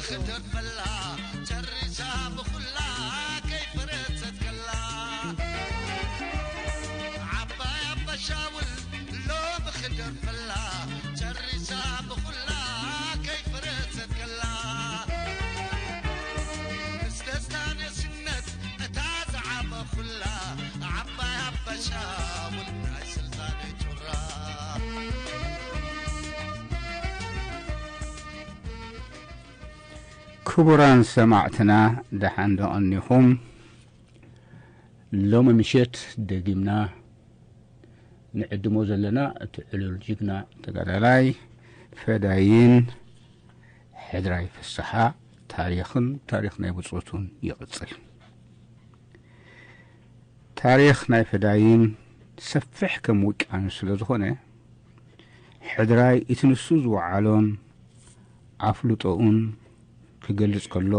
ክደርፈላ ጨሪሳ ብኹላ ከይፈረሰት ከላ ዓባይ ኣባሻውል ሎሚ ክደርፈላ ጨሪሳ ብኹላ ከይፈረሰት ከላ ምስ ደስታ ነስነት እታ ዝዓበኹላ ዓባይ ኣባሻውል ናይ ስልጣነይ ጩራ። ክቡራን ሰማዕትና፣ ደሓን ዶ ቀኒኹም? ሎሚ ምሸት ደጊምና ንዕድሞ ዘለና እቲ ዕሉል ጅግና ተጋዳላይ ፈዳይን ሕድራይ ፍስሓ ታሪኽን ታሪኽ ናይ ብጾቱን ይቕጽል። ታሪኽ ናይ ፈዳይን ሰፊሕ ከም ውቅያኖስ ስለ ዝኾነ፣ ሕድራይ እቲ ንሱ ዝወዓሎን ኣፍልጦኡን ክገልጽ ከሎ፣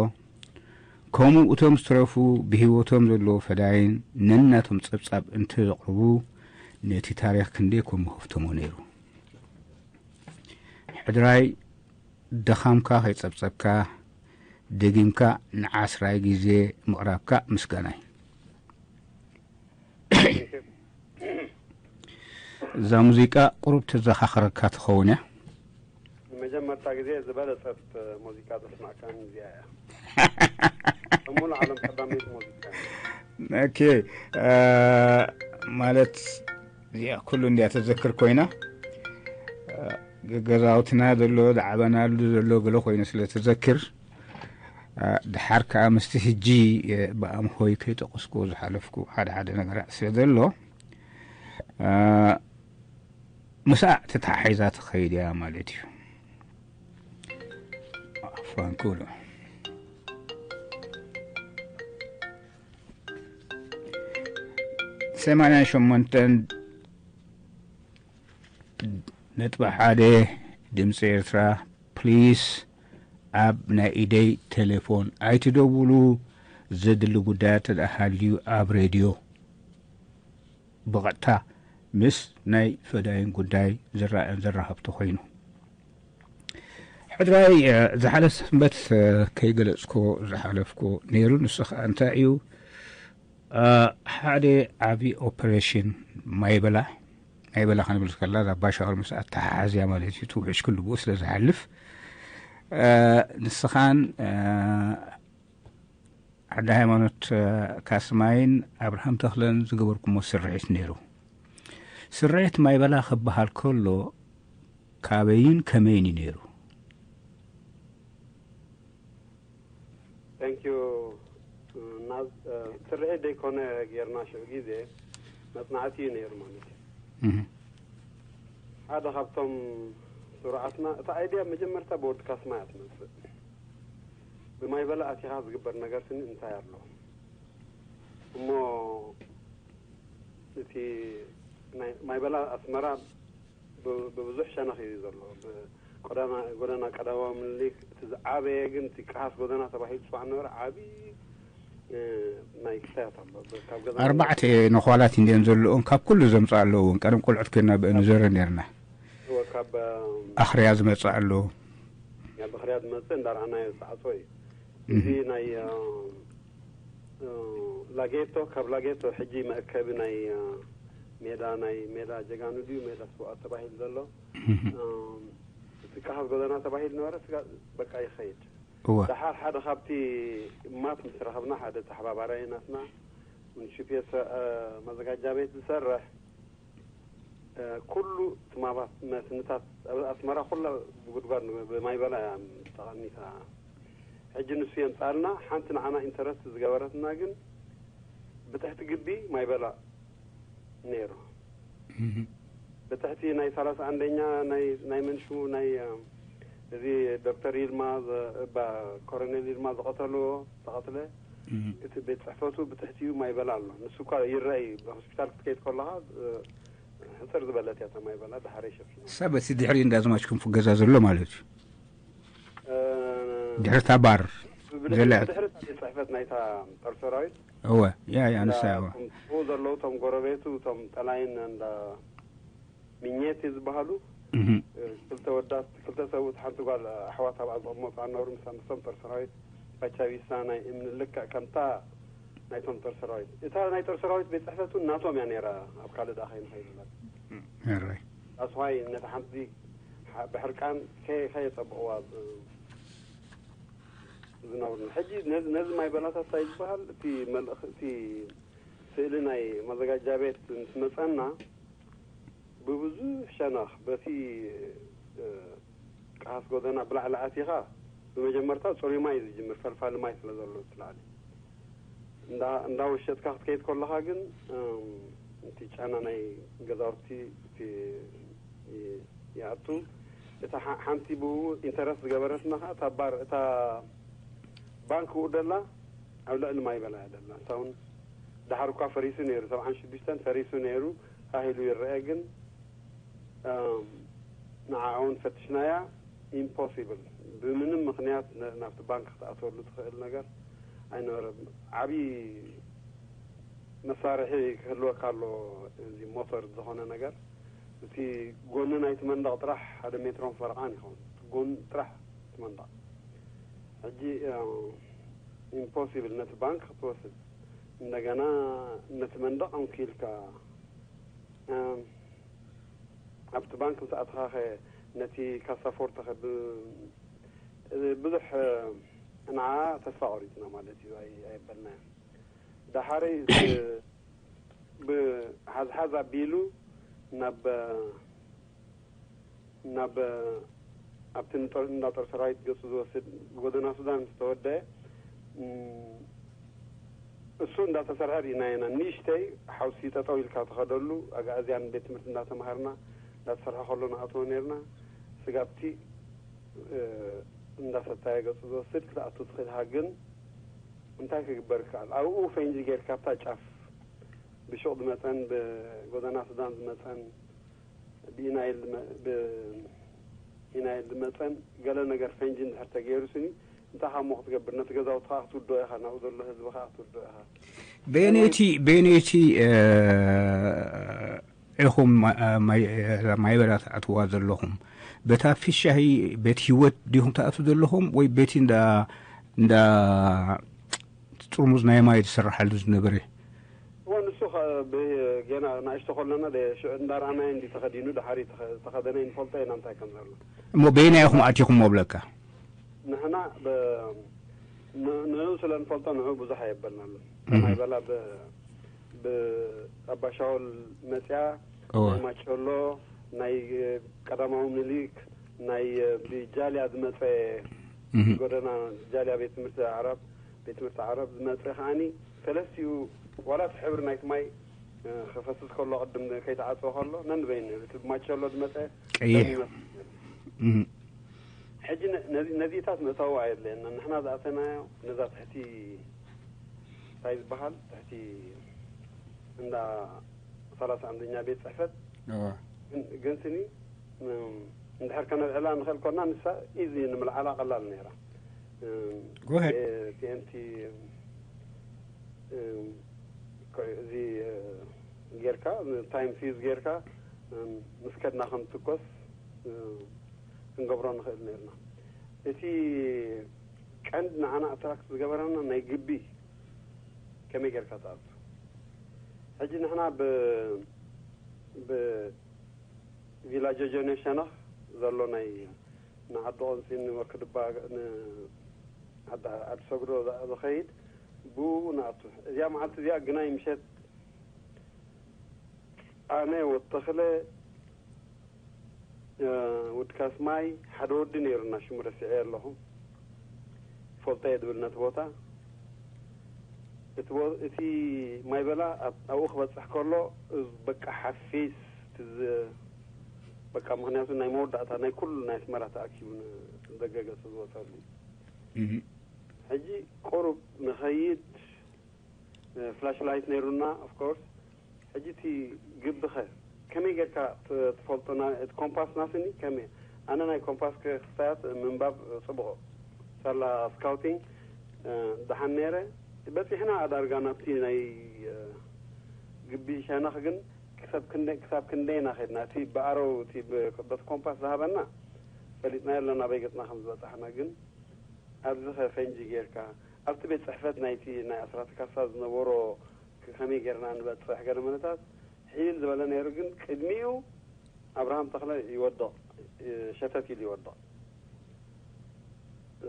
ከምኡ እቶም ዝተረፉ ብህይወቶም ዘለዉ ፈዳይን ነናቶም ጸብጻብ እንተዘቕርቡ፣ ነቲ ታሪኽ ክንደይ ከም መኸፍተሞ ነይሩ። ሕድራይ ድኻምካ ከይጸብጸብካ፣ ደጊምካ ንዓስራይ ግዜ ምቕራብካ ምስጋናይ። እዛ ሙዚቃ ቁሩብ ተዘኻኽረካ ትኸውን እያ። ንመጀመርታ ግዜ ዝበለጸት ሙዚቃ ዘስማዕካኒ እዚኣ እያ። ኣብ ሙሉ ዓለም ቀዳመይቲ ሙዚቃ እያ። ኦኬ፣ እ፣ ማለት እዚኣ ኩሉ እንድያ ተዘክር ኮይና፣ እ፣ ገዛውትና ዘሎ፣ ዝዓበናሉ ዘሎ ገለ ኮይኑ ስለ ተዘክር፣ እ፣ ድሓር ከኣ ምስቲ ሕጂ፣ እ፣ ብኣምሆይ ከይጠቐስኩ ዝሓለፍኩ ሓደ ሓደ ነገራት ስለ ዘሎ፣ እ፣ ምስኣ ተተሓሒዛ ትኸይድ እያ ማለት እዩ። ኣፋን ኩሉ ሰማንያ ሸሞንተን ነጥቢ ሓደ ድምፂ ኤርትራ፣ ፕሊስ ኣብ ናይ ኢደይ ቴሌፎን ኣይትደውሉ። ዘድሊ ጉዳያት ተደኣ ሃልዩ ኣብ ሬድዮ ብቐጥታ ምስ ናይ ፈዳይን ጉዳይ ዝረኣን ዘራኸብቶ ኮይኑ። ሕድራይ፣ እ፣ ዝሓለፈ ሰንበት፣ እ፣ ከይገለጽኮ ዝሓለፍኮ ነይሩ። ንሱ ኸኣ እንታይ እዩ? እ፣ ሓደ ዓቢ ኦፐሬሽን ማይበላ፣ ማይበላ ክንብል ከላ እዛ ኣባሻወር ምስ ኣተሓሓዝያ ማለት እዩ። እቲ ውሕጅ ክሉ ብኡ ስለ ዝሓልፍ፣ እ፣ ንስኻን፣ እ፣ ዓዲ ሃይማኖት፣ እ፣ ካስማይን ኣብርሃም ተኽለን ዝገበርኩሞ ስርሒት ነይሩ። ስርሒት ማይበላ ክበሃል ከሎ ካበይን ከመይን እዩ ነይሩ? Thank you። ናዝ-፣ እ፣ ስርሒት ዘይኮነ ጌርና ሽዑ ግዜ መጽናዕቲ እዩ ነይሩ ማለት እዩ። እህ። ሓደ ካብቶም ስሩዓትና፣ እታ ኣይድያ መጀመርታ ብወዲ ካስማ እያ ትመጽእ። ብማይ በላ ኣቲኻ ዝግበር ነገር ስኒ እንታይ ኣሎ? እሞ እቲ ናይ ማይ በላ ኣስመራ ብ-፣ ብብዙሕ ሸነኽ እዩ ዘሎ። ብቆዳና-፣ ጎደና ቀዳማዊ ምኒልክ እቲ ዝዓበየ ግን እቲ ቀሃስ ጎደና ተባሂሉ ዝፅዋዕ ነበረ ዓቢ፣ እ፣ ናይ ክሳያት ኣሎ። ብ-፣ ካብ ገዛ ኣርባዕተ ነዃላት እንድየን ዘለኡን ካብ ኩሉ ዘምፅኣ ኣለዎ እውን። ቀደም ቆልዑት ኮይና ብእኑ ዘረ ነርና። እወ፣ ካብ፣ እ፣ ኣኽርያ ዝመፅእ ኣሎ። ካብ ኣኽርያ ዝመፅእ እንዳረኣናዮ ዝተዓፅወ እዩ። እዚ እህ። ናይ፣ እ፣ እ፣ ላጌቶ፣ ካብ ላጌቶ ሕጂ መእከቢ ናይ፣ እ፣ ሜዳ፣ ናይ ሜዳ ጀጋኑ ድዩ ሜዳ ስውኣት ተባሂሉ ዘሎ፣ እህ። እ፣ እቲ ቀሃስ ጎደና ተባሂሉ ነበረ፣ ስጋ በቃ ይኸይድ። እወ። ደሓር ሓደ ካብቲ እማት ምስ ረኸብና፣ ሓደ ተሓባባራይ ናትና፣ ን ጂ ፒ ኤስ፣ እ፣ መዘጋጃ ቤት ዝሰርሕ፣ እ፣ ኩሉ ትማባት መስንታት ኣብ ኣስመራ ኩላ ብጉድጓድ ብ-፣ ብማይ በላ እያ ተቐኒታ። ሕጂ ንሱ የምጻልና፣ ሓንቲ ንዓና ኢንተረስት ዝገበረትና ግን ብትሕቲ ግቢ ማይ በላ ነይሩ። እህ። ብትሕቲ ናይ ሰላሳ ኣንደኛ ናይ፣ ናይ መንሹ ናይ፣ እ፣ እዚ ዶክተር ይልማ ዘ-፣ እባ ኮሎኔል ይልማ ዝቐተልዎ፣ ዝተቐትለ፣ እህ። እቲ ቤት ጽሕፈቱ ብትሕቲኡ ማይ በላ ኣሎ። ንሱ እኳ ይረኣይ፣ ብሆስፒታል ክትከይድ ከለኻ፣ እ፣ ሕጽር ዝበለት እያ እታ ማይ በላ፣ ድሓር ይሸፍኖ። ሰብ እቲ ድሕሪ እንዳ ኣዝማች ክንፉ ገዛ ዘሎ ማለት እዩ። እ፣ ድሕሪ እታ ባር ብድሕሪ፣ ዘላ። ብድሕሪ እታ ቤት ጽሕፈት ናይታ ጦር ሰራዊት። እወ፣ ያ፣ ያ፣ ንሳ እያ፣ እወ። እቶም ብኡ ዘለዉ፣ እቶም ጎረቤቱ፣ እቶም ጠላይን እንዳ ሚኘቲ ዝበሃሉ፣ ክልተ ወዳት ክልተ ሰብኡት ሓንቲ ጓል ኣሕዋት ኣብኣ ዝቕመጡ ኣነበሩ። ምስ ምስቶም ጦር ሰራዊት ፓቻቢሳ ናይ እምኒ ልክዕ ከምታ ናይቶም ጦር ሰራዊት፣ እታ ናይ ጦር ሰራዊት ቤት ጽሕፈት እውን ናቶም እያ ነይራ። ኣብ ካልእ ደኣ ከይንኸይድላት ሕራይ ኣስዋይ ነቲ ሓንቲ ብሕርቃን ከየጸብቕዋ ዝነብሩና። ሕጂ ነዚ ማይ በላታት እንታይ ዝበሃል እቲ መልእኽ እቲ ስእሊ ናይ መዘጋጃ ቤት ምስ መጸና ብብዙሕ ሸነኽ በቲ ቀሃስ ጎደና ብላዕሊ ኣቲኻ ብመጀመርታ ጽሩይ ማይ እዩ ዝጅምር፣ ፈልፋሊ ማይ ስለ ዘሎ እቲ ላዕሊ እንዳወሸጥካ ክትከይድ ከለኻ ግን እቲ ጫና ናይ ገዛውቲ እቲ ይኣቱ። እታ ሓንቲ ብኡ ኢንተረስት ዝገበረትና ከዓ እታ ባር እታ ባንክ ብኡ ደላ ኣብ ልዕሊ ማይ በላ እያ ደላ። ንሳ እውን ደሓር እኳ ፈሪሱ ነይሩ፣ ሰብዓን ሽዱሽተን ፈሪሱ ነይሩ ሃሂሉ ይረአ። ግን ንዓኣ እውን ፈትሽናያ። ኢምፖሲብል፣ ብምንም ምኽንያት ናብቲ ባንክ ክትኣትወሉ ትኽእል ነገር ኣይነበረ። ዓብዪ መሳርሒ ክህልወካ ኣሎ፣ እዚ ሞተር ዝኾነ ነገር። እቲ ጎኒ ናይቲ መንደቕ ጥራሕ ሓደ ሜትሮን ፈረቓን ይኸውን፣ ጎኒ ጥራሕ እቲ መንደቕ። ሕጂ ኢምፖሲብል ነቲ ባንክ ክትወስድ፣ እንደገና ነቲ መንደቕ ኣንኪልካ ኣብቲ ባንክ ምስ ኣተኻኸ ነቲ ካሳፎርተኸ ብዙሕ ንዓ ተስፋ ቆሪፅና ማለት እዩ። ኣየበልናዮ። ዳሓረይ ብሓዝሓዝ ኣቢሉ ናብ ናብ ኣብቲ እንዳ ጦር ሰራዊት ገፁ ዝወስድ ጎደና ሱዳን ዝተወደአ እሱ እንዳተሰርሐ ርኢና ኢና። ንእሽተይ ሓውሲ ጠጠው ኢልካ ተኸደሉ ኣግኣዝያን ቤት ትምህርቲ እንዳተማሃርና እንዳተሰርሐ ከሎ ንኣትዎ ነርና። ስጋብቲ እንዳሰታየ ገፁ ዝወስድ ክትኣቱ ትኽእል ሃግን እንታይ ክግበር ይከኣል? ኣብኡ ፈንጂ ጌርካ ኣብታ ጫፍ ብሹቕ ዝመፀን ብጎደና ሱዳን ዝመፀን ብኢናይል ዝመ- ብኢናይል ዝመፀን ገለ ነገር ፈንጂ እንድሕር ተገይሩ ስኒ እንታይ ካብ ሞ ክትገብር? ነቲ ገዛውቲ ከዓ ክትውድኦ ኢኻ፣ ናብኡ ዘሎ ህዝቢ ከዓ ክትውድኦ ኢኻ። በየነይቲ በየነይቲ ኢኹም ማይ በላ ትኣትዋ ዘለኹም? በታ ፊሻሂ ቤት ህይወት ዲኹም ትኣትዉ ዘለኹም ወይ ቤቲ እንዳ እንዳ ጥርሙዝ ናይ ማይ ዝስርሓሉ ዝነበረ? እወ ንሱ ጌና ናእሽቶ ከለና ሽዑ እንዳረኣናዮ እንዲ ተኸዲኑ ድሓር ተኸደነ ይንፈልጦ ኢና እንታይ ከም ዘሎ። እሞ በየናይ ኢኹም ኣቲኹም ብለካ? ንሕና ንኡ ስለ ንፈልጦ ንኡ ብዙሕ ኣየበልናሉ። ማይ በላ ብኣባሻወል መፅያ ማቸሎ ናይ ቀዳማዊ ምኒልክ ናይ ብጃልያ ዝመፀ ጎደና ጃልያ ቤት ትምህርቲ ዓረብ ቤት ትምህርቲ ዓረብ ዝመፀ ከዓኒ ሰለስቲኡ ዋላ እቲ ሕብሪ ናይቲ ማይ ክፈስስ ከሎ ቅድም ከይተዓፀወ ከሎ ነንበይኑ እቲ ብማቸሎ ዝመፀ ቀይሕ ሕጂ ነዚታት ምእታው ኣየድለየና። ንሕና ዝኣተናዮ ነዛ ትሕቲ እንታይ ዝበሃል ትሕቲ እንዳ ሰላሳ ኣምደኛ ቤት ፅሕፈት ግን ስኒ እንድሕር ከነልዕላ ንኽእል ኮና ንሳ ኢዚ ንምልዓላ ቀላል ነይራ። ቲኤንቲ እዚ ጌርካ ታይም ፊዝ ጌርካ ምስ ከድና ክንትኮስ ክንገብሮ ንኽእል ነርና። እቲ ቀንዲ ንዓና ኣትራክት ዝገበረና ናይ ግቢ ከመይ ጌርካ ትኣቱ። ሕጂ ንሕና ብ ብ ቪላ ጆጆኔ ሸነኽ ዘሎ ናይ ንዓዲ ቆንፂን ንወርክድባ ንዓዲ ሰግዶ ዝኸይድ ብኡ ንኣቱ። እዚኣ መዓልቲ እዚኣ ግናይ ምሸት ኣነ ወተኽለ ውድካስ ማይ ሓደ ወዲ ነይሩና ሽሙ ረሲዐ ኣለኹ። ፈልጠ እየ ዝብል ነቲ ቦታ። እቲ ማይ በላ ኣብኡ ክበፅሕ ከሎ በቃ ሓፊስ በቃ ምክንያቱ ናይ መወዳእታ ናይ ኩሉ ናይ ኣስመራ ተኣኪቡ ደገ ገፅ ዝወፀሉ። ሕጂ ቁሩብ ንኸይድ ፍላሽ ላይት ነይሩና ኦፍኮርስ። ሕጂ እቲ ግብኸ ከመይ ጌርካ ትፈልጦ? እቲ ኮምፓስ ናስኒ ከመይ? ኣነ ናይ ኮምፓስ ክስታያት ምንባብ ፅቡቕ ሳላ ስካውቲንግ ደሓን ነይረ። በፂሕና ኣዳርጋ ናብቲ ናይ ግቢ ሸነኽ ግን ክሳብ ክንደይ ክሳብ ክንደይና ኸድና? እቲ ብኣረው እቲ ብበት ኮምፓስ ዝሃበና ፈሊጥናዮ ኣለና ኣበይ ገጽና ከም ዝበጻሕና። ግን ኣብዚ ኸ ፈንጂ ጌርካ ኣብቲ ቤት ጽሕፈት ናይቲ ናይ ኣስራት ካሳ ዝነበሮ ከመይ ጌርና ንበጽሕ ገለ መለታት ሒል ዝበለ ነይሩ። ግን ቅድሚኡ ኣብርሃም ተኽለ ይወድቕ፣ ሸተት ኢሉ ይወድቕ።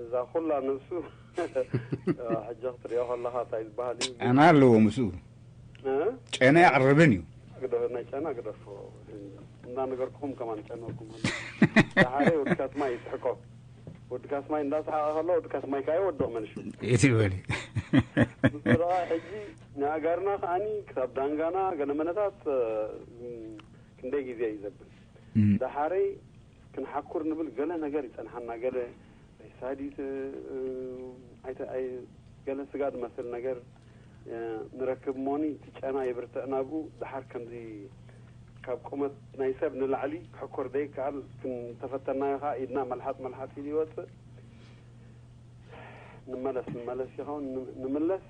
እዛ ኩላ ነብሱ ሕጂ ክትሪኦ ከለኻ እንታይ ዝበሃል እዩ? ጨና ኣለዎ ምስኡ። እ? ጨና የዕርብን እዩ። ግደ ናይ ጨና ግደፎ። እንዳነገርኩኹም ከማን ጨነኩም። ደሓረ ወዲ ካስማይ ይስሕቆ። ወዲ ካስማይ እንዳሰሓቐ ከሎ ወዲ ካስማይ ከኣ ይወድቕ መንሹ። እቲ በሊ። ብስረቓ ሕጂ ንኣጋርና ከኣኒ ክሳብ ዳንጋና ገለ መለታት፣ እ፣ ክንደይ ግዜ እዩ ዘብል። እም። ደሓረይ ክንሓኩር ንብል ገለ ነገር ይጸንሓና፣ ገለ ሳዲት፣ እ፣ ኣይተ-፣ ኣይ-፣ ገለ ስጋ ዝመስል ነገር፣ እ፣ ንረክብ እሞኒ እቲ ጨና ይብርትዕ ናብኡ። ደሓር ከምዚ ካብ ቁመት ናይ ሰብ ንላዕሊ ክሕኮር ዘይከኣል ክንተፈተናዮ ከኣ ኢድና መልሓጥ መልሓጥ ኢሉ ይወጽእ። ንመለስ ንመለስ ይኸውን ን-፣ ንምለስ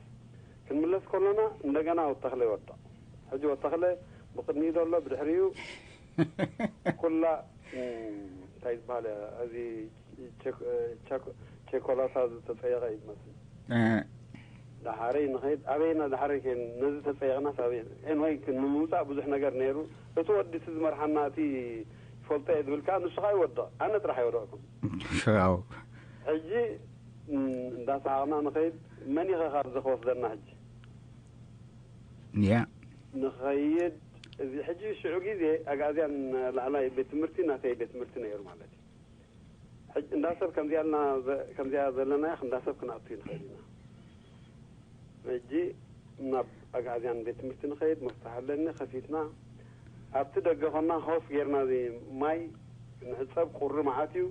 ክንምለስ ከሎና እንደገና ወተኽለ ይወድቕ። ሕጂ ወተኽለ ብቕድሚኡ ዘሎ ብድሕሪኡ ኩላ፣ እም፣ እንታይ ዝበሃል እዚ ቸክ-፣ ቸክ-፣ ቸኮላታ ዝተጸየቐ እዩ ዝመስል። እ። ደሓረይ ንኸይድ ኣበይና ደሓረይ ከይን ነዚ ተጸየቕናስ ኣበይ ኤንወይ ንምውጻእ ብዙሕ ነገር ነይሩ። እቲ ወዲ እቲ ዝመርሓና እቲ ይፈልጦ እየ ዝብል ከኣ ንሱ ከኣ ይወድቕ፣ ኣነ ጥራሕ ይወደቕኩም። ኣው። ሕጂ፣ እም፣ እንዳሰሓቕና ንኸይድ መን ኢኸ ካብዚ ክወስደና ሕጂ? ያ። ንኸይድ እዚ ሕጂ ሽዑ ግዜ ኣግኣዝያን ላዕላይ ቤት ትምህርቲ ናተይ ቤት ትምህርቲ ነይሩ ማለት እዩ። ሕጂ እንዳ ሰብ ከምዚኣ ኢልና ዘ-፣ ከምዚኣ ዘለናያ ክንዳ ሰብ ክንኣቱ ንኽእል ኢና። ሕጂ ናብ ኣግኣዝያን ቤት ትምህርቲ ንኸይድ መፍትሕ ኣለኒ ከፊትና ኣብቲ ደገ ኾና ሆፍ ጌርና እዚ ማይ ንዕጸብ ቁሪ መዓት እዩ።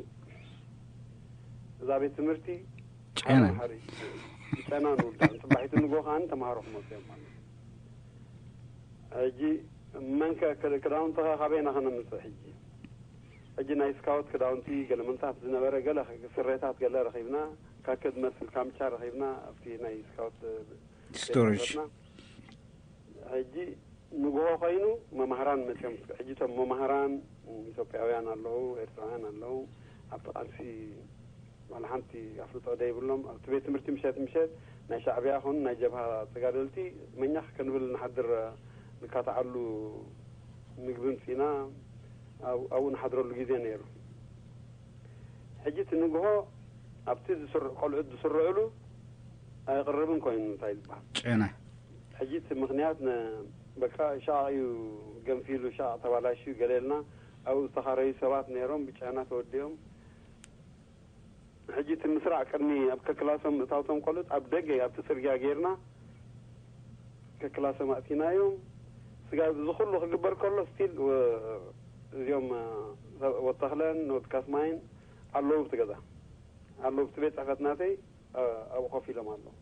እዛ ቤት ትምህርቲ ጨና። ሓሪ ሓሪ ጨና ንውዳእ። ጽባሒቱ ንጎ ከኣን ተምሃሮ ክመጹ እዮም ማለት እዩ። ሕጂ መንከ ክዳውንትኻ ካበይና ከነምጽእ ሕጂ? ሕጂ ናይ ስካውት ክዳውንቲ ገለ ምንጻፍ ዝነበረ ገለ ስሬታት ገለ ረኺብና፣ ካከ ዝመስል ካምቻ ረኺብና ኣብቲ ናይ ስካውት ስቶሬጅ። ቤት ጽሕፈትና። ሕጂ ንግሆ ኮይኑ መማህራን መጽዮም። ሕጂ እቶም መማህራን ኢትዮጵያውያን ኣለዉ፣ ኤርትራውያን ኣለዉ። ኣብቲ ቃልሲ ዋላ ሓንቲ ኣፍልጦ ዘይብሎም ኣብቲ ቤት ትምህርቲ ምሸት ምሸት ናይ ሻዕብያ ኹን ናይ ጀብሃ ተጋደልቲ መኛኽ ክንብል ንሓድር ንካትዓሉ ምግቢ ምጺና ኣብ-፣ ኣብኡ ንሓድረሉ ግዜ ነይሩ። ሕጂ እቲ ንግሆ ኣብቲ ዝስር-፣ ቆልዑት ዝስርዕሉ ኣይቕርብን ኮይኑ እንታይ ዝበሃል። ጨና። ሕጂ እቲ ምኽንያት ነ-፣ በቃ ሻቕ እዩ ገንፊሉ፣ ሻቕ ተባላሽዩ ገለ ኢልና ኣብኡ ዝተኻረዩ ሰባት ነይሮም፣ ብጨና ተወዲኦም። ሕጂ እቲ ምስራዕ ቅድሚ ኣብ ከክላሶም ምእታውቶም ቆልዑት ኣብ ደገ ኣብቲ ጽርግያ ጌርና ከክላሶም ኣእቲናዮም። ስጋ እዚ ኩሉ ክግበር ከሎ ስቲል ወ-፣ እዚኦም፣ እ፣ ሰብ-፣ ወተኽለን ወትካስማይን ኣለዉ ኣብቲ ገዛ። ኣለዉ ኣብቲ ቤት ጽሕፈት ናተይ፣ እ፣ ኣብኡ ኮፍ ኢሎም ኣለዉ።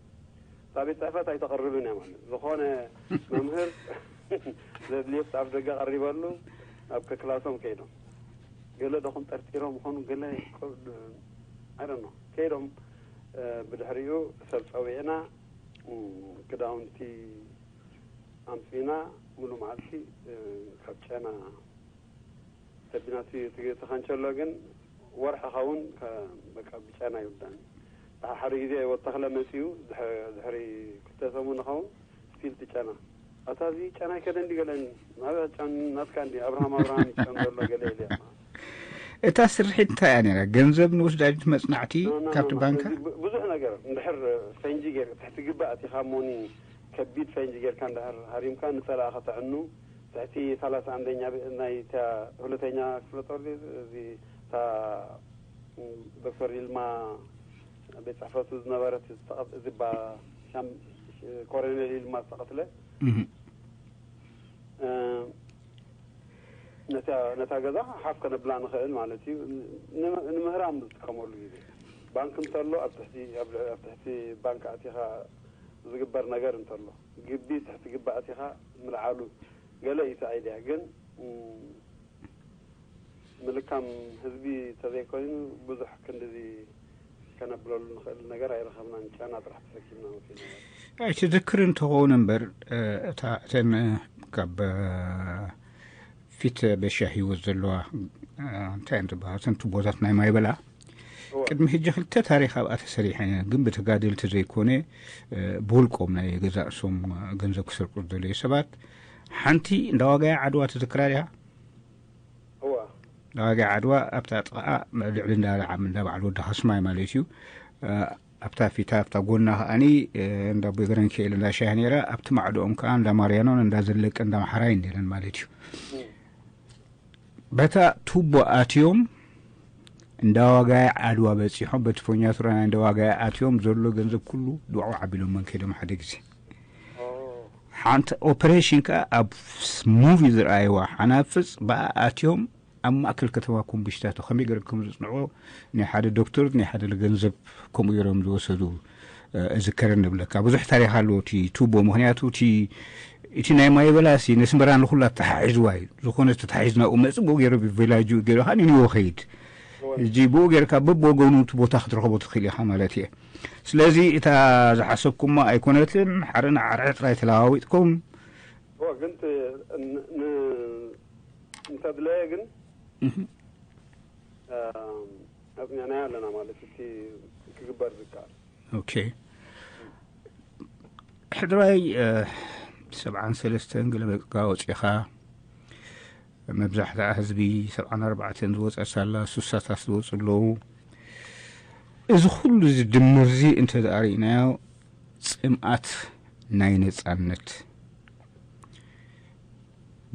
እዛ ቤት ጽሕፈት ኣይተቐርብን እያ ማለት። ዝኾነ መምህር ዘድልዮ ኣብ ደገ ቀሪበሉ ኣብ ከክላሶም ከይዶም። ገለ ዶ ክንጠርጢሮም ይኾኑ፣ ገለ ቆ-፣ I don't know። ከይዶም፣ እ፣ ብድሕሪኡ ሰብ ጸዊዕና፣ እ፣ ክዳውንቲ ኣምጺና፣ ሙሉ መዓልቲ፣ እ፣ ካብ ጨና ሰቢና እቲ፣ እቲ፣ እቲ ካንቸሎ ግን ወርሒ ኸውን ከ-፣ በቃ ብጨና ይውዳእኒ። ሓደ፣ ሓደ ግዜ ወተኽለ መጺኡ ድሕ-፣ ድሕሪ ክልተ ሰሙን ኸውን ስቲል እቲ ጨና። ኣታ እዚ ጨና ኣይከደን ድዩ ገለን? ናበይ ጨን-፣ ናትካ እንዲ ኣብርሃም ኣብርሃም ይጨን ዘሎ ገለ ኢለ። እታ ስርሒት እንታይ እያ ነይራ? ገንዘብ ንወስድ ኣድት መጽናዕቲ ኖ፣ ኖ፣ ኖ፣ ካብቲ ኖ። ባንካ? እዚ ብ-፣ ብዙሕ ነገር እንድሕር ፈንጂ ገይር ትሕቲ ግባእ ኣቲኻ ሞኒ ከቢድ ፈንጂ ጌርካ እንድሕር ሃሪምካ ንጸላእኻ ተዕኑ ትሕቲ ሰላሳ ኣንደኛ ብ-፣ ናይ እታ ሁለተኛ ክፍለ ጦር ድዩ? እዚ እታ ዶክተር ይልማ ቤት ጽሕፈቱ ዝነበረት ዝተቐ-፣ እዚ ባ-፣ ሻም-፣ ኮሎኔል ይልማ ዝተቐትለ፣ እህ። እ፣ ነታ፣ ነታ ገዛ ሓፍ ከነብላ ንኽእል ማለት እዩ። ን-፣ ንምህራም ዝጥቀመሉ ግዜ ባንክ እንተሎ ኣብ ትሕቲ፣ ኣብ፣ ኣብ ትሕቲ ባንክ ኣቲኻ ዝግበር ነገር እንተሎ፣ ግቢ ትሕቲ ግቢ ኣቲኻ ምልዓሉ ገለ እዩ እቲ ኣይድያ። ግን፣ ም፣ ምልካም ህዝቢ ተዘይኮይኑ ብዙሕ ክንድዚ ከነብለሉ ንኽእል ነገር ኣይረኸብናን። ጨና ጥራሕ ተሰኪምና መፂና። ኣይትዝክር እንትኸውን እምበር፣ እ፣ እታ፣ እተን፣ እ፣ ካብ፣ እ፣ ፊት በሻ ህይወት ዘለዋ፣ እ፣ እንታይ እየን ዝበሃሉ? እተን ቱቦታት ናይ ማይ በላ። እወ። ቅድሚ ሕጂ ክልተ ታሪኽ ኣብኣ ተሰሪሐን እየን፣ ግን ብተጋደልቲ ዘይኮነ፣ እ፣ ብውልቆም ናይ ገዛእ ርእሶም ገንዘብ ክሰርቁ ዝደለዩ ሰባት። ሓንቲ እንዳ ዋጋያ ዓድዋ ትዝክራ ዲኻ? እወ። እንዳ ዋጋያ ዓድዋ ኣብታ ጥቓኣ ልዕሊ እንዳ ለዓም እንዳ በዓል ወዲ ካስማይ ማለት እዩ። እ፣ ኣብታ ፊታ ኣብታ ጎና ከኣኒ፣ እ፣ እንዳ ኣቦይ ገረንክኤል እንዳ ሻሂ ነይራ፣ ኣብቲ ማዕዶኦም ከኣ እንዳ ማርያኖን እንዳ ዘለቀ እንዳ መሓራይን ነይረን ማለት እዩ። እም። በታ ቱቦ ኣትዮም እንዳ ዋጋያ ዓድዋ በጺሖም፣ በቲ ፎኛቱራ ናይ እንዳ ዋጋያ ኣትዮም ዘሎ ገንዘብ ኩሉ ድዋዕዋዕ ኣቢሎም መን ከይዶም ሓደ ግዜ። ኦ። ሓንቲ ኦፐሬሽን ከኣ ኣብ ስ-፣ ሙቪ ዝረኣይዋ ሓናፍጽ ብኣ ኣትዮም ኣብ ማእከል ከተማ ኮምቢሽታቶ ከመይ ገይሮም ከም ዝጽንዕዎ ናይ ሓደ ዶክተር ናይ ሓደ ገንዘብ ከምኡ ገይሮም ዝወሰዱ፣ እ፣ እዝከረኒ እብለካ። ብዙሕ ታሪኽ ኣለዎ እቲ ቱቦ፣ ምኽንያቱ እቲ፣ እቲ ናይ ማይ በላሲ ነስመራ ንኹላ ተሓሒዝዋ እዩ። ዝኾነ ተታሒዝ ናብኡ መጽእ ብኡ ገይሩ ብቬላጁ ገይሩ ከዓ ንኒዎ ኸይድ። እወ። ሕጂ ብኡ ጌርካ በብወገኑ እቲ ቦታ ክትረኽቦ ትኽእል ኢኻ ማለት እየ። ስለዚ እታ ዝሓሰብኩማ ኣይኮነትን፣ ሓረን ዓርዒ ጥራይ ተለዋዊጥኩም። እወ፣ ግን ት-፣ ን-፣ ን-፣ እንተድለየ ግን፣ እህ። እ፣ ኣጽኒዕናዮ ኣለና ማለት እቲ ክግበር ዝከኣል። ኦኬ። ሕድራይ፣ እ፣ ሰብዓን ሰለስተን ገለ መጥቃ ወጺኻ፣ መብዛሕትኣ ህዝቢ ሰብዓን ኣርባዕተን ዝወጸ ሳላ፣ ሱሳታት ዝወጹ ኣለዉ። እዚ ኩሉ እዚ ድምርዚ እንተ ደኣ ርኢናዮ፣ ጽምኣት ናይ ነጻነት፣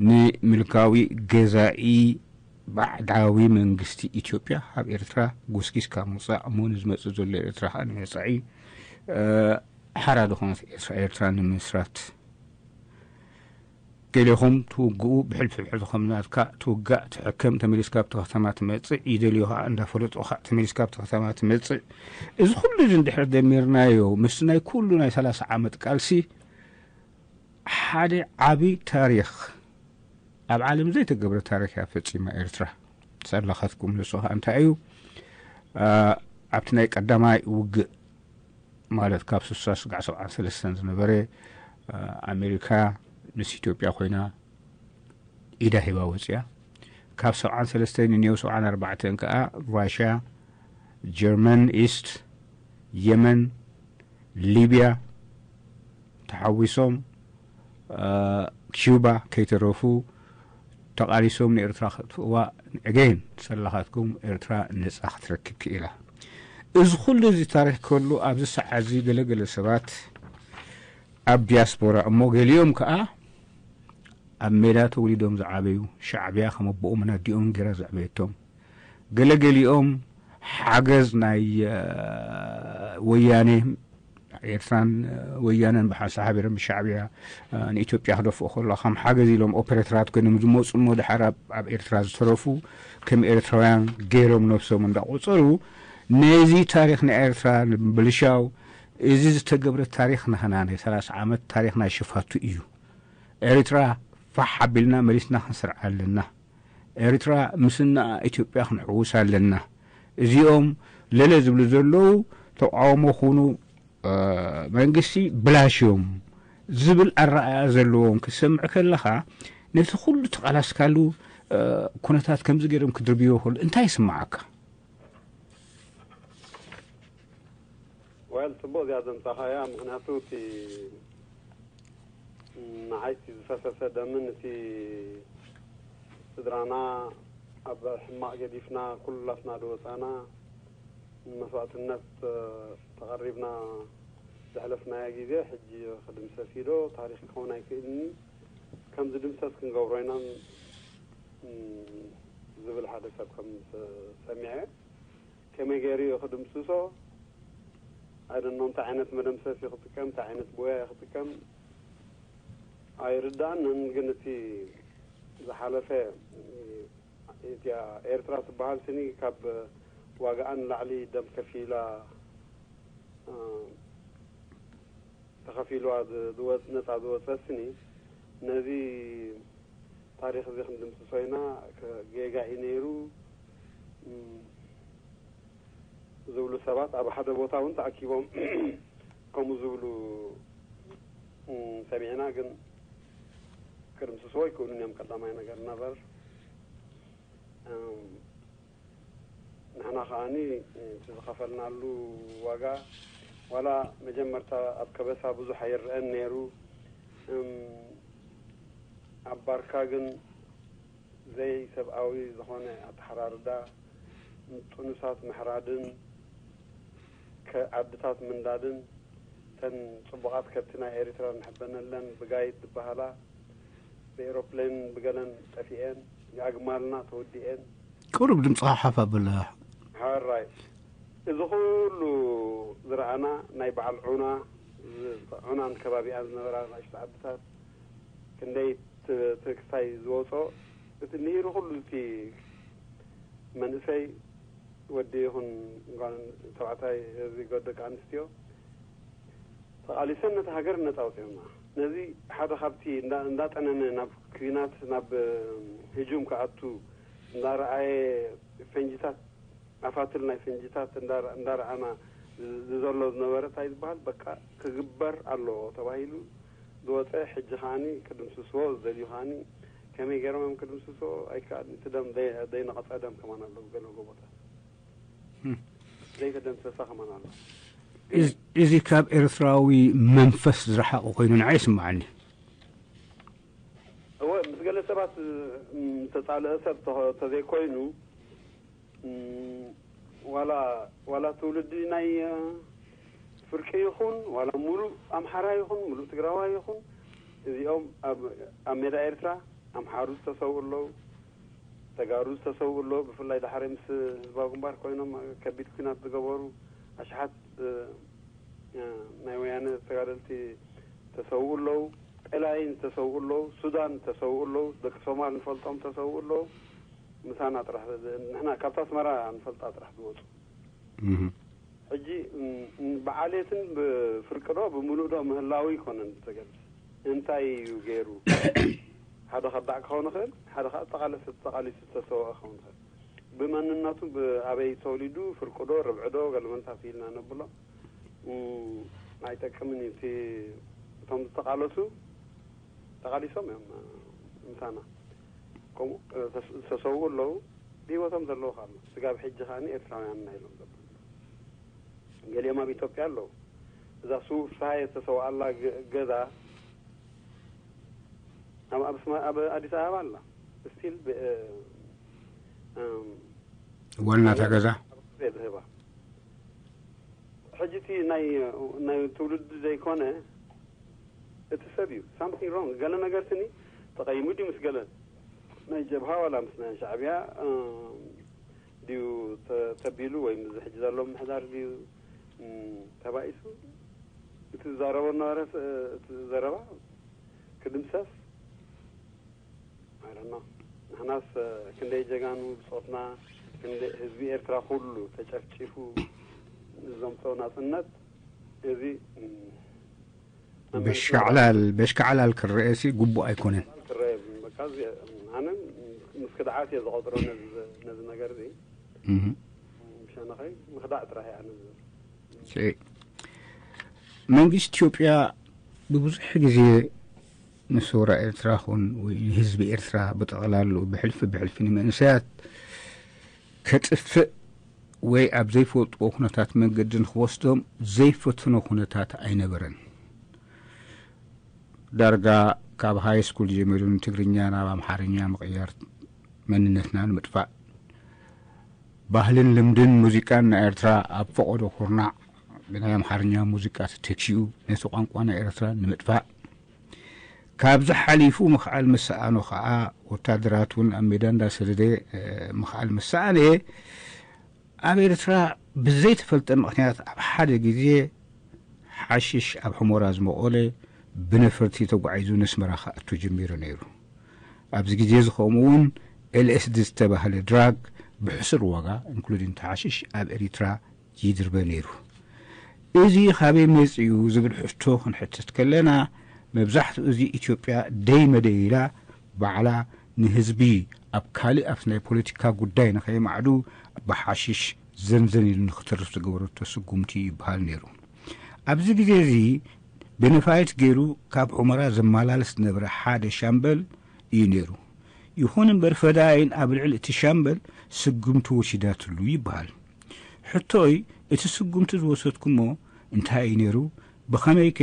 ንምልካዊ ገዛኢ ባዕዳዊ መንግስቲ ኢትዮጵያ ኣብ ኤርትራ ጎስጊስካ ምውጻእ፣ እሞ ንዝመጽእ ዘሎ ኤርትራ ከኣ ንመጻኢ፣ እ፣ ሓራ ዝኾነት ኤርትራ፣ ኤርትራ ንምስራት። ገሌኹም ትውግኡ፣ ብሕልፊ ብሕልፊ ከም ናትካ ትውጋእ፣ ትሕከም፣ ተመሊስካ ኣብቲ ከተማ ትመጽእ፣ ይደልዩ ከኣ እንዳፈለጡ ከኣ ተመሊስካ ኣብቲ ከተማ ትመጽእ። እዚ ኩሉ እዚ እንድሕር ደሚርናዮ፣ ምስቲ ናይ ኩሉ ናይ ሰላሳ ዓመት ቃልሲ ሓደ ዓቢ ታሪኽ፣ ኣብ ዓለም ዘይተገብረ ታሪኽ እያ ፈጺማ ኤርትራ። ሳላኻትኩም ንሱ ከኣ እንታይ እዩ? እ፣ ኣብቲ ናይ ቀዳማይ ውግእ ማለት ካብ ስሳ ስጋዕ ሰብዓን ሰለስተን ዝነበረ፣ እ፣ ኣሜሪካ ምስ ኢትዮጵያ ኮይና ኢዳ ሂባ ወጽያ። ካብ ሰብዓን ሰለስተን ንኔው ሰብዓን ኣርባዕተን ከኣ ራሽያ፣ ጀርመን ኢስት፣ የመን፣ ሊብያ ተሓዊሶም፣ እ፣ ኪዩባ ከይተረፉ ተቓሊሶም ንኤርትራ ከጥፍእዋ፣ ኣገይን ሰላኻትኩም ኤርትራ ነጻ ክትረክብ ክኢላ። እዚ ኩሉ እዚ ታሪኽ ከሉ ኣብዚ ሰዓት እዚ ገለገለ ሰባት ኣብ ዲያስፖራ እሞ ገሊኦም ከኣ ኣብ ሜዳ ተወሊዶም ዝዓበዩ ሻዕብያ ከም ኣቦኦምን ኣዲኦምን ገይራ ዘዕበየቶም፣ ገለገሊኦም ሓገዝ ናይ፣ እ፣ ወያኔ ኤርትራን፣ እ፣ ወያነን ብሓንሳእ ሓቢሮም ብሻዕብያ፣ እ፣ ንኢትዮጵያ ክደፍኡ ከሎ ከም ሓገዝ ኢሎም ኦፐሬተራት ኮይኖም ዝመጹ እሞ ድሓር ኣብ፣ ኣብ ኤርትራ ዝተረፉ ከም ኤርትራውያን ገይሮም ነብሶም እንዳቆጸሩ ነዚ ታሪኽ ናይ ኤርትራ ንምብልሻው እዚ ዝተገብረ ታሪኽ ናህና ናይ ሰላሳ ዓመት ታሪኽ ናይ ሽፋቱ እዩ። ኤርትራ ፋሕ ኣቢልና መሊስና ክንሰርዓ ኣለና። ኤርትራ ምስና ኢትዮጵያ ክንሕውስ ኣለና። እዚኦም ለለ ዝብሉ ዘለዉ ተቃውሞ ኩኑ፣ እ፣ መንግስቲ ብላሽ እዮም ዝብል ኣረኣእያ ዘለዎም ክትሰምዕ ከለኻ ነቲ ኩሉ ተቓላስካሉ፣ እ፣ ኩነታት ከምዚ ገይሮም ክድርብዮ ከሉ እንታይ ይስምዓካ? ወል ጽቡቕ እዚኣ ዘምጻኻያ፣ ምኽንያቱ እቲ ንዓይ እቲ ዝፈሰሰ ደምን እቲ ስድራና ኣብ ሕማቕ ገዲፍና ኩላትና ዝወጻና ንመስዋእትነት ተቐሪብና ዘሕለፍናዮ ግዜ ሕጂ ክድምሰስ ኢሉ ታሪኽ ክኸውን ኣይክእልን እዩ። ከም ዝድምሰስ ክንገብሮ ኢና፣ እም፣ ዝብል ሓደ ሰብ ከም ሰ-፣ ሰሚዐ። ከመይ ገይሩ እዩ ክድምስሶ? ኣይደኖ እንታይ ዓይነት መደምሰሲ ክጥቀም፣ እንታይ ዓይነት ቦያ እዩ ክጥቀም ኣይርዳእንን። ግን እቲ ዝሓለፈ፣ እቲኣ ኤርትራ ትበሃል ስኒ ካብ ዋጋኣ ንላዕሊ ደም ከፊላ፣ እ፣ ተኸፊልዋ ዝ-፣ ዝወጽ-፣ ነጻ ዝወጸት ስኒ ነዚ ታሪኽ እዚ ክንድምስሶ ኢና፣ ከ-፣ ጌጋ እዩ ነይሩ፣ እም፣ ዝብሉ ሰባት ኣብ ሓደ ቦታ እውን ተኣኪቦም ከምኡ ዝብሉ፣ እም፣ ሰሚዕና፣ ግን ክድምስስዎ ኣይክእሉን እዮም። ቀዳማይ ነገር ነበር ንሕና ከዓኒ እቲ ዝኸፈልናሉ ዋጋ ዋላ መጀመርታ ኣብ ከበሳ ብዙሕ ኣይረኣን ነይሩ። ኣብ ባርካ ግን ዘይሰብኣዊ ዝኾነ ኣተሓራርዳ፣ ጥኑሳት ምሕራድን ዓድታት ምንዳድን፣ እተን ፅቡቓት ከብቲ ናይ ኤሪትራ ንሕበነለን ብጋይድ ዝበሃላ ብኤሮፕሌን ብገለን ጠፊኤን፣ ኣግማልና ተወዲኤን። ቁሩብ ድምፅኻ ሓፍ ኣበላ። ሓራይ፣ እዚ ኩሉ ዝረኣና ናይ በዓል ዑና፣ ዑናን ከባቢኣን ዝነበራ ንእሽቶ ዓድታት ክንደይ ትክስታይ ዝወፆ፣ እቲ ንሂሩ ኩሉ እቲ መንእሰይ ወዲ ይኹን ጓል ተባዕታይ፣ እዚ ጎ-፣ ደቂ ኣንስትዮ ተቓሊሰን ነቲ ሃገር ነፃ ኣውፂኦማ። ነዚ ሓደ ካብቲ እንዳ-፣ እንዳጠነነ ናብ ኲናት፣ ናብ ህጁም ክኣቱ እንዳረኣየ፣ ፈንጅታት፣ ኣፋትል ናይ ፈንጅታት እንዳ-፣ እንዳረኣና ዝ-፣ ዝዘሎ ዝነበረ እንታይ ዝበሃል፣ በቃ ክግበር ኣለዎ ተባሂሉ ዝወፀ፣ ሕጂ ከዓኒ ክድምስስዎ ዝደልዩ ከዓኒ ከመይ ገይሮም እዮም ክድምስስዎ ኣይከኣልን። እቲ ደም ዘይ-፣ ዘይነቐፀ ደም ከማን ኣሎ ብገለ ጎቦታት። ዘይተደምሰሳ ከማን ኣሎ። እዚ ካብ ኤርትራዊ መንፈስ ዝረሓቐ ኮይኑ ንዓይ ይስምዓኒ። እወ፣ ምስ ገለ ሰባት ዝተጻልአ ሰብ ተዘይኮይኑ፣ ዋላ ዋላ ትውልዲ ናይ ፍርቂ ይኹን ዋላ ሙሉእ ኣምሓራ ይኹን ሙሉእ ትግራዋይ ይኹን፣ እዚኦም ኣብ ሜዳ ኤርትራ ኣምሓሩ ዝተሰውኡ ኣለዉ፣ ተጋሩ ዝተሰውኡ ኣለዉ። ብፍላይ ዳሕሪ ምስ ህዝባዊ ግንባር ኮይኖም ከቢድ ኲናት ዝገበሩ ኣሽሓት ናይ ወያነ ተጋደልቲ ተሰውኡ ኣለዉ። ጠላይን ዝተሰውኡ ኣለዉ። ሱዳን ዝተሰውኡ ኣለዉ። ደቂ ሶማል ንፈልጦም ተሰውኡ ኣለዉ። ምሳና ጥራሕ፣ ንሕና ካብታ ኣስመራ ንፈልጣ ጥራሕ ዝወፁ። ሕጂ ብዓሌትን ብፍርቂ ዶ ብምሉእ ዶ ምህላው ይኮነን ዘገድስ። እንታይ እዩ ገይሩ? ሓደ ከዳዕ ክኸውን ይኽእል፣ ሓደ ከዓ ተቓለሰ-፣ ተቓሊሱ ዝተሰወአ ክኸውን ይኽእል። ብመንነቱ፣ ብኣበይ ተወሊዱ፣ ፍርቂ ዶ ርብዒ ዶ ገለመንታት ኢልና ነብሎ ኣይጠቅምን እዩ። እቲ፣ እቶም ዝተቓለሱ ተቓሊሶም እዮም ምሳና። ከምኡ ዝተሰውኡ ኣለዉ፣ ብህይወቶም ዘለዉ ከዓ ኣለዉ። ስጋብ ሕጂ ከዓ ኤርትራውያን ኢና ኢሎም ዘለዉ። ገሊኦም ኣብ ኢትዮጵያ ኣለዉ። እዛ ስዉእ ፍስሃየ ዝተሰውኣላ ገዛ ኣብ ኣዲስ ኣበባ ኣላ። ስቲል ዋናታ ገዛ ዝህባ። ሕጂ እቲ ናይ ትውልዲ ዘይኮነ እቲ ሰብ እዩ ሳምቲንግ ሮንግ። ገለ ነገር ስኒ ተቐይሙ ድዩ ምስ ገለ ናይ ጀብሃ ዋላ ምስ ናይ ሻዕብያ ድዩ ተቢሉ ወይ ምስ ሕጂ ዘሎ ምሕዳር ድዩ ተባኢሱ? እቲ ዝዛረቦ ነበረ እቲ ዘረባ ክድምሰስ ኣይረና። ንሕናስ ክንደይ ጀጋኑ ብፆትና፣ ህዝቢ ኤርትራ ኩሉ ተጨፍጪፉ ዘምፀኦ ናፅነት፣ እዚ በሽካዕላል በሽካዕላል ክረኤሲ ግቡእ ኣይኮነን። ክረኤ፣ ኣነ ምስ ክድዓት እየ ዝቆፅሮ ነዚ ነገር እዚ። ብሸነኸይ ምክዳዕ ጥራሕ እየ ኣነ ዝብል። መንግስቲ ኢትዮጵያ ብብዙሕ ግዜ ንሰውራ ኤርትራ ኹን ወይ ንህዝቢ ኤርትራ ብጠቕላሉ ብሕልፊ ብሕልፊ ንመንእሰያት ከጥፍእ ወይ ኣብ ዘይፈልጥዎ ኩነታት መንገዲ ንክወስዶም ዘይፈትኖ ኩነታት ኣይነበረን። ዳርጋ ካብ ሃይ ስኩል ጀሚሩ ንትግርኛ ናብ ኣምሓርኛ ምቕያር መንነትና ንምጥፋእ፣ ባህልን ልምድን ሙዚቃን ናይ ኤርትራ ኣብ ፈቐዶ ኩርናዕ ብናይ ኣምሓርኛ ሙዚቃ ተተኪኡ ነቲ ቋንቋ ናይ ኤርትራ ንምጥፋእ፣ ካብዚ ሓሊፉ ምኽዓል ምስ ሰኣኖ ከዓ ወታደራት እውን ኣብ ሜዳ እንዳሰደደ ምኽዓል ምስ ሰኣነ፣ ኣብ ኤርትራ ብዘይተፈልጠ ምኽንያት ኣብ ሓደ ግዜ ሓሽሽ ኣብ ሑመራ ዝመቐለ ብነፈርቲ ተጓዒዙ ነስመራ ክኣቱ ጀሚሩ ነይሩ። ኣብዚ ግዜ እዚ ከምኡ እውን ኤልኤስዲ ዝተባህለ ድራግ ብሕሱር ዋጋ፣ ኢንክሉዲንግ እቲ ሓሽሽ፣ ኣብ ኤሪትራ ይድርበ ነይሩ። እዚ ካበይ መፂኡ ዝብል ሕቶ ክንሕትት ከለና፣ መብዛሕትኡ እዚ ኢትዮጵያ ደይ መደይ ኢላ ባዕላ ንህዝቢ ኣብ ካሊእ ኣብቲ ናይ ፖለቲካ ጉዳይ ንኸይማዕዱ ብሓሽሽ ዘንዘን ኢሉ ንክተርፍ ዝገበረቶ ስጉምቲ ይበሃል ነይሩ። ኣብዚ ግዜ እዚ ቤነፋይት ገይሩ ካብ ሑመራ ዘመላልስ ዝነበረ ሓደ ሻምበል እዩ ነይሩ። ይኹን እምበር ፈዳይን ኣብ ልዕሊ እቲ ሻምበል ስጉምቲ ወሲዳትሉ ይበሃል። ሕቶይ፣ እቲ ስጉምቲ ዝወሰድኩሞ እንታይ እዩ ነይሩ? ብኸመይከ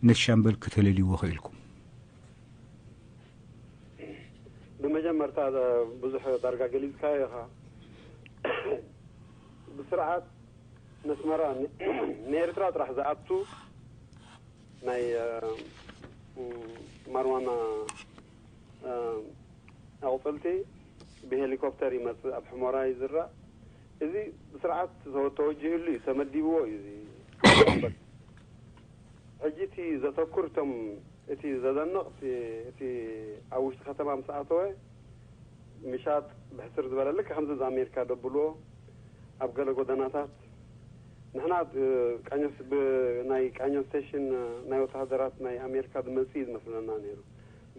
ነቲ ሻምበል ከተለልይዎ ኽኢልኩም? ብመጀመርታ ብዙሕ ዳርጋ ገሊፅካዮ ኢኻ። ብስርዓት ነስመራ ንኤርትራ ጥራሕ ዝኣቱ ናይ ማርዋና ኣቑፅልቲ ብሄሊኮፕተር ይመፅእ፣ ኣብ ሕሞራ ይዝራእ። እዚ ብስርዓት ተወ- ተወጂህሉ እዩ፣ ተመዲብዎ እዩ። እዚ ሕጂ እቲ ዘተኩር እቶም እቲ ዘደንቕ እቲ እቲ ኣብ ውሽጢ ከተማ ምስ ኣተወ ምሻጥ ብሕስር ዝበለ ልክዕ ከምዚ እዚ ኣሜሪካ ደብልዎ ኣብ ገለ ጎደናታት ንሕና ቃኘው ናይ ቃኘው ስቴሽን ናይ ወተሃደራት ናይ ኣሜሪካ ዝመጽእ እዩ ዝመስለና ነይሩ።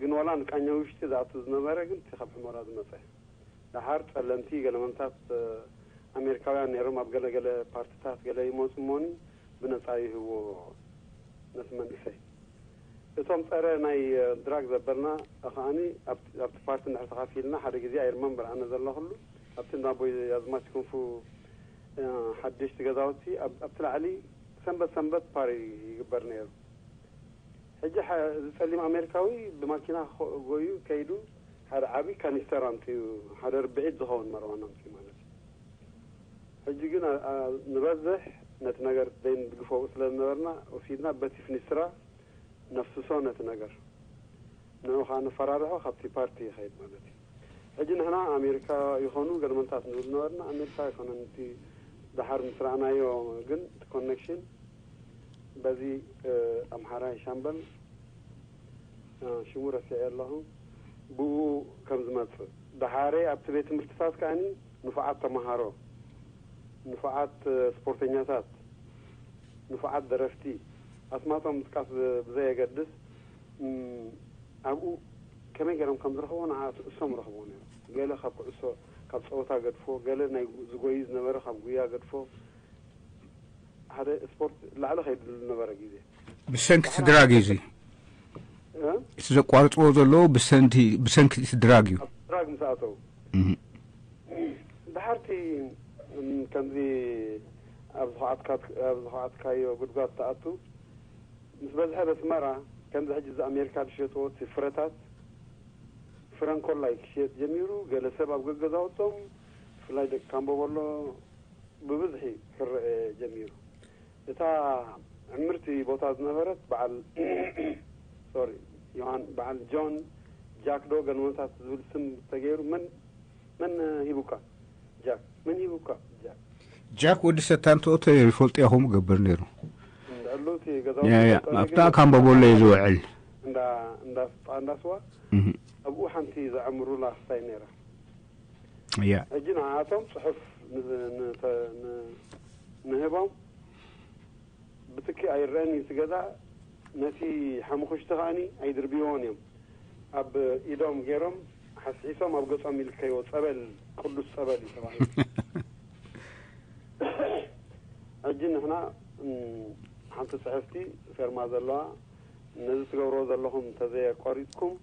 ግን ዋላ ንቃኘው ውሽጢ ዝኣቱ ዝነበረ ግን እቲ ካብ ሕሞራ ዝመጸ ደሓር ጸለምቲ ገለመንታት ኣሜሪካውያን ነይሮም ኣብ ገለገለ ፓርትታት ገለ ይመጹ እሞኒ ብነጻ ይህብዎ ነቲ መንእሰይ። እቶም ጸረ ናይ ድራግ ዘበልና ከዓኒ ኣብቲ ፓርቲ እንድሕር ተኻፊልና ሓደ ግዜ ኣይርመምበር ኣነ ዘለኹሉ ኣብቲ እንዳቦይ ኣዝማች ክንፉ ሓደሽቲ ገዛውቲ ኣብቲ ላዕሊ ሰንበት ሰንበት ፓሪ ይግበር ነይሩ። ሕጂ እዚ ጸሊም ኣሜሪካዊ ብማኪና ጎዩ ከይዱ ሓደ ዓቢ ካኒስተር ኣምጺኡ ሓደ ርብዒት ዝኸውን መርዋና ኣምጺኡ ማለት እዩ። ሕጂ ግን ንበዝሕ ነቲ ነገር ዘይንድግፎ ስለ ዝነበርና ወሲድና በቲ ፍኒስትራ ነፍስሶ ነቲ ነገር ንኡ ከዓ ነፈራርሖ ካብቲ ፓርቲ ይኸይድ ማለት እዩ። ሕጂ ንሕና ኣሜሪካ ይኾኑ ገለመንታት ንብል ነበርና። ኣሜሪካ ይኮነን እቲ ደሓር ምስ ረኣናዮ ግን እቲ ኮኔክሽን በዚ ኣምሓራይ ሻምበል ሽሙ ረሲዐ ኣለኹ ብኡ ከም ዝመፅእ ደሓረ ኣብቲ ቤት ትምህርትታት ከዓኒ ንፉዓት ተምሃሮ ንፉዓት ስፖርተኛታት ንፉዓት ደረፍቲ ኣስማቶም ምጥቃስ ብዘየገድስ ኣብኡ ከመይ ገይሮም ከም ዝረኽቦ ንዓ እሶም ረኽቦ ነይሮም። ገለ ካብ ኩዕሶ ካብ ፀወታ ገድፎ፣ ገለ ናይ ዝጎይ ዝነበረ ካብ ጉያ ገድፎ፣ ሓደ ስፖርት ላዕሊ ከይድሉ ዝነበረ ግዜ ብሰንኪ እቲ ድራግ እዩ እዚ። እቲ ዘቋርፅዎ ዘለዉ ብሰንኪ እቲ ድራግ እዩ። ድራግ ምስ ኣተዉ ድሓርቲ ከምዚ ኣብ ዝኸዓትካዮ ጉድጓድ ትኣቱ ምስ በዝሐ በስመራ ከምዚ ሕጂ እዚ ኣሜሪካ ዝሸጥዎ እቲ ፍረታት ፍረ እንኮላይ ክሽየጥ ጀሚሩ። ገለ ሰብ ኣብ ገገዛውቶም ብፍላይ ደቂ ካምቦበሎ ብብዝሒ ክረአ ጀሚሩ። እታ ዕምርቲ ቦታ ዝነበረት በዓል ሶሪ ዮሃን በዓል ጆን ጃክ ዶ ገንወታት ዝብል ስም ተገይሩ መን መን ሂቡካ ጃክ መን ሂቡካ ጃክ ጃክ ወዲ ሰታን ተኦቶ ይፈልጡ ያኹም ገብር ነይሩ። እንድዕሉ እቲ ገዛ ኣብታ ካምቦቦሎ እዩ ዝውዕል። እንዳስጣ እንዳስዋ ኣብኡ ሓንቲ ዘዕምሩላ ክስታይ ነይራ። ሕጂ ንዓኣቶም ፅሑፍ ንህቦም ብትኪ ኣይረአን እዩ እቲ ገዛ። ነቲ ሓሙኽሽቲ ከዓኒ ኣይድርብይዎን እዮም። ኣብ ኢዶም ገይሮም ሓስሒሶም ኣብ ገጾም ይልከይዎ። ጸበል ቅዱስ ጸበል እዩ ተባሂሉ። ሕጂ ንሕና ሓንቲ ጽሕፍቲ ፌርማ ዘለዋ ነዚ ትገብርዎ ዘለኹም ተዘየቋሪጽኩም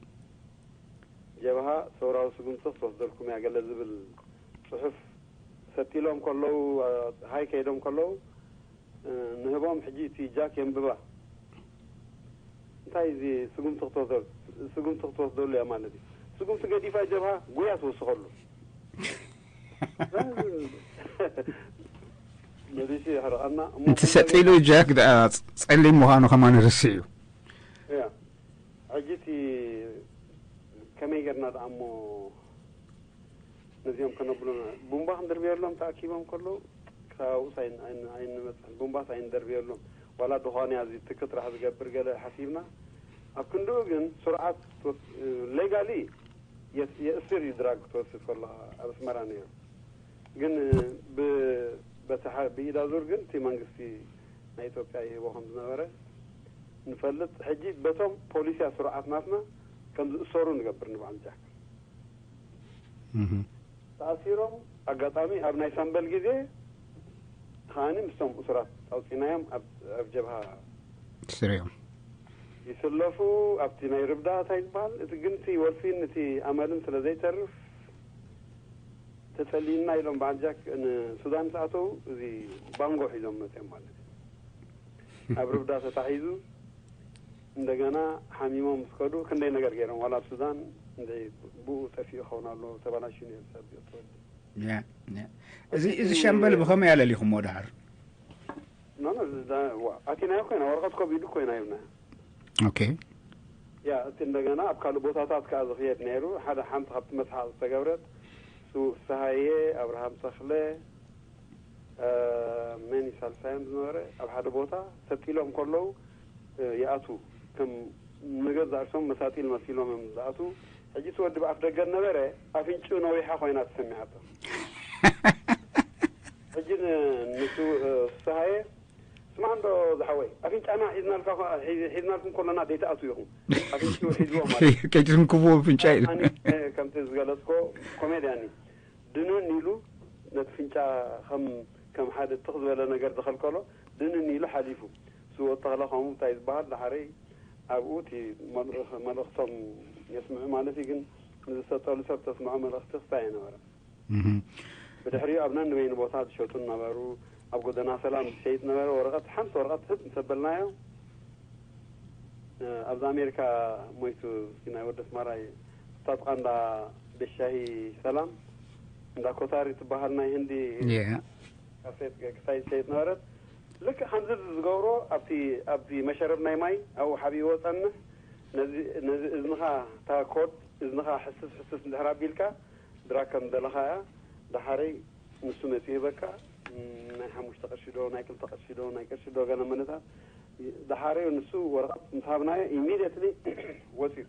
ጀብሃ ሰውራዊ ስጉምቲ ክትወስደልኩም እያ ገለ ዝብል ጽሑፍ ሰጢሎም ከለዉ ሃይ ከይዶም ከለዉ ንህቦም ሕጂ እቲ ጃክ የንብባ እንታይ እዚ ስጉምቲ ክትወስደሉ ስጉምቲ ክትወስደሉ እያ ማለት እዩ። ስጉምቲ ገዲፋ ጀብሃ ጉያ ትውስኸሉ። መሊሱ የሕርቐና እሞ እንተ ሰጢሉ ጃክ ደኣ ጸሊም ምዃኑ ከማን ርስዕ እዩ። እያ ሕጂ እቲ ከመይ ጌርና ደኣ እሞ ነዚኦም ከነብሉና ቡምባ ክንድርብየሎም ተኣኪቦም ከለዉ ክሳብኡስ ኣይንመፅን ቡምባስ ኣይንደርብየሎም ዋላ ድኳን እያ እዚ ትኪ ጥራሕ ዝገብር ገለ ሓሲብና ኣብ ክንድኡ ግን ስርዓት ሌጋሊ የእስር እዩ ድራግ ክትወስድ ከለኻ ኣብ ኣስመራ ነይሩ ግን በቲ ብኢዳ ዙር ግን እቲ መንግስቲ ናይ ኢትዮጵያ ይህቦ ከም ዝነበረ ንፈልጥ ሕጂ በቶም ፖሊስያ ስርዓት ናትና ከም ዝእሰሩ ንገብር ንበዓል ጃክ ተኣሲሮም ኣጋጣሚ ኣብ ናይ ሳምበል ግዜ ከዓኒ ምስቶም እሱራት ኣውፂናዮም ኣብ ጀብሃ ስሪኦም ይስለፉ ኣብቲ ናይ ርብዳ እንታይ ዝበሃል እቲ ግን እቲ ወልፊን እቲ ኣመልን ስለ ዘይተርፍ ተጸሊእና ኢሎም በዓል ጃክ ንሱዳን ዝኣተው እዚ ባንጎ ሒዞም መፅኦም ማለት እዩ። ኣብ ርብዳ ተታሒዙ እንደገና ሓሚሞም ምስ ከዱ ክንደይ ነገር ገይሮም ዋላ ኣብ ሱዳን እንደ ብኡ ጠፊኡ ኸውን ኣሎ ተባላሽዩ ነይሩ ሰብ ተወዲ እዚ እዚ ሸምበል ብኸመይ ኣለሊኹሞ ድሓር ኣቲናዮ ኮይና ወረቐት ኮብ ኢዱ ኮይና ይብና ኦኬ ያ እቲ እንደገና ኣብ ካልእ ቦታታት ከዓ ዝኽየድ ነይሩ ሓደ ሓንቲ ካብቲ መስሓቕ ዝተገብረት ስውእ ፍስሃየ ኣብርሃም ተኽለ መን ሳልሳዮም ዝነበረ ኣብ ሓደ ቦታ ሰጢሎም ከለዉ ይኣቱ ከም ንገዛ እርሶም መሳጢል መሲሎም እዮም ዝኣቱ ሕጂ እቲ ወዲ ብኣፍ ደገ ነበረ ኣፍንጭኡ ነዊሓ ኮይና ተሰሚዓቶ ሕጂ ንሱ ፍስሃየ ስማዕ እንዶ ዝሓወይ ኣፍንጫና ሒዝናልኩም ከሎና ደይትኣትዉ ኢኹም ኣፍንጭኡ ሒዝዎ ማለት ከይትንክብዎ ኣፍንጫ ኢሉ ከምቲ ዝገለፅኮ ኮሜድያን እዩ ድንን ኢሉ ነቲ ፍንጫ ከም ከም ሓደ ትኽ ዝበለ ነገር ዝኸልከሎ ድንን ኢሉ ሓሊፉ ስወ ተኽለ ከምኡ እንታይ ዝበሃል ዳሓረይ ኣብኡ እቲ መልእኽቶም የስምዑ ማለት እዩ ግን ንዝሰጠሉ ሰብ ተስምዖ መልእኽቲ ክስታይ ኣይነበረን ብድሕሪኡ ኣብ ነንበይኑ ቦታ ዝሸጡ ነበሩ ኣብ ጎደና ሰላም ዝሸይጥ ነበረ ወረቐት ሓንቲ ወረቐት ህብ ምስ ኣበልናዮ ኣብዚ ኣሜሪካ ሞይቱ ናይ ወዲ ኣስመራ እዩ እታ ጥቓ እንዳ ቤት ሻሂ ሰላም እንዳ ኮታሪ ትበሃል ናይ ህንዲ ካፌት ክሳይ ዝሸይጥ ነበረት ልክዕ ከምዚ ዝገብሮ ኣብቲ ኣብቲ መሸረብ ናይ ማይ ኣብኡ ሓቢእዎ ጸንሕ ነዚ ነዚ እዝንኻ እታ ኮድ እዝንኻ ሕስስ ሕስስ እንድሕር ኣቢልካ ድራግ ከም ዝደለኻ እያ። ዳሓረይ ንሱ መጺኡ በቃ ናይ ሓሙሽተ ቅርሺ ዶ ናይ ክልተ ቅርሺ ዶ ናይ ቅርሺ ዶ ገለ መነታት ዳሓረዩ ንሱ ወረቐት ምስ ሃብናዮ ኢሚድየትሊ ወጺኡ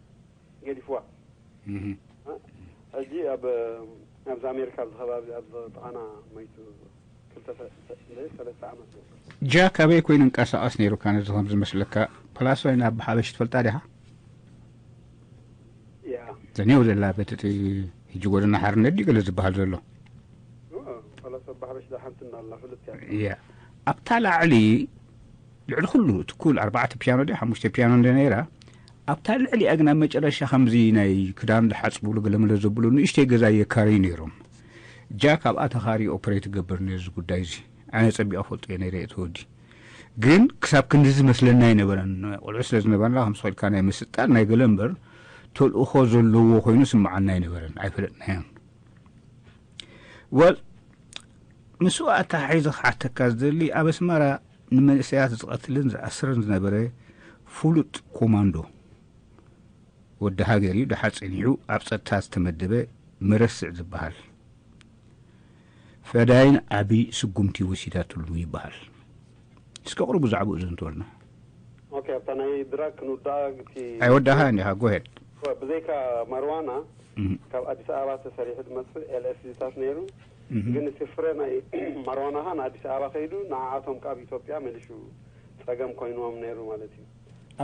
ገዲፍዋ። ሕጂ ኣብ ኣብዚ ኣሜሪካ ኣብዚ ከባቢ ኣብ ጥቓና መይቱ ክልተ ሰለስተ ዓመት ገይሩ። ጃክ ኣበይ ኮይኑ እንቀሳቐስ ነይሩካ ነዚ ከም ዝመስለካ ፕላስ ወይ ናብ ሓበሽ ትፈልጣ ዲኻ? ያ ዘኔው ዘላ በቲ ሕጂ ጎደና ሓርነት ድዩ ገለ ዝበሃል ዘሎ ኦ፣ ፓላስ ኣባ ሓበሽ ዳ ሓንቲ እናላ ፍልጥ እያ። ያ ኣብታ ላዕሊ ልዕሊ ኩሉ እቲ ኩል ኣርባዕተ ፒያኖ ድዩ ሓሙሽተ ፒያኖ እንደ ነይራ ኣብታ ልዕሊኣ ግን ኣብ መጨረሻ ከምዚ ናይ ክዳን ዝሓፅብሉ ገለመለ ዘብሉ ንእሽተይ ገዛ የካርዩ ነይሮም። ጃክ ኣብኣ ተኻሪ ኦፕሬት ይገብር ነዚ ጉዳይ እዚ ኣነ ፀቢቐ ፈልጦ እየ ነይረ እቲ ወዲ ግን ክሳብ ክንድዚ መስለና ኣይነበረን። ቆልዑ ስለ ዝነበርና ከም ስኸልካ ናይ ምስጣል ናይ ገለ እምበር ተልእኾ ዘለዎ ኮይኑ ስምዓና ኣይነበረን ኣይፈለጥናዮን። ወል ምስኡ ኣተሓሒዘ ክሓተካ ዝደሊ ኣብ ኣስመራ ንመንእሰያት ዝቐትልን ዝኣስርን ዝነበረ ፍሉጥ ኮማንዶ ወዲ ሃገር እዩ። ደሓር ጸኒሑ ኣብ ጸጥታ ዝተመደበ መረስዕ ዝበሃል ፈዳይን ዓቢ ስጉምቲ ወሲዳትሉ ይበሃል። እስከ ቅርቡ ዛዕባኡ ዘንትወልና። ኦኬ ኣብታ ናይ ድራግ ክንውዳኣ ግቲ ኣይወዳኻ እንዲኻ ጎሄድ ብዘይካ ማርዋና ካብ ኣዲስ ኣበባ ተሰሪሑ ዝመፅእ ኤልኤስዲታት ነይሩ ግን እቲ ፍረ ናይ ማርዋናኻ ንኣዲስ ኣበባ ከይዱ ንዓኣቶም ካብ ኢትዮጵያ መሊሹ ፀገም ኮይንዎም ነይሩ ማለት እዩ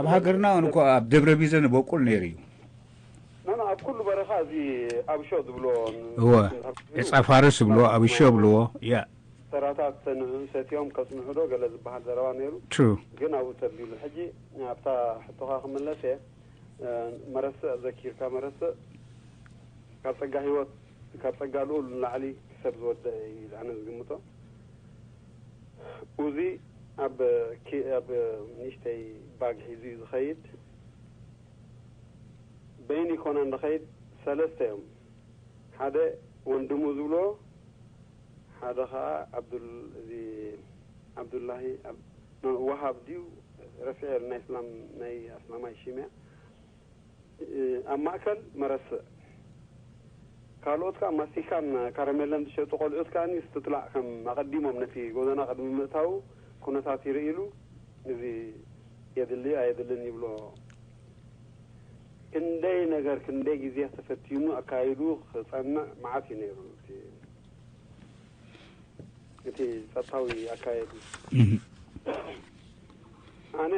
ኣብ ሃገርና እውን እኮ ኣብ ደብረ ቢዘን በቁል ነይሩ እዩ ኖ ኣብ ኩሉ በረኻ እዚ ኣብሾ ዝብሎ እወ ዕፃ ፋርስ ዝብልዎ ኣብሾ ዝብልዎ ያ ተራታት ንዕኡ ሰትዮም ከፅንሑ ዶ ገለ ዝበሃል ዘረባ ነይሩ ትሩ ግን ኣብኡ ተቢሉ ሕጂ ኣብታ ሕቶኻ ክምለስ እየ መረስዕ ዘኪርካ መረስዕ ካብ ጸጋ ህይወት ካብ ጸጋ ልኡል ንላዕሊ ሰብ ዝወደአ እዩ ኣነ ዝግምቶ ኡዚ ኣብ ኪ- ኣብ ንእሽተይ ባግ ሒዙ እዩ ዝኸይድ በይኑ ይኮነ ንኸይድ ሰለስተ እዮም ሓደ ወንድሙ ዝብሎ ሓደ ከዓ ዓብዱል እዚ ዓብዱላሂ ዓብ- ኖ- ወሃብ ድዩ ረፊዐ ናይ እስላም ናይ ኣስላማይ ሽምያ ኣብ ማእከል መረስዕ ካልኦት ከዓ ማስቲካን ካረሜለን ዝሸጡ ቆልዑት ከዓ ስትጥላዕ ከም ኣቐዲሞም ነቲ ጎደና ቅድሚ ምእታው ኩነታት ይርእይሉ እዚ የድሊ ኣየድልን ይብሎ ክንደይ ነገር ክንደይ ግዜ ተፈቲኑ ኣካይዱ ክፀንዕ መዓት እዩ ነይሩ እቲ ፀጥታዊ ኣካየዱ ኣነ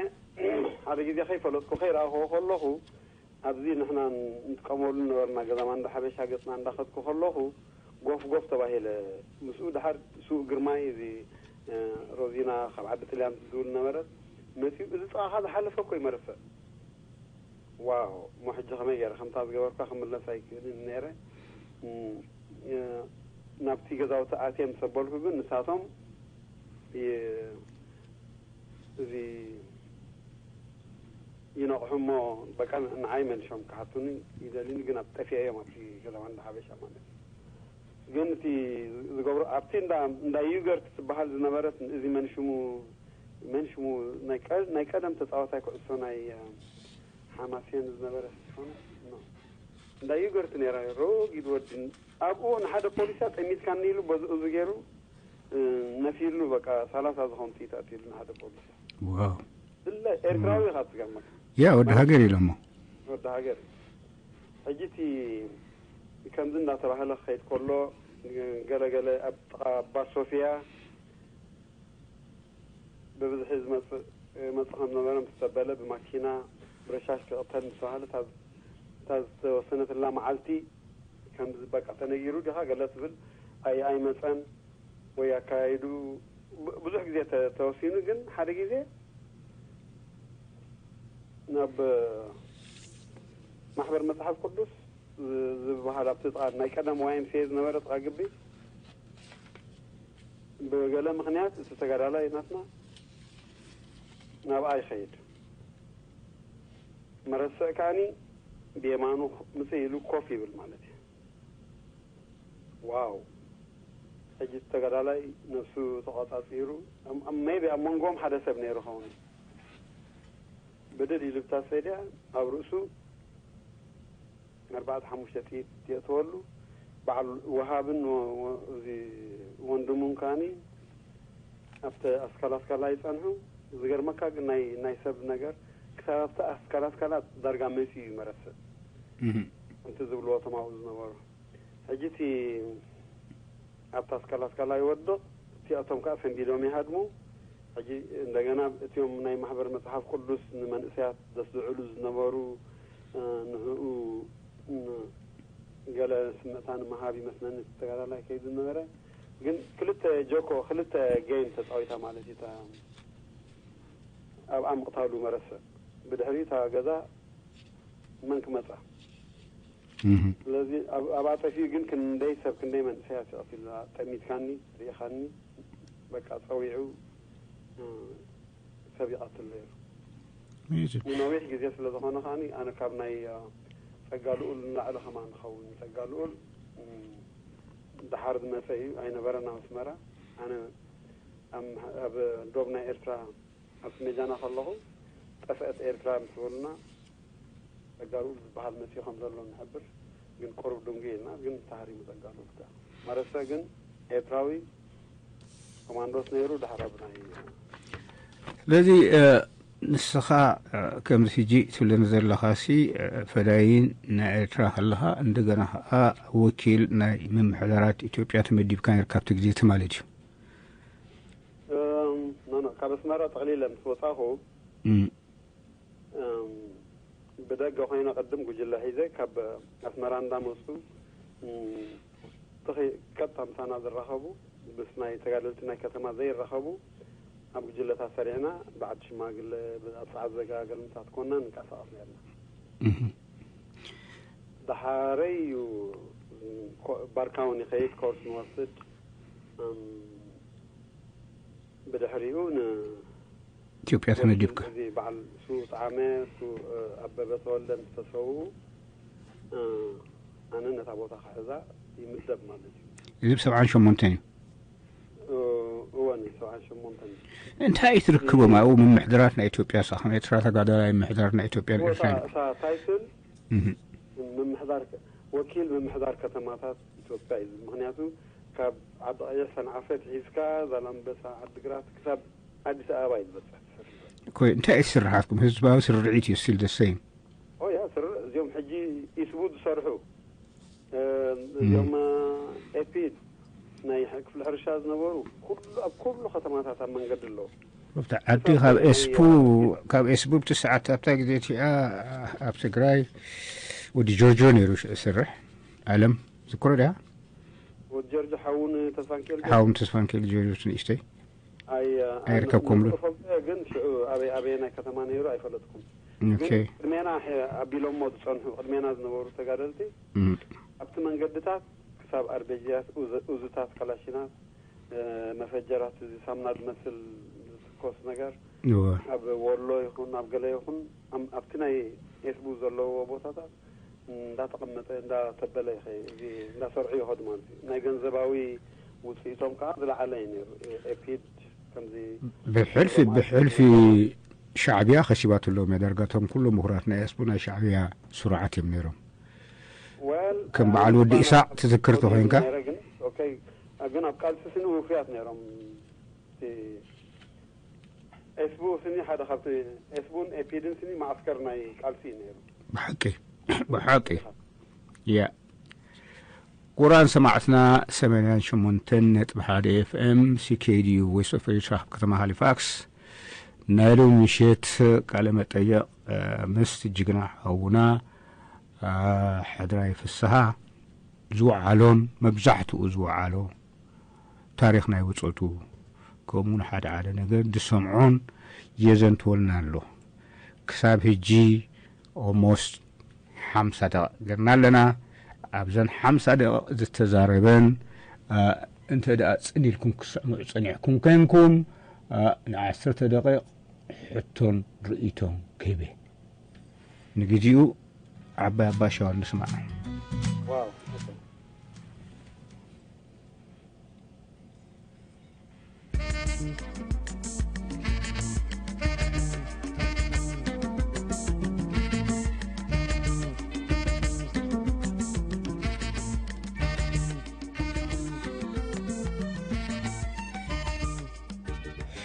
ሓደ ግዜ ከይፈለጥኩ ከይረኣኽዎ ከለኹ ኣብዚ ንሕና ንጥቀመሉ ነበርና ገዛ ማንዳ ሓበሻ ገፅና እንዳኸድኩ ከለኹ ጎፍ ጎፍ ተባሂለ ምስኡ ድሓር ስውእ ግርማይ እዚ ሮዚና ካብ ዓዲ ጥልያን ዝብል ነበረት መፂኡ እዚ ፀቓኻ ዝሓለፈ እኮ ይመርፍዕ ዋው፣ እሞ ሕጂ ከመይ ገይረ ከምታ ዝገበርኳ ክምለስ ኣይክእልን ነይረ። እም፣ እ፣ ናብቲ ገዛውቲ ኣትየ ምስ ኣበልኩ ግን ንሳቶም ይ-፣ እዚ ይነቕሑ እሞ በቃ ንዓይ መሊሶም ክሓቱኒ ይደልዩኒ፣ ግን ኣብ ጠፊአ እዮም ኣብቲ ገዛ ማንዳ ሓበሻ ማለት እዩ። ግን እቲ ዝገብሮ ኣብቲ እንዳ፣ እንዳ ዩገርት ትበሃል ዝነበረት እዚ መን ሽሙ፣ መን ሽሙ ናይ ቀ-፣ ናይ ቀደም ተጻዋታይ ኩዕሶ ናይ፣ እ፣ ሓማሴን ዝነበረ ዝኾነ ኖ። እንዳ ዩገርት ነይራ፣ ረጊድ ወዲ። ኣብኡ ንሓደ ፖሊስ ጠሚትካኒ ኢሉ በዚ፣ እዚ ገይሩ፣ እ፣ ነፊሉ በቃ ሰላሳ ዝኸውን ጥይት ኣትሉ ንሓደ ፖሊስ። ዋው። ስለ ኤርትራዊ ኢኻ ትገርመካ። ያ ወዲ ሃገር ኢሎሞ። ወዲ ሃገር። ሕጂ እቲ ከምዚ እንዳተባህለ ክኸይድ ከሎ፣ ገለገለ ኣብ ጥቓ ባር ሶፊያ ብብዝሒ ዝመጽእ፣ መጽእ ከም ነበረ ምስ ተበለ፣ ብማኪና ብረሻሽ ክቕተል ምስ ተባህለ፣ እታ፣ እታ ዝተወሰነትላ መዓልቲ ከምዚ በቃ ተነጊሩ ዲኻ ገለ ትብል፣ ኣይ-፣ ኣይመጸን ወይ ኣካያይዱ ብ-፣ ብዙሕ ግዜ ተ-፣ ተወሲኑ፣ ግን ሓደ ግዜ ናብ ማሕበር መጽሓፍ ቅዱስ ዝ-፣ ዝበሃል ኣብቲ ጥቓ ናይ ቀደም ዋይ ኤም ሲ ኤ ዝነበረ ጥቓ ግቢ ብገለ ምኽንያት እቲ ተጋዳላይ ናትና ናብኣ ይኸይድ። መረስዕ ከኣኒ ብየማኑ ምጽእ ኢሉ ኮፍ ይብል ማለት እዩ። ዋው! ሕጂ እቲ ተጋዳላይ ነብሱ ተቖጻጺሩ፣ ኣብ፣ ኣብ፣ ሜቢ ኣብ መንጎም ሓደ ሰብ ነይሩ ኸውን። ብድድ ኢሉ ብታ ሰድያ ኣብ ርእሱ ኣርባዕተ ሓሙሽተ ጥይት የእተወሉ። በዓል ወሃብን ወ-፣ ወ-፣ እዚ ወንድሙን ከኣኒ ኣብቲ ኣስካል ኣስካላ ይጸንሑ። ዝገርመካ ግን ናይ፣ ናይ ሰብ ነገር ክሳብ ኣብቲ ኣስካል ኣስካላ ዳርጋ መጺኡ እዩ መረስዕ። እህ። ከምቲ ዝብልዎ እቶም ኣብኡ ዝነበሩ። ሕጂ እቲ ኣብታ ኣስካል ኣስካላ ይወድቕ፣ እቲኣቶም ከኣ ሰንቢዶም ይሃድሙ። ሕጂ እንደገና እቲኦም ናይ ማሕበር መጽሓፍ ቅዱስ ንመንእሰያት ዘስድዕሉ ዝነበሩ፣ እ፣ ንዕኡ፣ እ፣ ገለ ስምዕታ ንምሃብ ይመስለኒ እቲ ተጋዳላይ ከይዱ ዝነበረ። ግን ክልተ ጆኮ፣ ክልተ ጌም ተጻዊታ ማለት እዩ። እታ ኣብኣ ምቕታሉ መረስዕ። ብድሕሪኡ እታ ገዛ መን ክመጻ? እህ። ስለዚ ኣብ-፣ ኣብኣ ጠፊኡ ግን ክንደይ ሰብ፣ ክንደይ መንእሰያት ይቐትል። ጠሚትካኒ፣ ርኢኻኒ፣ በቃ ጸዊዑ፣ እ፣ ሰብ ይቐትል ነይሩ። ምይቱ። ንነዊሕ ግዜ ስለ ዝኾነ ከኣኒ ኣነ ካብ ናይ፣ እ፣ ጸጋ ልኡል ንላዕሊ ከማን ንኸውን። ጸጋ ልኡል፣ እም፣ ደሓር ዝመጸ እዩ፣ ኣይነበረን ኣብ ኣስመራ። ኣነ ኣብ፣ ኣብ ዶብ ናይ ኤርትራ ኣብ ስሜጃና ከለኹ ጠፍአት ኤርትራ ምስ በሉና፣ ጸጋ ልኡል ዝበሃል መጺኡ ከም ዘሎ ንሕብር፣ ግን ቁሩብ ድንጉ ኢልና፣ ግን ተሃሪሙ ጸጋ ልኡል ከኣ። መረሰ ግን ኤርትራዊ ኮማንዶስ ነይሩ፣ ድሓር ኣብ ናይ ስለዚ፣ እ፣ ንስኻ፣ እ፣ ከምዚ ሕጂ ትብለኒ ዘለኻሲ፣ እ፣ ፈዳይን ናይ ኤርትራ ከለኻ፣ እንደገና ኸኣ ወኪል ናይ ምምሕዳራት ኢትዮጵያ ተመዲብካ ነርካ ኣብቲ ግዜ እቲ ማለት እዩ። እም፣ ኖ፣ ኖ፣ ካብ ኣስመራ ጠቕሊለ ምስ ወጻኹ፣ እም። እም፣ ብደገ ኮይነ ቅድም ጉጅለ ሒዘ ካብ ኣስመራ እንዳመጹ፣ እም፣ ትኺ ቀጥታ ምሳና ዝራኸቡ፣ ምስ ናይ ተጋደልቲ ናይ ከተማ ዘይራኸቡ፣ ኣብ ጉጅለታት ሰሪዕና፣ ብዓዲ ሽማግለ፣ ኣብ ሰዓት ዘጋ ገልምታት ኮና ንንቀሳቐስ ነርና። እህ። ደሓረይ እዩ፣ ኮ-፣ ባርካ እውን ይኸይድ፣ ኮርስ ንወስድ። እም፣ ብድሕሪኡ ን-፣ ኢትዮጵያ ተመዲብካ። እዚ በዓል ሱ ጣዕመ፣ ሱ፣ እ፣ ኣበበ ተወልደ ምስ ተሰውኡ፣ እ፣ ኣነ ነታ ቦታ ክሕዛ ይምደብ ማለት እዩ። እዚ ብ ሰብዓን ሸሞንተን እዩ። እ፣ እወን፣ ሰብዓን ሸሞንተን እዩ። እንታይ እዩ ትርክቦም ኣብኡ ምምሕዳራት ናይ ኢትዮጵያ? ሳኸም ኤርትራ ተጋዳላይ ምምሕዳር ናይ ኢትዮጵያ እወ፣ እታ፣ ኤርትራ። እታ ታይትል እህ። ምምሕዳር ከ-፣ ወኪል ምምሕዳር ከተማታት ኢትዮጵያ እዩ። ምኽንያቱ ካብ ዓዲ ቀይሕ፣ ሰንዓፈ ትሒዝካ ዛላምበሳ፣ ዓዲግራት ክሳብ ኣዲስ ኣበባ እዩ ዝበፅሕ። ኮይ፣ እንታይ እዩ ዝስርሓትኩም? ህዝባዊ ስርዒት እዩ፣ still the same። ኦ ያ፣ ስር-፣ እዚኦም ሕጂ ኢስቡ ዝሰርሑ፣ እ፣ እዚኦም፣ እ፣ ኤፒድ ናይ ሕ-፣ ክፍሊ ሕርሻ ዝነበሩ ኩሉ፣ ኣብ ኩሉ ከተማታት ኣብ መንገዲ ኣለዉ። ኣብቲ ዓዲ ካብ ኤስቡ፣ ካብ ኤስቡ ብቲ ሰዓት ኣብታ ግዜ እቲኣ ኣብ ትግራይ ወዲ ጆርጆ ነይሩ ሽ-፣ ዝስርሕ። ኣለም ዝክሮ ድያ? ወዲ ጆርጆ ሓውን ተስፋንኪኤል ግን ሓውን ተስፋንኪኤል ጆርጆ ንእሽተይ ኣይ-፣ ኣይርከብኩም ዶ? ንፈልጦ ግን ሽዑ ኣበይ፣ ኣበየናይ ከተማ ነይሩ ኣይፈለጥኩም። ኦኬ። ግን ቅድሜና ሐ-፣ ኣቢሎሞ ዝጸንሑ፣ ቅድሜና ዝነበሩ ተጋደልቲ እም። ኣብቲ መንገድታት ክሳብ ኣርቤጅያት፣ ኡዝ-፣ ኡዝታት፣ ካላሽናት፣ እ፣ መፈጀራት፣ እዚ ሳምና ዝመስል ዝትኮስ ነገር እወ። ኣብ ወሎ ይኹን ኣብ ገለ ይኹን ኣም-፣ ኣብቲ ናይ ኤስቡ ዘለዎ ቦታታት እንዳተቐመጠ እንዳተበለ ይኸ-፣ እዚ እንዳሰርዑ ይኸዱ ማለት እዩ። ናይ ገንዘባዊ ውፅኢቶም ከዓ ዝለዓለ እዩ ነይሩ። ኤ-፣ ኤፒድ ከምዚ ብሕልፊ፣ ብሕልፊ ሻዕብያ ከሲባትሎም እያ። ዳርጋቶም ኩሎም ምሁራት ናይ ኤስቡ ናይ ሻዕብያ ስሩዓት እዮም ነይሮም። ወል፣ ከም በዓል ወዲ ኢሳቅ ትዝክር ተኾይንካ? ነይረ ግን፣ ኦኬ፣ ግን ኣብ ቃልሲ ስኒ ውፍያት ነይሮም። እቲ ኤስቡ ስኒ ሓደ ካብቲ ኤስቡን ኤፒድን ስኒ ማዕስከር ናይ ቃልሲ እዩ ነይሩ። ብሓቂ፣ ብሓቂ። ያ። ክቡራን ሰማዕትና፣ ሰማንያን ሸሞንተን ነጥቢ ሓደ ኤፍኤም ሲኬዲዩ ቮይስ ኦፍ ኤርትራ ኣብ ከተማ ሃሊፋክስ ናይ ሎሚ ምሸት ቃለ መጠየቕ፣ እ፣ ምስ ጅግና ሓውና፣ እ፣ ሕድራይ ፍስሃ ዝወዓሎን መብዛሕትኡ ዝወዓሎ ታሪኽ ናይ ብጾቱ ከምኡውን ሓደ ሓደ ነገር ዝሰምዖን የዘንትወልና ኣሎ። ክሳብ ሕጂ ኦልሞስት ሓምሳ ደቂቕ ገርና ኣለና። ኣብዘን ሓምሳ ደቂቕ ዝተዛረበን፣ እ፣ እንተ ደኣ ጽን ኢልኩም ክሰምዑ ጸኒሕኩም ኮይንኩም፣ እ፣ ንዓሰርተ ደቂቕ ሕቶን ርእይቶን ክህበ። ንግዜኡ ዓባይ ኣባሻዋ ንስማዕ። ዋው።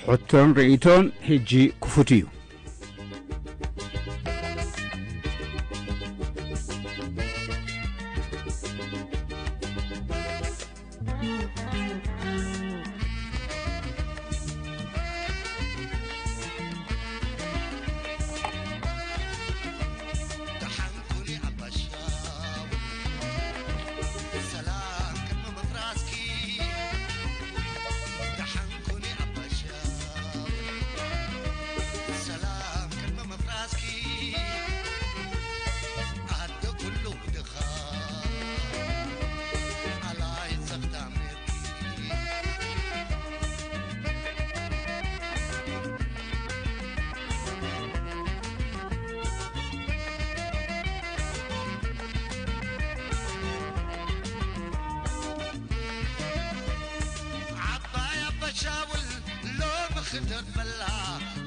ሕቶን ርእይቶን ሕጂ ክፉት እዩ። ዓባይ ኣባሻውል ሎሚ ክደርፈላ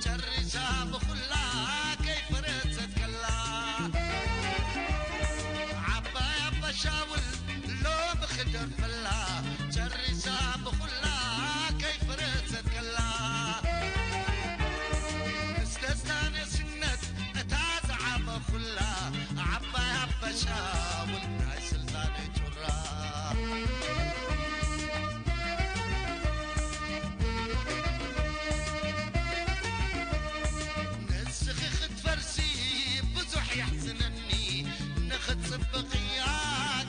ጨሪሳ ብኹላ ከይፈረሰት ከላ። ዓባይ ኣባሻውል ሎሚ ክደርፈላ ጨሪሳ ብኹላ ከይፈረሰት ከላ። ምስ ደስታ ነስነት እታ ዝዓበኹላ ዓባይ ኣባሻውል ናይ ስልጣነይ ጩራ። ንስኺ ክትፈርሲ ብዙሕ የሕዝነኒ፣ ንኽትጽብቕያ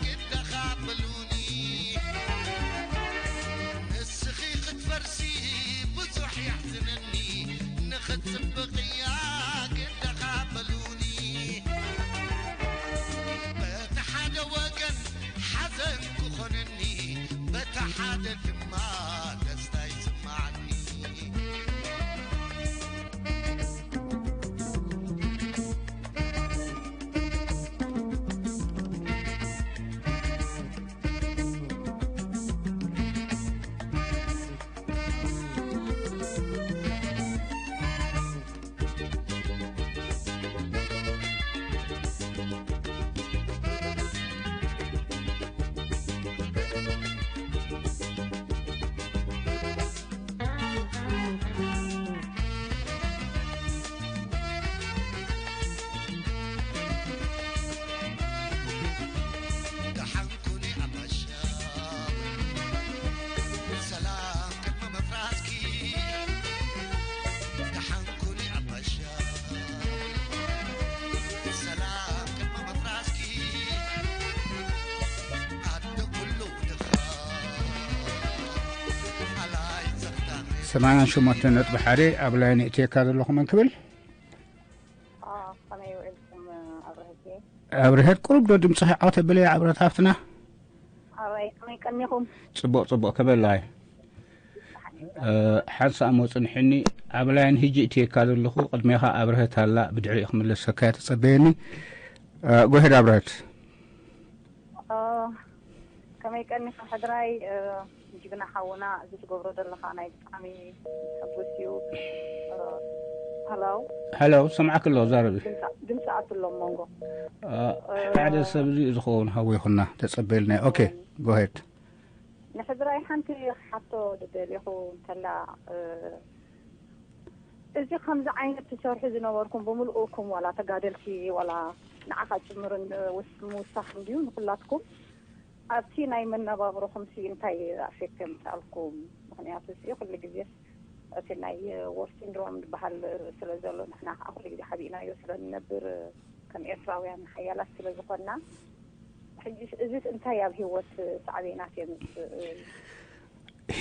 ግደኻ በሉኒ። ንስኺ ክትፈርሲ ብዙሕ የሕዝነኒ፣ ንኽትጽብቕያ ግደኻ በሉኒ። በቲ ሓደ ወገን ሓዘን ክኾነኒ፣ በቲ ሓደ ድማ ደስታ ይስማዓኒ። ደሓን ኩኒ ኣባሻ፣ ሰላም ቅድሚ ምፍራስኪ። ደሓን ኩኒ ኣባሻ፣ ሰላም ቅድሚ ምፍራስኪ። ኣደ ኩሉ ድኻ፣ ኣላይ ዘኽዳን። ሰማንያን ሸሞንተ ነጥቢ ሓደ ኣብ ላይን እትየካ ዘለኹም እንክብል። ኣዎ፣ ይውዕልኩም ኣብረህቴ? ኣብርሀት ቁሩብ ዶ ድምፅኺ ዓው ተብለይ ኣብረት ሃፍትና? ኣራይ ከመይ ቀኒኹም? ፅቡቕ ፅቡቕ ከመላይ? ሓንሳእ እሞ ፅንሕኒ። ኣብላይን ህጂ እትየካ ዘለኹ ቅድሜኻ ኣብርሀት ኣላ ብድሕሪኡ ክምለሰካ ተፀበየኒ። ጎሄድ ኣብርሀት። ከመይ ቀኒኻ ሕድራይ? ጅግና ሓውና፣ እዚ ትገብሮ ዘለኻ ናይ ብጣዕሚ ሕጉስ እዩ። ሃላው ሄሎ፣ ሰምዓክ ኣለኹ፣ ዛረቢ። ድምፂ ኣትሎም መንጎ ሓደ ሰብ እዚ ዝኸውን ሃወ ይኹና ተጸበልና። ኦኬ፣ ጎሄድ። ንሕድራይ ሓንቲ ሓቶ ደደሊኹ እንተላ፣ እዚ ከምዚ ዓይነት ትሰርሑ ዝነበርኩም ብምልኡኩም፣ ዋላ ተጋደልቲ ዋላ ንዓኻ ጭምርን ምውሳኽ እንድዩ ንኩላትኩም፣ ኣብቲ ናይ መነባብሮኹም ሲ እንታይ ኣፌክት የምጻልኩም? ምክንያቱ ሲ ኩሉ ግዜ እቲ ናይ ዎር ሲንድሮም ዝበሃል ስለ ዘሎ፣ ንሕና ከዓ ኩሉ ግዜ ሓቢእናዮ ስለ ንነብር፣ ከም ኤርትራውያን ሓያላት ስለ ዝኾንና፣ ሕጂ እዚ እንታይ ኣብ ህይወት ሳዕቤናት የምጽእ?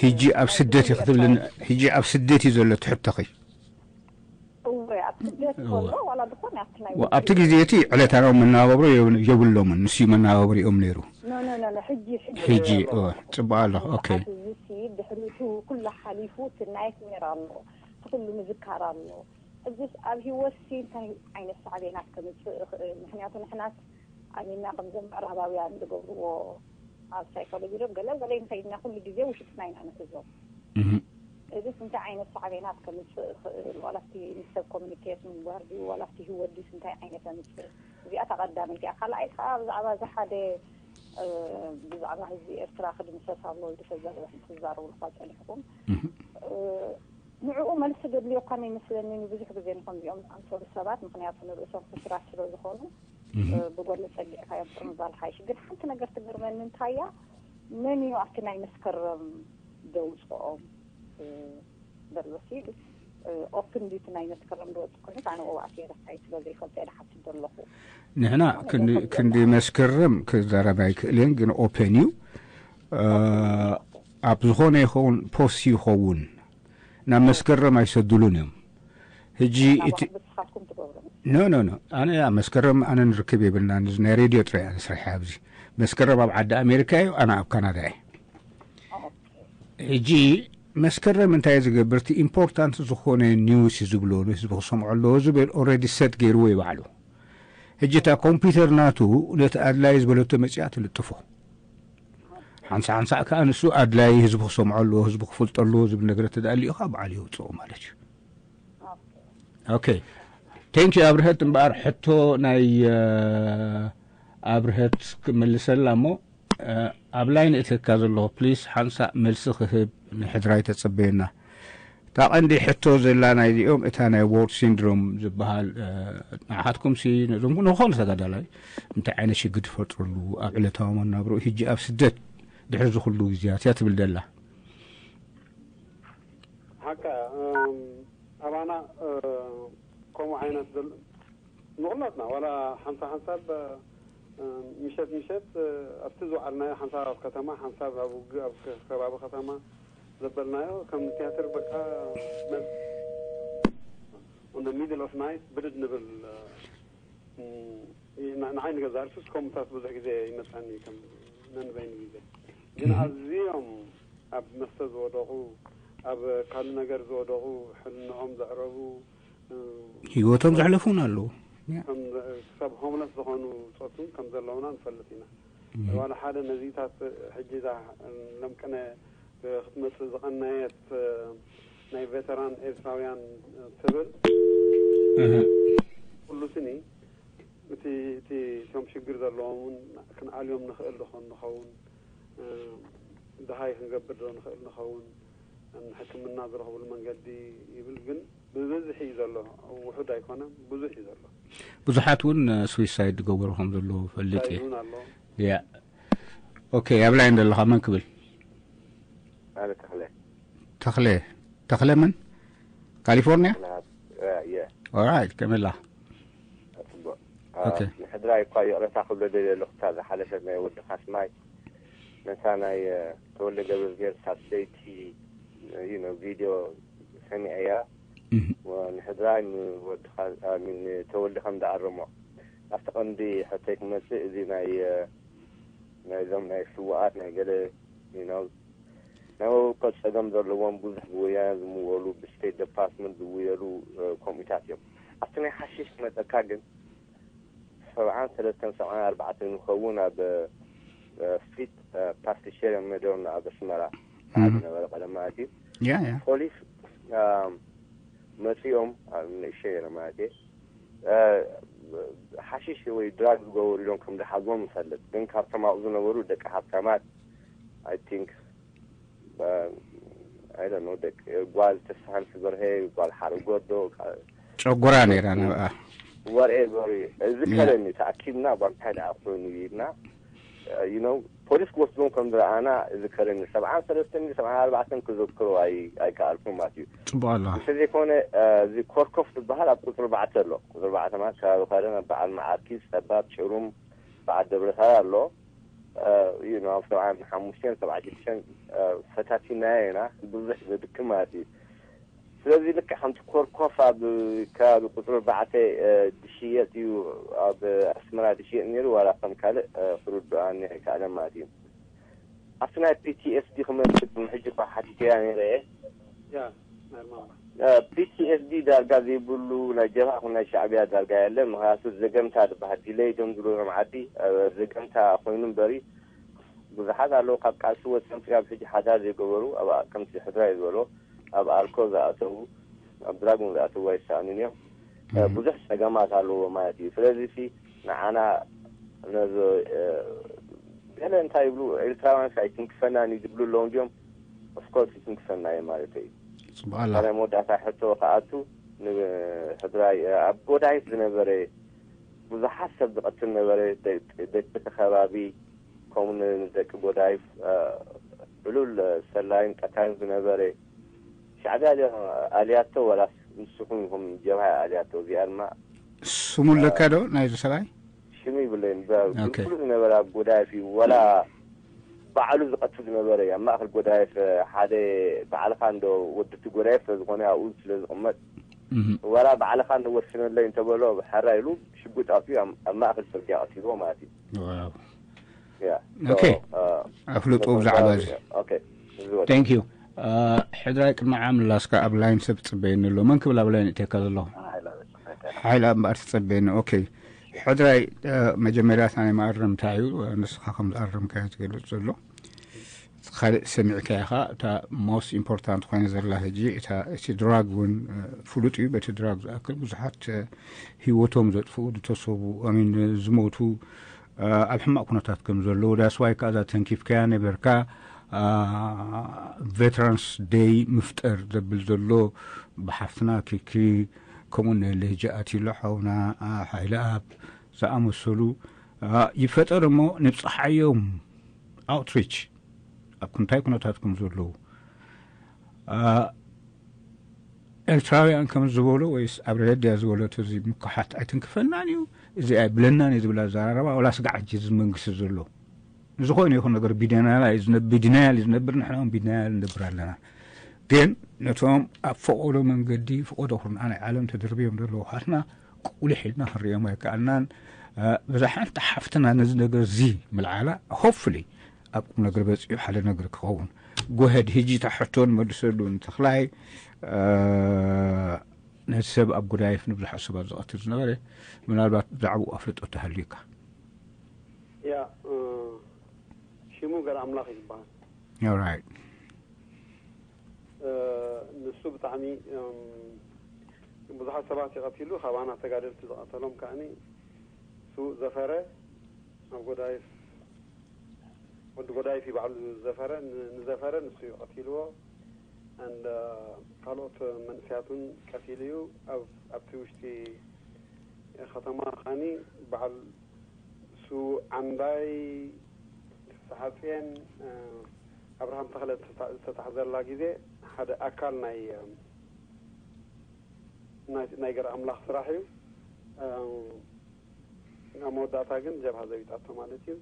ሕጂ ኣብ ስደት እዩ ክትብልን፣ ሕጂ ኣብ ስደት እዩ ዘሎ ትሕተኺ። እወ፣ ኣብ ስደት ከሎ ዋላ ዝኾነ ኣብቲ ናይ ኣብቲ ግዜ እቲ ዕለታዊ መነባብሮ የብሎምን፣ ንሱ መነባብሮኦም ነይሩ። ኖ ኖ ኖ ኖ፣ ሕጂ ሕጂ እወ፣ ጽቡቕ ኣሎ። ኦኬ። እዚ ሲ ድሕሪቱ ኩሉ ሓሊፉ፣ እቲ ናይትሜር ኣሎ፣ እቲ ኩሉ ምዝካር ኣሎ። እዚስ ኣብ ህይወትሲ እንታይ ዓይነት ሳዕቤናት ከምጽእ ይኽእል? ምክንያቱ ንሕናስ ኣሚና ከምዞም ምዕራባውያን ዝገብርዎ ኣብ ሳይኮሎጂ ዶ ገለ ገለ እንተይልና ኩሉ ግዜ ውሽጥና ኢና ንሕዞ። እዚስ እንታይ ዓይነት ሳዕቤናት ከምጽእ ይኽእል? ዋላ ኣብቲ ምስ ሰብ ኮሚኒኬት ምግባር ድዩ? ዋላ ኣብቲ ህይወት ድዩስ እንታይ ዓይነት የምጽእ? እዚኣ እታ ቀዳመይቲ እያ። ካልኣይቲ ከዓ ብዛዕባ እዚ ሓደ፣ እ፣ ብዛዕባ ህዝቢ ኤርትራ ክድምሰስ ኣለዎ ኢሉ ተዛረበ ትዛረቡ ኢልኳ ጸኒሕኩም። እ፣ ንዕኡ መልሲ ዘድልዮ እኳ ይመስለኒ። ብዙሕ ግዜ ንከምዚኦም ዝኣምሰሉ ሰባት፣ ምክንያቱ ንርእሶም ሕሱራት ስለ ዝኾኑ፣ እ፣ ብጎኒ ጸጊዕካዮም ጥርምባል ሓይሽ። ግን ሓንቲ ነገር ትገርመኒ እንታይ እያ? መን እዩ ኣብቲ ናይ መስከረም ዘውጽኦም፣ እ፣ ዘሎ ሲ፣ እ፣ ኦፕን ዲቲ ናይ መስከረም ዝወጽእ ኮይኑ፣ ኣነ ኦባእቲ የረሳይ ስለ ዘይፈልጦ እየ ዝሓትት ዘለኹ። ንሕና ክንዲ፣ ክንዲ መስከረም ክዛረብ ኣይክእልን፣ ግን ኦፕን እዩ። እ፣ ኣብ ዝኾነ ይኸውን፣ ፖስት ይኸውን፣ ናብ መስከረም ኣይሰዱሉን እዮም። ሕጂ እቲ ብስኻትኩም ትገብሩ። ኖ ኖ ኖ፣ ኣነ ኣብ መስከረም ኣነ ንርክብ የብልናን። እዚ ናይ ሬድዮ ጥራይ እያ ንስርሐ ኣብዚ። መስከረም ኣብ ዓዲ ኣሜሪካ እዩ፣ ኣነ ኣብ ካናዳ እየ። ሕጂ መስከረም እንታይ ዝገብር? እቲ ኢምፖርታንት ዝኾነ ኒውስ ዝብሎ ንህዝቢ ክሰምዖ ኣለዎ ዝብል ኦልሬዲ ሰት ገይርዎ እዩ ባዕሉ። ሕጂ እታ ኮምፒውተር ናቱ ነቲ ኣድላይ ዝበለቶ መጽያ ትልጥፎ። ሓንሳ ሓንሳ ከኣ ንሱ ኣድላይ ህዝቢ ክሰምዖ ኣለዎ፣ ህዝቢ ክፈልጦ ኣለዎ ዝብል ነገር ተዳልዩ ከኣ በዓል የውፅኦ ማለት እዩ። ኦኬ፣ ቴንክ ዩ ኣብርሀት። እምበኣር ሕቶ ናይ፣ እ፣ ኣብርሀት ክምልሰላ እሞ፣ እ፣ ኣብ ላይን እትካ ዘለኹ ፕሊስ ሓንሳእ መልሲ ክህብ ንሕድራይ ተጸበየና። እታ ቀንዲ ሕቶ ዘላ ናይዚኦም እታ ናይ ዎርድ ሲንድሮም ዝበሃል፣ እ፣ ንዓኻትኩም ሲ ነዞም ንኾነ ተጋዳላይ እንታይ ዓይነት ሽግር ትፈጥረሉ ኣብ ዕለታዊ መናብሮ ሕጂ ኣብ ስደት ድሕሪ ዝኹሉ ግዜያት እያ ትብል ዘላ። ሓቃ፣ እም፣ ኣባና፣ እ፣ ከምኡ ዓይነት ዘሎ ንኹላትና ዋላ ሓንሳብ ሓንሳብ፣ እ፣ ምሸት ምሸት፣ እ፣ ኣብቲ ዝወዓልናዮ ሓንሳብ ኣብ ከተማ፣ ሓንሳብ ኣብ ውግእ ኣብ ከ-፣ ከባቢ ከተማ ዘበልናዮ ከም ቲያትር በቃ መ-፣ on the middle of night ብድድ ንብል፣ እ፣ ን-፣ ንዓይ ንገዛ ርእሱስ ከምኡታት ብዙሕ ግዜ ይመጽኣኒ ከም ነንበይኑ ግዜ። ግን ኣዝዮም ኣብ መስተ ዝወደቑ፣ ኣብ ካልእ ነገር ዝወደቑ፣ ሕልንኦም ዘዕረቡ፣ እ፣ ህይወቶም ዘሕለፉ እውን ኣለዉ። ያ። ከም ክሳብ ሆምለስ ዝኾኑ ጾቱን ከም ዘለውና ንፈልጥ ኢና። ዋላ ሓደ ነዚታት ሕጂ እዛ ሎምቅነ ክትመጽእ ዝቐነየት ናይ ቬተራን ኤርትራውያን ትብል ኩሉ ስኒ እቲ፣ እቲ፣ እቶም ሽግር ዘለዎም እውን ክንኣልዮም ንኽእል ዶ ኾን ንኸውን፣ እ፣ ደሃይ ክንገብር ዶ ንኽእል ንኸውን፣ ሕክምና ዝረኽብሉ መንገዲ ይብል። ግን ብብዝሒ እዩ ዘሎ፣ ውሑድ ኣይኮነን፣ ብዙሕ እዩ ዘሎ። ብዙሓት እውን ስዊሳይድ ዝገበሩ ከም ዘለዉ ፈልጥ እየ። እውን ኣሎ። ያ። ኦኬ፣ ኣብ ላይን ዘለኻ መን ክብል? ኣነ ተኽለ። ተኽለ። ተኽለ መን? ካሊፎርኒያ? የ ኦራይት፣ ከመይ ኣለኻ? ጽቡቅ። ኦኬ። ንሕድራይ እኳ ይቕረታ ክብሎ ደልየ ኣለኹ፣ እታ ዝሓለፈት ናይ ወዲ ካስማይ ነታ ናይ፣ እ፣ ተወልደ ገብረዝጊሄር ሳትደይቲ፣ ዩ ኖ፣ ቪድዮ ሰሚዐያ። ንሕድራይ ንወድኻ ኣሚን ተወልደ ከም ዝኣረሞ ኣብቲ ቀንዲ ሕቶይ ክመፅእ፣ እዚ ናይ ናይዞም ናይ ስዋኣት ናይ ገለ you know ናይ መበቆል ፀገም ዘለዎም ብዙሕ ብወያነ ዝምወሉ ብስቴት ዲፓርትመንት ዝውየሉ ከምኡታት እዮም። ኣብቲ ናይ ሓሽሽ ክመፀካ ግን ሰብዓን ሰለስተን ሰብዓን ኣርባዕተን ንኸውን ኣብ ፊት ፓስቲሸር ሜዶን ኣብ ኣስመራ ዝነበረ ቀደም ማለት እዩ። ያ ያ ፖሊስ መፂኦም ንእሸ ማለት እዩ ሓሽሽ ወይ ድራግ ዝገበሩ ኢሎም ከም ዝሓዝዎም ይፈልጥ። ግን ካብቶም ኣብኡ ዝነበሩ ደቂ ሃብታማት I think I don't know ደቂ ጓል ተስፋንስ በርሀ፣ ጓል ሓረጎዶ ጨጉራ ነይራ ነብኣ whatever እዩ። እዚ ከለኒ ተኣኪብና ጓል እንታይ ደኣ ኮይኑ ኢልና you know ፖሊስ ክወስዶም ከም ዝረኣና እዚ ከለኒ ሰብዓን ሰለስተን ሰብዓን ኣርባዕተን ክዘክሮ ኣይከኣልኩን ማለት እዩ። ፅቡቅ ኣለዋ እንተዘይኮነ እዚ ኮርኮፍ ዝበሃል ኣብ ቁፅሪ ኣርባዕተ ኣሎ። ቁፅሪ ኣርባዕተ ማለት ከባቢ ከረን በዓል መዓርኪ፣ ሰባብ፣ ጭሩም፣ በዓል ደብረሳላ ኣሎ። you know ኣብ ሰብዓን ሓሙሽተን ሰብዓን ሽዱሽተን ፈታቲናዮ ኢና። ብዙሕ ዘድክም ማለት እዩ። ስለዚ ልክዕ ከምቲ ኮርኮፍ ኣብ ከባቢ ቁፅሪ ኣርባዕተ ዝሽየጥ እዩ ኣብ ኣስመራ ዝሽየጥ ነይሩ ዋላ ከም ካልእ ክርድኣኒ ኣይከኣለን ማለት እዩ። ኣብቲ ናይ ፒቲኤስዲ ክመፅእ ቅድሚ ሕጂ እኳ ሓቲተያ ነይረ እየ። ያ ናርማል ፒቲኤስዲ ዳርጋ ዘይብሉ ናይ ጀብሃ ኹን ናይ ሻዕብያ ዳርጋ የለን። ምክንያቱ ዘገምታ ዝበሃል ዲለይ ዶም ዝብሉ ዞም ዓዲ ዘገምታ ኮይኑ እምበሪ ብዙሓት ኣለዉ ካብ ቃልሲ ወፂኦም ስጋብ ሕጂ ሓዳር ዘይገበሩ ኣብ ከምቲ ሕድራይ ዝበሎ ኣብ ኣልኮል ዝኣተዉ ኣብ ድራግ እውን ዝኣተዉ ኣይሰኣኑን እዮም። ብዙሕ ፀገማት ኣለዎ ማለት እዩ። ስለዚ ሲ ንዓና ነዚ ገለ እንታይ ይብሉ ኤርትራውያን ሲ ኣይትንክፈናን እዩ ዝብሉ ኣለዉ እንዲዮም። ኦፍኮርስ ይትንክፈና እዩ ማለት እዩ። ፅቡቅ ኣላ ካልኣይ መወዳእታ ሕቶ ክኣቱ ንሕድራይ ኣብ ጎዳይፍ ዝነበረ ብዙሓት ሰብ ዝቐትል ነበረ። ደቂ እቲ ከባቢ ከምኡ ንደቂ ጎዳይፍ ዕሉል ሰላይን ቀታልን ዝነበረ ሻዕብያ ድዮም ኣልያቶ ወላስ ንስኹም ኢኹም ጀብሃ ኣልያቶ? እዚኣ ድማ ስሙ ኣለካ ዶ ናይዚ ሰብኣይ? ሽሙ ይብለይን ኦኬ። ብፍሉ ዝነበረ ኣብ ጎዳይፍ እዩ ወላ ባዕሉ ዝቐትል ዝነበረ እዩ። ኣብ ማእኸል ጎዳይፍ ሓደ ባዕልኻ እንዶ ወድቲ ጎዳይፍ ስለዝኾነ ኣብኡ ስለዝቕመጥ እህ፣ ወላ ባዕልኻ እንዶ ወስነለይ እንተበሎ ሕራ ኢሉ ሽጉጥ ኣትዩ ኣብ ኣብ ማእኸል ፅርግያ ቀቲልዎ ማለት እዩ። ዋው። ያ ኦኬ። ኣፍልጦ ብዛዕባ እዚ ኦኬ። እዚ ወደ thank you። ሕድራይ ቅድሚ ዓም ላስካ ኣብ ላይን ሰብ ትፅበየኒ ኣሎ። መን ክብል ኣብ ላይን እትካ ዘሎ? ሓይላ እምበኣር ትፀበየኒ። ኦኬ ሕድራይ፣ መጀመርያ እታ ናይ መኣረምታ እዩ። ንስኻ ከም ዝኣረምካ እዩ ዝገልፅ ዘሎ። ካልእ ሰሚዕካ ኢኻ። እታ most important ኮይነ ዘላ ሕጂ እታ እቲ ድራግ እውን ፍሉጥ እዩ። በቲ ድራግ ዝኣክል ብዙሓት ህይወቶም ዘጥፍኡ ዝተሰቡ ኣሚን ዝሞቱ ኣብ ሕማቕ ኩነታት ከም ዘለዉ that's why ከኣ እዛ ተንኪፍካያ ነበርካ veterans day ምፍጠር ዘብል ዘሎ ብሓፍትና ኪኪ ከምኡ ነለይ ጃኣት ኢሎ ሓውና ሓይለ ኣብ ዝኣመሰሉ ይፈጠር እሞ ንብፅሓዮም outreach ኣብ ክንታይ ኩነታት ከም ዘለዉ ኤርትራውያን ከም ዝበሎ ወይስ ኣብ ረድያ ዝበሎ እዚ ምክሓት ኣይትንክፈናን እዩ እዚ ኣይብለናን እዩ ዝብል ኣዘራረባ ወላ ስጋዕ ሕጂ እዚ መንግስቲ ዘሎ ዝኾነ ይኹን ነገር ብዲናያል እዩ ዝነብር። ንሕና እውን ብዲናያል ንነብር ኣለና። ግን ነቶም ኣብ ፈቐዶ መንገዲ ፈቐዶ ኩርንዓ ናይ ዓለም ተደርብዮም ዘለዉ ካትና ቁልሕ ኢልና ክንሪኦም ኣይከኣልናን። ብዛ ሓንቲ ሓፍትና ነዚ ነገር እዚ ምልዓላ hopefully ኣብ ቁም ነገር በፂኡ ሓደ ነገር ክኸውን ጎሄድ። ሕጂ እታ ሕቶ ንመልሰሉ ንተኽላይ ነቲ ሰብ ኣብ ጎዳይፍ ንብዙሓት ሰባት ዝቐትል ዝነበረ ምናልባት ብዛዕባኡ ኣፍልጦ ተሃልዩካ ያ ሽሙ ገር ኣምላኽ እዩ ዝበሃል። Alright. ንሱ ብጣዕሚ ብዙሓት ሰባት ይቐቲሉ። ካባና ተጋደልቲ ዝቐተሎም ከዓኒ ስዉእ ዘፈረ ኣብ ጎዳይፍ ወዲ ጎዳይፍ እዩ ባዕሉ ዘፈረ ንዘፈረ ንሱ እዩ ቀቲልዎ። እንደ ካልኦት መንእሰያት እውን ቀቲሉ እዩ። ኣብቲ ውሽጢ ከተማ ኻኒ በዓል ስዉእ ዓምባይ፣ ፍስሓጽየን፣ ኣብርሃም ተኽለ ዝተታሕዘላ ግዜ ሓደ ኣካል ናይ ናይ ገር ኣምላኽ ስራሕ እዩ። ኣብ መወዳእታ ግን ጀብሃ ዘቢጣቶ ማለት እዩ።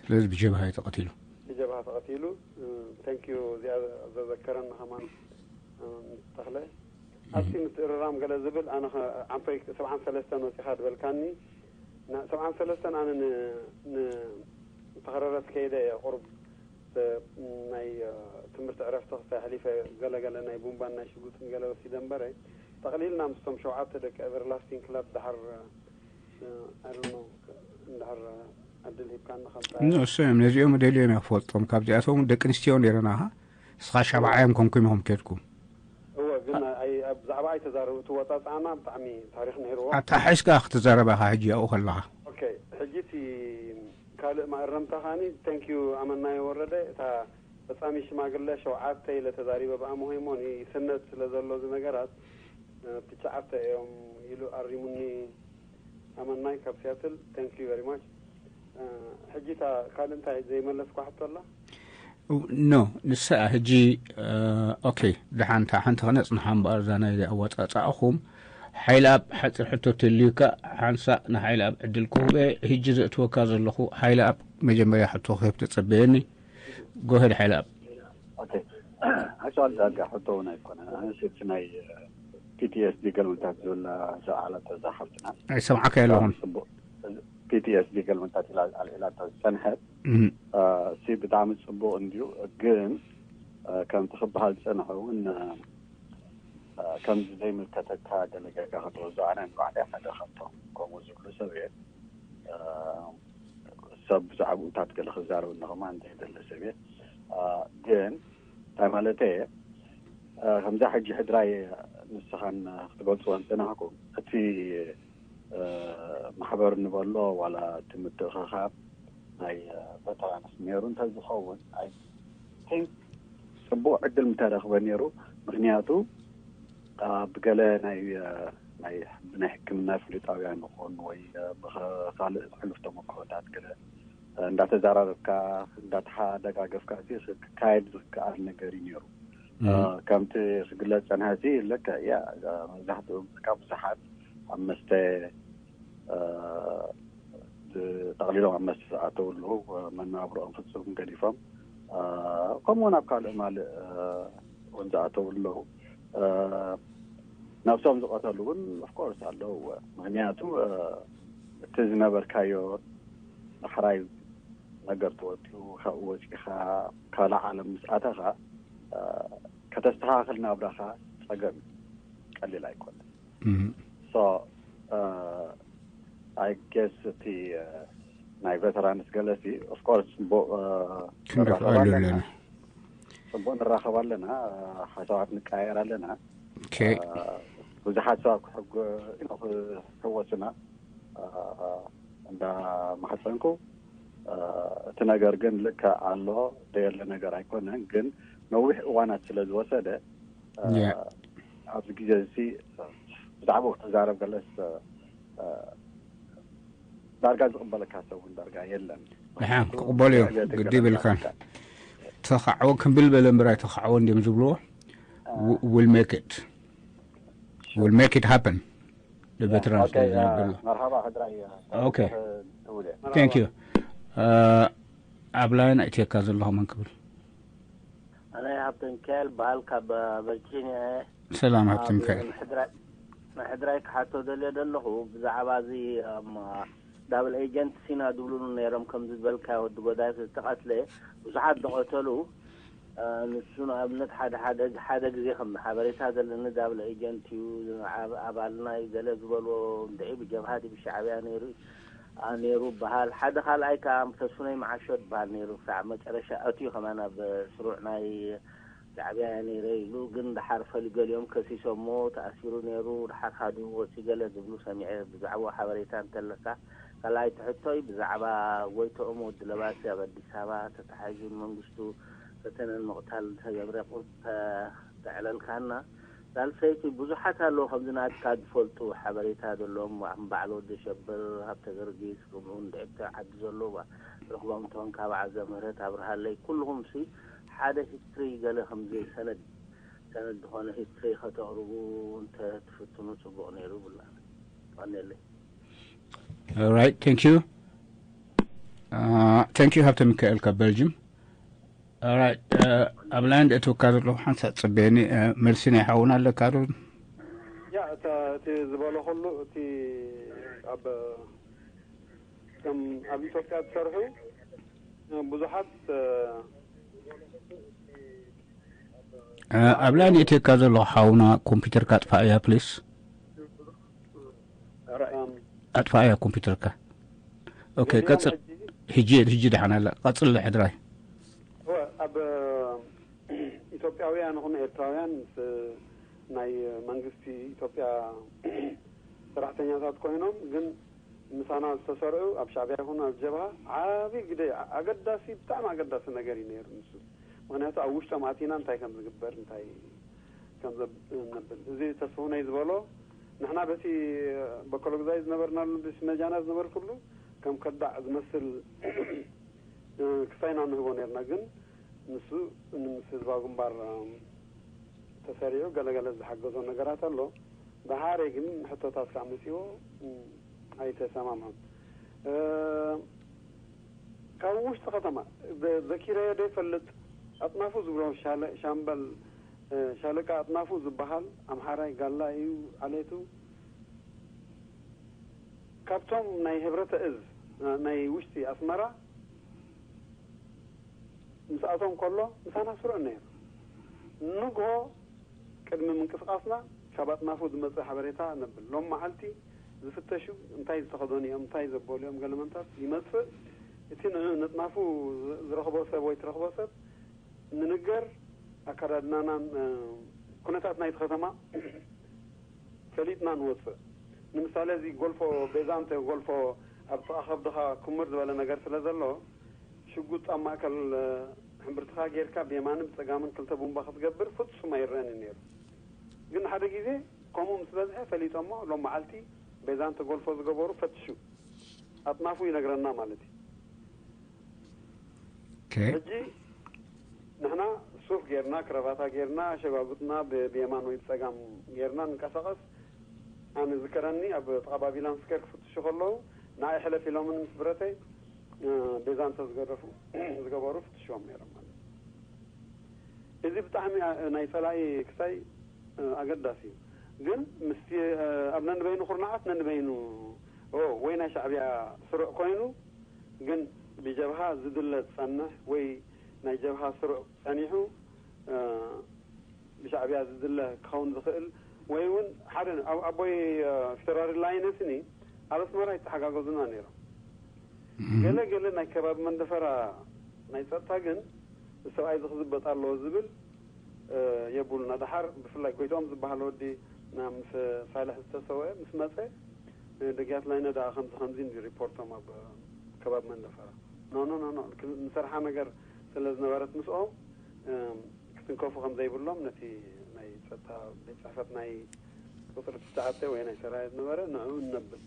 ስለዚ ብጀብሃ እዩ ተቐቲሉ። ብጀብሃ ተቐቲሉ። Thank you እዚኣ ዘዘከረኒ ከማን ተኽለ ኣብቲ ምትእርራም ገለ ዝብል ኣነ ዓንፈይ ሰብዓን ሰለስተን ወፂኻ ዝበልካኒ ሰብዓን ሰለስተን ኣነ ንተኸረረት ከይደ እየ ቁሩብ ናይ ትምህርቲ ዕረፍቲ ክሳይ ሕሊፈ ገለገለ ናይ ቡምባን ናይ ሽጉጥን ገለ ወሲደ እምበረ ጠቕሊልና ምስቶም ሸውዓተ ደቂ ኤቨርላስቲንግ ክለብ ድሓር እንድሕር ዕድል ሂብካኒ ከምፃ እሶም ነዚኦም ደልዮም እየ ክፈልጦም ካብዚኣቶም ደቂ ኣንስትዮ ነይረናኻ እስኻ ሻብዓዮም ኮንኩም ኢኹም ከድኩም እወ ግን ብዛዕባ ኣይተዛረቡ እቲ ወፃፅኣና ብጣዕሚ ታሪክ ነይርዎ ኣታ ሓይስካ ክትዛረባኻ ሕጂ ኣብኡ ከለኻ ሕጂ እቲ ካልእ ማእረምታ ካኒ thank you ኣመናዮ ወረደ እታ ፈፃሚ ሽማግለ ሸውዓተ ኢለ ተዛሪበ ብኣምሆይ እሞ ይስነድ ስለ ዘሎ እዚ ነገራት ትሽዓተ እዮም ኢሉ ኣሪሙኒ ኣመናይ ካብ ሲያትል thank you very much ሕጂ እታ ካልእ እንታይ ዘይመለስኳ ሕቶ ኣላ ኖ ንሳ ሕጂ ኦኬ ደሓንታ ሓንቲ ክነፅንሓ እምበኣር እዛ ናይ ኣወፃፃእኹም ሓይልኣብ ሓፂር ሕቶ ተልዩካ ሓንሳእ ንሓይልኣብ ዕድል ክህበ ሕጂ ዘእትወካ ዘለኹ ሓይልኣብ መጀመርያ ሕቶ ክህብ ተፀበየኒ ጎሄድ ሓይልኣብ ኣክል ዳጋ ሕቶ እውን ኣይኮነ ኣነስ እቲ ናይ ፒቲኤስዲ ገልምታት ዝብል ዝኣለት እዛ ሓፍትና ኣይሰምዓካ ኣለኹን ፒቲኤስዲ ገልምታት ኢላ ኣልዒላ ዝፀንሐት ሲ ብጣዕሚ ፅቡቅ እንድዩ ግን ከምቲ ክበሃል ዝፀንሐ እውን ከምዚ ዘይምልከተካ ገለገጋ ክትወዞ ኣነ ንባዕለይ ሓደ ካብቶም ከምኡ ዝብሉ ሰብ እየ ሰብ ብዛዕባኡታት ገለ ክዛረብ እንኹማ እንተይደለ ሰብ እየ ግን እንታይ ማለት እየ ከምዛ ሕጂ ሕድራይ ንስኻን ክትገልፅዎ እንፅናሕኩም እቲ ማሕበር ንበሎ ዋላ እቲ ምትእኽኻብ ናይ ቨተራንስ ነይሩ እንተዝኸውን ኣይ ቲንክ ፅቡቅ ዕድል ምተረኽበ ነይሩ ምክንያቱ ብገለ ናይ ናይ ብናይ ሕክምና ፍሉጣውያን ይኹን ወይ ብካልእ ሕሉፍ ተመክሮታት ገለ እንዳተዘራረብካ እንዳተሓደጋገፍካ ክካየድ ዝከኣል ነገር እዩ ነይሩ ከምቲ ክግለፅ ፀንሐ ሲ ልክዕ እያ መብዛሕትኡ ካብ ብዙሓት ኣብ መስተ ጠቕሊሎም ኣብ መስተ ዝኣተው ኣለዉ መናብሮኦም ፍፁም ገዲፎም ከምኡውን ኣብ ካልእ ማልእ እውን ዝኣተው ኣለዉ ነብሶም ዝቐተሉ እውን ኦፍኮርስ ኣለዉ ምክንያቱ እቲ ዝነበርካዮ ዳሕራይ ነገር ተወዲኡ ካብኡ ወፂኻ ካልእ ዓለም ምስ ኣተኻ ከተስተኻኽል ናብራኻ ፀገም እዩ ቀሊል ኣይኮነን so I guess እቲ ናይ ቨተራንስ ገለሲ of course ፅቡቅ ክንረኽበሉ ኣለና ፅቡቅ ንራኸብ ኣለና ሓሳባት ንቀያየር ኣለና ብዙሓት ሰባት ክሕወሱና እንዳ ማሕፀንኩ እቲ ነገር ግን ልክዕ ኣሎ ደየለ ነገር ኣይኮነን ግን ነዊሕ እዋናት ስለ ዝወሰደ ኣብዚ ግዜ እዚ ብዛዕባኡ ክትዛረብ ከለስ ዳርጋ ዝቕበለካ ሰብ እውን ዳርጋ የለን። ድሓን ክቕበሉ እዮም ግዲ ይብልካን። ተኻዕወ ክምብል በለ እምበር ኣይተኻዕወ እንዲዮም ዝብልዎ። We'll make it. We'll make it happen. ንቬተራንስ መርሃባ ሕድራይ Okay. Thank you. ኣብ ላይን ኣእትየካ ዘለኹ መን ክብል ኣነ ሃብተ ሚካኤል በሃል ካብ ቨርጂኒያ ሰላም ሃብተ ሚካኤል ናይ ሕድራይ ክሓቶ ደልየ ዘለኹ ብዛዕባ እዚ ዳብል ኤጀንት ሲና ዝብሉ ነይሮም ከምዚ ዝበልካ ወዲ ጎዳይ ዝተቐትለ ብዙሓት ዝቐተሉ ንሱ ንኣብነት ሓደ ሓደ ሓደ ግዜ ከም ሓበሬታ ዘለኒ ዳብል ኤጀንት እዩ ኣባልና እዩ ገለ ዝበልዎ እንድዒ ብጀብሃ ድዩ ብሻዕብያ ነይሩ ነይሩ በሃል ሓደ ካልኣይ ከዓ ተስፉነይ መዓሾ ዝበሃል ነይሩ ክሳዕ መጨረሻ ኣትዩ ከማን ኣብ ስሩዕ ናይ ሻዕብያ እየ ነይረ ኢሉ ግን ደሓር ፈሊ ገሊኦም ከሲሶሞ ተኣሲሩ ነይሩ ደሓር ሃዲኡ ወፂ ገለ ዝብሉ ሰሚዐ ብዛዕባኡ ሓበሬታ እንተለካ ካልኣይቲ ሕቶይ ብዛዕባ ጎይትኦም ወዲ ለባሲ ኣብ ኣዲስ ኣበባ ተታሒዙ ንመንግስቱ ፈተነ ንምቕታል ዝተገብረ ቁርፂ ተዕለልካና ሳልሰይቲ ብዙሓት ኣለዉ ከምዚ ናትካ ዝፈልጡ ሓበሬታ ዘለዎም ከም በዓል ወዲ ሸብር ሃብተ ገርጊስ ከምኡ እውን ድዕብተ ዓዲ ዘለዉ ርኽቦም እንተኾን ካብ ዓዘ ምህረት ኣብርሃለይ ኩልኹም ሲ ሓደ ሂስትሪ ገለ ከምዚ ሰነድ ሰነድ ዝኾነ ሂስትሪ ከተቕርቡ እንተ ትፍትኑ ጽቡቕ ነይሩ ይብላ ቀኔለይ All right, thank you. Uh, thank you ሃብተ ሚካኤል ካብ ቤልጅም Alright, ኣብ ላይን እትውካ ዘለኹ ሓንሳእ ጽበየኒ። መልሲ ናይ ሓውና ኣለካ ዶ? ያ እቲ ዝበሎ ኩሉ እቲ ኣብ ከም ኣብ ኢትዮጵያ ዝሰርሑ ብዙሓት ኣብ ላይን እትውካ ዘለኹ ሓውና፣ ኮምፒውተርካ ኣጥፋእያ ፕሊስ። ኣጥፋእያ ኮምፒውተርካ። ኦኬ፣ ቀጽል። ሕጂ ሕጂ ደሓን ኣላ። ቀጽል ሕድራይ። እወ፣ ኣብ ኢትዮጵያውያን ይኹኑ ኤርትራውያን ምስ ናይ መንግስቲ ኢትዮጵያ ሰራሕተኛታት ኮይኖም ግን ምሳና ዝተሰርዑ ኣብ ሻዕቢያ ይኹኑ ኣብ ጀብሃ ዓቢ ግደ ኣገዳሲ ብጣዕሚ ኣገዳሲ ነገር እዩ ነይሩ ንሱ። ምክንያቱ ኣብ ውሽጦም ኣቲና እንታይ ከም ዝግበር እንታይ ከም ነብል እዚ ተስፉነይ ዝበሎ ንሕና በቲ በኮሎግዛይ ዝነበርናሉ ብስመጃና ዝነበርኩሉ ከም ከዳዕ ዝመስል ክሳይና ንህቦ ነርና ግን ንሱ ምስ ህዝባዊ ግንባር ተሰሪዑ ገለገለ ዝሓገዞ ነገራት ኣሎ። ብሓሬ ግን ሕቶታት ከዓ መፂዎ ኣይተሰማምዖም። ካብ ውሽጢ ከተማ ዘኪረዮ ዶ ይፈልጥ ኣጥናፉ ዝብሎ ሻምበል ሻለቃ ኣጥናፉ ዝበሃል ኣምሓራይ ጋላ እዩ ዓሌቱ። ካብቶም ናይ ህብረተ እዝ ናይ ውሽጢ ኣስመራ ምስኣቶም ከሎ ምሳና ስሩዕ ነይሩ። ንግሆ ቅድሚ ምንቅስቃስና ካብ ኣጥናፉ ዝመፀ ሓበሬታ ነብል። ሎም መዓልቲ ዝፍተሹ እንታይ ዝተኸደኑ እዮም፣ እንታይ ዘበሉ እዮም ገለመንታት ይመፅእ። እቲ ንጥናፉ ዝረኽቦ ሰብ ወይ ትረኽቦ ሰብ ንንገር ኣከዳድናናን ኩነታት ናይቲ ከተማ ፈሊጥና ንወፅእ። ንምሳሌ እዚ ጎልፎ ቤዛንተ ጎልፎ ኣብ ጥቓ ከብድኻ ክምር ዝበለ ነገር ስለ ዘሎ ሽጉጥ ኣብ ማእከል ሕምብርትኻ ጌርካ ብየማንን ብጸጋምን ክልተ ቡምባ ክትገብር ፍጹም ኣይረኣን ነይሩ። ግን ሓደ ግዜ ከምኡ ምስ በዝሐ ፈሊጦሞ ሎም መዓልቲ ቤዛንተ ጎልፎ ዝገበሩ ፈትሹ ኣጥናፉ ይነግረና ማለት እዩ። ሕጂ ንሕና ሱፍ ጌርና ክረባታ ጌርና ሸጓጉጥና ብየማን ወይ ብጸጋም ጌርና ንንቀሳቐስ። ኣነ ዝከረኒ ኣብ ጥቓ ባቢላን ስከር ክፍትሹ ከለዉ ንዓይ ሕለፍ ኢሎምን ምስ ብረተይ ቤዛንተ ዝገደፉ ዝገበሩ ፍትሽዎም ነይሮም ማለት እዩ። እዚ ብጣዕሚ ናይ ጸላኢ ክሳይ ኣገዳሲ እዩ። ግን ምስቲ ኣብ ነንበይኑ ኩርናዓት ነንበይኑ ወይ ናይ ሻዕብያ ስሩዕ ኮይኑ ግን ብጀብሃ ዝድለ ዝጸንሕ ወይ ናይ ጀብሃ ስሩዕ ጸኒሑ ብሻዕብያ ዝድለ ክኸውን ዝኽእል ወይ እውን ሓደ ኣቦይ ፊተራሪ ላይነስኒ ኣብ ኣስመራ ይተሓጋገዙና ነይሮም። ገለ ገለ ናይ ከባቢ መንደፈራ ናይ ጸጥታ ግን ሰብኣይ ዝኽዝበጥ ኣለዎ ዝብል የብሉና። ደሓር ብፍላይ ጎይትኦም ዝበሃል ወዲ ምስ ሳልሕ ዝተሰወአ ምስ መጸ ደግያት ላይነ ደኣ ከምዚ ከምዚ እንዲ ሪፖርቶም ኣብ ከባቢ መንደፈራ ኖ ኖ ኖ ኖ ንሰርሓ ነገር ስለ ዝነበረት ምስኦም ክትንከፉ ከም ዘይብሎም ነቲ ናይ ጸጥታ ቤት ጽሕፈት ናይ ቁፅሪ ትሽዓተ ወይ ናይ ሰራየ ዝነበረ ንዕኡ ንነብል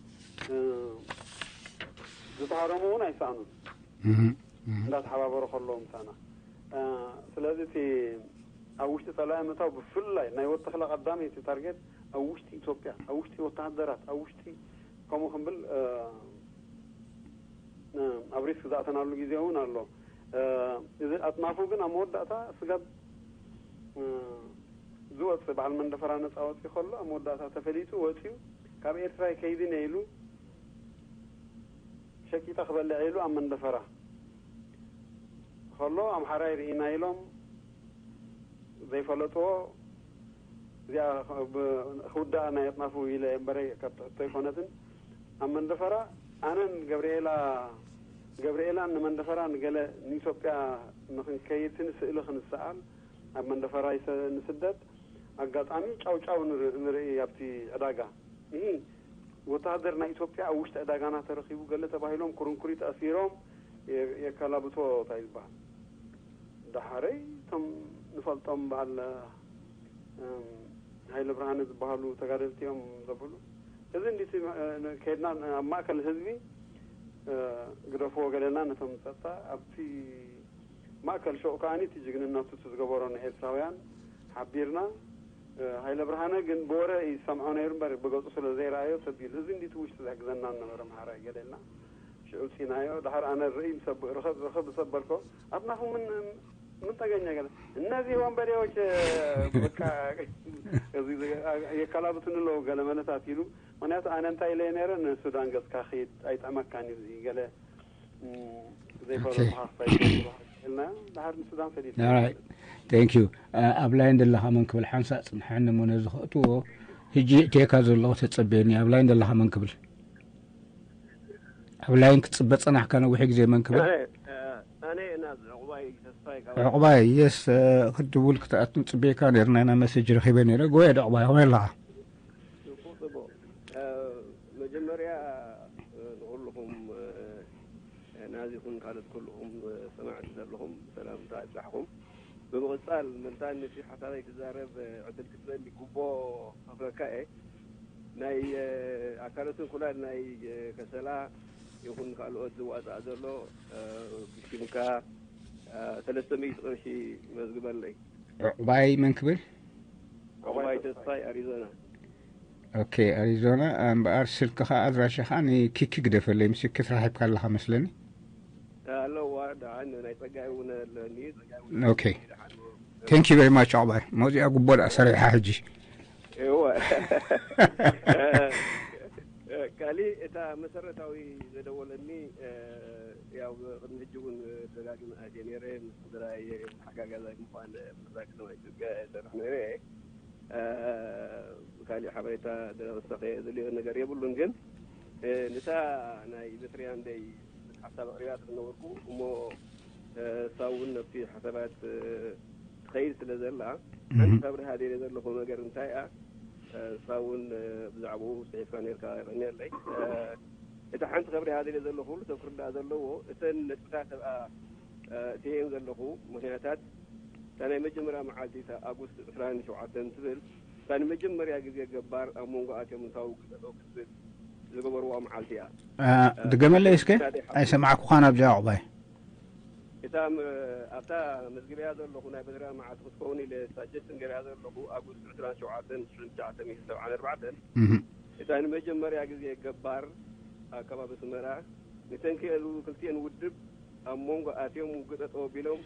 ዝተሃረሙ እውን ኣይሰኣኑን እንዳተሓባበሩ ከለዉ ምሳና። ስለዚ እቲ ኣብ ውሽጢ ጸላኢ ምእታው ብፍላይ ናይ ወተኽለ ቀዳሚ እቲ ታርጌት ኣብ ውሽጢ ኢትዮጵያ ኣብ ውሽጢ ወተሃደራት ኣብ ውሽጢ ከምኡ ክንብል ኣብ ሪስክ ዝኣተናሉ ግዜ እውን ኣሎ። እዚ ኣጥናፉ ግን ኣብ መወዳእታ ስጋብ ዝወፅእ በዓል መንደፈራ ነፃ ወፂኡ ከሎ ኣብ መወዳእታ ተፈሊጡ ወፂኡ ካብ ኤርትራ ይከይድን እየ ኢሉ ሸቂጣ ክበልዕ ኢሉ ኣብ መንደፈራ ከሎ ኣምሓራይ ርኢና ኢሎም ዘይፈለጥዎ እዚኣ ክውዳእ ናይ ኣጥናፉ ኢለ እምበረ ካብ ትሕቶ ኣይኮነትን ኣብ መንደፈራ ኣነን ገብርኤላ ገብርኤላን ንመንደፈራ ንገለ ንኢትዮጵያ ንክንከይድቲ ንስእሊ ክንሰኣል ኣብ መንደፈራ ንስደድ ኣጋጣሚ ጫውጫው ንርኢ ኣብቲ ዕዳጋ እ ወተሃደር ናይ ኢትዮጵያ ኣብ ውሽጢ ዕዳጋና ተረኺቡ ገለ ተባሂሎም ኩርንኩሪት ኣሲሮም የከላብቶ እንታይ ዝበሃል ዳሓረይ እቶም ንፈልጦም በዓል ሃይለ ብርሃነ ዝበሃሉ ተጋደልቲ እዮም ዘብሉ እዚ እንዲቲ ከድና ኣብ ማእከል ህዝቢ ግደፍዎ ገለና ነቶም ጸጥታ ኣብቲ ማእከል ሸው ከዓኒ እቲ ጅግንነቱ እቲ ዝገበሮ ንኤርትራውያን ሓቢርና ሃይለ ብርሃነ ግን ብወረ ይሰምዖ ነይሩ እምበር ብገጹ ስለ ዘይረኣዮ ሰብ ኢሉ እዚ እንዲቲ ውሽጢ ዘሕግዘና ነበረ ምሓራይ ገለ ኢልና ሽዑ ውፂናዮ ድሓር ኣነ ርእይ ምስ ኣቦይ ርኸብ ርኸብ ምስ ኣበልኮ ኣጥናፉ ምን ምን ተገኘ ገለ እነዚህ ወንበዴዎች በቃ የካላብትን ለው ገለ መለሳት ይሉ። ምክንያቱ ኣነ እንታይ ኢለ ነረ ንሱዳን ገጽካ ኺድ ኣይጠመካን እዩ ገለ ዘይፈለጥካ ክሳይልና ድሓር ንሱዳን ፈሊጥ። Thank you. ኣብ ላይን ዘለኻ መን ክብል ሓንሳእ ጽንሐኒ እሞ ነዚ ክእትዎ። ሕጂ እቴካ ዘለኹ ተጸበየኒ። ኣብ ላይን ዘለኻ መን ክብል? ኣብ ላይን ክትጽበ ጸናሕካ ነዊሕ ግዜ መን ክብል? ዕቑባይ የስ። ክትድውል ክትኣቱ ጽበየካ ነርና ኢና። መሰጅ ረኺበ ነረ። ጎየ ዕቑባይ ከመይ ኣለኻ? መጀመርያ ንኩልኹም ናዚ ይኹን ካልኦት ኩልኹም ሰማዕቲ ዘለኹም ሰላምታ ይብጻሕኩም። ብምቕጻል ምንታን ነቲ ሓሳበይ ክዛረብ ዕድል ክትበኒ ጉቦ ከፍረካ እየ። ናይ ኣካለ ስንኩላን ናይ ከሰላ ይኹን ካልኦት ዝዋጻእ ዘሎ ብሽምካ ሰለስተ ሚእቲ ቅርሺ መዝግበለይ። ዕቑባይ መን ክብል? ዕቑባይ ተስፋይ ኣሪዞና። ኦኬ ኣሪዞና። እምበኣር ስልክኻ ኣድራሻኻ ንኪኪ ግደፈለይ። ምስ ኪኪ ተራኺብካ ኣለኻ መስለኒ። ኣለዋ ደሓን ናይ ጸጋይ እውን ኣለኒ። ጸጋይ እውን ኦኬ። Thank you very much ዕቑባይ። መዚኣ ጉቦ ደኣ ሰሪሓ ሕጂ። እወ። ካሊእ እታ መሰረታዊ ዘደወለኒ ያው ቅድሚ ሕጂ እውን ደጋግመ ኣትየ ነይረ። ምስ ስድራይ ሓጋጋዛይ ምዃን ምስራቅ ከተማ ኢትዮጵያ እሰርሕ ነይረ። ካሊእ ሓበሬታ ደረሰኸ ዘልዮ ነገር የብሉን። ግን ንታ ናይ ኤርትሪያን ደይ ሓሳብ ኣቕሪባ ዝነበርኩ እሞ እሳ እውን ነብቲ ሓሳባት ትኸይድ ስለ ዘላ ሓንቲ ከብርሃ ደለ ዘለኹ ነገር እንታይ እያ? እሳ እውን ብዛዕባኡ ፅሒፍካ ነርካ ይቐኒየለይ። እታ ሓንቲ ከብርሃ ደለ ዘለኹ ኩሉ ሰብ ክርዳእ ዘለዎ እተን ነጥብታት ኣብኣ እትየን ዘለኹ ምክንያታት እታ ናይ መጀመርያ መዓልቲ እታ ኣጉስት ዕስራን ሸውዓተን ትብል እታ ንመጀመርያ ግዜ ገባር ኣብ መንጎ ኣትዮም እንታው ግጠጠው ክትብል ዝገበርዋ መዓልቲ እያ። ድገመለይ እስከ ኣይሰማዕኩኻን ኣብዚኣ ዕቑባይ። እታ ኣብታ መዝግበያ ዘለኹ ናይ በድራ መዓልቲ ክትከውን ኢለ ሳጀስትን ገበያ ዘለኹ ኣጉስት ዕስራን ሸውዓተን ሽሕን ትሽዓተ ሚእቲ ሰብዓን ኣርባዕተን እታ ንመጀመርያ ግዜ ገባር ኣብ ከባቢ ስመራ ንተንክኤሉ ክልቲኤን ውድብ ኣብ መንጎ ኣትዮም ግጠጠው ኣቢሎም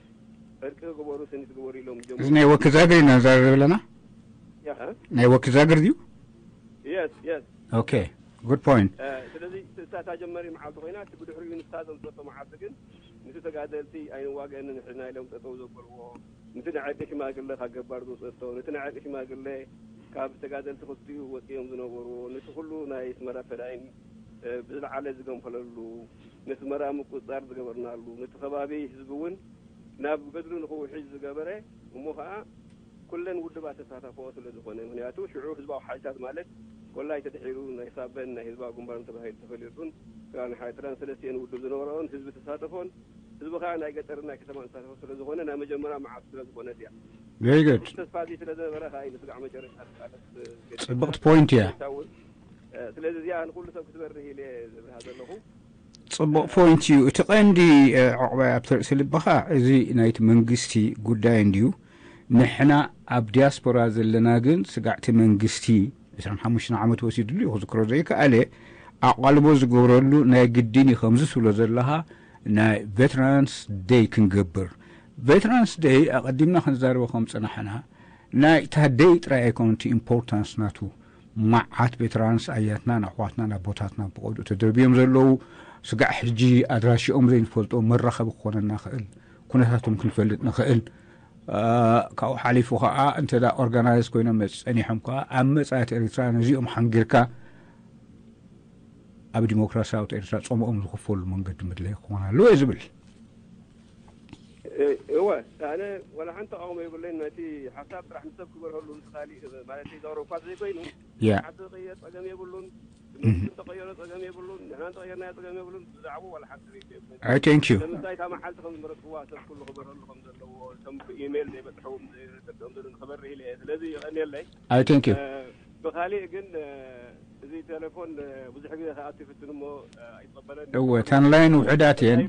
ዕርቂ ግበሩ ስኒት ግበሩ ኢሎም ጀመሩ። እዚ ናይ ወኪ ዛግር ኢና ንዛረብ ዘለና። ያኸ ናይ ወኪ ዛግር ድዩ? የስ የስ ኦኬ ጉድ ፖይንት። ስለዚ እሳታ ጀመሪ መዓልቲ ኮይና እቲ ብድሕሪኡ ንሳ ዘምፀቶ መዓልቲ ግን ምስ ተጋደልቲ ኣይንዋገእን ንሕና ኢሎም ጠጠው ዘበልዎ። ነቲ ናይ ዕርቂ ሽማግለ ካብ ገባር ዝወፀቶ ነቲ ናይ ዕርቂ ሽማግለ ካብ ተጋደልቲ ክልቲኡ ወፂኦም ዝነበሩ ነቲ ኩሉ ናይ ኣስመራ ፈዳይን ብዝለዓለ ዝገንፈለሉ ነስመራ ምቁፅፃር ዝገበርናሉ ነቲ ከባቢ ህዝቢ እውን ናብ ገድሉ ንኽውሕጅ ዝገበረ እሞ ከዓ ኩለን ውድባት ተሳተፈኦ ስለ ዝኾነ ምክንያቱ ሽዑ ህዝባዊ ሓይልታት ማለት ወላይ ተድሒሩ ናይ ሳበን ናይ ህዝባዊ ግንባርን ተባሂሉ ተፈሊጡን ክራን ሓይትራን ሰለስቲኤን ውድብ ዝነበረኦን ህዝቢ ተሳተፎን ህዝቢ ከዓ ናይ ገጠርን ናይ ከተማን ተሳተፎ ስለ ዝኾነ ናይ መጀመርያ መዓልቲ ስለ ዝኾነት እያ። Very good። ተስፋ እዚ ስለ ዝነበረ ከዓ እዩ ንስጋዕ መጨረሻ ዝቃለስ ገይሩ ጽብቕቲ ፖይንት እያ። እውን ስለዚ እዚኣ ንኩሉ ሰብ ክትበርህ ኢለ ዝብርሃ ዘለኹ ጽቡቕ ፖይንት እዩ። እቲ ቀንዲ ዕቑባይ ኣብቲ ርእሲ ልብኻ እዚ ናይቲ መንግስቲ ጉዳይ እንድዩ። ንሕና ኣብ ዲያስፖራ ዘለና ግን ስጋዕቲ መንግስቲ ዕስራን ሓሙሽተን ዓመት ወሲድሉ እዩ ክዝክሮ ዘይከኣለ ኣቓልቦ ዝገብረሉ ናይ ግድን እዩ። ከምዚ ትብሎ ዘለኻ ናይ ቬትራንስ ደይ ክንገብር ቬትራንስ ደይ ኣቐዲምና ክንዛረቦ ከም ጽናሕና ናይ እታ ደይ ጥራይ ኣይኮነን እቲ ኢምፖርታንስ ናቱ። መዓት ቬትራንስ ኣያትናን ኣሕዋትናን ኣቦታትና ብቐድኡ ተደርብዮም ዘለዉ ስጋዕ ሕጂ ኣድራሽኦም ዘይንፈልጦ መራኸቢ ክኾነና ክእል ኩነታቶም ክንፈልጥ ንኽእል። ካብኡ ሓሊፉ ከዓ እንተ ኦርጋናይዝ ኮይኖም ጸኒሖም ከዓ ኣብ መጻኢት ኤርትራ ነዚኦም ሓንጊርካ ኣብ ዲሞክራሲያዊት ኤርትራ ጾምኦም ዝኽፈሉ መንገዲ ምድላይ ክኾን ኣለዎ እየ ዝብል። እወ ኣነ ዋላ ሓንቲ ተቃውሞ የብለይን። ነቲ ሓሳብ ጥራሕ ንሰብ ክበርሀሉ ምስ ካሊእ ማለት ዘውረ እኳ ዘይኮይኑ ያ ሓንቲ ዝቀየር ጸገም የብሉን። መንግስቲ እንተቀየሮ ጸገም የብሉን። ንሕና እንተቀየርናዮ ጸገም የብሉን። ብዛዕባኡ ዋላ ሓንቲ ርእይቶ የብለይን። I thank you። ንምንታይ እታ መዓልቲ ከም ዝመረጽክዋ ሰብ ኩሉ ክበርሀሉ ከም ዘለዎ እቶም ብኢሜይል ዘይበጽሑ ዘይረድኦም ዘሎ ንክበርህ ኢለ እየ። ስለዚ የቀንየለይ። I thank you። ብካሊእ ግን እዚ ቴሌፎን ብዙሕ ግዜ ከኣቱ ይፍትን እሞ ኣይቀበለን። እወ እተን ላይን ውሕዳት እየን።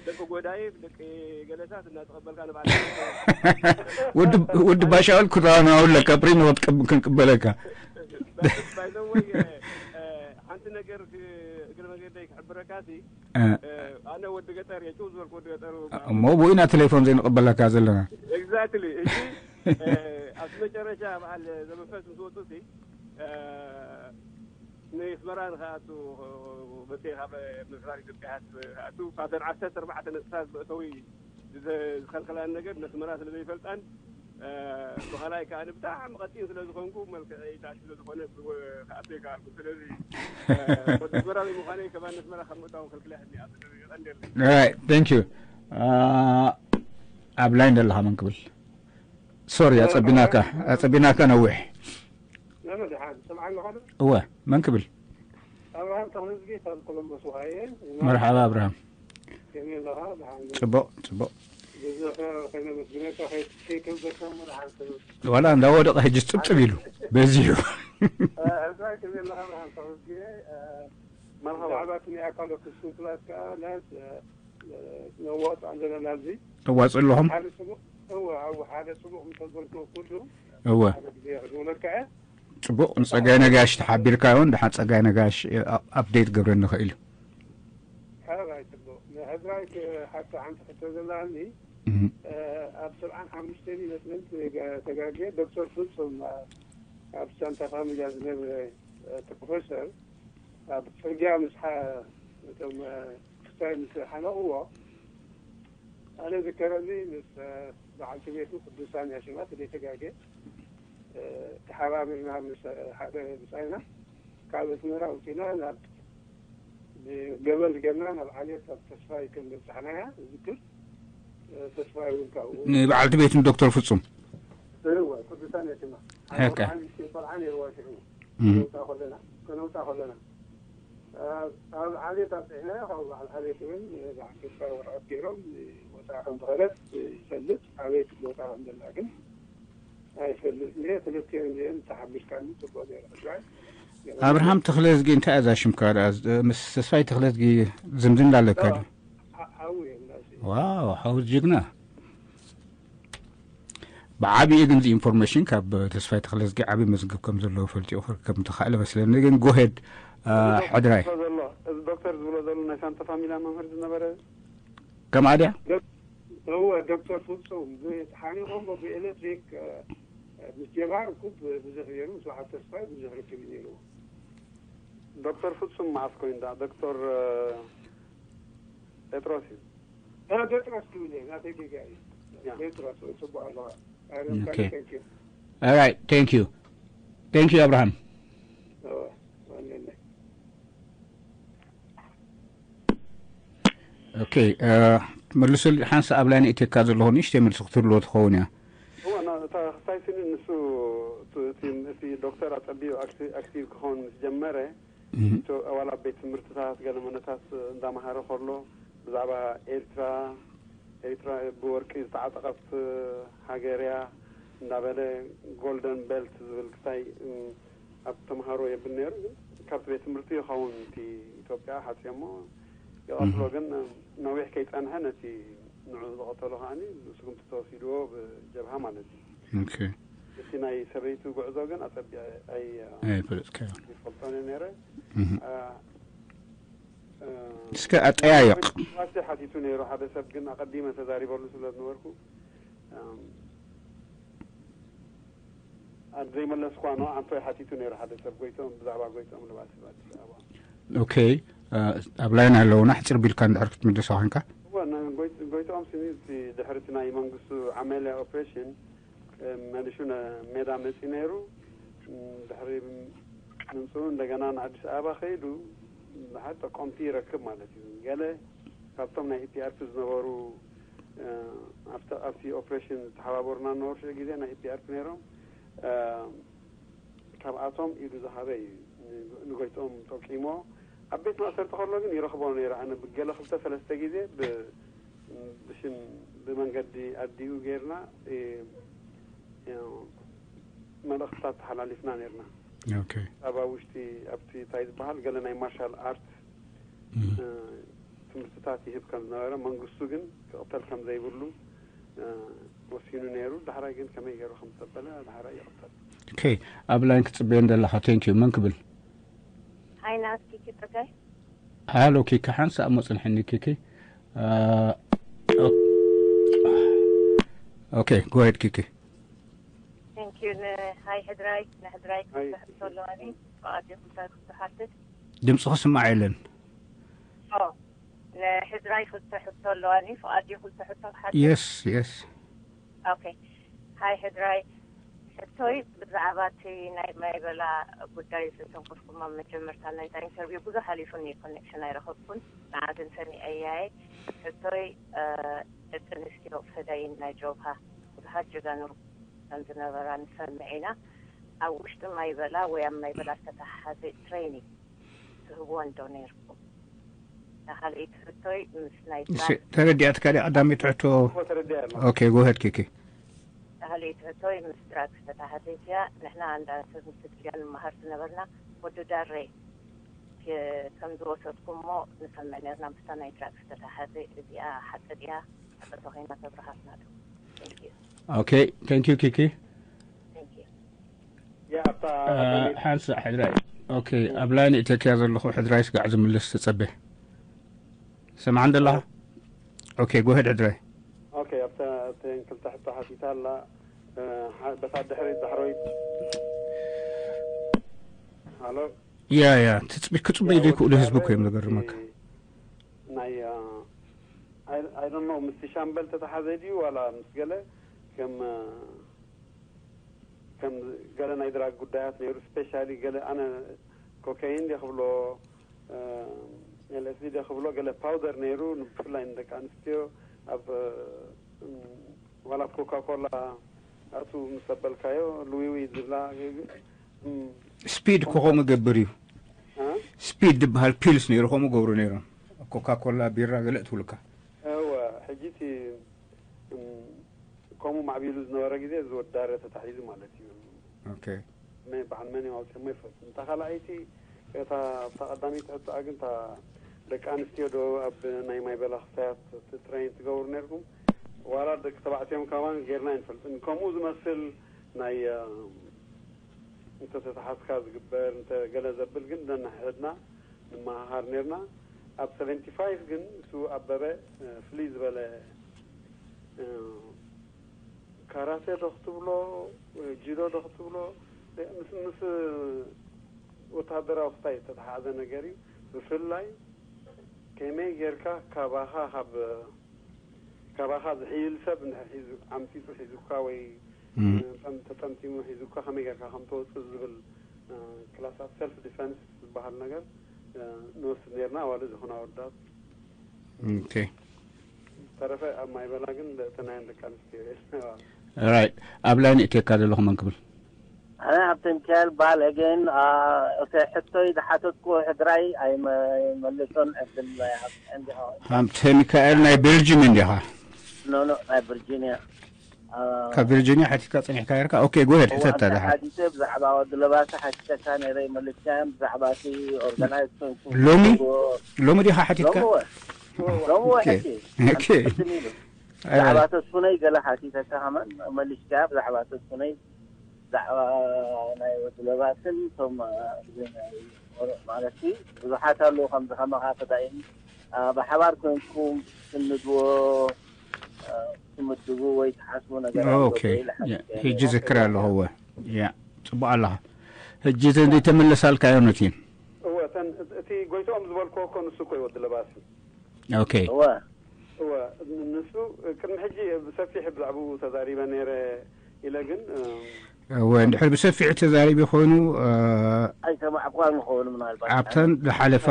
ደቂ ጎዳይ ደቂ ገለታት እናተቀበልካ ንባዕል ወዲ ባሻውል ክራናው ኣለካ ፕሪሞ ክንቅበለካ። ባይዘወይ ሓንቲ እቲ ነገር ክ- እግረ መገደይ ክሕብረካ ሲ እ፣ ኣነ ወዲ ገጠር እየ፣ ጭው ዝበልኩ ወዲ ገጠር። እሞ ብኡ ኢና ቴሌፎን ዘይንቕበለካ ዘለና። Exactly። እዚ ኣብቲ መጨረሻ በዓል ዘመንፈስ ምስ ወፁ ሲ ንስመራ ንክኣቱ መፅእ ካብ ምምሕዳር ኢትዮጵያ ክኣቱ ካብተን ዓሰርተ ኣርባዕተ ነጥብታት መእተዊ ዝኸልከላን ነገር ነስመራ ስለ ዘይፈልጣን ብኸላይ ከዓ ብጣዕሚ ቀጢን ስለ ዝኾንኩ መልክዐይ ታሽ ስለ ዝኾነ ክኣቱ ይከኣልኩ። ስለዚ ወዲ ኣስመራ ብምዃነይ ከማን ነስመራ ካብ ምእታው ከልክለ ሕኒ ይቐንደል። Right, thank you. ኣብ ላይን ዘለኻ መን ክብል? ሶሪ፣ ኣጸቢናካ ኣጸቢናካ ነዊሕ። መመድሓን ሰምዓኒ ኸዶ እወ፣ መን ክብል? ኣብርሃም ተኽለዝጊ ካብ ኮሎምቦስ ውሃየ። መርሓባ ኣብርሃም። ከመይ ኣለኻ? ደሓን ዶ? ጽቡቕ ጽቡቕ። ብዙሕ ከይነመስግነካ ከይከብደካ እሞ ደሓን ሰብ። ዋላ እንዳወደቐ ሕጂ ጽብጽብ ኢሉ በዚሑ። እዛ ከመይ ኣለኻ? ደሓን ተኽለዝጊ። መርሓባ። ብዛዕባ እቲ ናይ ኣካለ ክሱን ክላስ ከዓ ናት ነዋፅ ኣለና ናብዚ ተዋጽእ ኣለኹም። ሓደ ጽቡቕ እወ ኣብ ሓደ ጽቡቕ ምተገልኩ ኩሉ እወ ሓደ ግዜ ክድውለካ እየ። ጽቡቕ። ንጸጋይ ነጋሽ ተሓቢርካ እውን ድሓን ጸጋይ ነጋሽ ኣፕዴት ገብረ ንኽእል እዩ። ሕራይ ጽቡቕ። ንሕዝራይ ሓንቲ ሓንቲ ሕቶ ዘላኒ እህ። ኣብ ሰብዓን ሓሙሽተን ይመስለኒ ተጋግየ ዶክተር ፍጹም ኣብ ሳንታ ፋሚልያ ዝነበረ ፕሮፌሰር ኣብ ጽርግያ ምስ እቶም ክስታይ ምስ ሓነቕዎ ኣነ ዝከረኒ ምስ በዓልቲ ቤቱ ቅዱሳን ያሽማት ዘይተጋገ ተሓባቢርና ምስ ሓደ ብጻይና ካብ ኣስመራ ውፂና ናብ ገበል ጌርና ናብ ዓሌት ኣብ ተስፋይ ከም በጻሕናያ እዝክር። ተስፋይ እውን ካብኡ ንበዓልቲ ቤት ንዶክተር ፍጹም እወ ቅዱሳን ያሽማ ሕቀ ቆልዓ ነይርዋ ሽዑ እህ። ከነውፃ ከለና ከነውፃ ከለና ኣብ ዓሌት ኣብፅሕና ካብ በዓል ዓሌት እውን ብዓል ተስፋይ ወረቐት ገይሮም ቦታ ከም ዝኸደት ይፈልጥ። ኣበይ ቦታ ከም ዘላ ግን ኣይፈልጥ። እየ ክልቲኦም እዚኦም ተሓቢርካኒ ፅቡቅ ነይሩ። ሕድራይ ኣብርሃም ተኽለዝጊ እንታይ እዛ ሽምካ ደኣ? ምስ ተስፋይ ተኽለዝጊ ዝምድና ኣለካ ዶ? ሓዊ የላሲ ዋው ሓውት ጅግና። ብዓብዪ ግን እዚ ኢንፎርሜሽን ካብ ተስፋይ ተኽለዝጊ ዓብዪ መዝገብ ከም ዘለዎ ፈልጢኡ ክርከብ ምተኻእለ መስለኒ። ግን ጎሄድ ሕድራይ ዘሎ እዚ ዶክተር ዝብሎ ዘሎ ናይ ሳንታ ፋሚላ መምህር ዝነበረ ከምኣ ድያ? እወ ዶክተር ፍጹም ብሓኒቆም ብኤሌክትሪክ ምስ ጀምሃር እኩ ብዙሕ ነይሩ። ምስ በዓል ተስፋይ ብዙሕ ርክብ እዩ ነይርዎ። ዶክተር ፍጹም መዓስ ኮይኑ ዳ ዶክተር ጴጥሮስ እዩ። አ፣ ጴጥሮስ ክብል እየ ናተይ ጌጋ እዩ። ያ። ጴጥሮስ ጽቡቅ ኣለዋ። Okay. All right, thank you. Thank you ኣብርሃም። ኦኬ፣ መልሱ ሓንሳ ኣብ ላይን እትካ ዘለኹ ንእሽተይ መልሲ ክትህልዎ ትኸውን እያ። እዋ እታ ክስታይ ስኒ ንሱ እቲ ዶክተር ኣጸቢዩ ኣክቲቭ ክኸውን ምስ ጀመረ ዋላ ኣብ ቤት ትምህርትታት ገለ መነታት እንዳመሃረ ከሎ ብዛዕባ ኤርትራ ኤርትራ ብወርቂ ዝተዓጠቐት ሃገር እያ እንዳበለ ጎልደን ቤልት ዝብል ክስታይ ኣብ ተምሃሮ የብል ነይሩ። ግን ካብቲ ቤት ትምህርቲ ይኸውን እቲ ኢትዮጵያ ሓፅዮሞ ይቐትሎ። ግን ነዊሕ ከይፀንሐ ነቲ ንዑ ዝቐተሎ ከዓኒ ስጉምቲ ተወሲድዎ ብጀብሃ ማለት እዩ። ኦኬ። እቲ ናይ ሰበይቱ ጉዕዞ ግን ኣፀቢቐ ኣይ ኣይፈልጥካዮ። ይፈልጦን እየ ነይረ። እህ። አ፣ አ፣ እስከ ኣጠያየቕ። ዋሲ ሓቲቱ ነይሩ ሓደ ሰብ ግን ኣቐዲመ ተዛሪበሉ ስለ ዝነበርኩ ኣም፣ ኣብ ዘይመለስኳ ነው ኣንቶይ ሓቲቱ ነይሩ ሓደ ሰብ ጎይቶም ብዛዕባ ጎይቶም ልባሲ ኣዲስ ኣበባ። ኦኬ። ኣብ ላይን ኣለውና ሕፅር ቢልካ እንድሕር ክትምልሶ ኮንካ። እወ፣ ን-፣ ጎይ-፣ ጎይትኦም ስኒ እቲ ድሕሪ እቲ ናይ መንግስቱ ዓመልያ ኦፕሬሽን፣ እ፣ መሊሹ ነ-፣ ሜዳ መጺኡ ነይሩ። ም፣ ድሕሪ ምምጽኡ እንደገና ንኣዲስ ኣበባ ከይዱ፣ ድሓር ጠቆምቲ ይረክብ ማለት እዩ። ገለ ካብቶም ናይ ኢፒኣርፒ ዝነበሩ፣ እ፣ ኣብቲ፣ ኣብቲ ኦፕሬሽን ዝተሓባበሩና ዝነበሩ ሽዑ ግዜ ናይ ኢፒኣርፒ ነይሮም። እ፣ ካብኣቶም ኢዱ ዝሃበ እዩ ን-፣ ንጎይትኦም ጠቂሞ። ኣብ ቤት ማእሰርቲ ከሎ ግን ይረኽቦ ነይረ። ኣነ ብገለ ክልተ ሰለስተ ግዜ ብ-፣ ብሽም ብመንገዲ ኣዲኡ ጌርና፣ እ፣ እ፣ መልእኽትታት ተሓላሊፍና ነይርና። ኦኬ። ኣብ ውሽጢ ኣብቲ እንታይ ዝበሃል ገለ ናይ ማርሻል ኣርት፣ እም። እ፣ ትምህርትታት ይህብ ከም ዝነበረ መንግስቱ ግን ክቕተል ከም ዘይብሉ፣ እ፣ ወሲኑ ነይሩ። ዳሕራይ ግን ከመይ ገይሩ ከም ዝተበለ ዳሕራይ ይቕተል። ኦኬ። ኣብ ላይን ክትጽበየን ዘለኻ ቴንክ ዩ። መን ክብል? Hi, Nas, Kiki, okay? ሃሎ ኪኪ፣ ሓንሳእ እሞ ጽንሕኒ ኪኪ። ኦኬ፣ ጎሄድ ኪኪ። Thank you. ንሃይ ሕድራይ ንሕድራይ ክልተ ሕቶ ኣለዋኒ። ብኣድዮ ክልተ ክልተ ሓትት ድምፂ ክስማዕ የለን። ኦ ንሕድራይ ክልተ ሕቶ ኣለዋኒ። ብኣድዮ ክልተ ሕቶ ሓትት። የስ የስ። ኦኬ። ሃይ ሕድራይ፣ ሕቶይ ብዛዕባ እቲ ናይ ማይበላ ጉዳይ ዝተንኮፍኩም ኣብ መጀመርታ ናይታ ኢንተርቪው ብዙሕ ሓሊፉኒ፣ ኮኔክሽን ኣይረኸብኩን። ንዓ ግን ሰሚዐያየ። ሕቶይ፣ ደቂ ኣንስትዮ ፈዳይን ናይ ጀብሃ ብዙሓት ጀጋኑ ከም ዝነበራ ንሰምዕ ኢና። ኣብ ውሽጢ ማይበላ ወይ ኣብ ማይበላ ዝተተሓሓዘ ትሬኒንግ ትህብወን ዶ ነይርኩም? ካልኣይቲ ሕቶይ ምስ ናይ ድራግ ተረዲኣትካ ዲ ቀዳመይቲ ሕቶ? ተረዲኣ ኣለኹ። ኦኬ፣ ጎሄድ ኪኪ። ካልኣይቲ ሕቶይ ምስ ድራግ ዝተተሓዘት እያ። ንሕና እንዳ ሰብ ምስ ትድልያ ንመሃር ዝነበርና ወዲ ዳሬ ከም ዝወሰድኩሞ ንሰምዕ ነርና። ምስታ ናይ ድራግ ዝተተሓዘ እዚኣ ሓቂ ድያ? ሓቂ ተኮይና ተብርሃልና ዶ? Thank you. ኦኬ፣ thank you ኪኪ። Thank you. ያ ኣብታ ሓንሳእ ሕድራይ። ኦኬ፣ ኣብ ላይን ኢተክያ ዘለኹ ሕድራይ ስጋዕ ዝምልስ ትጸበ። ሰማዕን ዘለኻ? ኦኬ፣ ጎሄድ ሕድራይ። ኦኬ ኣብታ እተን ክልተ ሕቶ ሓቲታ ኣላ። በታ ድሕሪት ዳሕረዊት። ሃሎ። ያ ያ ትጽቢ ክጽበይ ዘይክእሉ ህዝቢ እኮ እዮም ዘገርመካ። ናይ I don't know ምስቲ ሻምበል ተተሓዘ ድዩ ዋላ ምስ ገለ ከም ከም ገለ ናይ ድራግ ጉዳያት ነይሩ። ስፔሻሊ ገለ ኣነ ኮካይን ድየ ክብሎ፣ ኤልኤስዲ ድየ ክብሎ፣ ገለ ፓውደር ነይሩ። ብፍላይ ንደቂ ኣንስትዮ ኣብ ዋላ ኮካ ኮላ ኣቱ ምስ ኣበልካዮ ልዊዊ ዝብላ ስፒድ እኮ ከምኡ ገብር እዩ። ስፒድ ዝበሃል ፒልስ ነይሩ፣ ከምኡ ገብሩ ነይሮም። ኮካ ኮላ፣ ቢራ ገለ እትብሉካ። እወ ሕጂ እቲ ከምኡ ማዕቢሉ ዝነበረ ግዜ እዚ ወዲ ዳረ ተታሒዙ ማለት እዩ። ኦኬ። መን በዓል መን እዮም ኣውፅኦሞ ይፈልጥ። እንታ ካልኣይቲ እታ ኣብታ ቀዳመይቲ ሕቶኣ ግን እታ ደቂ ኣንስትዮ ዶ ኣብ ናይ ማይ በላ ክሳያት ትሬን ትገብሩ ነርኩም ዋላ ደቂ ተባዕትዮም ከማን ጌርና ኣይንፈልጥን። ከምኡ ዝመስል ናይ እንተተተሓዝካ ዝግበር እንተ ገለ ዘብል ግን ነንሕድና ንመሃሃር ነርና። ኣብ ሰቨንቲ ፋይቭ ግን እሱ ኣበበ ፍልይ ዝበለ ካራቴ ዶ ክትብሎ ጂዶ ዶ ክትብሎ ምስ ምስ ወታደራዊ ክሳይ ዝተተሓዘ ነገር እዩ። ብፍላይ ከመይ ጌርካ ካባኻ ካብ ካባኻ ዝሕይል ሰብ እንድሕር ሒዙ ዓምፂፁ ሒዙካ ወይ ተጠምጢሙ ሒዙካ ከመይ ጌርካ ከም ተወፅእ ዝብል ክላስ ኣብ ሰልፍ ዲፈንስ ዝበሃል ነገር ንወስድ ነርና። ኣዋልድ ዝኾና ኣወዳት ኦኬ። ተረፈ ኣብ ማይበላ ግን እተናየን ደቂ ኣንስትዮ እየን። ራይት። ኣብ ላይን እቴካ ዘለኹ መን ክብል? ኣነ ሃብተ ሚካኤል ባል ኣገን። እተ ሕቶይ ዝሓተትኩ ሕድራይ ኣይመልሶን ዕድል ኣይሃብክን ዲኻ? ሃብተ ሚካኤል ናይ ቨርጂን እንዲኻ? ኖ ኖ ናይ ቨርጂኒያ። ካብ ቨርጂኒያ ሓቲትካ ጸኒሕካ ነርካ። ኦኬ፣ ጎሄድ ሕተታ ደሓ። ሓቲተ ብዛዕባ ወዲ ለባሳ ሓቲተካ ነይረ ይመልስካዮም ብዛዕባ እቲ ኦርጋናይዝ ኮንኩም ሎሚ ትገብርዎ ሎሚ ዲኻ ሓቲትካ? ሎምወ ሎምወ ኦኬ። ሕጂ ኦኬ። ቅድም ኢሉ ብዛዕባ ተስፉነይ ገለ ሓቲተካ ከማን መሊስካ ብዛዕባ ተስፉነይ ብዛዕባ ናይ ወዲ ለባስን እቶም ማለት ብዙሓት ኣለዉ ከምዚ ከማኻ ተዳኢም ብሓባር ኮንኩም ትንድዎ ትምድቡ ወይ ትሓስቡ ነገር ኣሎ ኦኬ። ዶ ኢለ ሓሲበ ሕጂ ነይረ። ዝክር ኣለኹ። እወ። ያ ጽቡቕ ኣለኻ። ሕጂ ዘይተመለሳልካ እዮነት እየን። እወ እተን እቲ ጎይትኦም ዝበልክዎ እኮ ንሱ እኮ እዩ ወዲ ለባሲ። ኦኬ። እወ እወ ንሱ ቅድሚ ሕጂ ብሰፊሕ ብዛዕባኡ ተዛሪበ ነይረ ኢለ ግን እም፣ እወ እንድሕር ብሰፊሕ ተዛሪቢ ኮይኑ እ፣ ኣይሰማዕኳን ይኸውን ምናልባት ኣብተን ዝሓለፋ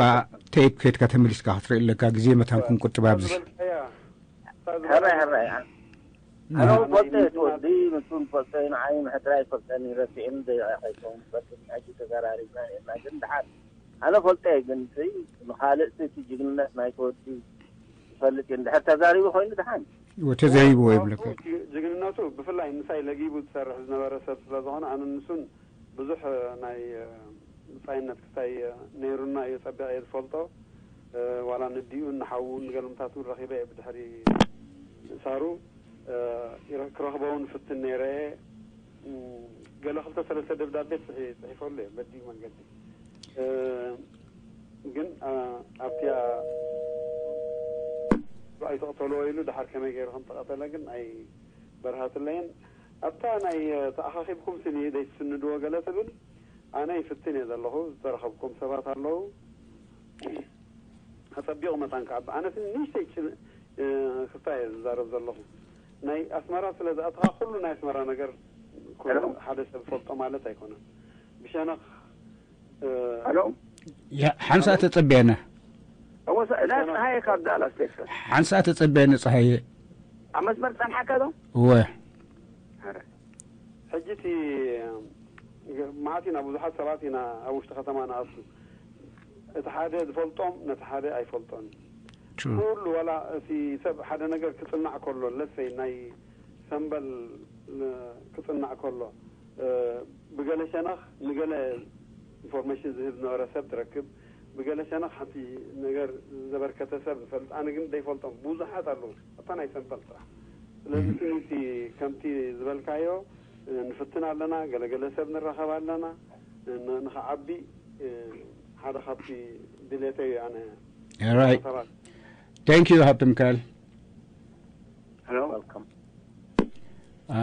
ቴፕ ከድካ ተመሊስካ ክትርኢ ኣለካ። ግዜ መታን ክንቁጥብ ኣብዚ። ዝበልካያ እታ ዝበልካያ ሕራይ ሕራይ ኣነ እውን ፈልጦ እየ ትወዲ ንሱ ንፈልጦ እዩ ንዓይ ምሕድራ ይፈልጠኒ ረሲዕኒ ደቂቃ ከይከውን ፈልጥ ሕጂ ተዘራሪብና ነርና ግን ድሓር ኣነ ፈልጦ እየ ግን እቲ ንኻልእ እቲ ጅግንነት ናይ ተወዲ ይፈልጥ እዩ እንድሕር ተዛሪቡ ኮይኑ ድሓን ወተዘይብዎ ይብለካ። ጅግንነቱ ብፍላይ ምሳይ ለጊቡ ዝሰርሕ ዝነበረ ሰብ ስለ ዝኾነ ኣነ ንሱን ብዙሕ ናይ ብፃይነት ክሳይ ነይሩና እየ ፀቢቐ እየ ዝፈልጦ። ዋላ ንዲኡ ንሓዉ ንገልምታት እውን ረኺበ እየ ብድሕሪ ምእሳሩ ክረኽቦ እውን ፍትን ነይረ እየ። ገለ ክልተ ሰለስተ ደብዳቤ ፅሒ- ፅሒፈሉ እየ በዲኡ መንገዲ። ግን ኣብቲያ ኣይተቕተልዎ ኢሉ ድሓር ከመይ ገይሩ ከም ተቐተለ ግን ኣይበርሃትለይን። ኣብታ ናይ ተኣኻኺብኩም ስኒ ዘይትስንድዎ ገለ ትብል፣ ኣነ ይፍትን እየ ዘለኹ። ዝተረኸብኩም ሰባት ኣለዉ። ኣጸቢቑ መታን ክዓቢ። ኣነ ንእሽተይ ክስታ እየ ዝዛረብ ዘለኹ። ናይ ኣስመራ ስለ ዝኣተኻ ኩሉ ናይ ኣስመራ ነገር ሓደ ሰብ ፈልጦ ማለት ኣይኮነን። ብሸነኽ ኣሎ። ሓንሳ ተጸበየና። እወ፣ ጸሃየ ካብ ዳላስ ቴክሳስ። ሓንሳ ተጸበየኒ ጸሃየ። ኣብ መስመር ጸንሓካ ዶ? እወ። ሕጂ እቲ መዓት ኢና፣ ብዙሓት ሰባት ኢና ኣብ ውሽጢ ከተማ ንኣቱ። እቲ ሓደ ዝፈልጦም ነቲ ሓደ ኣይፈልጦን። ኩሉ ዋላ እቲ ሰብ ሓደ ነገር ክጽናዕ ከሎ፣ ለሰይ ናይ ሰምበል ክጽናዕ ከሎ ብገለ ሸነኽ ንገለ ኢንፎርሜሽን ዝህብ ዝነበረ ሰብ ትረክብ፣ ብገለ ሸነኽ ሓንቲ ነገር ዘበርከተ ሰብ ንፈልጥ። ኣነ ግን ዘይፈልጦም ብዙሓት ኣለዉ ኣብታ ናይ ሰምበል ጥራሕ። ስለዚ እቲ ከምቲ ዝበልካዮ ንፍትን ኣለና፣ ገለገለ ሰብ ንራኸብ ኣለና ንክዓቢ ሓደ ካብቲ ድሌተይ ኣነ። Thank you ሃብተ ሚካኤል። Hello.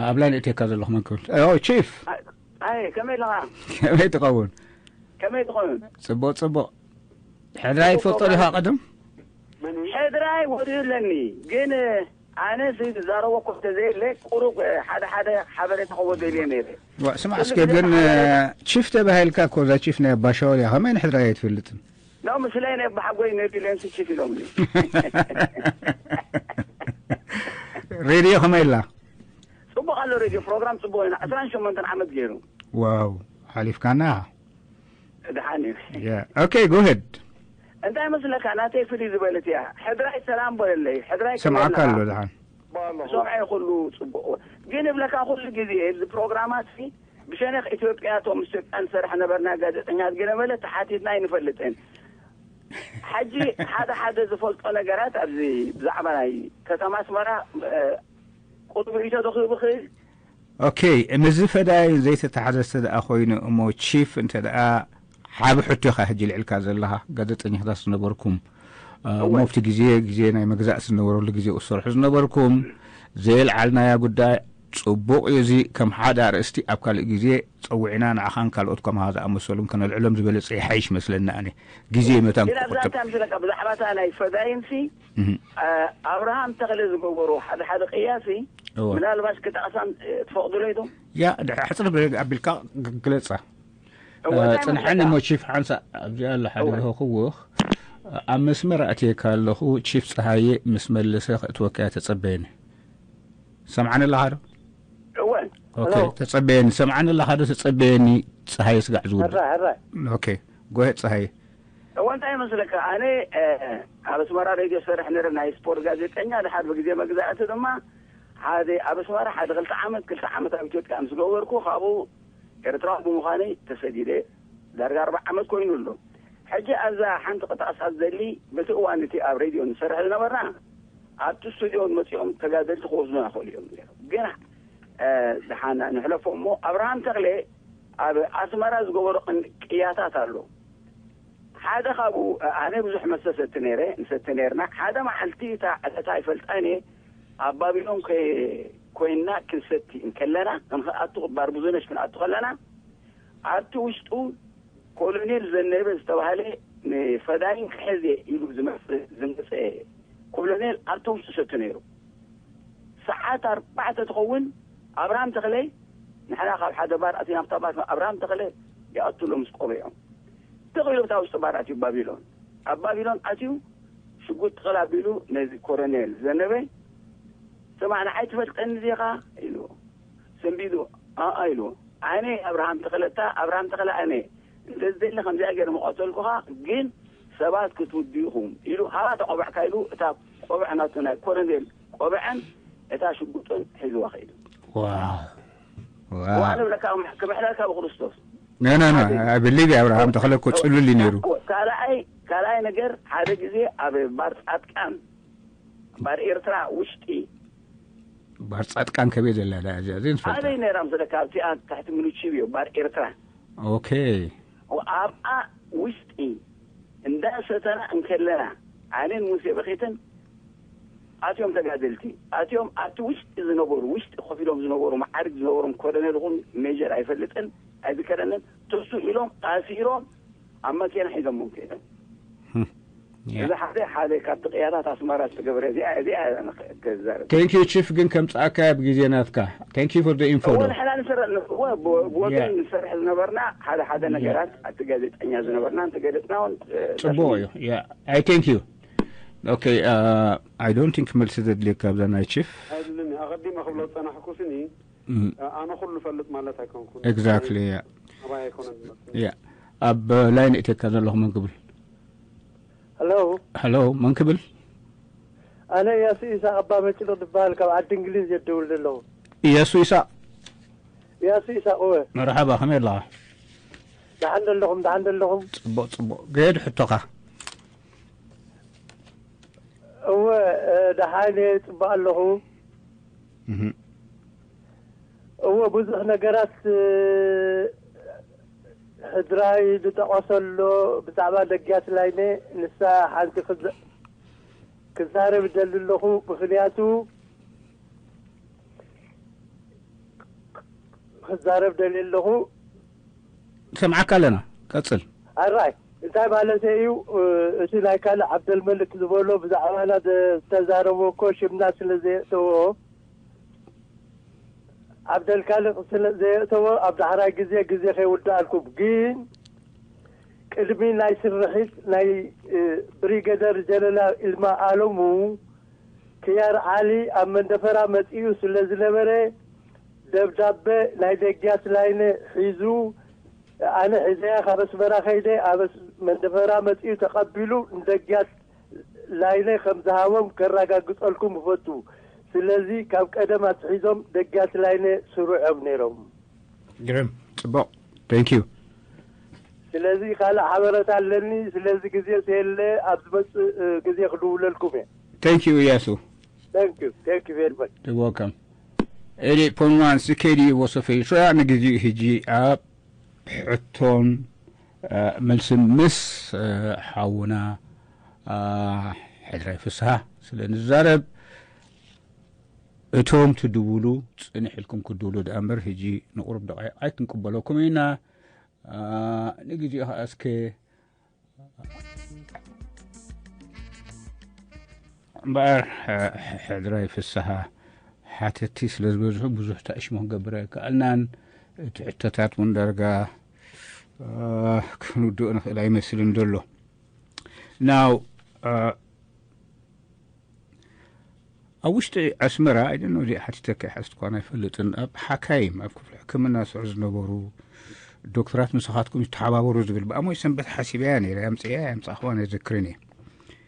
ኣብ ላይን እትካ ዘለኹ መን ክብል? ኦ ቺፍ። ኣይ ከመይ ኣለኻ? ከመይ ትኸውን? ከመይ ትኸውን? ጽቡቕ ጽቡቕ። ሕድራይ ትፈልጦ ዲኻ ቅድም? ሕድራይ ወዲኡ ኣለኒ ግን ኣነ ዝዛረቦ እኮ እንተዘየለ ቁሩብ ሓደ ሓደ ሓበሬታ ክወደልየ ነይረ። ዋ ስማዕ እስከ ግን ቺፍ ተባሂልካ እኮ እዛ ቺፍ ናይ ኣባሻወል እያ። ከመይ ንሕድራይ ኣይትፈልጥን? ኖ ምስለይ ናይ ኣባሓጎይ ነቢል ኤምሲ ቺፍ ኢሎምኒ። ሬድዮ ከመይ ኣላ? ጽቡቕ ኣሎ ሬድዮ ፕሮግራም ጽቡቕ ኢና ዕስራን ሸሞንተን ዓመት ገይሩ። ዋው ሓሊፍካና። ድሓን እዩ። Yeah. Okay, go ahead. እንታይ መስለካ ናተይ ፍልይ ዝበለት እያ። ሕድራይ ሰላም በለለይ። ሕድራይ ሰምዓካ ኣሎ ድሓን። ሰምዐ ኩሉ ጽቡቕ ግን እብለካ ኩሉ ግዜ እዚ ፕሮግራማት ብሸነኽ ኢትዮጵያ እቶም ምስ ኢትዮጵያ ንሰርሕ ነበርና ጋዜጠኛት ገለ መለ ተሓቲትና ኣይንፈልጥን። ሕጂ ሓደ ሓደ ዝፈልጦ ነገራት ኣብዚ ብዛዕባ ናይ ከተማ ኣስመራ ቁሩብ ርእይቶ ዶ ክህብ እኽእል? ኦኬ፣ ምስዚ ፈዳይን ዘይተተሓዘ እንተ ደኣ ኮይኑ እሞ ቺፍ እንተ ደኣ ዓቢ ሕቶ ኢኻ ሕጂ ልዕልካ ዘለኻ። ጋዜጠኛታት ዝነበርኩም እ፣ እሞ ኣብቲ ግዜ ግዜ ናይ መግዛእቲ ዝነበረሉ ግዜ እትሰርሑ ዝነበርኩም ዘየልዓልናያ ጉዳይ ጽቡቕ እዩ። እዚ ከም ሓደ ኣርእስቲ ኣብ ካልእ ግዜ ጸዊዕና ንዓኻን ካልኦት ከማኻ ዝኣመሰሉን ከነልዕሎም ዝበለጸ ይሓይሽ መስለኒ ኣነ። ግዜ መታን ኢላ ክቑጥብ። ብዛዕባ ምስለካ ብዛዕባ እታ ናይ ፈዳይንሲ ኣብርሃም ተኽለ ዝገበሮ ሓደ ሓደ ቅያሲ እወ። ምናልባሽ ክጠቕሳን ትፈቕዱለይ ዶ? ያ ድሕሪ ሕጽር ብለግ ኣቢልካ ግ- ግለጻ። እወ፣ እንታይ ጽንሓኒ መስለካ? እሞ ቺፍ ሓንሳ ኣብዚኣ ኣሎ ሓደ እወ። ዝህኽዎ ኣብ መስመር ኣእትየካ ኣለኹ። ቺፍ ጸሃየ ምስ መለሰ ክእትወካ እያ ተጸበየኒ። ሰምዓኒ ኣለኻ ዶ? እወ። ኦኬ፣ ተጸበየኒ። ሰምዓኒ ኣለኻ ዶ? ተጸበየኒ። ጸሃየ ስጋዕ ዝውድእ። ሕራይ ሕራይ። ኦኬ፣ ጎሄ ጸሃየ። እወ እንታይ መስለካ ኣነ ኣብ ኣስመራ ሬድዮ ሰርሕ ነረ ናይ ስፖርት ጋዜጠኛ ድሓር ብግዜ መግዛእቲ ድማ ሓደ ኣብ ኣስመራ ሓደ ክልተ ዓመት ክልተ ዓመት ኣብ ኢትዮጵያ ምስ ገበርኩ ካብኡ ኤርትራዊ ብምዃነይ ተሰዲደ ዳርጋ ኣርባዕ ዓመት ኮይኑ ኣሎ። ሕጂ ኣብዛ ሓንቲ ክጠቕሳ ዝደሊ በቲ እዋን እቲ ኣብ ሬድዮ ንሰርሕ ዝነበርና ኣብቲ ስቱድዮ መጺኦም ተጋደልቲ ክወስዱና ይኽእሉ እዮም ነይሮም። ግን ደሓና ንሕለፎ እሞ ኣብርሃም ተኽለ ኣብ ኣስመራ ዝገበሮ ቅን- ቅያታት ኣሎ። ሓደ ካብኡ ኣነ ብዙሕ መስተ ሰቲ ነይረ ንሰቲ ነይርና። ሓደ መዓልቲ እታ ዕለታ ኣይፈልጣን እየ ኣብ ባቢሎን ከ- ኮይንና ክንሰቲ እንከለና ክንኣቱ ባር ብዙነሽ ክንኣቱ ከለና ኣብቲ ውሽጡ ኮሎኔል ዘነበ ዝተባህለ ንፈዳይን ክሕዝ እየ ኢሉ ዝመጽእ ዝመጸ ኮሎኔል ኣብቲ ውሽጡ ሰቲ ነይሩ። ሰዓት ኣርባዕተ ትኸውን ኣብርሃም ተኽለ ንሕና ካብ ሓደ ባር ኣቲና ኣብታ ባር ኣብርሃም ተኽለ ይኣቱ ኣሎ ምስ ቆቢዖም ትኽ ኢሉ ኣብታ ውሽጢ ባር ኣትዩ ባቢሎን ኣብ ባቢሎን ኣትዩ ሽጉጥ ትኽል ኣቢሉ ነዚ ኮሎኔል ዘነበ ስማዕ ንዓይ ትፈልጠኒ ዲኻ ኢልዎ ሰንቢዱ ኣኣ ኢልዎ ኣነ ኣብርሃም ተኽለ እታ ኣብርሃም ተኽለ ኣነ እንተዝደሊ ከምዚኣ ገይረ ምቐተልኩኻ ግን ሰባት ክትውድኡ ኢኹም ኢሉ ሃባ ተቆብዕካ ኢሉ እታ ቆብዕ ናቱ ናይ ኮሎኔል ቆብዐን እታ ሽጉጥን ሒዝዋ ከይዱ። ዋው ዋው። ዋው። ንብለካ ክምሕለካ ብክርስቶስ። No, no, no. I believe ኣብርሃም ተኽለ እኮ ጽሉል እዩ ነይሩ። ካልኣይ ካልኣይ ነገር ሓደ ግዜ ኣብ ባር ጻድቃን ባር ኤርትራ ውሽጢ ባር ጻድቃን ከበይ ዘላ እያ እዚኣ ዘይንፈልጣ። ኣበይ ነይራ ምስለካ ኣብቲኣ ትሕቲ ምኑቺብ እዩ ባር ኤርትራ። Okay. ኣብኣ ውሽጢ እንዳሰተና እንከለና ኣነን ሙሴ በኺትን ኣትዮም ተጋደልቲ ኣትዮም ኣብቲ ውሽጢ ዝነበሩ ውሽጢ ኮፍ ኢሎም ዝነበሩ መዓርግ ዝነበሮም ኮሎኔል ይኹን ሜጀር ኣይፈልጥን ኣይዝከረንን ትሱሕ ኢሎም ኣሲሮም ኣብ መኪና ሒዞሞም ከይዶም። እዚ ሓደ ሓደ ካብቲ ቅያታት ኣስመራ ዝተገበረ እዚኣ እዚኣ ክዛረብ። Thank you chief፣ ግን ከምጻእካ ኣብ ግዜ ናትካ። Thank you for the info እወ though። ንሕና ንሰርሕ እወ ብወገን ንሰርሕ ዝነበርና ሓደ ሓደ ነገራት ኣብቲ ጋዜጠኛ ዝነበርና እንተገለጽናውን ጽቡቅ እዩ። Yeah, I thank you። Okay, uh, I don't think መልሲ ዘድልየካ ኣብዛ ናይ ቺፍ። ኣይድልን ኣቐዲመ ክብሎ ዝጸናሕኩ ስኒ ኣነ ኩሉ ፈልጥ ማለት ኣይኮንኩን። Exactly, yeah. ኣባይ ኣይኮነን ዝመጽእ። Yeah. ኣብ ላይን እተካ ዘለኹ መን ክብል? Hello. Hello, መን ክብል? ኣነ እያሱ ኢሳቅ ኣባ መጭሎ ዝበሃል ካብ ዓዲ እንግሊዝ የደውል ዘለኹ። እያሱ ኢሳቅ። እያሱ ኢሳቅ እወ። መርሓባ፣ ከመይ ኣለኻ? ደሓን ዘለኹም? ደሓን ዘለኹም? ጽቡቕ ጽቡቕ። ገየድ ሕቶኻ። እወ፣ እ፣ ደሓን እየ፣ ጽቡቕ ኣለኹ። እህ። እወ፣ ብዙሕ ነገራት፣ እ፣ ሕድራይ ዝጠቐሰሎ ብዛዕባ ደጊያት ላይነ፣ ንሳ ሓንቲ ክዘ-፣ ክዛረብ እደሊ ኣለኹ። ምኽንያቱ፣ ክዛረብ ደልየ ኣለኹ። ንሰምዓካ ኣለና። ቀጽል። ኣራይ፣ እንታይ ማለት እዩ? እ፣ እቲ ናይ ካልእ ዓብደልመልክ ዝበሎ ብዛዕባና ዘ-፣ ዝተዛረቦ እኮ ሽምና ስለ ዘየእተዎ፣ ዓብደልካልእ ስለ ዘየእተዎ፣ ኣብ ዳሕራይ ግዜ፣ ግዜ ከይውድኣልኩም። ግን ቅድሚ ናይ ስርሒት ናይ፣ እ፣ ብሪገደር ጀነራል ኢልማ ኣለሙ፣ ክያር ዓሊ ኣብ መንደፈራ መጺኡ ስለ ዝነበረ፣ ደብዳበ ናይ ደጊያት ላይነ ሒዙ፣ ኣነ ሒዘያ ካብ ኣስመራ ከይደ፣ ኣብ ኣስ-፣ መንደፈራ መጺኡ ተቐቢሉ፣ ንደጊያት ላይነ ከም ዝሃቦም ከረጋግጸልኩም እፈቱ። ስለዚ፣ ካብ ቀደም ኣትሒዞም ደጊያት ላይነ ስሩዕ እዮም ነይሮም። ግርም፣ ጽቡቕ። Thank you። ስለዚ፣ ካልእ ሓበረታ ኣለኒ። ስለዚ፣ ግዜ ስየለ ኣብ ዝመጽእ፣ እ፣ ግዜ ክድውለልኩም እየ። Thank you እያሱ። Thank you. Thank you very much. You're welcome. ኤሊ ፖንዋን ስኬዲ ወሶፌ ሾያ ንግዜኡ ሕጂ ኣብ ሕቶን፣ እ፣ መልስን ምስ፣ እ፣ ሓውና፣ እ፣ ሕድራይ ፍስሃ ስለ ንዛረብ፣ እቶም ትድውሉ ጽንሕ ኢልኩም ክድውሉ ደኣ እምበር፣ ሕጂ ንቁሩብ ደቂቕ ኣይክንቅበለኩም ኢና። እ፣ ንግዜኡ ኸኣ እስከ እምበኣር፣ ሕ-፣ ሕ-፣ ሕድራይ ፍስሃ ሓተቲ ስለ ዝበዝሑ ብዙሕ ታእሽሞ ክንገብር ኣይከኣልናን። እቲ ሕቶታት እውን ዳርጋ፣ እ፣ ክንውድኦ ንኽእል ኣይመስልን ዘሎ። ናው፣ እ፣ ኣብ ውሽጢ ኣስመራ፣ I don't know፣ እዚኣ ሓቲተካ ይሓዝትኳን ኣይፈልጥን። ኣብ ሓካይም፣ ኣብ ክፍሊ ሕክምና ዝሰርሑ ዝነበሩ ዶክተራት ምሳኻትኩም ይተሓባበሩ ዝብል ብኣሞይ ሰንበት ሓሲበያ ነይረ። ኣምፅእያ ኣምፃእኽዋን ኣይዘክርን እየ።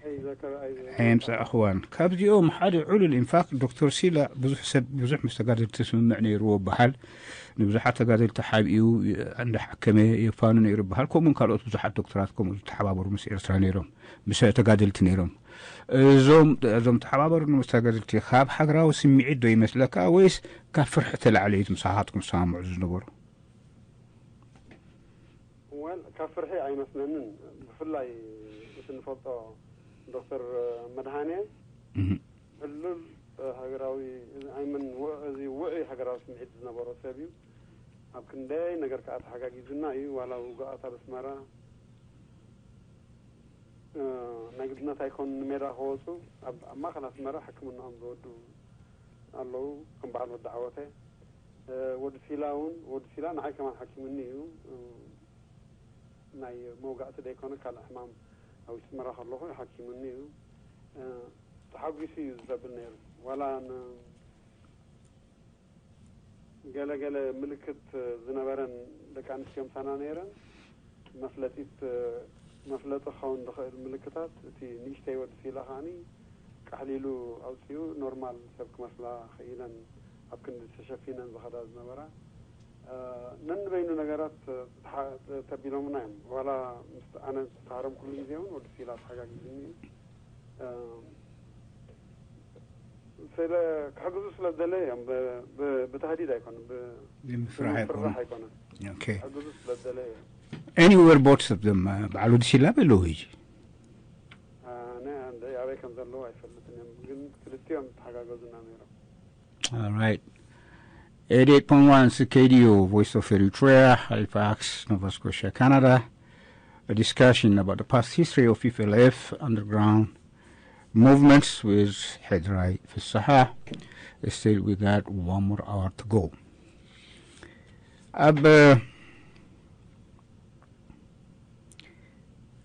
ኣይዘክር-፣ ኣይዘክር-፣ ኣየምፃእኽዋን። ካብዚኦም ሓደ ዕሉል፣ ኢንፋክት፣ ዶክተር ሲላ ብዙሕ ሰብ፣ ብዙሕ ምስ ተጋደልቲ ስምምዕ ነይርዎ በሃል። ንብዙሓት ተጋደልቲ ሓቢኡ እንዳሓከመ የፋኑ ነይሩ በሃል። ከምኡውን ካልኦት ብዙሓት ዶክተራት ከምኡ ዝተሓባበሩ ምስ ኤርትራ ነይሮም፣ ምስ ተጋደልቲ ነይሮም። እዞም፣ እዞም ተሓባበሩ ምስ ተጋደልቲ ካብ ሃገራዊ ስምዒት ዶ ይመስለካ ወይስ ካብ ፍርሒ ተላዕለ እዩ እቲ ምሳኻትኩም ዝሰማምዑ ዝነበሩ? ወል፣ ካብ ፍርሒ ኣይመስለንን። ብፍላይ እቲ ንፈልጦ ዶክተር መድሃኔ እህ። ዕሉል፣ እ፣ ሃገራዊ፣ ኣይመን፣ ው-፣ እዚ ውዑይ ሃገራዊ ስምዒት ዝነበሮ ሰብ እዩ። ኣብ ክንደይ ነገር ከኣ ተሓጋጊዙና እዩ። ዋላ ውጉኣት ኣብ ኣስመራ፣ እ፣ ናይ ግድነት ኣይኮኑን ንሜዳ ክወጹ፣ ኣብ፣ ኣብ ማእከል ኣስመራ ሕክምናኦም ዝወዱ ኣለዉ፣ ከም በዓል ወዲ ዓወተ። እ፣ ወዲ ሲላ እውን፣ ወዲ ሲላ ንዓይ ከማን ሓኪሙኒ እዩ። እ፣ ናይ መውጋእቲ ደይኮነ፣ ካልእ ሕማም ኣብ ኣስመራ ከለኹ ሓኪሙኒ እዩ። እ፣ ተሓጒሱ እዩ ዝሰብል ነይሩ። ዋላ ን-፣ ገለ ገለ ምልክት ዝነበረን ደቂ ኣንስትዮ ምሳና ነይረን። መፍለጢት፣ መፍለጢ ክኸውን ዝኽእል ምልክታት፣ እቲ ንእሽተይ ወዲ ሲላ ከዓኒ ቃሕሊሉ ኣውጺኡ ኖርማል ሰብ ክመስላ ክኢለን ኣብ ክንዲ ተሸፊነን ዝኸዳ ዝነበራ። እ፣ ነንበይኑ ነገራት ተሓ-፣ ተቢሎምና እዮም። ዋላ ምስ ኣነ ዝተሃረምኩሉ ግዜ እውን ወዲ ሲላ ተሓጋጊዝኒ እዩ። እ፣ ስለ ክሕግዙ ስለ ዝደለዩ እዮም። ብ-፣ ብ-፣ ብታህዲድ ኣይኮነን፣ ብ-፣ ብምፍራሕ ብምፍራሕ ኣይኮነን። ኣይኮነን። ኦኬ። ክሕግዙ ስለ ዝደለዩ እዮም። Anywhere ቦትስ ኦፍ ዘም፣ በዓል ወዲ ሲላ በለዉ ሕጂ? ኣበይ ከም ዘለዉ ኣይፈልጥን እዮም፣ ግን ክልቲኦም ተሓጋገዙና ነይሮም። All right. eighty-eight point one C K D O, Voice of Eritrea, Halifax, Nova Scotia, Canada. A discussion about the past history of F L F underground movements with Hedrai Fisaha. Still, we got one more hour to go. ኣብ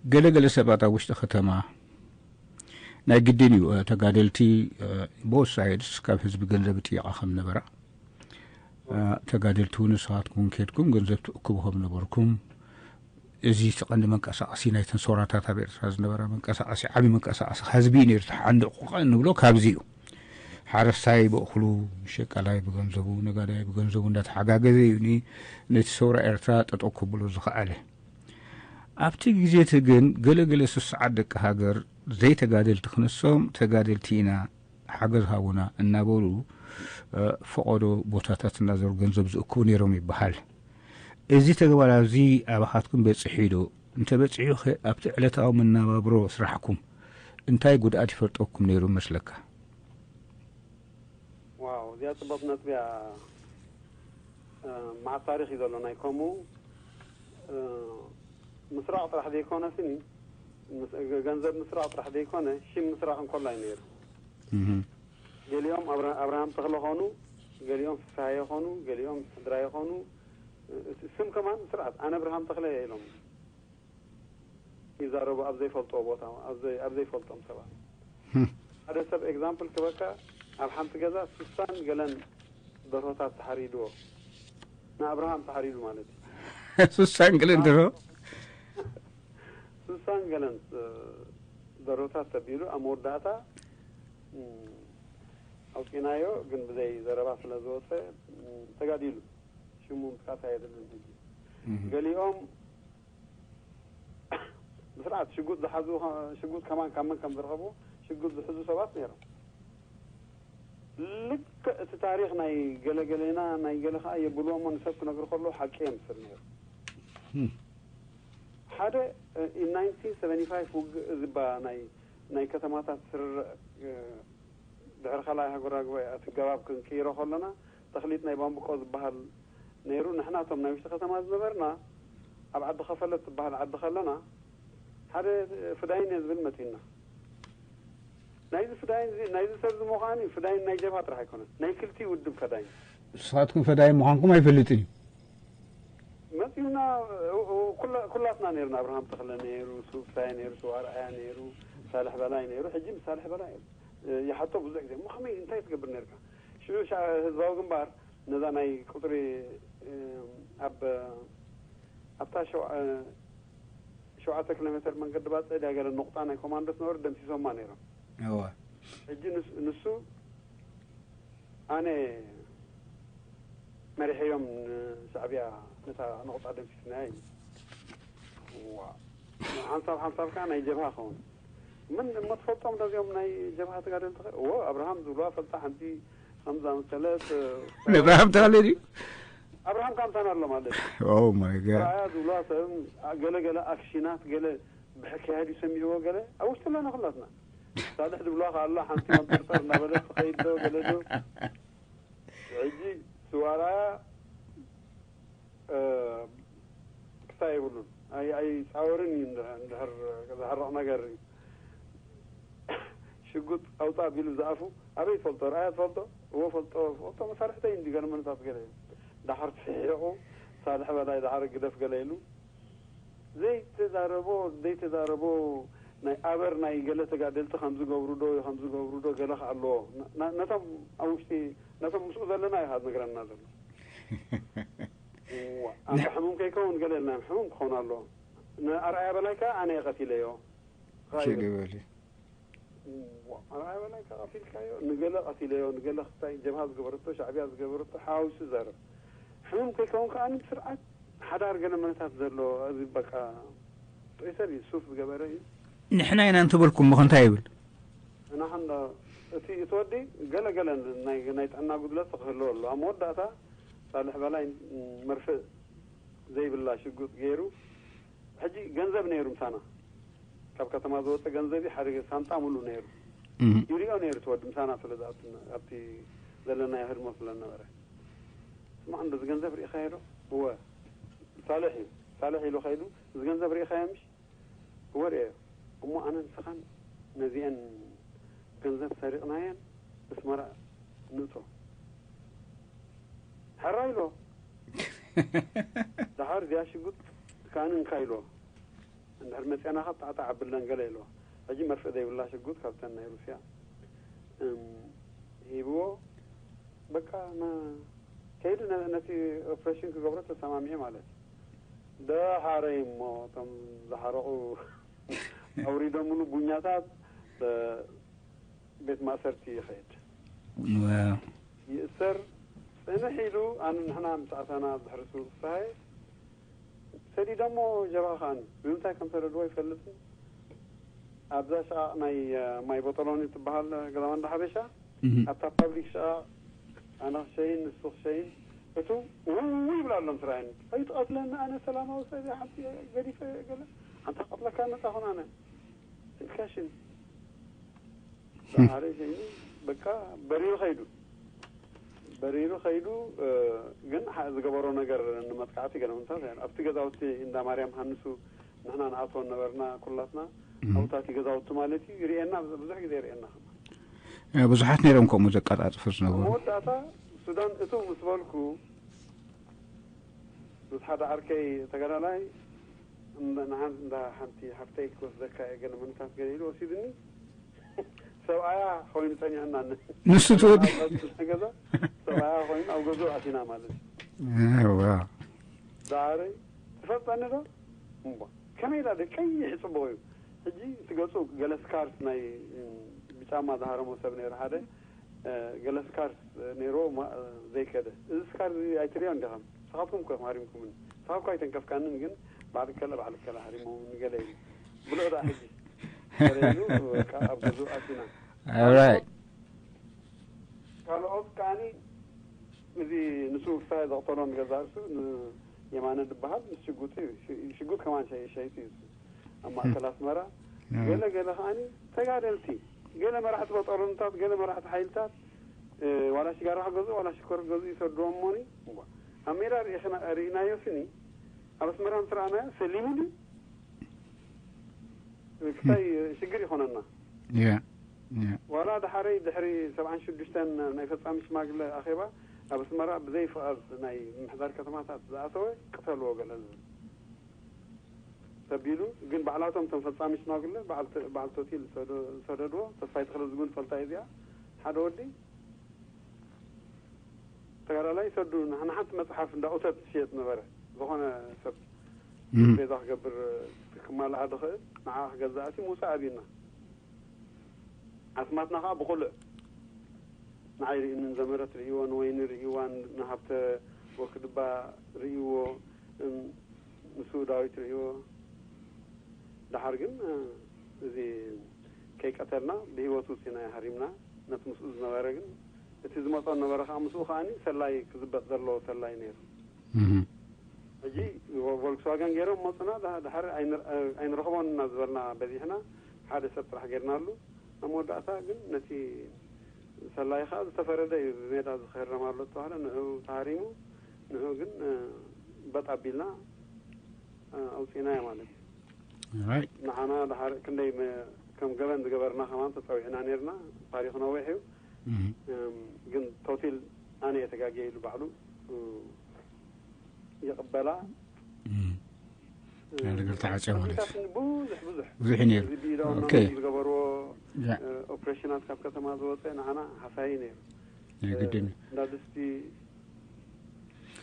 ገለገለ ሰባት ኣብ ውሽጢ ከተማ ናይ ግድን እዩ፣ ተጋደልቲ፣ both sides፣ ካብ ህዝቢ ገንዘብ ይጥየቓ ከም ነበራ፣ ተጋደልቲ እውን ንስኻትኩም ከድኩም ገንዘብ ትእክቡ ከም ነበርኩም፣ እዚ እቲ ቀንዲ መንቀሳቐሲ ናይተን ሰውራታት ኣብ ኤርትራ ዝነበረ መንቀሳቐሲ፣ ዓቢ መንቀሳቐሲ ህዝቢ እዩ ነይሩ። እቲ ሓንዲ ቁቐ እንብሎ ካብዚ እዩ። ሓረስታይ ብእኽሉ፣ ሸቃላይ ብገንዘቡ፣ ነጋዳይ ብገንዘቡ እንዳተሓጋገዘ እዩ ኒ-፣ ነቲ ሰውራ ኤርትራ ጠጠው ከብሎ ዝኸኣለ። ኣብቲ ግዜ እቲ ግን ገለገለ ስሱዓት ደቂ ሃገር ዘይተጋደልቲ ክንሶም ተጋደልቲ ኢና ሓገዝ ሃቡና እናበሉ፣ እ፣ ፈቐዶ ቦታታት እናዘሩ ገንዘብ ዝእክቡ ነይሮም ይበሃል። እዚ ተግባር ኣብዚ ኣባኻትኩም በጺሑ ዶ? እንተበጺሑ ኸ ኣብቲ ዕለታዊ መነባብሮ ስራሕኩም እንታይ ጉድኣት ይፈርጠኩም ነይሩ መስለካ? ዋው፣ እዚኣ ጽቡቕ ነጥቢ እያ። እ፣ መዓት ታሪኽ እዩ ዘሎ ናይ ከምኡ፣ እ፣ ምስራቕ ጥራሕ ዘይኮነ ስኒ፣ ምስ-፣ ገ-፣ ገንዘብ ምስራቕ ጥራሕ ዘይኮነ ሽም ምስራቕ እንኮላ እዩ ነይሩ። እህ። ገሊኦም ኣብረ-፣ ኣብርሃም ተኽለ ኾኑ፣ ገሊኦም ፍስሃየ ኾኑ፣ ገሊኦም ሕድራየ ኾኑ፣ እ፣ ስም ከማን ስርዓት ኣነ ኣብርሃም ተኽለ ኢሎም ይዛረቡ ኣብ ዘይፈልጥዎ ቦታ፣ ኣብ ዘይ-፣ ኣብ ዘይፈልጦም ሰባት። ህም። ሓደ ሰብ ኤግዛምፕል ክበካ፣ ኣብ ሓንቲ ገዛ ስሳን ገለን ደርሆታት ተሓሪድዎ፣ ንኣብርሃም ተሓሪዱ ማለት እዩ። ስሳን ገለን ደርሆ? ስሳን ገለን፣ እ፣ ደርሆታት ተቢሉ ኣብ መወዳእታ፣ እ፣ ኣውፂናዮ፣ ግን ብዘይ ዘረባ ስለ ዝወፀ፣ እ፣ ተጋዲሉ። ሽሙ ምጥቃስ ኣየድልን ሕጂ። እህ። ገሊኦም ብስርዓት ሽጉጥ ዝሓዙ፣ ሽጉጥ ከማን ካብ መን ከም ዝረኸቡ ሽጉጥ ዝሕዙ ሰባት ነይሮም። ልክዕ እቲ ታሪኽ ናይ ገለገሌና ናይ ገለ ኸዓ የብልዎ እሞ ንሰብ ክነግሩ ከለዉ ሓቂ የምስል ነይሩ። እህ። ሓደ፣ እ፣ in nineteen seventy-five ውግእ ዝባ ናይ፣ ናይ ከተማታት ስርርዕ፣ እ፣ ድሕሪ ካልኣይ ሃገራዊ ጉባኤ እቲ ገባብ ክንቅይሮ ከለና፣ ተኽሊት ናይ ባምብቆ ዝበሃል ነይሩ። ንሕና እቶም ናይ ውሽጢ ከተማ ዝነበርና፣ ኣብ ዓዲ ከፈለት ትበሃል ዓዲ ከለና፣ ሓደ ፍዳይን እየ ዝብል መጺና። ናይዚ ፍዳይን እዚ፣ ናይዚ ሰብ እዚ ምዃኑ እዩ፣ ፍዳይን ናይ ጀብሃ ጥራሕ ኣይኮነን፣ ናይ ክልቲኡ ውድብ ፈዳይን። ንስኻትኩም ፈዳይን ምዃንኩም ኣይፈልጥን እዩ። መጺኡና፣ እ-፣ እ-፣ ኩላ-፣ ኩላትና ነይርና። ኣብርሃም ተኽለ ነይሩ፣ ሱፍሳይ ነይሩ፣ ሱኣርኣያ ነይሩ፣ ሳልሕ በላይ ነይሩ። ሕጂ ምስ ሳልሕ በላይ፣ እ፣ ይሓቶ ብዙሕ ግዜ፣ "እሞ ከመይ፣ እንታይ ትገብር ነርካ?" ሽዑ ሻ-፣ ህዝባዊ ግንባር ነዛ ናይ ቁጽሪ፣ እ፣ ኣብ፣ ኣብታ ሸው-፣ እ፣ ሸውዓተ ኪሎ ሜትር መንገዲ ባጽዕ ድያ ገለ ነቑጣ ናይ ኮማንዶስ ነበሩ፣ ደምሲሶማ ነይሮም። እወ። ሕጂ ንስ-፣ ንሱ ኣነ መሪሐዮም ንሻዕብያ ነታ ነቑጣ ደምሲስናያ እዩ። ዋ። ሓንሳብ ሓንሳብ ከኣ ናይ ጀብሃ ኸውን። ምን እሞ ትፈልጦም ዶ እዚኦም ናይ ጀብሃ ተጋደልቲ ኸ? እዎ፣ ኣብርሃም ዝብልዋ ፈልጣ ሓንቲ ከም ዝኣመሰለት፣ እ፣ ንኣብርሃም ተባለ ድዩ? ኣብርሃም ካምሳን ኣሎ ማለት እዩ። Oh my God። ረኣያ ዝብልዋ ሰብ፣ ገለ ገለ ኣክሽናት፣ ገለ ብሕክያድ እዩ ሰሚዕዎ፣ ገለ ኣብ ውሽጢ ኣለና ኩላትና። ሳልሕ ዝብልዋ ከኣ ኣሎ፣ ሓንቲ መንጠርጠር እናበለት ትኸይድ ዶ፣ ገለ ዶ። ሕጂ ስዋራያ፣ እ፣ ክሳይ የብሉን። ኣይ-፣ ኣይጻወርን እዩ እንድሕር፣ እንድሕር ዘሕርቕ ነገር እዩ። ሽጉጥ ኣውጻእ ቢሉ ዝኣፉ፣ ኣበይ ትፈልጦ? ረኣያ ትፈልጦ? እዎ ፈልጦ፣ ፈልጦ መሳርሕተይ እንዲ ገለ መንታት ገለ እዩ። ደሓር ስሒቑ፣ ሳልሕ በላይ ደሓር ግደፍ ገለ ኢሉ። ዘይተዛረቦ፣ ዘይተዛረቦ ናይ ኣበር ናይ ገለ ተጋደልቲ ከም ዝገብሩ ዶ፣ ከም ዝገብሩ ዶ ገለ ከ ኣለዎ። ነ-፣ ነ-፣ ነቶም ኣብ ውሽጢ፣ ነቶም ምስኡ ዘለና እዩ ከኣ ዝነግረና ዘሎ። እዋ፣ ኣንታ ሕሙም ከይከውን ገለ የልናዮም፣ ሕሙም ክኸውን ኣለዎ። ንኣርኣያ በላይ ከኣ ኣነ እየ ቀቲለዮ። ሸገበሊ። እዋ፣ ኣርኣያ በላይ ከኣ ቀቲልካዮ፣ ንገለ ቀቲለዮ፣ ንገለ ክስታይ ጀብሃ ዝገበረቶ፣ ሻዕብያ ዝገበረቶ ሓዋዊሱ ይዛረብ። ሕሙም ከይከውን ከኣ ስርዓት ሓዳር ገለ መነታት ዘሎ፣ እዚ በቃ ጥዑይ ሰብ እዩ፣ ሱፍ ዝገበረ እዩ። ንሕና ኢና እንተበልኩም እሞ እንታይ ይብል? ንሕና፣ እቲ፣ እቲ ወዲ ገለ ገለ ናይ፣ ናይ ጥዕና ጉድለት ክህልዎ ኣሎ። ኣብ መወዳእታ ሳልሕ በላይ መርፍእ ዘይብላ ሽጉጥ ገይሩ፣ ሕጂ ገንዘብ ነይሩ ምሳና። ካብ ከተማ ዝወፀ ገንዘብ ሓደ ሳንጣ ሙሉእ ነይሩ። ይሪኦ ነይሩ እቲ ወዲ ምሳና ስለ ዝኣቱ ኣብቲ ዘለናዮ ህድሞ ስለ ነበረ። ስማዕ፣ እንደዚ ገንዘብ ርኢኻዮ ዶ? እወ። ሳልሕ እዩ። ሳልሕ ኢሉ ከይዱ፣ እዚ ገንዘብ ርኢኻዮ ምሽ? እወ ርኤዮ። እሞ ኣነ ንስኻን ነዚአን ገንዘብ ሰሪቕናየን ኣስመራ ንእቶ። ሕራይ ኢሎ። ደሓር እዚኣ ሽጉጥ ከኣ እንካ ኢሎ። እንድሕር መጺኣና ኸኣ ጣዕጣዕ ኣብለን ገለ ኢልዎ። ሕጂ መርፍእ ዘይብላ ሽጉጥ ካብተን ናይ ሩስያ፣ እም፣ ሂብዎ። በቃ፣ ና-፣ ከይዱ ነ-፣ ነቲ ኦፕሬሽን ክገብሮ ተሰማሚዑ ማለት እዩ። ደሓረይ እሞ እቶም ዝሓረቑ ኣውሪዶምሉ ቡኛታት፣ እ፣ ቤት ማእሰርቲ ይኸይድ። ዋው። ይእሰር። ጽንሕ ኢሉ፣ ኣነ፣ ንሕና ምስ ኣተና ድሕሪ ሱቕ ፍስሃየ፣ ሰዲዶሞ ጀብሃ ከኣኒ። ብምንታይ ከም ሰደድዎ ኣይፈልጥን። ኣብዛ ሸቓቕ ናይ፣ እ፣ ማይ ቦጦሎኒ ትበሃል ገዛ ማንዳ ሓበሻ፣ እህ። ኣብታ ፓብሊክ ሸቓቕ ኣነ ክሸይን ንሱ ክሸይን፣ እቱ ውው ይብላ ኣሎም ስራየን። ኣይትቐትለኒ፣ ኣነ ሰላማዊ ሰብ እየ፣ ሓንቲ ገዲፈ ገለ፣ ኣንታ ክቐትለካ መጻኹን ኣነ። ኢልካ ሽን። ሓደ ሸይኑ በቃ በሪሩ ኸይዱ። በሪሩ ኸይዱ፣ እ፣ ግን ሓ-፣ ዝገበሮ ነገር ንመጥቃዕቲ ገለ ምንታት፣ ኣብቲ ገዛውቲ እንዳ ማርያም ሃንሱ ንሕና ንኣትዎ ነበርና ኩላትና። እም። ኣብታቲ ገዛውቲ ማለት እዩ፣ ይርእየና፣ ብዙ-፣ ብዙሕ ግዜ ይርእየና። እ፣ ብዙሓት ነይሮም ከምኡ ዘቀጻጽፉ ዝነበሩ። ኣብ መወዳእታ ሱዳን እቱ ምስ በልኩ፣ ምስ ሓደ ዓርከይ ተጋዳላይ እንዳ-፣ ንሓን-፣ እንዳ ሓንቲ ሓፍተይ ክወስደካ እየ ገለ ምንታት ገለ ኢሉ ወሲዱኒ። ሰብኣያ ኮይኑ ጸኒሑና። ንሱ ትወዲ? ኣብ ገዛ ሰብኣያ ኮይኑ ኣብ ገዝኡ ኣቲና ማለት እዩ። እዋ። ዳዕረይ ትፈልጠኒ ዶ? እምቧ። ከመይ ኢላ ደ ቀይሕ ጽቡቕ እዩ። ሕጂ እቲ ገጹ ገለ ስካርስ ናይ፣ እም፣ ብጫማ ዝሃረሞ ሰብ ነይሩ ሓደ፣ እ፣ ገለ ስካርስ ነይርዎ ማ-፣ ዘይከደ። እዚ ስካር እዚ ኣይትርእዮን ዲኻም? ንስኻትኩም እኮ ኢኹም ሃሪምኩምኒ። ንስኻ እኮ ኣይተንከፍካንን፣ ግን ባዕል ከለ፣ ባዕል ከለ ሃሪሞምኒ ገለ ኢሉ። ብሎ ደኣ ሕጂ። ገለ ኢሉ፣ በቃ ኣብ ገዝኡ ኣቲና። All right. ካልኦት ከኣኒ፣ እዚ ንሱ ፍሳሐ ዘቕተሎ ንገዛእ ርእሱ፣ ን-፣ የማነ ዝበሃል፣ ምስ ሽጉጥ እዩ። ሽ-፣ ሽጉጥ ከማን ሸይ-፣ ሸይቲ እዩ እሱ። ኣብ ማእከል ኣስመራ፣ እ። ገለ ገለ ከኣኒ ተጋደልቲ፣ ገለ መራሕቲ በጦሎንታት፣ ገለ መራሕቲ ሓይልታት፣ እ፣ ዋላ ሽጋራ ክገዝኡ፣ ዋላ ሽኮር ክገዝኡ ይሰድዎም እሞኒ፣ እምቧ። ኣብ ሜዳ ርኢኽና-፣ ርኢናዮ ስኒ፣ ኣብ ኣስመራ ምስ ረኣናዮ፣ ሰሊሙ ድዩ? ክሳይ ሽግር ይኾነና። ያ፣ ያ። ዋላ ድሓረይ ድሕሪ ሰብዓን ሽዱሽተን ናይ ፈጻሚ ሽማግለ ኣኼባ ኣብ ኣስመራ ብዘይ ፍቓድ ናይ ምምሕዳር ከተማታት ዝኣተወ ቅተልዎ ገለ ዝብል ተቢሉ፣ ግን ባዕላቶም እቶም ፈጻሚ ሽማግለ በዓል ተ-፣ በዓል ቶቲል ዝሰዶ-፣ ዝሰደድዎ ተስፋይ ተኽለ ዝብል ፈልጣ እዚኣ ሓደ ወዲ ተጋዳላይ ሰዱ ንሓ-፣ ንሓንቲ መጽሓፍ እንዳ ኡተት ዝሸየጥ ነበረ። ዝኾነ ሰብ እም። ቤዛ ክገብር ክማልኣ ዝኽእል ንዓ ክገዛእሲ ምውጻእ ኣብዩና። ዓስማትና ከኣ ብኹልዕ ንዓይ ርእዩኒ፣ ንዘመረት ርእይዎ፣ ንወይኒ ርእይዋ፣ ንሃብተ ወክድባ ርእይዎ፣ እም፣ ንሱ ዳዊት ርእይዎ። ደሓር ግን፣ እ፣ እዚ ከይቀተልና ብህይወቱ ሲና ሃሪምና። ነቲ ምስኡ ዝነበረ ግን፣ እቲ ዝመጾ ነበረ ከኣ ምስኡ ከኣኒ ሰላይ ክዝበጥ ዘለዎ ሰላይ ነይሩ። እህ። ሕጂ ቮ-፣ ቮልክስዋገን ገይሮም መጹና፣ ዳ-፣ ድሓር ኣይንር-፣ ኣይንረኽቦን እና ዝበልና በዚሕና፣ ሓደ ሰብ ጥራሕ ገይርናሉ። ኣብ መወዳእታ ግን ነቲ ሰላይ ከኣ ዝተፈረደ እዩ፣ ብሜዳ ዝኸረም ኣሎ ዝተባህለ፣ ንዕኡ ተሃሪሙ፣ ንዕኡ ግን፣ እ፣ በጥ ኣቢልና፣ እ፣ ኣውጺእናዮ ማለት እዩ። ራይት። ንዓና ድሓር ክንደይ መ-፣ ከም ገበን ዝገበርና ከማን ተጸዊዕና ነይርና። ታሪኹ ነዊሕ እዩ። እም። እም፣ ግን ቶቲል ኣነ እየ ተጋግየ ኢሉ ባዕሉ፣ እ፣ ይቕበላ። እም። እ፣ ናይ ነገር ተዓጽዮ ማለት እዩ። ብዙሕ፣ ብዙሕ። ብዙሕ እዩ ነይሩ። እዚ ብኢዶም ኦኬ። ዝገበርዎ፣ ያ። እ፣ ኦፕሬሽናት ካብ ከተማ ዝወጸ ንዓና ሃሳዪ ነይሩ። ናይ ግድን እዩ። እ፣ እንዳ ድስቲ፣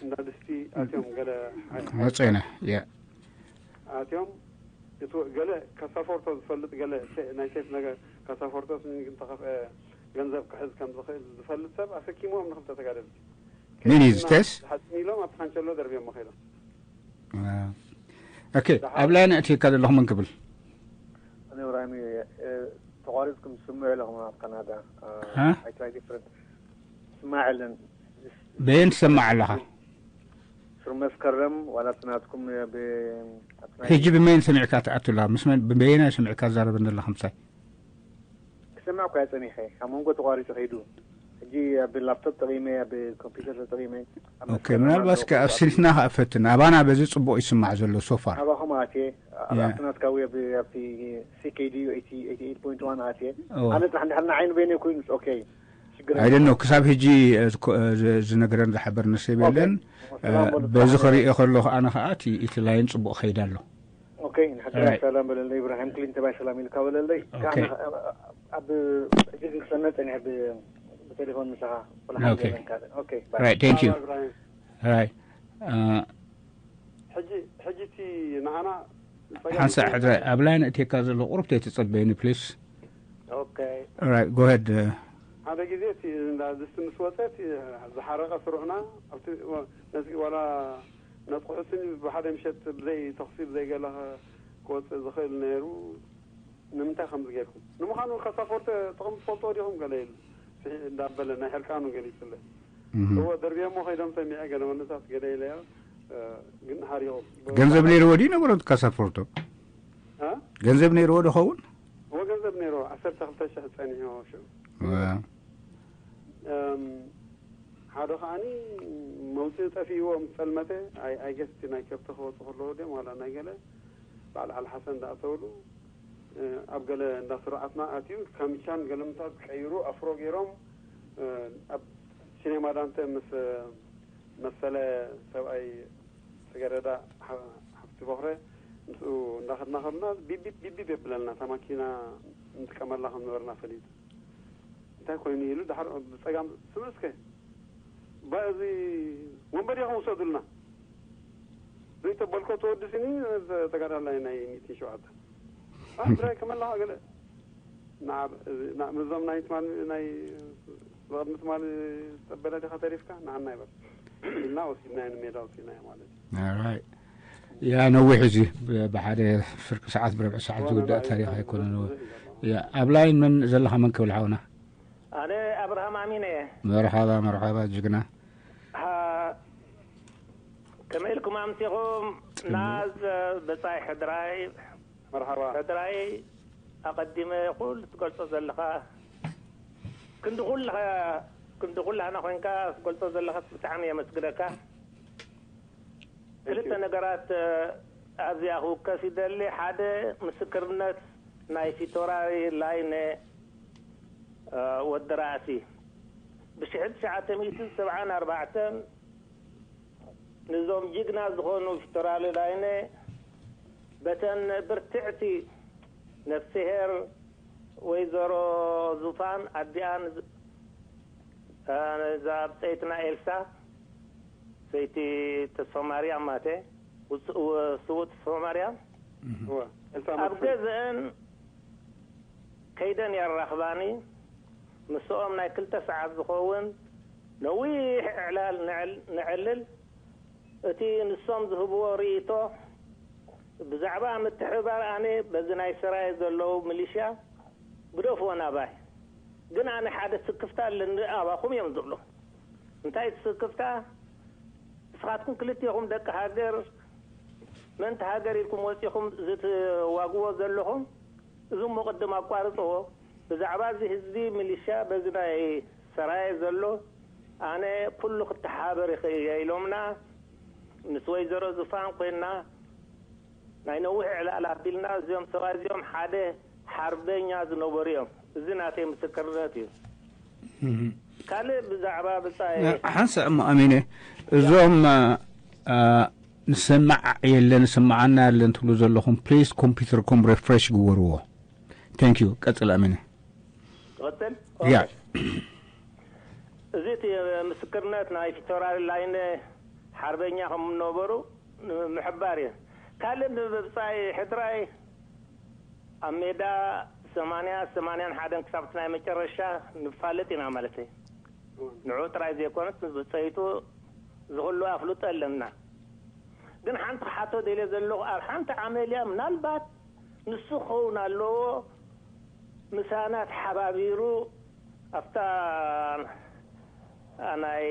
እንዳ ድስቲ ኣትዮም ገለ ሓይ-፣ መጺና፣ ያ። ኣትዮም እቲ ገለ ካሳፎርቶ ዝፈልጥ ገለ ሴ-፣ ናይ ሴፍ ነገር ካሳፎርቶ ስኒ ግን ተኸፍአ ገንዘብ ክሕዝ ከም ዝኽእል ዝፈልጥ ሰብ ኣሰኪምዎም ንኽልተ ተጋደልቲ። መን እዩ ዝተስ? ሓፂን ኢሎም ኣብቲ ካንቸሎ ደርብዮሞ ከይዶም። አ፣ ኦኬ፣ ደሓር ኣብ ላይ ነእትየካ ዘለኹ መን ክብል? እኔ ብራሂም፣ እ፣ ተቋሪፅኩም ትስምዑ ኣለኹም ኣብ ካናዳ። እ፣ ሃ? I try different። ስማዕ የለን። በየን ትሰማዕ ኣለኻ? ዶክተር መስከረም ዋላ እቲ ናትኩም ብ- ኣብቲ ናይ ሕጂ ብመን ሰሚዕካ ትኣቱ ኣለኻ? ምስ መን ብበየናይ ሰሚዕካ ትዛረበኒ ኣለኻ? ምሳይ ክሰምዕ እኳ ጸኒሐ ካብ መንጎ ተቋሪጹ ከይዱ ሕጂ ኣብ ላፕቶፕ ተጠቒመ ኣብ ኮምፒውተር ተጠቒመ ኣብ ኦኬ። መስከረም ምናልባት ኣለኹ። እስከ ኣብሲልትና ክኣፈትን ኣባና በዚ ጽቡቕ ይስማዕ ዘሎ ሶፋር ኣባኹም ኣትየ ያ። ኣብቲ ናትካ ወይ ኣብ- ኣብቲ ሲኬዲ ኤይቲ ኤይት ፖይንት ዋን ኣትየ ኦ። ኣነ ጥራሕ እንድሕር ንዓይ ንበይነይ ኮይኑስ ኦኬ ሽግር ኣይደኖ ክሳብ ሕጂ እ፣ ዝኮ- እ፣ ዝ- ዝነገረን ዝሓበርኒ ሰብ የለን። ሰላም በሉ። በዚ ክሪኦ ከለኹ ኣነ ከዓ እቲ እቲ ላይን ፅቡቅ ከይድ ኣሎ። ኦኬ ንሕድራይ ሰላም በለለይ። ኢብራሂም ክሊንተን ባይ ሰላም ኢልካ በለለይ። ኦኬ። ኣብ ሕጂ ክሰነ ፀኒሐ ብቴሌፎን ምሳኻ ኦኬ። Right, thank you. Right. Uh, ሕጂ ሕጂ እቲ ንዓና ሓንሳእ ሕድራይ ኣብ ላይን እቴካ ዘሎ ቁሩብ ተይትጸበየኒ ፕሊስ። Okay. Right, go ahead. Uh, ሓደ ግዜ እቲ እንዳ ድስቲ ምስ ወፀ እቲ ዝሓረቐ ስሩዕና ኣብቲ ነዚ ዋላ ነጥቑሑስን ብሓደ ምሸት ብዘይ ተኽሲ ብዘይ ገለ ክወፅእ ዝኽእል ነይሩ። ንምንታይ ከምዚ ጌርኩም? ንምዃኑ ካሳፎርተ ጥቕሚ ትፈልጥዎ ዲኹም? ገለ ኢሉ ስሒ እንዳበለ ናይ ሕርቃኑ ገሊጹለይ። እዎ ደርብዮሞ ከይዶም ሰሚዐ ገለ ወነታት ገለ ኢለዮ። ግን ሓሪቑ ገንዘብ ነይርዎ ድዩ ነበሮ ካሳፎርቶ? እ? ገንዘብ ነይርዎ ዶ ኸውን? እዎ ገንዘብ ነይርዎ ዓሰርተ ክልተ ሽሕ ጸኒሕዎ ሽዑ። ሓደ ከዓኒ መውፅኢ ጠፊእዎ ምስ ፀልመተ ኣይገስቲ ናይ ከብቲ ክወፁ ከለዉ ድም ዋላ ናይ ገለ በዓል ዓል ሓሰን እንዳእተውሉ ኣብ ገለ እንዳ ስሩዓትና ኣትዩ ካምቻን ገለምታት ቀይሩ ኣፍሮ ገይሮም ኣብ ሲኔማ ዳንተ ምስ መሰለ ሰብኣይ ፅገረዳ ሓፍቲ ቦኽረ ምስኡ እንዳኸድና ከድና ቢቢብ ቢቢብ የብለልና እታ ማኪና ንጥቀመላ ከም ነበርና ፈሊጡ እንታይ ኮይኑ ኢሉ ድሓር ብፀጋም ስምዑ እስከ ባ እዚ ወንበር ኢኹም ውሰዱልና ዘይተበልኮ ተወዲ ስኒ ተጋዳላይ ናይ ሚእቲ ሸውዓተ ኣፍራይ ከመላኻ ገለ ምስዞም ናይ ትማል ናይ ዝቕድሚ ትማል ዝጠበለ ዲኻ ተሪፍካ ንዓና ይበል ኢልና ወሲድናዮ ንሜዳ ወፂእናዮ ማለት እዩ Alright. ያ ነዊሕ እዚ ብሓደ ፍርቂ ሰዓት ብረብዒ ሰዓት ዝውዳእ ታሪክ ኣይኮነን። ያ ኣብ ላይን መን ዘለኻ መን ክብል ሓውና? ኣነ ኣብርሃም ኣሚነ እየ። መርሓባ መርሓባ ጅግና። ከመይ ኢልኩም ኣምሲኹም? ናዝ ብጻይ ሕድራይ መርሓባ ሕድራይ ኣቐዲመ ኩሉ ትገልጾ ዘለኻ ክንዲ ኩልኻ ክንዲ ኩላህና ኮንካ ትገልጾ ዘለኻ ብጣዕሚ የመስግነካ። ክልተ ነገራት ኣብዚኣ ክውከስ ይደሊ። ሓደ ምስክርነት ናይ ፊቶራሪ ላይነ ወዲ ራእሲ ብሽሕቲ ትሽዓተ ሚእትን ሰብዓን ኣርባዕተን ንዞም ጅግና ዝኾኑ ፊቶራሪ ላይነ በተን ብርትዕቲ ነፍስሄር ወይዘሮ ዙፋን ኣዲኣን እዛ ብፀይትና ኤልሳ ሰይቲ ተስፋ ማርያም ማተ ስውእ ተስፋ ማርያም ኣብ ገዝአን ከይደን የራኽባኒ። ምስኦም ናይ ክልተ ሰዓት ዝኸውን ነዊሕ ዕላል ነዕልል። እቲ ንሶም ዝህብዎ ርእይቶ ብዛዕባ ምትሕብባር ኣነ በዚ ናይ ሰራየ ዘለዉ ሚሊሽያ ግደፍዎ ናባይ። ግን ኣነ ሓደ ስክፍታ ኣለኒ ኣባኹም እዮም ዝብሎ። እንታይ እቲ ስክፍታ? ንስኻትኩም ክልቴኹም ደቂ ሃገር ምእንቲ ሃገር ኢልኩም ወፂኹም ዝትዋግዎ ዘለኹም እዚ እሞ ቅድም ኣቋርፅዎ። ብዛዕባ እዚ ህዝቢ ሚሊሻ በዚ ናይ ሰራየ ዘሎ ኣነ ኩሉ ክተሓባበር ይኽእል እየ ኢሎምና። ምስ ወይዘሮ ዙፋን ኮይንና ናይ ነዊሕ ዕላል ኣቢልና እዚኦም ሰብኣይ እዚኦም ሓደ ሓርበኛ ዝነበሩ እዮም። እዚ ናተይ ምስክርነት እዩ። ካልእ ብዛዕባ ብፃይ ሓንሳእ እሞ ኣሚነ እዞም ንሰማዕ የለ ንሰማዓና የለን ትብሉ ዘለኹም ፕሊስ ኮምፒውተርኩም ሪፍሬሽ ግበርዎ። Thank you ቀፅል ኣሚነ። ትቐፅል ያ እዚ እቲ ምስክርነት ናይ ፊቶራሪ ላይነ ሓርበኛ ከም ነበሩ ምሕባር እዩ። ካልእ ብብፃይ ሕድራይ ኣብ ሜዳ ሰማንያ ሰማንያን ሓደን ክሳብ ናይ መጨረሻ ንፋለጥ ኢና ማለት እዩ። ንዑ ጥራይ ዘይኮነስ ብፀይቱ ዝኽሉ ኣፍልጦ ኣለና። ግን ሓንቲ ክሓቶ ደልየ ዘለኹ ኣብ ሓንቲ ዓመልያ ምናልባት ንሱ ክኸውን ኣለዎ ምሳና ተሓባቢሩ ኣብታ ናይ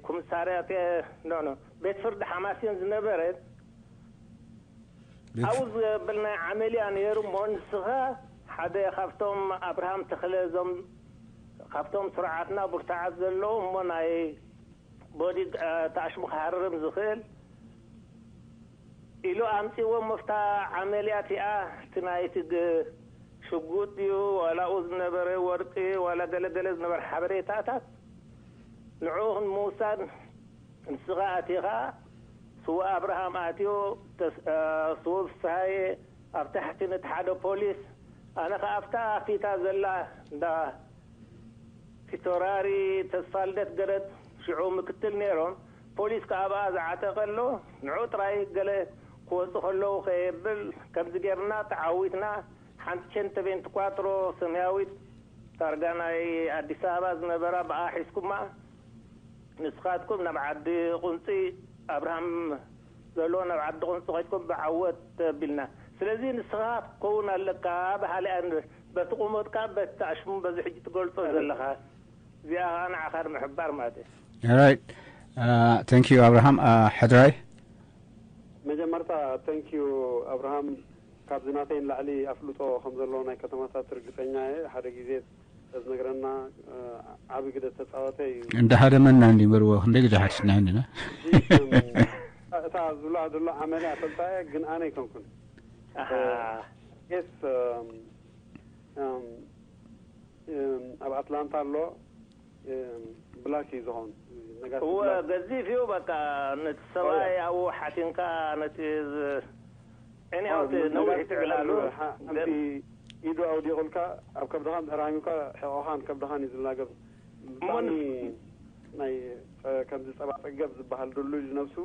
ኮሚሳርያት ኖ ኖ ቤት ፍርዲ ሓማሴን ዝነበረ ቤት- ኣብኡ ዘብል ናይ ዓመልያ ነይሩ እሞ ንስኻ ሓደ ካብቶም ኣብርሃም ተኽለ እዞም ካብቶም ስርዓትና ብርቱዓት ዘለዉ እሞ ናይ ቦዲ ተኣሽሙ ክሃርም ዝኽእል ኢሉ ኣምፅዎ። መፍታ ዓመልያ እቲኣ እቲ ናይቲ ግ- ሽጉጥ ድዩ ዋላ ኣብኡ ዝነበረ ወርቂ ዋላ ገለገለ ዝነበረ ሓበሬታታት ንዕኡ ክንምውሳድ ንስኻ ኣቲኻ ስዉእ ኣብርሃም ኣትዩ ተስ- እ፣ ስዉእ ፍስሃየ ኣብ ታሕቲ ነቲ ሓደ ፖሊስ ኣነ ከኣ ኣብታ ፊታ ዘላ እንዳ ፊቶራሪ ተስፋልደት ገረድ ሽዑ ምክትል ነይሮም ፖሊስ ከኣ ኣብኣ ዝዓጠቐ ኣሎ ንዑ ጥራይ ገለ ክወፁ ከለዉ ከየብል ከምዚ ጌርና ተዓዊትና ሓንቲ ቸንተ ቤንቲ ኳትሮ ሰማያዊት ታርጋ ናይ ኣዲስ ኣበባ ዝነበራ ብኣ ሒዝኩማ ንስኻትኩም ናብ ዓዲ ቁንፂ ኣብርሃም ዘሎ ናብ ዓዲ ቁንፂ ከድኩም ብዓወት ተቢልና ስለዚ ንስኻ ክትከውን ኣለካ በሃሊ ኣንር በቲ ቁመትካ በቲ ኣሽሙ በዚ ሕጂ ትገልፆ ዘለኻ እዚኣ ከዓ ንዓኻ ንምሕባር ማለት እዩ Alright. Thank you ኣብርሃም ሕድራይ መጀመርታ thank you ኣብርሃም ካብዚ ናተይ ንላዕሊ ኣፍልጦ ከም ዘለዎ ናይ ከተማታት ርግፀኛ እየ ሓደ ግዜ ተዝነግረና ዓቢ ግደ ተፃወተ እዩ እንዳሃደመና እንዲ በርዎ ክንደይ ግዜ ሓቲትና እንዲና እታ ዝብላ ዘሎ ዓመልያ ፈልጣ እየ ግን ኣነ ኣይኮንኩን ስ ኣብ ኣትላንታ ኣሎ ብላክ እዩ ዝኸውን ነጋሲ እወ ብላክ ገዚፍ እዩ በቃ ነቲ ሰብኣይ ኣብኡ ሓቲንካ ነቲ ዝ- እኔ ኣብቲ ነዊሕ ትዕላሉ ሓንቲ ኢዱ ኣውዲቑልካ ኣብ ከብድኻ እንድሕር ሃሚካ ሕቖኻን ከብድኻን እዩ ዝላገብ ብጣዕሚ ናይ ከምዚ ፀባ ፀገብ ዝበሃል ድሉይ ዝነብሱ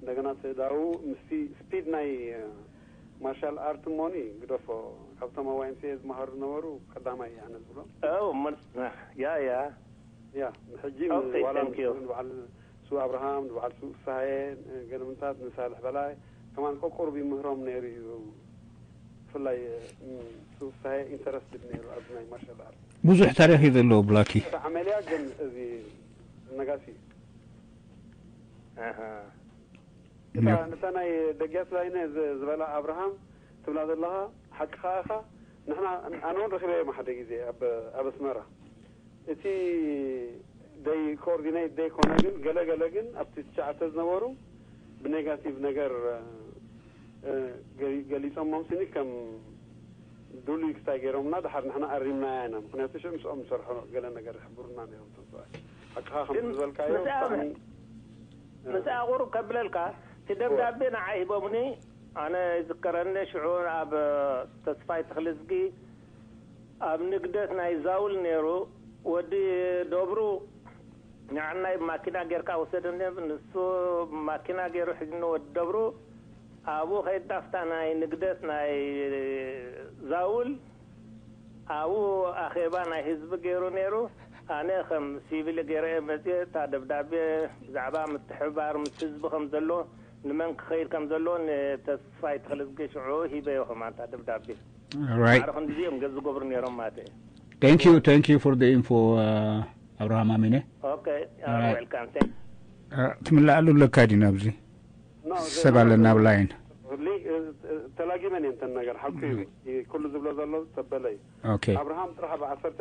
እንደገና ስእዳው ምስቲ ስፒድ ናይ ማርሻል ኣርት ሞኒ ግደፎ ካብቶም ኣብ ዋይምሲኤ ዝመሃሩ ዝነበሩ ቀዳማይ እየ ኣነ ዝብሎ ያ ያ ያ ሕጂ Okay, ዋላ thank you. ንበዓል ሱ ኣብርሃም ንበዓል ሱ ፍስሃየ ገለምንታት ንሳልሕ በላይ ከማን ቆቁሩብ ይምህሮም ነይሩ እዩ ብፍላይ ሱ ፍስሃየ ኢንተረስትድ ነይሩ ኣብዚ ናይ ማርሻል ኣርት ብዙሕ ታሪክ እዩ ዘለዎ ብላኪ እቲ ዓመልያ ግን እዚ ነጋሲ እዩ ኣሃ። እታ ነታ ናይ ደጊያት ላይነ ዝ- ዝበላ ኣብርሃም ትብላ ዘለኻ ሓቅኻ ኢኻ ንሕና ኣነ እውን ረኺበዮም ሓደ ግዜ ኣብ ኣብ ኣስመራ እቲ ደይ ኮኦርዲኔት ደይ ኮነ ግን ገለ ገለ ግን ኣብቲ ትሽዓተ ዝነበሩ ብኔጋቲቭ ነገር እ፣ ገሊ- ገሊፆሞም ስኒ ከም ድሉይ ክስታይ ገይሮምና ድሓር ንሕና ኣሪምናያ ኢና ምክንያቱ ሽዑ ምስኦም ንሰርሖ ገለ ነገር ይሕብሩና ነይሮም እቶም ሰብኣይ ሓቅኻ ከም ግን ዝበልካዮ ምስኣ- ብጣዕሚ ምስኣ ቁሩብ ከብለልካ እቲ ደብዳቤ ንዓይ ሂቦምኒ ኣነ ይዝከረኒ ሽዑ ኣብ ተስፋይ ተኽልዝጊ ኣብ ንግደት ናይ ዛውል ነይሩ ወዲ ደብሩ ንዓናይ ማኪና ጌርካ ወሰደኒ ንሱ ማኪና ገይሩ ሕጅኒ ወዲ ደብሩ ኣብኡ ከይዳፍታ ናይ ንግደት ናይ ዛውል ኣብኡ ኣኼባ ናይ ህዝቢ ገይሩ ነይሩ ኣነ ከም ሲቪል ገይረ መፅየ እታ ደብዳቤ ብዛዕባ ምትሕብባር ምስ ህዝቢ ከም ዘሎ ንመን ክኸይድ ከም ዘሎ ንተስፋይ ተኽልዝጊ ሽዑ ሂበዮ ከማን እታ ደብዳቤ right ማዕረ ክንዲዚ እዮም ገ ዝገብሩ ነይሮም ማለት እዩ thank you thank you for the info ኣብርሃም ኣሚነ okay you're Alright. welcome thank ትምልኣሉ ኣለካ ድዩ ናብዚ No, ሰብ ኣለና ኣብ ላይን ሊ- እ- እ- ተላጊመን እየን ተን ነገር ሓቁ እዩ እ- ኩሉ ዝብሎ ዘሎ ዝተበለ እዩ okay ኣብርሃም ጥራሕ ኣብ ዓሰርተ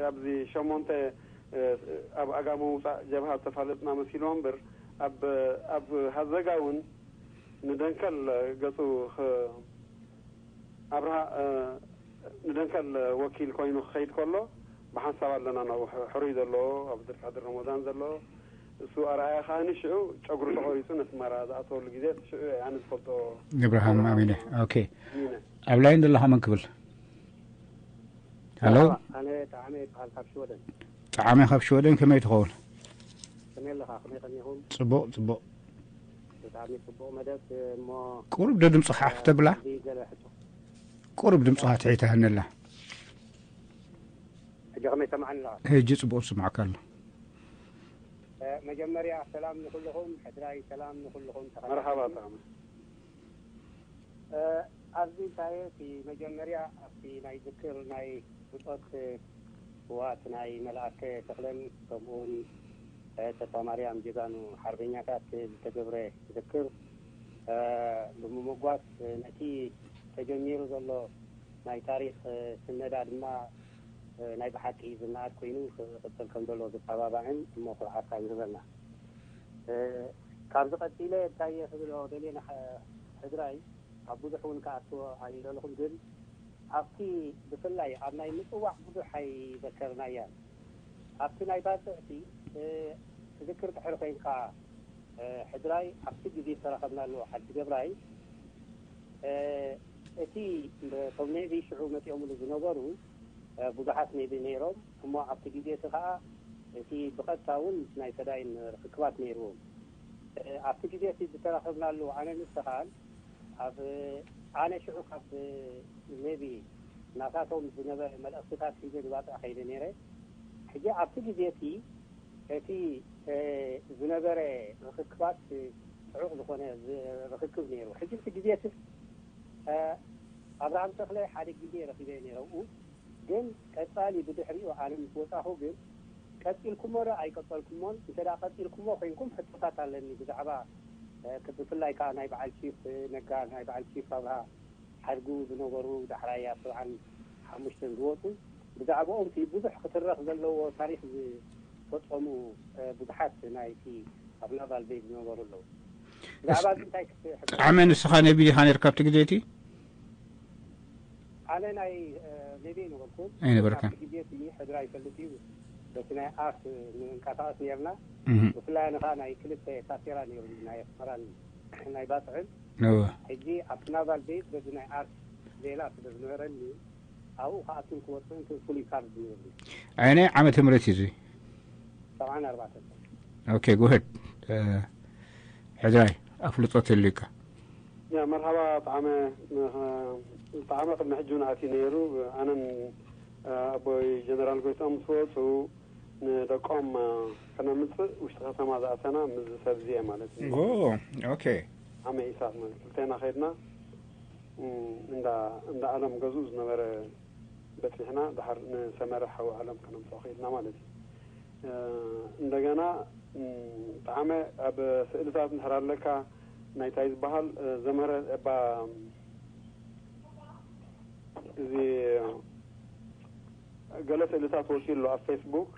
ኣብዚ ሸሞንተ እ፣ ኣብ ኣጋ ምውፃእ ጀብሃ ዝተፋለጥና መሲልዎ እምበር ኣብ ኣብ ሃዘጋ እውን ንደንከል ገፁ ኽ- ኣብርሃ እ፣ ንደንከል ወኪል ኮይኑ ክኸይድ ከሎ ብሓንሳብ ኣለና ናብኡ ሕ- ሕሩይ ዘሎ ኣብ ድርቃድር ረመዳን ዘሎ እሱ ኣርኣያ ከዓኒ ሽዑ ጨጉሩ ተቆሪፁ ነስመራ ዝኣተወሉ ግዜ ሽዑ እየ ኣነ ዝፈልጦ እብርሃም ኣሚነ okay ሚነ ኣብ ላይን ዘለኻ መን ክብል ሃሎ ኣነ ጣዕመ ይበሃል ካብ ሽወደን ጣዕመ ካብ ሽወደን ከመይ ትኸውን ከመይ ኣለኻ ከመይ ቀኒኹም ፅቡቕ ፅቡቕ ብጣዕሚ ፅቡቕ መደብ እሞ ቁሩብ ዶ ድምፅኻ ሓፍ ተብላ እዚ ገለ ሕቶ ቁሩብ ድምፅኻ ትሒተሃነላ ሕጂ ከመይ ሰማዕኒ ኣለኻ ሕጂ ፅቡቕ ዝስማዕካ ኣሎ መጀመርያ ሰላም ንኩልኹም ሕድራይ ሰላም ንኩልኹም መርሓባ ጣዕመ ኣብዚ እንታይ እቲ መጀመርያ ኣብቲ ናይ ዝክር ናይ ብፆት ዋት ናይ መልኣከ ተክለን ከምኡውን ተስፋማርያም ጀጋኑ ሓርበኛታት ዝተገብረ ዝክር ብምምጓስ፣ ነቲ ተጀሚሩ ዘሎ ናይ ታሪኽ ስነዳ ድማ ናይ ብሓቂ ዝነኣድ ኮይኑ ክቕጽል ከም ዘሎ ዘተባባዕን እሞ ኩርዓት ካብ ዝህበና። ካብዚ ቀጺለ እንታይ ክብሎ ደልየ፣ ሕድራይ ኣብ ብዙሕ እውን ክኣትዎ ኣይደለኹን፣ ግን ኣብቲ ብፍላይ ኣብ ናይ ምጽዋዕ ብዙሕ ኣይዘከርናያን። ኣብቲ ናይ ባጽዕቲ ትዝክር ድሕሪ ኮይንካ፣ ሕድራይ ኣብቲ ግዜ ዝተረኸብናሉ ዓዲ ገብራይ፣ እቲ እቶም ኔቪ ሽዑ መጺኦምሉ ዝነበሩ ብዙሓት ኔቪ ነይሮም። እሞ ኣብቲ ግዜ እቲ ከኣ እቲ ብቐጥታ እውን ናይ ሰዳይን ርክክባት ነይርዎም። ኣብቲ ግዜ እቲ ዝተራኸብናሉ ኣነ ንስኻን ኣብ ኣነ ሽዑ ካብ ኔቪ ናታቶም ዝነበረ መልእኽትታት ሒዘ ንባጽዕ ከይደ ነይረ። ሕጂ ኣብቲ ግዜ እቲ እቲ ዝነበረ ርክክባት ጽዑቕ ዝኾነ ርክክብ ነይሩ። ሕጂ እቲ ግዜ እቲ ኣብርሃም ተኽለ ሓደ ግዜ ረኺበ ነይረ ኣብኡ። ግን ቀጻሊ ብድሕሪኡ ኣነ ምስ ወጻኹ ግን ቀጺልኩሞ ዶ ኣይቀጸልኩሞን? እንተ ደኣ ቀጺልኩሞ ኮይንኩም ሕቶታት ኣለኒ ብዛዕባ፣ እ፣ ክ-፣ ብፍላይ ከኣ ናይ በዓል ቺፍ ነጋ፣ ናይ በዓል ቺፍ ኣብርሃ ሓድጉ ዝነበሩ ዳሕራይ ኣብ ሰብዓን ሓሙሽተን ዝወጹ ብዛዕባኦም እቲ ብዙሕ ክትረኽ ዘለዎ ታሪኽ ዝፈጸሙ፣ እ፣ ብዙሓት ናይቲ ኣብ ናቫል ቤዝ ዝነበሩ ኣለዉ። ብዛዕባ እዚ እንታይ ክትሕብር? ጣዕመ ንስኻ ነቢ ዲኻ ነርካ ኣብቲ ግዜ እቲ? ኣነ ናይ፣ እ፣ ነቢ ኣይነበርኩን። ኣይነበርካን። ኣብቲ ግዜ እቲ ሕድራ ይፈልጥ እዩ። በቲ ናይ ኣርት ንንቀሳቐስ ነርና። እህ። ብፍላይ ኣነ ኸኣ ናይ ክልተ ታሴራ ነይሩ፣ ናይ ኣስመራን ናይ ባጽዕን። እወ። ሕጂ ኣብቲ ናቫል ቤዝ በዚ ናይ ኣርት ሌላ ስለ ዝነበረኒ ኣብኡ ክኣቱን ክወጽእን ፍሉይ ካርድ ነይሩ። ኣየናይ ዓመተ ምህረት እዩ እዚ? ሰብዓን ኣርባዕተን። ኦኬ፣ ጎ ሄድ። እ፣ ሕድራይ ኣፍልጦ ተልዩካ። ያ፣ መርሓባ ጣዕመ። ጣዕመ ቅድሚ ሕጂ እውን ኣትዩ ነይሩ። ኣነን፣ እ፣ ኣቦይ ጀነራል ጎይትኦም ምስ ወፁ ንደቆም፣ እ፣ ከነምፅእ ውሽጢ ከተማ ዝኣተና ምስ ሰብ እዚአ ማለት እዩ። ኦ፣ ኦኬ። ዓመ ኢሳት ማለት ክልቴና ከይድና፣ እ፣ እንዳ፣ እንዳ ኣለም ገዝኡ ዝነበረ በጺሕና፣ ድሓር ንሰመረ ሓው ዓለም ከነምጽኦ ኸኢልና ማለት እዩ። እ፣ እንደገና፣ እ፣ ጣዕመ ኣብ ስእልታት እንድሕር ኣለካ፣ ናይ ታይ ዝበሃል፣ እ፣ ዘምህረ እባ፣ እዚ ገለ ስእልታት ወጺኡ ኣሎ ኣብ ፌስቡክ።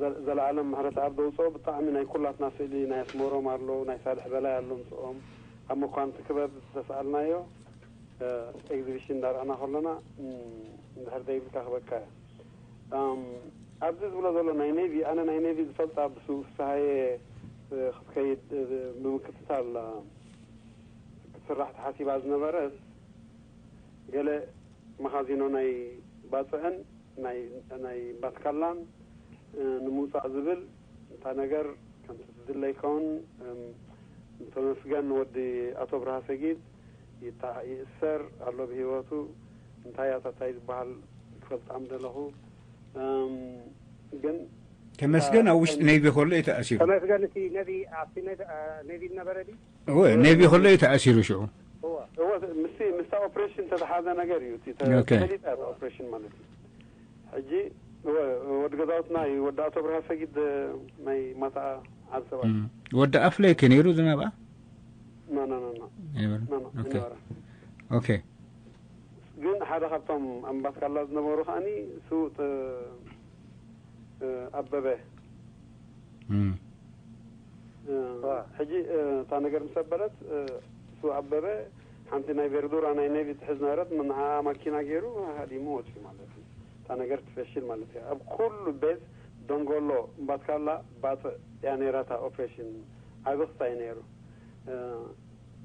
ዘ-፣ ዘለኣለም ምሕረተኣብ ዘውጽኦ ብጣዕሚ ናይ ኩላትና ስእሊ፣ ናይ ኣስመሮም ኣሎ፣ ናይ ሳልሕ በላይ ኣሎ፣ ምስኦም ኣብ መኳንቲ ክበብ ዝተሰኣልናዮ፣ እ፣ ኤግዚቢሽን እንዳረኣና ከሎና፣ እም፣ እንድሕር ዘይብልካ ክበካ እየ። እም፣ ኣብዚ ዝብሎ ዘሎ ናይ ኔቪ፣ ኣነ ናይ ኔቪ ዝፈልጣ ብስውእ ፍስሃየ፣ እ፣ ክትከይድ፣ እ፣ ብምክትታል፣ እ፣ ክትስራሕ ተሓሲባ ዝነበረት፣ ገለ መኻዚኖ ናይ ባጽዕን ናይ፣ ናይ ባትካላን፣ እ፣ ንምውጻእ ዝብል እታ ነገር ከምቲ ዝድለ ይከውን። እም፣ ተመስገን ወዲ ኣቶ ብርሃ ሰጊድ ይታ-፣ ይእሰር ኣሎ ብህይወቱ። እንታይ እያ እታ ታይ ዝበሃል ክፈልጣ ምደለኹ። እም፣ ግን ተመስገን ኣብ ውሽጢ ኔቪ ከሎ እዩ ተኣሲሩ። ተመስገን እቲ ነቢ ኣብቲ ነቢ፣ እ፣ ነቢ ዝነበረ ድዩ? እወ፣ ኔቪ ከሎ እዩ ተኣሲሩ ሽዑ። እወ። እወ፣ ምስቲ፣ ምስታ ኦፕሬሽን ተተሓዘ ነገር እዩ። እቲ ተ-፣ ኦኬ። ተፈሊጣ እያ እታ ኦፕሬሽን ማለት እዩ። ሕጂ፣ እወ፣ ወዲ ገዛውትና እዩ፣ ወዲ ኣቶ ብርሃ ሰጊድ ናይ ማታ ዓብ ሰባት። እም። ወዲ ኣፍለ ከ ነይሩ ዝናብኣ? ኖ፣ ኖ፣ ኖ፣ ኖ። ነይሩ። ኖ፣ ኖ፣ ኦኬ። ነበረ። ኦኬ። ግን ሓደ ካብቶም ኣምባትካላ ዝነበሩ ከኣኒ ስውጥ፣ እ፣ ኣበበ። እም። እ፣ ዋ። ሕጂ፣ እ፣ እታ ነገር ምስ ኣበለት፣ እ፣ ስውእ ኣበበ ሓንቲ ናይ ቬርዱራ ናይ ኔቪ ትሕዝ ነበረት፣ ንዓኣ ማኪና ገይሩ ሃዲሙ ወፂኡ ማለት እዩ። እታ ነገር ትፈሽል ማለት እዩ። ኣብ ኩሉ ቤት ደንጎሎ፣ እምባትካላ፣ ባፅዕ እያ ነይራ እታ ኦፕሬሽን። ዓቢ ክስታይ ነይሩ። እ፣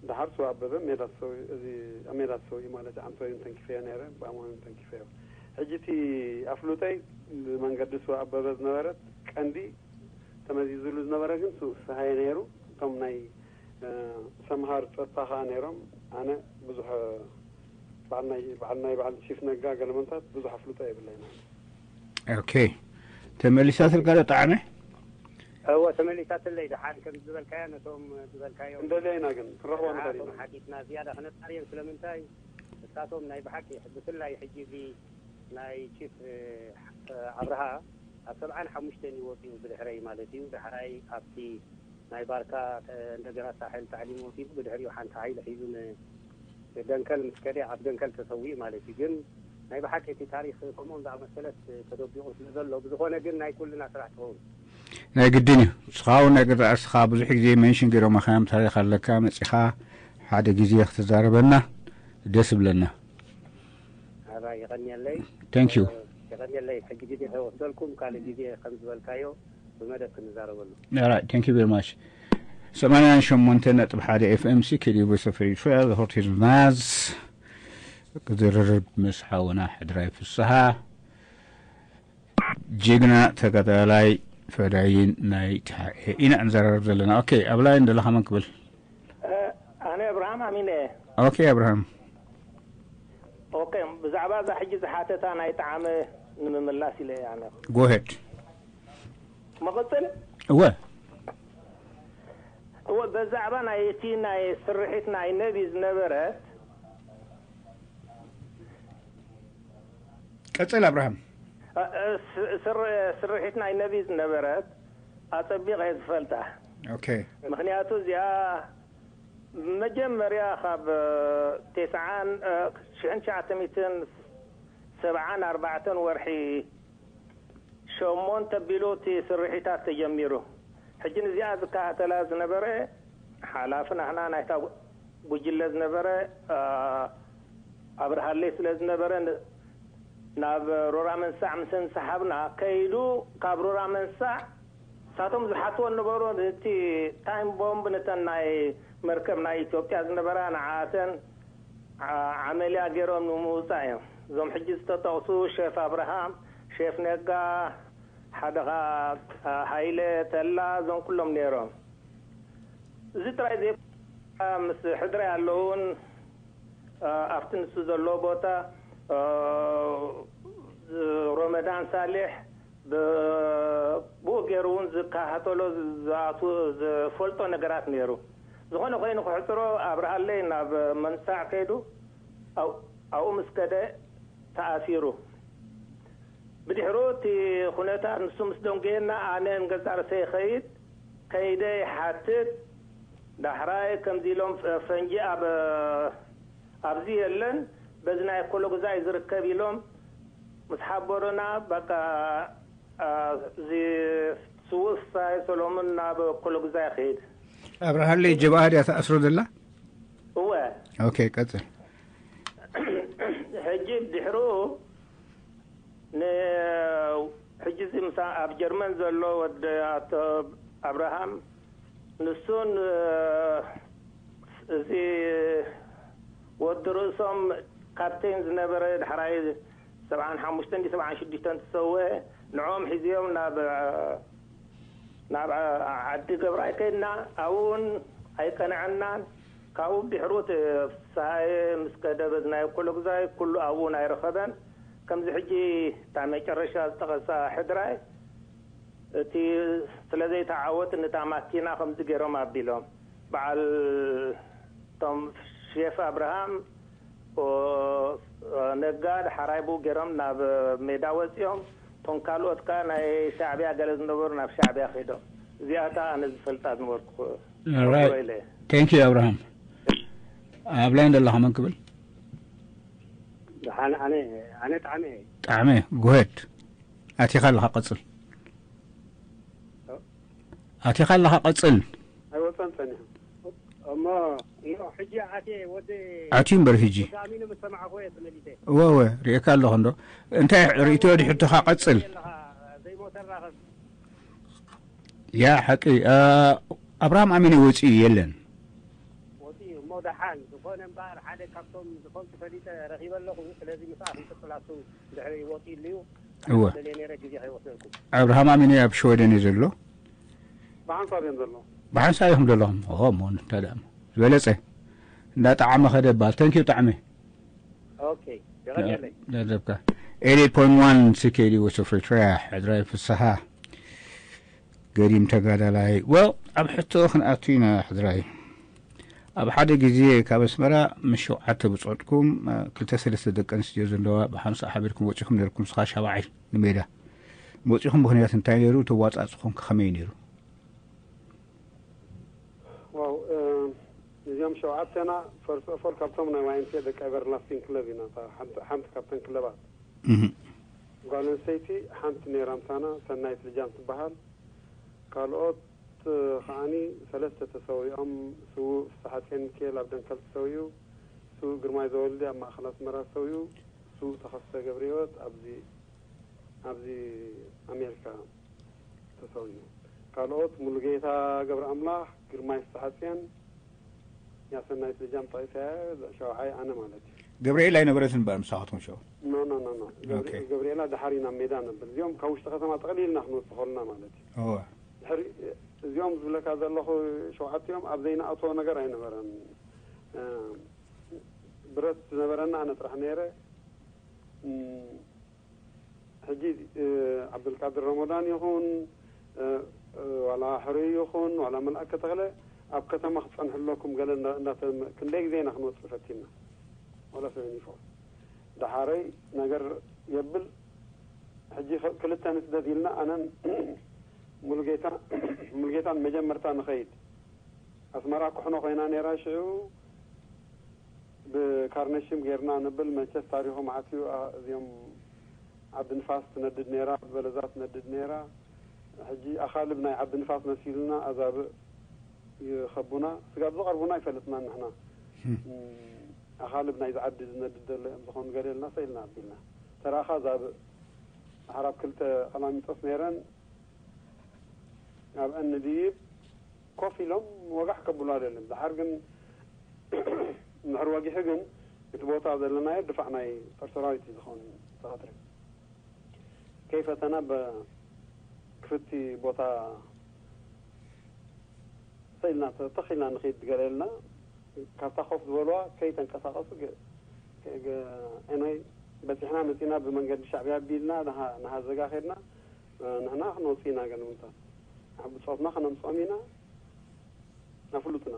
ደሓር ስዋ ኣበበ ሜዳ ተሰዊኡ፣ እዚ ኣብ ሜዳ ተሰዊኡ ማለት እዩ። ኣንቶይን ተንኪፈዮ ነይረ፣ ብኣማኑን ተንኪፈዮ። ሕጂ እቲ ኣፍሉጠይ ብመንገዲ ስዋ ኣበበ ዝነበረት ቀንዲ ተመዚዙሉ ዝነበረ ግን ስውእ ፍስሃየ ነይሩ። እቶም ናይ፣ እ፣ ሰምሃር ጸጥታ ከኣ ነይሮም። ኣነ ብዙሕ በዓል ናይ፣ በዓል ናይ በዓል ቺፍ ነጋ ገለመንታት ብዙሕ ኣፍልጦ የብለይን ኣነ። ኦኬ። ተመሊሳትልካ ዶ ጣዕመ? እወ፣ ተመሊሳትለይ። ደሓን ከም ዝበልካዮ፣ ነቶም ዝበልካዮም እንደልያ ኢና ግን ክንረኽቦ ንኽእል ንዓቶም ኢና። ሓቲትና ዝያዳ ክነጣርዮም። ስለምንታይ? ንሳቶም ናይ ብሓቂ፣ ብፍላይ ሕጂ እዚ ናይ ቺፍ፣ እ፣ ኣብርሃ ኣብ ሰብዓን ሓሙሽተን እዩ ወፂኡ ብድሕረይ ማለት እዩ። ዳሕራይ ኣብቲ ናይ ባርካ እንደገና ሳሕል ታዕሊም ወሲዱ ብድሕሪኡ ሓንቲ ሓይሊ ሒዙ ንደንከል ምስ ከደ ኣብ ደንከል ተሰዊኡ ማለት እዩ። ግን ናይ ብሓቂ እቲ ታሪክ ከምኦም ዝኣመሰለት ተደቢቑ ስለ ዘሎ ብዝኾነ ግን ናይ ኩልና ስራሕ ትኸውን። ናይ ግድን እዩ። ንስኻ እውን ናይ ገዛእ ርእስኻ ብዙሕ ግዜ መንሽን ገይሮም ኣኻዮም ታሪክ ኣለካ መፂኻ ሓደ ግዜ ክትዛረበና ደስ ይብለና። ኣራ የቐንየለይ። Thank you። የቐንየለይ። ሕጂ ግዜ ከይወስደልኩም ካልእ ግዜ ከም ዝበልካዮ ብመደብ ክንዛረበሉ። All right, thank you very much. ሰማንያን ሸሞንተ ነጥቢ ሓደ ኤፍ ኤም ሲ ኬ ዲ ዩ ቮይስ ኦፍ ኤሪትሪያ፣ the Hotel Naz። ክዝርርብ ምስ ሓውና ሕድራይ ፍስሃ፣ ጅግና ተጋዳላይ ፈዳይን ናይ ትሓኤ ኢና እንዘራረብ ዘለና። ኦኬ፣ ኣብ ላይን ዘለኻ መን ክብል? ኣነ ኣብርሃም ኣሚነ። ኦኬ ኣብርሃም። ኦኬ፣ ብዛዕባ እዛ ሕጂ ዝሓተታ ናይ ጣዕሚ ንምምላስ ኢለ እየ ኣነ። ጎሄድ። መቐፅል? እወ። እወ፣ በዛዕባ ናይ እቲ ናይ ስርሒት ናይ ነቢ ዝነበረት ቀፅል ኣብርሃም። እ፣ እ፣ ስ-፣ ስር-፣ ስርሒት ናይ ነቢ ዝነበረት ኣጸቢቐ እየ ዝፈልጣ። ኦኬ። ምኽንያቱ እዚኣ መጀመርያ ካብ፣ እ፣ ተስዓን፣ እ፣ ሽሕን ትሽዓተ ሚእትን ሰብዓን ኣርባዕተን ወርሒ ሸሞንተ ኣቢሉ እቲ ስርሒታት ተጀሚሩ። ሕጂ ንዚኣ ዝከታተላ ዝነበረ ሓላፊ ናህና ናይታ ጉጅለ ዝነበረ፣ እ፣ ኣብርሃለይ ስለ ዝነበረ ን-፣ ናብ ሮራ መንሳዕ ምስ እንሰሓብና ከይዱ ካብ ሮራ መንሳዕ ንሳቶም ዝሓትዎ ነበሩ። እቲ ታይም ቦምብ ነተን ናይ መርከብ ናይ ኢትዮጵያ ዝነበራ ንዓተን ዓ-፣ ዓመልያ ገይሮም ንምውፃእ እዮም። እዞም ሕጂ ዝተጠቕሱ ሼፍ ኣብርሃም፣ ሼፍ ነጋ፣ ሓደ ኸዓ፣ አ፣ ሃይለ ተላ፣ እዞም ኩሎም ነይሮም። እዚ ጥራይ ዘይ-፣ ምስ ሕድራይ ኣለውን፣ አ፣ ኣብቲ ንሱ ዘለዎ ቦታ፣ አ፣ ሮመዳን ሳሌሕ፣ ብ-፣ ብኡ ገይሩ እውን ዝከታተሎ፣ ዝኣቱ-፣ ዝፈልጦ ነገራት ነይሩ። ዝኾነ ኮይኑ ክሕፅሮ ኣብርሃለይ ናብ መንሳዕ ከይዱ፣ ኣብ-፣ ኣብኡ ምስ ከደ ተኣሲሩ። ብድሕሩ እቲ ኩነታት ንሱ ምስ ደንጎየና፣ ኣነ ንገዛእ ርእሰይ ይኸይድ፣ ከይደ ይሓትት። ዳሕራይ ከምዚ ኢሎም ፈ-፣ ፈንጂ ኣብ፣ ኣብዚ የለን፣ በዚ ናይ ኮሎግዛ እዩ ዝርከብ ኢሎም ምስ ሓበሩና፣ በቃ፣ አ፣ እዚ ስዉእ ፍስሃየ ሰሎሙን ናብ ኮሎግዛ ይኸይድ። ኣብርሃለይ ጀብሃ ድያ ተኣስሮ ዘላ? እወ። ኦኬ፣ ቀጽል። ሕጂ ድሕሩ ን-፣ ሕጂ እዚ ምሳ ኣብ ጀርመን ዘሎ ወዲ ኣቶ ኣብርሃም፣ ንሱን፣ እ፣ እዚ ወዲ ርእሶም ካፕቴን ዝነበረ፣ ዳሕራይ ሰብዓን ሓሙሽተን ድዩ ሰብዓን ሽዱሽተን ዝሰወአ፣ ንዕኦም ሒዝዮም ናብ፣ ናብ ዓዲ ገብራይ ከይድና፣ ኣብኡ እውን ኣይቀንዐናን። ካብኡ ድሕሩ እቲ ፍስሃየ ምስ ከደ በዚ ናይ ኮሎግዛይ ኩሉ ኣብኡ ኣይረኸበን። ከምዚ ሕጂ እታ መጨረሻ ዝጠቐሳ ሕድራይ፣ እቲ ስለ ዘይተዓወት ነታ ማኪና ከምዚ ገይሮም ኣቢሎም። በዓል እቶም ሼፍ ኣብርሃም፣ ኦ፣ ነጋ ዳሕራይ ብኡ ገይሮም ናብ ሜዳ ወፂኦም። እቶም ካልኦት ከኣ ናይ ሻዕብያ ገለ ዝነበሩ ናብ ሻዕብያ ከይዶም። እዚኣታ ኣነ ዝፈልጣ ዝነበርኩ All right. ክብሮ ኢለ እየ። Thank you ኣብርሃም። ኣብ ላይን ዘለኻ መን ክብል? ደሓን ኣነ፣ ኣነ ጣዕመ እየ። ጣዕመ፣ go ahead። ኣቲኻ ኣለኻ ቀጽል። ኦ። ኣቲኻ ኣለኻ ቀጽል። ኣይወጸን ጸኒሑ። እሞ፣ እሞ ሕጂ ኣትየ ወዲ ኣትዩ እምበር ሕጂ። ወዲ ኣሚኑ ምስ ሰማዕኩ እየ ተመሊሰ። እወ፣ እወ፣ ርእየካ ኣለኹ እንዶ። እንታይ ርእይቶ ድሕርትኻ ቀጽል። ኣለኻ፣ ዘይሞተ ራኸብ። ያ፣ ሓቂ፣ እ፣ ኣብርሃም ኣሚነ ወጺኡ የለን። ወጺኡ እሞ ደሓን፣ ዝኾነ እምበኣር ሓደ ካብቶም ዝፈልጡ ፈሊጠ ረኺበ ኣለኹ። ስለዚ ምስኣ ክንቅጽል ኣቱ ድሕሪ ወጺኡ ኣሉ እዩ። እወ። ደልየ ነይረ ግዜ ከይወስደልኩም። ኣብርሃም ኣሚነ ኣብ ሽወደን እዩ ዘሎ። ብሓንሳብ እዮም ዘለዉ። ብሓንሳብ እዮም ዘለኹም። ኦ፣ እሞ እንታይ ደኣ እሞ። ዝበለጸ። እንዳ ጣዕመ ኸደ ይበሃል። Thank you ጣዕመ። ኦኬ፣ የቐንየለይ። ደብካ። ኤይት ኤይት ፖይንት ዋን ሲ ኬ ዲ ቮይስ ኦፍ ኤሪትሪያ፣ ሕድራይ ፍስሃ፣ ገዲም ተጋዳላይ። Well፣ ኣብ ሕቶ ክንኣቱ ኢና ሕድራይ። ኣብ ሓደ ግዜ ካብ ኣስመራ ምስ ሸውዓተ ብጾትኩም፣ እ፣ ክልተ ሰለስተ ደቂ ኣንስትዮ ዘለዋ ብሓንሳእ ሓቢርኩም ወጺኹም ነርኩም፣ ንስኻ ሻብዓይ ንሜዳ። ወፂኹም ምኽንያት እንታይ ነይሩ? ተዋፃፅኹም ከመይ ነይሩ? ዋው እዚኦም ሸውዓተና ፈርስ ኦፎል ካብቶም ናይ ዋይንቴ ደቂ ኤቨርላስቲንግ ክለብ ኢና። ሓንቲ ካብተን ክለባት ጓል ኣንስተይቲ ሓንቲ ነይራ ምሳና፣ ሰናይት ልጃም ትበሃል። ካልኦት ከዓኒ ሰለስተ ተሰዊኦም። ስዉእ ፍስሓጽዮን ሚካኤል ኣብ ደንከል ተሰዊኡ፣ ስዉእ ግርማይ ዘወልዲ ኣብ ማእኸል ኣስመራ ተሰዊኡ፣ ስዉእ ተኸስተ ገብረህይወት ኣብዚ ኣብዚ ኣሜሪካ ተሰዊኡ። ካልኦት ሙሉጌታ ገብረ ኣምላኽ፣ ግርማይ ፍስሓጽዮን፣ ያሰናይት ልጃም ጠቒሰ፣ ሸውዓይ ኣነ ማለት እዩ። ገብርኤል ኣይነበረትን እምበር ምሳኻትኩም ሸው? ኖ ኖ ኖ ኖ። ገብርኤላ ድሓር ኢና ሜዳ ነብል። እዚኦም ካብ ውሽጢ ከተማ ጠቕሊልና ክንወፅእ ከልና ማለት እዩ። እወ። ድሕሪ እዚኦም ዝብለካ ዘለኹ ሸውዓቲኦም ኣብ ዘይንኣትዎ ነገር ኣይነበረን። ብረት ዝነበረና ኣነ ጥራሕ ነይረ። ሕጂ ዓብዱልቃድር ረመዳን ይኹን ዋላ ሕሩይ ይኹን ዋላ መልኣከ ተኽለ ኣብ ከተማ ክፀንሑ ኣለኩም ገለ እንዳተ ክንደይ ግዜ ኢና ክንወፅእ ፈቲና ወላ ሰበኒፎ ደሓረይ ነገር የብል። ሕጂ ክልተ ንስደድ ኢልና ኣነን ሙሉጌታ ሙሉጌታን መጀመርታ ንኸይድ ኣስመራ ኩሕኖ ኮይና ነይራ ሽዑ ብካርነሽም ጌርና ንብል መቸስ ታሪኹ መዓት እዩ። እዚኦም ዓዲ ንፋስ ትነድድ ነይራ፣ በለዛ ትነድድ ነይራ። ሕጂ ኣኻልብ ናይ ዓዲ ንፋስ መሲልና ኣዛብእ ይኸቡና። ስጋብ ዝቐርቡና ኣይፈልጥናን ንሕና። ኣኻልብ ናይዚ ዓዲ ዝነድድ ዘሎ እዮም ዝኾኑ ገለ ኢልና ሰኢልና ኣቢልና። ተራኻ ኣዛብእ ድሓር ኣብ ክልተ ቀላሚጦስ ነይረን ኣብ እንድይብ ኮፍ ኢሎም ወጋሕ ከብሉ ኣይደልን። ድሓር ግን እንድሕር ወጊሑ ግን እቲ ቦታ ዘለናዮ ድፋዕ ናይ ጦር ሰራዊት እዩ ዝኾን ተቐትሪ ከይፈተና ብክፍቲ ቦታ ሰኢልና ተኺልና ንኸይድ ገለ ኢልና ካብታ ኮፍ ዝበልዋ ከይተንቀሳቐሱ ኤንወይ በፂሕና መፂና ብመንገዲ ሻዕብያ ኣቢልና ንሃዘጋ ከድና ንሕና ክንወፅእ ኢና ገለ ምንታት ብፆትና ከነምፅኦም ኢና ኣፍሉጥና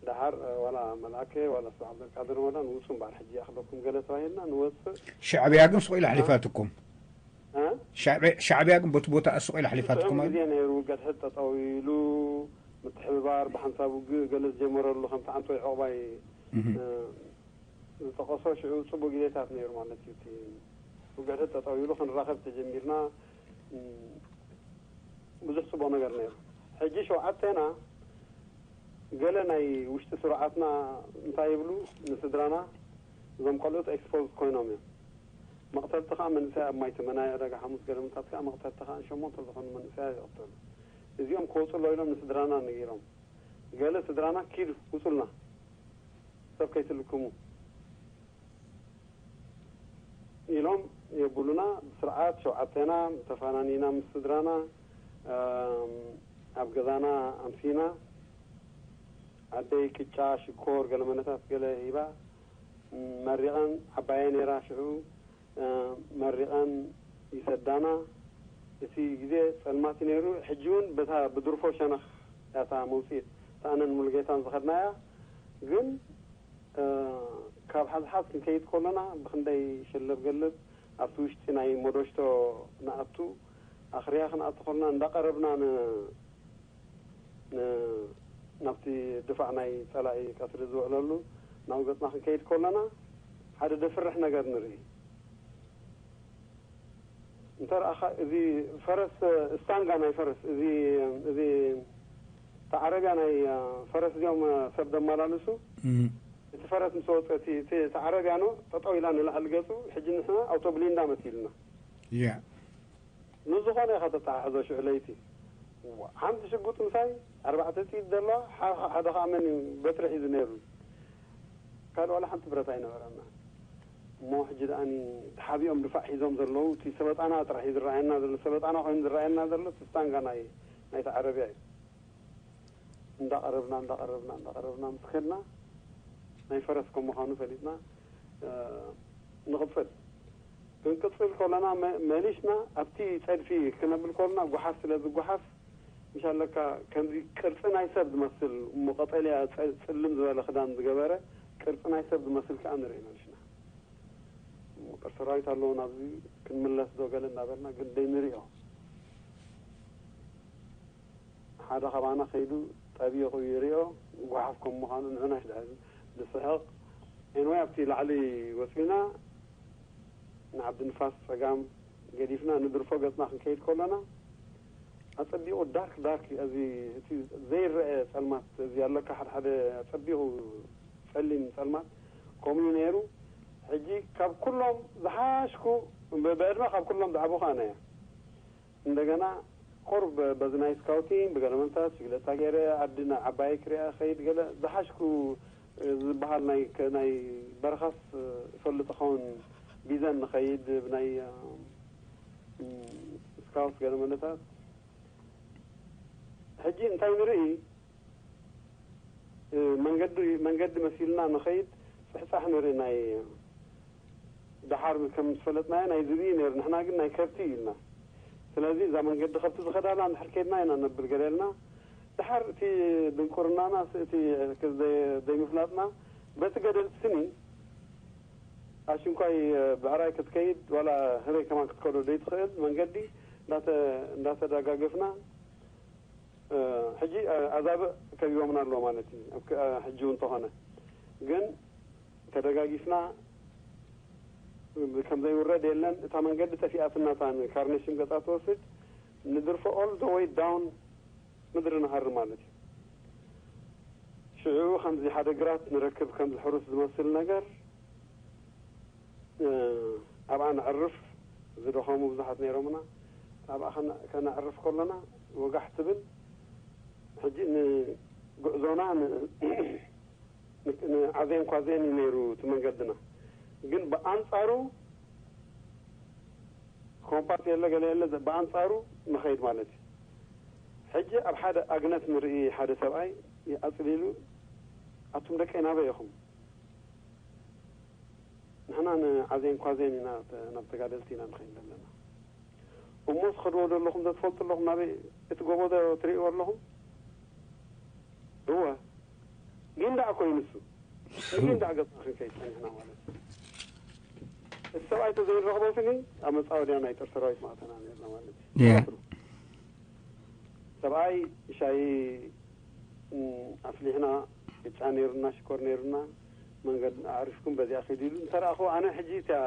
ደሓር ዋላ መልኣከ ዋላ ስብ ዓብደልቃድር ወላ ንውፁ እምበኣር ሕጂ ይኣኽለኩም ገለ ተባሂልና ንወፅእ ሻዕብያ ግን ስቕ ኢላ ኣሕሊፋትኩም እ? ሻዕብያ ሻዕብያ ግን በቲ ቦታ ስቕ ኢላ ኣሕሊፋትኩም ሽዑ ኣለ ግዜ ነይሩ ገድሕት ጠጠው ኢሉ ምትሕብባር ብሓንሳብ ውግእ ገለ ዝጀመረሉ ከምቲ ዓንቶይ ዕቑባይ ዝጠቐሶ ሽዑ ፅቡቅ ግዜታት ነይሩ ማለት እዩ። እቲ ውግዕተት ጠጠው ኢሉ ክንራኸብ ተጀሚርና ብዙሕ ፅቡቅ ነገር ነይሩ። ሕጂ ሸውዓተና ገለ ናይ ውሽጢ ስሩዓትና እንታይ ይብሉ ንስድራና እዞም ቆልዑት ኤክስፖዝ ኮይኖም እዮም። መቕተልቲ ከዓ መንእሰይ ኣብ ማይ ተመናይ ዕዳጋ ሓሙስ ገለምታት ከዓ መቕተልቲ ከዓ ሸሞንተ ዝኾኑ መንእሰያ ይቕተሉ። እዚኦም ክወፁ ኣሎ ኢሎም ንስድራና ነጊሮም። ገለ ስድራና ኪዱ ውፁልና ሰብ ከይትልክሙ ኢሎም የብሉና። ብስርዓት ሸውዓተና ተፋናኒና ምስ ስድራና ኣብ ገዛና ኣምሲና። ኣደይ ቅጫ፣ ሽኮር፣ ገለ መነታት ገለ ሂባ መሪቐን። ዓባየ ነይራ ሽዑ መሪቐን ይሰዳና። እቲ ግዜ ፀልማት እዩ ነይሩ። ሕጂ እውን በታ ብድርፎ ሸነኽ እያ እታ መውፅኢት እታ ኣነን ሙሉጌታን ዝኸድናያ። ግን ካብ ሓዝሓዝ ክንከይድ ከሎና ብክንደይ ሸለብ ገለብ ኣብቲ ውሽጢ ናይ ሞዶሽቶ ንኣቱ ኣኽርያ ክንኣቱ ከሎና እንዳቐረብና ናብቲ ድፋዕ ናይ ፀላኢ ቀትሪ ዝውዕለሉ ናብኡ ገፅና ክንከይድ ከለና ሓደ ደፍርሕ ነገር ንርኢ። እንተ ረኣኻ እዚ ፈረስ ስታንጋ ናይ ፈረስ እዚ እዚ ተዓረቢያ ናይ ፈረስ እዚኦም ሰብ ዘመላልሱ እቲ ፈረስ ምስ ወፀ እቲ ተዓረቢያ ኖ ጠጠው ኢላ ንላዕሊ ገፁ ሕጂ ንሕና ኣውቶብሊንዳ መሲልና። ንዝኾነ ኢኻ ተተሓሕዞ ሽዑ ለይቲ ሓንቲ ሽጉጥ ምሳይ ኣርባዕተ ጥይት ዘለዋ ሓደ ከዓ መን እዩ በትሪ ሒዙ ነይሩ ካልእ ዋላ ሓንቲ ብረት ኣይነበረና እሞ ሕጂ ደኣኒ ተሓቢኦም ድፋዕ ሒዞም ዘለዉ እቲ ሰበጣና ጥራሕ እዩ ዝረኣየና ዘሎ ሰበጣና ኮይኑ ዝረኣየና ዘሎ እቲ ስታንጋ ናይ ናይቲ ዓረብያ እዩ እንዳቐረብና እንዳቐረብና እንዳቐረብና ምስ ከድና ናይ ፈረስ ከም ምዃኑ ፈሊጥና ንቕፅል ክንቅፅል ከለና መሊስና ኣብቲ ፀድፊ ክነብል ከለና ጓሓፍ ስለ ዝጓሓፍ ምሻለካ ከምዚ ቅርፂ ናይ ሰብ ዝመስል እሞ ቀጠልያ ፅልም ዝበለ ክዳን ዝገበረ ቅርፂ ናይ ሰብ ዝመስል ከዓ ንርኢ መሊስና ጦር ሰራዊት ኣለዎ ናብዚ ክንምለስ ዶ ገለ ኣበልና ግን ደይንሪኦ። ሓደ ኻባና ከይዱ ጠቢቑ ይሪኦ፣ ጓሓፍ ከም ምዃኑ ንዕና ይድሕር ንስሕቕ። ኤንወይ ኣብቲ ላዕሊ ወፂና ንዓዲ ንፋስ ጸጋም ገዲፍና ንድርፎ ገጽና ክንከይድ ከሎና ኣጸቢቑ ዳርክ ዳርክ እዩ። እዚ እቲ ዘይረአ ጸልማት እዚ ኣለካ ሓደ ሓደ ኣጸቢቑ ጸሊም ጸልማት ከምኡ እዩ ነይሩ። ሕጂ ካብ ኩሎም ዝሓሽኩ ብ- ብዕድመ ካብ ኩሎም ዝዓበኹ ኣነ እየ። እንደገና ቁሩብ በዚ ናይ ስካውቲንግ ብገለ መንታት ሽግለታ ገይረ ዓዲ ናይ ዓባይ ክሪኣ ኸይድ ገለ ዝሓሽኩ ዝበሃል ናይ ከ- ናይ በረኻስ ይፈልጥ ኸውን ቢዘን ንኸይድ ብናይ ስካውት ገለ መንታት ሕጂ እንታይ ንርኢ መንገዲ መንገዲ መሲልና ንኸይድ ፅሕፃሕ ንርኢ ናይ ደሓር ከም ዝፈለጥናዮ ናይ ዝብኢ ነይሩ ንሕና ግን ናይ ከብቲ እዩ ኢልና ስለዚ እዛ መንገዲ ከብቲ ዝኸዳላ እንድሕር ከይድና ኢና ነብል ገለ ኢልና ደሓር እቲ ድንቁርናና እቲ ዘይምፍላጥና በቲ ገደልቲ ስኒ ኣሽንኳይ ብዕራይ ክትከይድ ዋላ ህበይ ከማን ክትከዶ ዘይትኽእል መንገዲ እንዳተዳጋገፍና ሕጂ ኣዛብእ ከቢቦምና ኣለዎ ማለት እዩ። ሕጂ እውን እንተኾነ ግን ተደጋጊፍና ከም ዘይውረድ የለን። እታ መንገዲ ጠፊኣትና እታ ካርኔሽም ገፃ ትወስድ ንድርፎ all the way down ምድሪ ንሃሪ ማለት እዩ። ሽዑ ከምዚ ሓደ ግራት ንረክብ ከምዚ ሕሩስ ዝመስል ነገር ኣብኣ ነዕርፍ ዝደኸሙ ብዙሓት ነይሮምና ኣብኣ ከነዕርፍ ከሎና ወጋሕ ትብል ሕጂ ንጉዕዞና ንዓዜን ኳዜን እዩ ነይሩ እቲ መንገድና ግን ብኣንፃሩ ኮምፓስ የለ ገለ የለ ብኣንፃሩ ንኸይድ ማለት እዩ ሕጂ ኣብ ሓደ ኣግነት ንርኢ ሓደ ሰብኣይ ኣፅሊሉ ኣቱም ደቀይ ናበይ ኢኹም ንሕና ንዓዜን ኳዜን ኢና ናብ ተጋደልቲ ኢና ንኸይድ ዘለና እሞ ትኸድዎ ዘለኹም ተትፈልጡ ኣለኹም ናበይ እቲ ጎቦ ትርእይዎ ኣለኹም እወ ጊንዳዕ ኮይኑ እሱ ንጊንዳዕ ገፅና ክንከይድ ፀኒሕና ማለት እዩ እቲ ሰብኣይ ተዘይንረኽቦ ስኒ ኣብ መፃወድያ ናይ ጦር ሰራዊት ማእተና ነርና ማለት እዩ ሰብኣይ ሻሂ ኣፍሊሕና ቅጫ ነይሩና ሽኮር ነይሩና መንገዲ ኣዕሪፍኩም በዚኣ ኪዱ ኢሉ እንተረኣኹ ኣነ ሕጂ እቲያ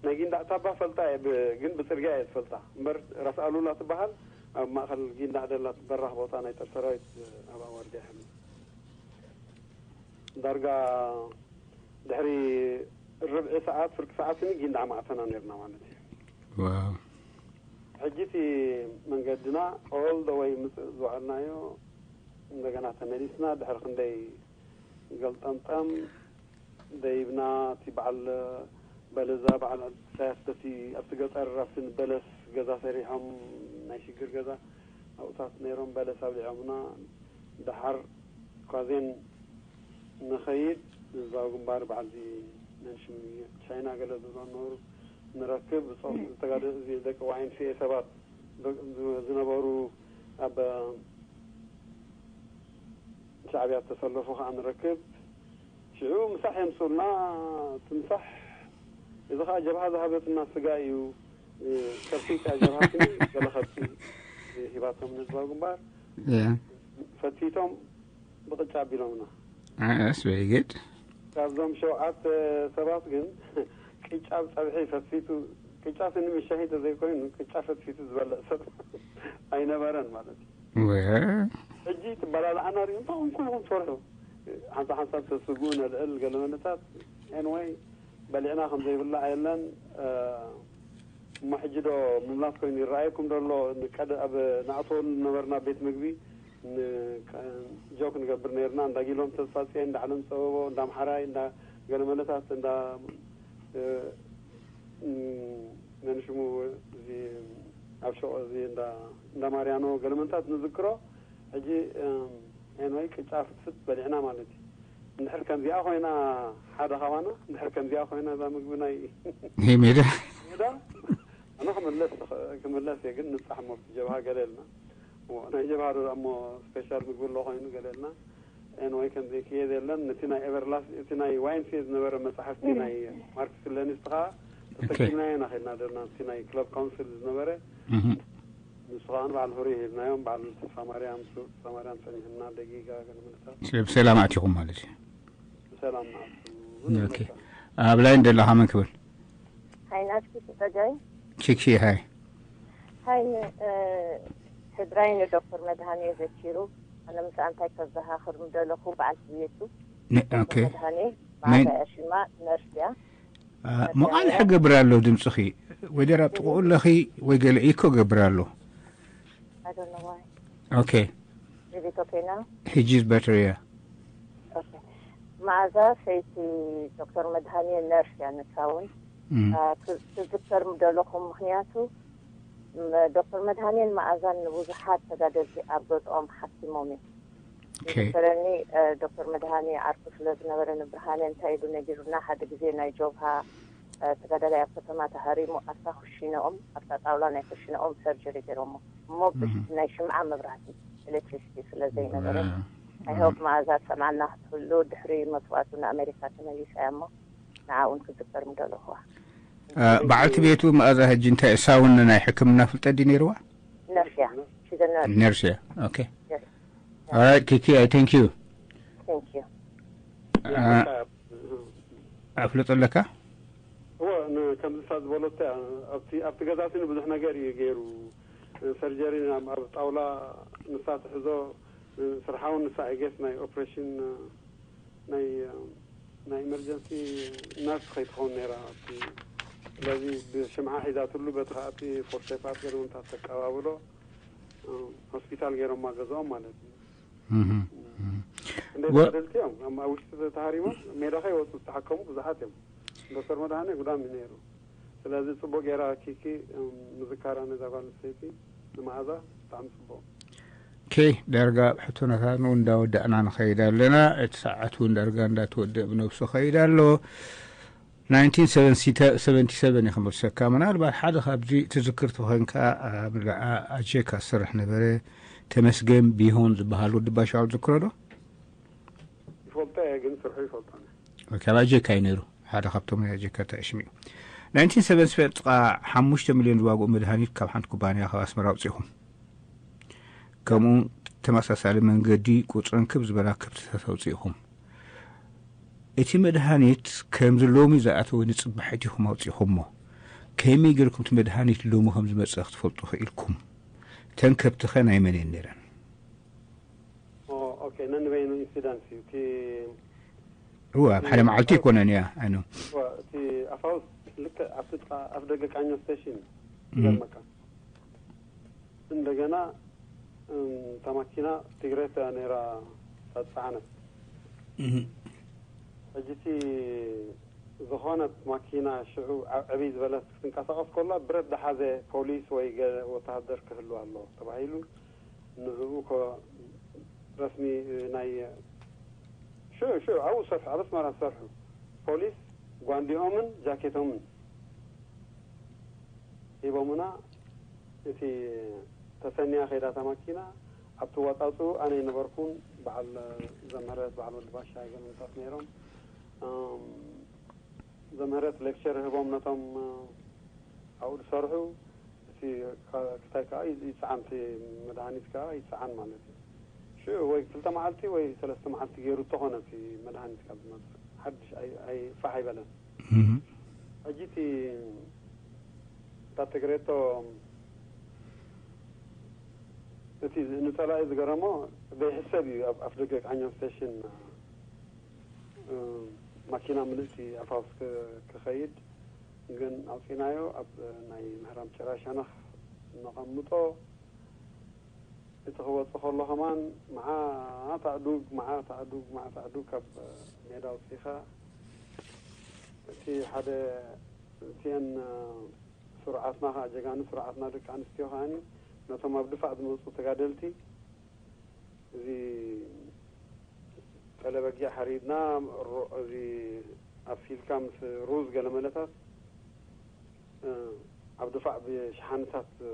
ናይ ጊንዳዕ ታባ ፈልጣ እየ ግን ብፅርግያ እየ ዝፈልጣ እምበር ራስ ኣሉላ ትበሃል ኣብ ማእኸል ጊንዳዕ ደላ በራኽ ቦታ ናይ ጦር ሰራዊት ኣብኣ ወርድያ ሕም ዳርጋ ድሕሪ ርብዒ ሰዓት ፍርቂ ሰዓት ስኒ ጊንዳዕ ማእተና ነርና ማለት እዩ ሕጂ እቲ መንገድና all the way ምፅእ ዝወዓልናዮ እንደገና ተመሊስና ድሕሪ ክንደይ ገልጠምጠም ደይብና እቲ በዓል በለዛ በዓል ኢሳያስ በቲ ኣብቲ ገጠር ኣብቲ በለስ ገዛ ሰሪሖም ናይ ሽግር ገዛ ኣብኡታት ነይሮም በለስ ኣብሊዖምና ደሓር ኳዜን ንኸይድ ህዝባዊ ግንባር በዓልዚ መንሽም ቻይና ገለ ዝብሎ ነበሩ ንረክብ ብፆም ዝተጋደ እዚ ደቂ ዋይን ፊኤ ሰባት ዝነበሩ ኣብ ሻዕብያ ዝተሰለፉ ከዓ ንረክብ ሽዑ ምሳሕ የምፅኡልና ትምሳሕ እዚ ከዓ ጀብሃ ዝሃበትና ስጋ እዩ ከብቲ እያ ጀብሃ ስኒ ገለ ከብቲ ሂባቶም ንህዝባዊ ግንባር ፈቲቶም ብቕጫ ኣቢሎምና That's very good. ካብዞም ሸውዓተ ሰባት ግን ቅጫ ብፀብሒ ፈቲቱ ቅጫ ስኒ ምሻሂ ተዘይኮይኑ ቅጫ ፈትፊቱ ዝበልዕ ሰብ ኣይነበረን ማለት እዩ ሕጂ ትበላልዓና ሪኡ እንታይ ኮንኩ ኢኹም ትፈርሑ ሓንሳ ሓንሳብ ተስግኡ ነልዕል ገለመለታት ኤንወይ በሊዕና ከም ዘይብላዕ የለን እሞ ሕጂ ዶ ምምላስ ኮይኑ ይረኣየኩም ደሎ ኣብ ንኣተወሉ ነበርና ቤት ምግቢ ጆክ ንገብር ነርና እንዳ ጊሎም ተስፋፅየ እንዳ ዓለም ፀበቦ እንዳ ኣምሓራይ እንዳ ገለመለታት እንዳ መን ሽሙ እዚ ኣብ ሸቆ እዚ እንዳ ማርያኖ ገለመንታት ንዝክሮ ሕጂ ኤንወይ ቅጫ ፍትፍት በሊዕና ማለት እዩ እንድሕር ከምዚኣ ኮይና ሓደ ካባና እንድሕር ከምዚኣ ኮይና እዛ ምግቢ ናይ ሜዳ ሜዳ ኣነ ክምለስ ክምለስ እየ ግን ንብፃሕ ሞ ጀብሃ ገለ የልና ናይ ጀብሃ ዶ እሞ ስፔሻል ምግቢ ኣሎ ኮይኑ ገለ የልና ኤንወይ ከምዚ ክየድ የለን ነቲ ናይ ኤቨርላስ እቲ ናይ ዋይን ፌዝ ዝነበረ መፅሓፍቲ ናይ ማርክስ ሌኒስት ከዓ ተሰኪምናዮ ኢና ከይድና ደርና። እቲ ናይ ክለብ ካውንስል ዝነበረ፣ ንሱ ከዓ በዓል ህሩይ ሂብናዮም። በዓል ተስፋ ማርያም፣ ሱቅ ተስፋ ማርያም ጸኒሕና፣ ደጊጋ፣ ገለ መለታት። ስለ ብሰላም ኣቲኹም ማለት እዩ። ብሰላም ንኣቱ። ኦኬ። ኣብ ላይን ዘለኻ መን ክብል? ሃይ ናትኪ፣ ተጋይ። ቺክሺ፣ ሃይ። ሃይ፣ እ፣ ስድራይ ንዶክተር መድሃኔ ዘኪሩ፣ ኣነ ምስ ኣንታይ ከዘኻኽር ምደለኹ፣ በዓልቲ ቤቱ ነ-፣ ዶክተር ኦኬ። መድሃኔ፣ መን? መዓዛ እያ ሽማ፣ ነርስ እያ። አ፣ መቓልሕ ገብር ኣሎ ድምፅኺ። ወይ ደራ ኣብ ጥቕኡ ኣለኺ፣ ወይ ገለ ኢኮ ገብር ኣሎ። I don't know why. ኦኬ። Is it okay now? ሕጂ is better, yeah. ኦኬ። መዓዛ ሰይቲ ዶክተር መድሃኔ ነርስ እያ፣ ንሳ እውን። እም። አ፣ ክ-፣ ክዝከር ምደለኹ፣ ምኽንያቱ፣ ም-፣ ዶክተር መድሃኔን መዓዛን ንብዙሓት ተጋደልቲ ኣብ ገዝኦም ሓኪሞም እዮም። ኦኬ። ዝዝከረኒ፣ እ፣ ዶክተር መድሃኔ ዓርኩ ስለ ዝነበረ ንብርሃነ እንታይ ኢሉ ነጊሩና፣ ሓደ ግዜ ናይ ጆብሃ፣ እ፣ ተጋዳላይ ኣብ ከተማ ተሃሪሙ ኣብታ ክሽነኦም፣ ኣብታ ጣውላ ናይ ክሽነኦም ሰርጀሪ ገይሮሞ። እሞ ብ-፣ እህ። ናይ ሽምዓ መብራህቲ፣ ኤሌክትሪሲቲ ስለ ዘይነበረ፣ እ፣ I hope መዓዛ ትሰምዓና ክትህሉ፣ ድሕሪ መስዋእቱ ንኣሜሪካ ተመሊሳ እያ እሞ፣ ንዓ እውን ክዝከር ምደለኹዋ። እ፣ በዓልቲ ቤቱ መኣዛ ሕጂ እንታይ እሳ እውን ናይ ሕክምና ፍልጠት ድዩ ነይርዋ? ነርስ እያ። She's a nurse. ነርስ እያ። ኦኬ። Yes. All right, ኪኪ, I thank you. Thank you. እ፣ ኣፍልጦ ኣለካ? እወ፣ ን-፣ ከምዚ ንሳ ዝበለቶ እያ። ኣብቲ፣ ኣብቲ ገዛ እቲ ንብዙሕ ነገር እዩ ገይሩ። ሰርጀሪ ኣብ፣ ኣብ ጣውላ ንሳ ትሕዞ፣ ስርሓውን ንሳ፣ I guess፣ ናይ ኦፕሬሽን፣ ናይ፣ ናይ ኢመርጀንሲ ነርስ ከይትኸውን ነይራ። ኣብቲ፣ ስለዚ ብሽምዓ ሒዛትሉ፣ በቲ ከዓ እቲ ፎርሴፓት ገለ ምንታት ተቀባብሎ፣ ሆስፒታል ገይሮማ ገዝኦም ማለት እዩ። እህ፣ እህ። እንደ ወ- ተጋደልቲ እዮም። ኣብ፣ ኣብ ውሽጢ ተሃሪሞም ሜዳ ከይወፁ ዝተሓከሙ ብዙሓት እዮም። ዶክተር መድሃኔ ጉዳም እዩ ነይሩ። ስለዚ ጽቡቅ ገይራ ኪኪ፣ እም፣ ምዝካራ ነዛ ጓል ኣንስተይቲ ንመኣዛ ብጣዕሚ ጽቡቅ። ኦኬ፣ ዳርጋ ሕቶናታትና እንዳወዳእና ንኸይድ ኣለና። እቲ ሰዓት እውን ዳርጋ እንዳተወደአ ብነብሱ ኸይድ ኣሎ። ናይንቲን ሰቨንቲ ሰቨን እየ ክመልሰካ። ምናልባት ሓደ ካብዚ ትዝክር ተኾንካ፣ ኣብ ልዓ ኣጄካ ዝሰርሕ ነበረ ተመስገን ቢሆን ዝበሃል ወዲ ባሻው ትዝክሮ ዶ? ይፈልጦ እየ፣ ግን ስርሑ ይፈልጦ እየ። ካብ ኣጄካ እዩ ነይሩ። ሓደ ካብቶም ናይ ኣጄካ ተኣሽሙ እዩ። ናይንቲን ሰቨንቲ ጥቓ ሓሙሽተ ሚልዮን ዝዋግኡ መድሃኒት ካብ ሓንቲ ኩባንያ ካብ ኣስመራ ኣውፂእኹም። ከምኡ ተመሳሳሊ መንገዲ ቁፅረን ክብ ዝበላ ከብትታት ኣውፂእኹም። እቲ መድሃኒት ከምዚ ሎሚ ዝኣተወ ንፅባሕ ኢኹም ኣውፂእኹሞ። ከመይ ጌርኩም እቲ መድሃኒት ሎሚ ከም ዝመፀ ክትፈልጡ ክኢልኩም? እተን ከብትኸ ናይ መን እየን ነይረን? ኦ፣ ኦኬ፣ ነንበይኑ ኢንሲደንስ እዩ። እቲ እወ፣ ኣብ ሓደ መዓልቲ ኣይኮነን እያ፣ ኣነ። እወ፣ እቲ ኣፋውስ ልክዕ ኣብቲ ጥቓ ኣፍ ደገ ቃኘው ስቴሽን እዩ፣ እም። ይገርመካ። እንደገና፣ እም፣ እታ ማኪና ትግሬት እያ ነይራ፣ እታ ዝጸዓነት። እህ። ሕጂ እቲ ዝኾነት ማኪና ሽዑ ዓ-፣ ዕብይ ዝበለት ክትንቀሳቐስ ከላ ብረት ዝሓዘ ፖሊስ ወይ ገ-፣ ወተሃደር ክህሉ ኣለዎ ተባሂሉ፣ ንዕኡ ኮ-፣ ረስሚ ናይ ሽዑ፣ ሽዑ ኣብኡ ዝሰርሑ፣ ኣብ ኣስመራ ዝሰርሑ ፖሊስ ጓንዲኦምን ጃኬቶምን ሂቦምና። እቲ ተሰንያ ከይዳ እታ ማኪና፣ ኣብቲ ዋጣፅኡ ኣነ ኣይነበርኩን፣ በዓል ዘምህረት፣ በዓል ወዲ ባሻ ገለመታት ነይሮም። እም፣ ዘምህረት ሌክቸር ህቦም ነቶም፣ እ፣ ኣብኡ ዝሰርሑ፣ እቲ ካ-፣ ክታይ ከዓ ይ-፣ ይፅዓን፣ እቲ መድሃኒት ከዓ ይፅዓን ማለት እዩ። ሽዑ ወይ ክልተ መዓልቲ ወይ ሰለስተ መዓልቲ ገይሩ እንተኾነ እቲ መድሃኒት ካብ ዝመፅእ ሓድሽ ኣይ-፣ ኣይ-፣ ፋሕ ኣይበለን። እህ። ሕጂ እቲ እታ ትግሬቶ፣ እቲ ንፀላኢ ዝገረሞ ዘይሕሰብ እዩ። ኣብ ኣፍ ደገ ቃኘው ስቴሽን፣ እ፣ ማኪና ምልእቲ ኣፋውስ ክ-፣ ክኸይድ ግን ኣውፂናዮ። ኣብ ናይ ምህራም ጭራ ሸነኽ ነቐምጦ። እቲ ክወፅእ ከሎ ከማን መዓት ኣእዱግ፣ መዓት ኣእዱግ፣ መዓት ኣእዱግ ካብ ሜዳ ኣውፂኻ። እቲ ሓደ፣ እቲአን ስሩዓትና ከዓ፣ ጀጋኑ ስሩዓትና ደቂ ኣንስትዮ ከዓኒ ነቶም ኣብ ድፋዕ ዝመፁ ተጋደልቲ፣ እዚ ጠለ በጊዕ ሓሪድና፣ ሮ-፣ እዚ ኣብሲልካ ምስ ሩዝ ገለ መለታት፣ እ፣ ኣብ ድፋዕ ብሸሓንታት፣ እ፣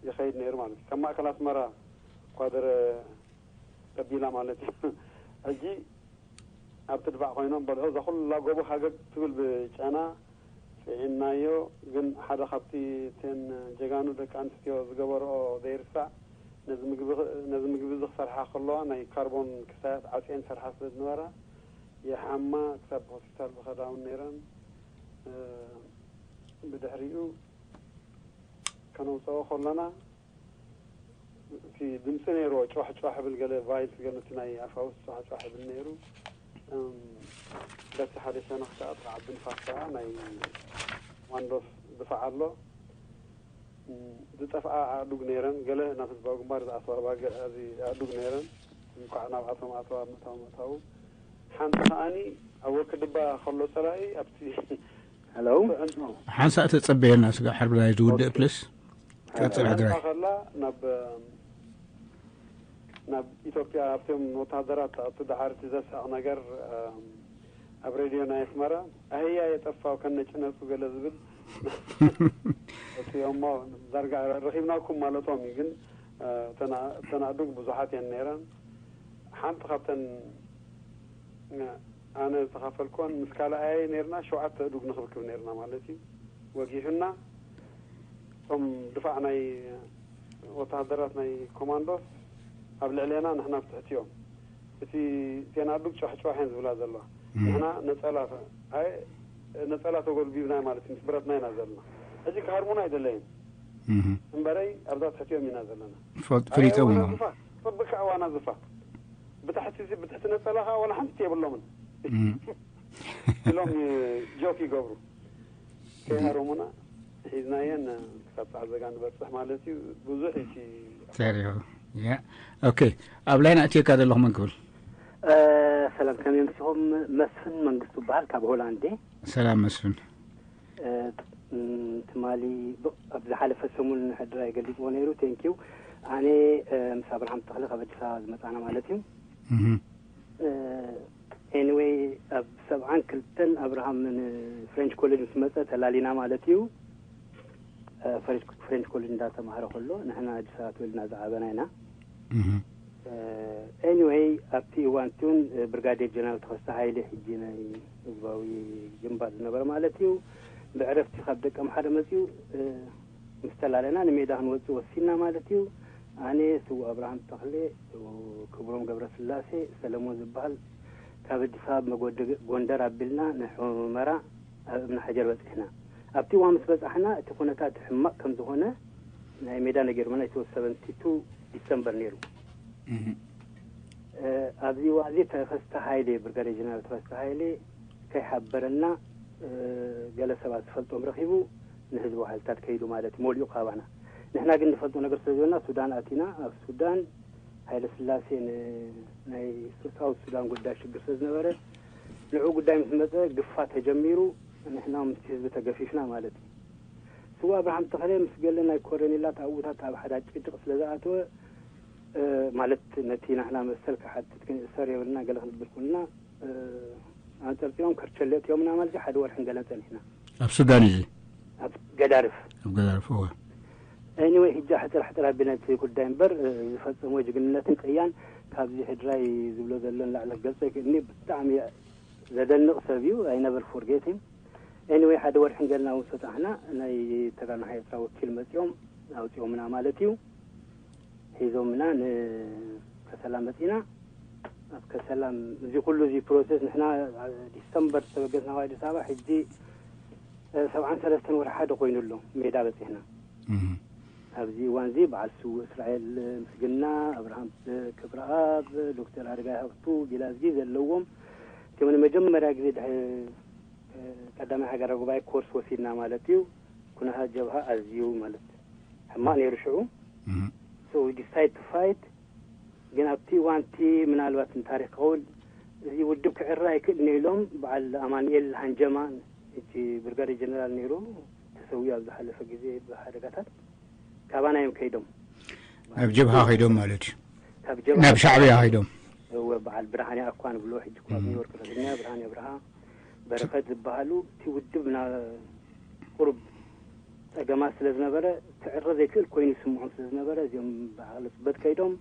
ይኸይድ ነይሩ ማለት እዩ። ካብ ማእከል ኣስመራ ኳደረ ቀቢላ ማለት እዩ። ሕጂ ኣብቲ ድፋዕ ኮይኖም በልዑ፣ እዛ ኩላ ጎቦ ሃገግ ትብል ብጨና፣ እቲ ጥዒምናዮ። ግን ሓደ ካብቲ እተን ጀጋኑ ደቂ ኣንስትዮ ዝገበርኦ ዘይርሳዕ፣ ነዚ ምግቢ፣ ነዚ ምግቢ እዚ ክሰርሓ ከለዋ ናይ ካርቦን ክሳያት ዓፅየን ሰርሓ ስለ ዝነበራ፣ የሓማ ክሳብ ሆስፒታል ዝኸዳ እውን ነይረን። እ፣ ብድሕሪኡ ከነውፅኦ ከለና፣ እቲ ድምፂ ነይርዎ፣ ጫሕ ጫሕ ይብል፣ ገለ ቫይልስ፣ ገለ እቲ ናይ ኣፋውስ ጫሕ ጫሕ ይብል ነይሩ። እም፣ በቲ ሓደ ሸነኽ ከዓ እቲ ዓቢ ንፋስ ከዓ ናይ ዋንዶስ ድፋዕ ኣሎ። እም፣ ዝጠፍኣ ኣእዱግ ነይረን፣ ገለ ናብ ህዝባዊ ግንባር ዝኣተዋ ኣባግዕ፣ እዚ ኣእዱግ ነይረን። እንኳዕ ናብኣቶም ኣተዋ፣ ምእታው፣ ምእታው። ሓንቲ ከዓኒ ኣብ ወክድባ ከሎ ጸላኢ ኣብቲ ሄሎ። ሕንጻ ሓንሳእ ተጸበየና፣ ስጋብ ሓርብ ናይ ዝውድእ ኦኬ። ፕሊስ። ቀጽል፣ ሓድራይ። ከላ ናብ፣ ናብ ኢትዮጵያ ኣብቶም ወታደራት ኣብቲ ደሓር እቲ ዘስሕቕ ነገር፣ እም፣ ኣብ ሬድዮ ናይ ኣስመራ፣ ኣህያ የጠፋው ከነ ጭነቱ ገለ ዝብል። እቲ እሞ ዳርጋ ረኺብናኩም ማለቶም እዩ፣ ግን፣ እ፣ ተና-፣ ተናእዱግ ብዙሓት እየን ነይረን። ሓንቲ ካብተን፣ እ፣ ኣነ ዝተኻፈልኮን ምስ ካልኣይ ነይርና፣ ሸውዓተ እዱግ ንኽብክብ ነይርና ማለት እዩ። ወጊሑና፣ እቶም ድፋዕ ናይ ወተሃደራት ናይ ኮማንዶስ ኣብ ልዕሌና፣ ንሕና ኣብ ትሕቲኦም። እቲ፣ እተን ኣዱግ ጫሕ ጫሕ እየን ዝብላ ዘለዋ። እም። ንሕና ነጸላ፣ ኣይ፣ ነጸላ ተጎልቢብና ማለት እዩ፣ ምስ ብረትና ኢና ዘለና። ሕጂ ክሃርሙና ኣይደለይን። እም። እምበረይ ኣብዛ ትሕቲኦም ኢና ዘለና። ፈል-፣ ኣይ፣ ፈሊጦም ኣዋና እዮም። ዝፋ፣ ጽብቅ ኣዋና ዝፋ። ብታሕቲ እዚ፣ ብትሕቲ ነጸላ ከዓ ዋላ ሓንቲ የብሎምን። እም። ኢሎም ይ-፣ ጆክ ይገብሩ። ከይሃረሙና ሒዝናየን ክሳብ ጻዕዘጋ ንበጽሕ ማለት እዩ። ብዙሕ እቲ ተሪፉ። ያ። ኦኬ። ኣብ ላይን ኣእትየካ ዘለኹ መን ክብል? እ፣ ሰላም፣ ከመይ መሲኹም? መስፍን መንግስቱ ይበሃል፣ ካብ ሆላንድ። ሰላም መስፍን። እ፣ ም፣ ትማሊ ብ-፣ ኣብ ዝሓለፈ ሰሙን ሕድራይ ገሊጽዎ ነይሩ። ቴንኪዩ። ኣነ፣ እ፣ ምስ ኣብርሃም ተኽለ ካብ ኣዲስ ኣበባ ዝመጻና ማለት እዩ። እህ። እ፣ ኤኒዌይ፣ ኣብ ሰብዓን ክልተን ኣብርሃም ንፍሬንች ኮሌጅ ምስ መጸ ተላሊና ማለት እዩ። እ፣ ፍሬንች፣ ፍሬንች ኮሌጅ እንዳተማሃረ ከሎ ንሕና ኣዲስ ኣበባ ተወሊድና ዝዓበና ኢና። እህ። እ፣ ኤኒዌይ፣ ኣብቲ እዋን እቲ እውን፣ እ፣ ብርጋዴር ጀነራል ተኸስተ ሃይሌ፣ ሕጂ ናይ ህዝባዊ ግንባር ዝነበረ ማለት እዩ፣ ብዕረፍቲ ካብ ደቀምሓረ መጺኡ፣ እ፣ ምስ ተላለና ንሜዳ ክንወጽእ ወሲንና ማለት እዩ። ኣነ፣ ስዉእ ኣብርሃም ተኽለ፣ ክብሮም ገብረስላሴ፣ ሰለሞን ዝበሃል፣ ካብ ኣዲስ ኣበባ መጎደ-፣ ጎንደር ኣቢልና ንሑመራ ኣብ እምኒ ሓጀር በጺሕና። ኣብቲ እዋን ምስ በጻሕና እቲ ኩነታት ሕማቕ ከም ዝኾነ ናይ ሜዳ ነጊሮምና፣ it was seventy two ዲሰምበር ነይሩ። እህ። እ፣ ኣብዚ እዋን እዚ ተኸስተ ሃይሌ፣ ብርጋዴር ጀነራል ተኸስተ ሃይሌ ከይሓበረና፣ እ፣ ገለ ሰባት ዝፈልጦም ረኺቡ ንህዝባዊ ሓይልታት ከይዱ ማለት እዩ፣ መሊኡ ካባና። ንሕና ግን ንፈልጦ ነገር ስለ ዝበልና ሱዳን ኣቲና፣ ኣብ ሱዳን ሃይለ ስላሴ ን-፣ ናይ ሳውት ሱዳን ጉዳይ ሽግር ስለ ዝነበረ፣ ንዕኡ ጉዳይ ምስ መጸ ግፋ ተጀሚሩ፣ ንሕና ምስቲ ህዝቢ ተገፊፍና ማለት እዩ። ስዉእ ኣብርሃም ተኽለ ምስ ገለ ናይ ኮረኔላት ኣብኡታት ኣብ ሓደ ጭቅጭቅ ስለ ዝኣተወ፣ እ፣ ማለት ነቲ ናህና መሰል ክሓትት ክንእሰር የብልና፣ ገለ ክንብል ኩልና፣ እ፣ ኣንጠልጢሎም ከርቸሌ እትዮምና ማለት እዩ። ሓደ ወርሕን ገለን ጸኒሕና። ኣብ ሱዳን እዩ እዚ? ኣብ ገዳርፍ። ኣብ ገዳርፍ፣ እወ። ኤኒወይ፣ ሕጂ ሕጽር ሕጽር ኣቢለ ነቲ ጉዳይ እምበር፣ እ፣ ዝፈጸሞ ጅግንነትን ቅያን ካብዚ ሕድራይ ዝብሎ ዘሎ ንላዕሊ ክገልጾ ይክእልኒ። ብጣዕሚ ዘደንቕ ሰብ እዩ። I never forget him። ኤኒወይ፣ ሓደ ወርሕን ገልና እውን ሰጣሕና ናይ ተጋሩ ኤርትራ ወኪል መጺኦም ኣውጺኦምና ማለት እዩ። ሒዞምና ንከሰላ መጺና። ኣብ ከሰላ እዚ ኩሉ እዚ ፕሮሰስ ንሕና ዲሰምበር ዝተበገስና ካብ ኣዲስ ኣበባ፣ ሕጂ፣ እ፣ ሰብዓን ሰለስተን ወርሒ ሓደ ኮይኑ ኣሎ ሜዳ በጺሕና። እህ። ኣብዚ እዋን እዚ በዓል ስዉእ እስራኤል ምስግና፣ ኣብርሃም ክብረኣብ፣ ዶክተር ኣረጋይ ሃብቱ፣ ቢላዝጊ ዘለዎም፣ እቶም ንመጀመርያ ግዜ ድሕሪ፣ እ፣ ቀዳማይ ሃገራዊ ጉባኤ ኮርስ ወሲድና ማለት እዩ። ኩነታት ጀብሃ ኣዝዩ ማለት ሕማቕ ነይሩ ሽዑ። እህ። So we decide to fight። ግን ኣብቲ እዋን እቲ ምናልባት ንታሪኽ ክኸውን እዚ ውድብ ክዕረ ኣይክእልን ኢሎም በዓል ኣማኑኤል ሃንጀማ፣ እቲ ብርጋዴር ጀነራል ነይሩ ተሰዊኡ ኣብ ዝሓለፈ ግዜ ብሓደጋታት፣ ካባና እዮም ከይዶም። ናብ ጀብሃ ከይዶም ማለት እዩ። ካብ ጀብሃ ናብ ሻዕብያ ከይዶም። እወ፣ በዓል ብርሃኔ ኣኳ ንብሎ፣ ሕጂ እኳ ኣብ እም። ኒውዮርክ ረኺብና፣ ብርሃኔ ኣብርሃ፣ በረኸት ዝበሃሉ፣ እቲ ውድብ ና-፣ ቁሩብ ጸገማት ስለ ዝነበረ፣ ክዕረ ዘይክእል ኮይኑ ይስምዖም ስለ ዝነበረ፣ እዚኦም ብዓቕሊ ጽበት ከይዶም፣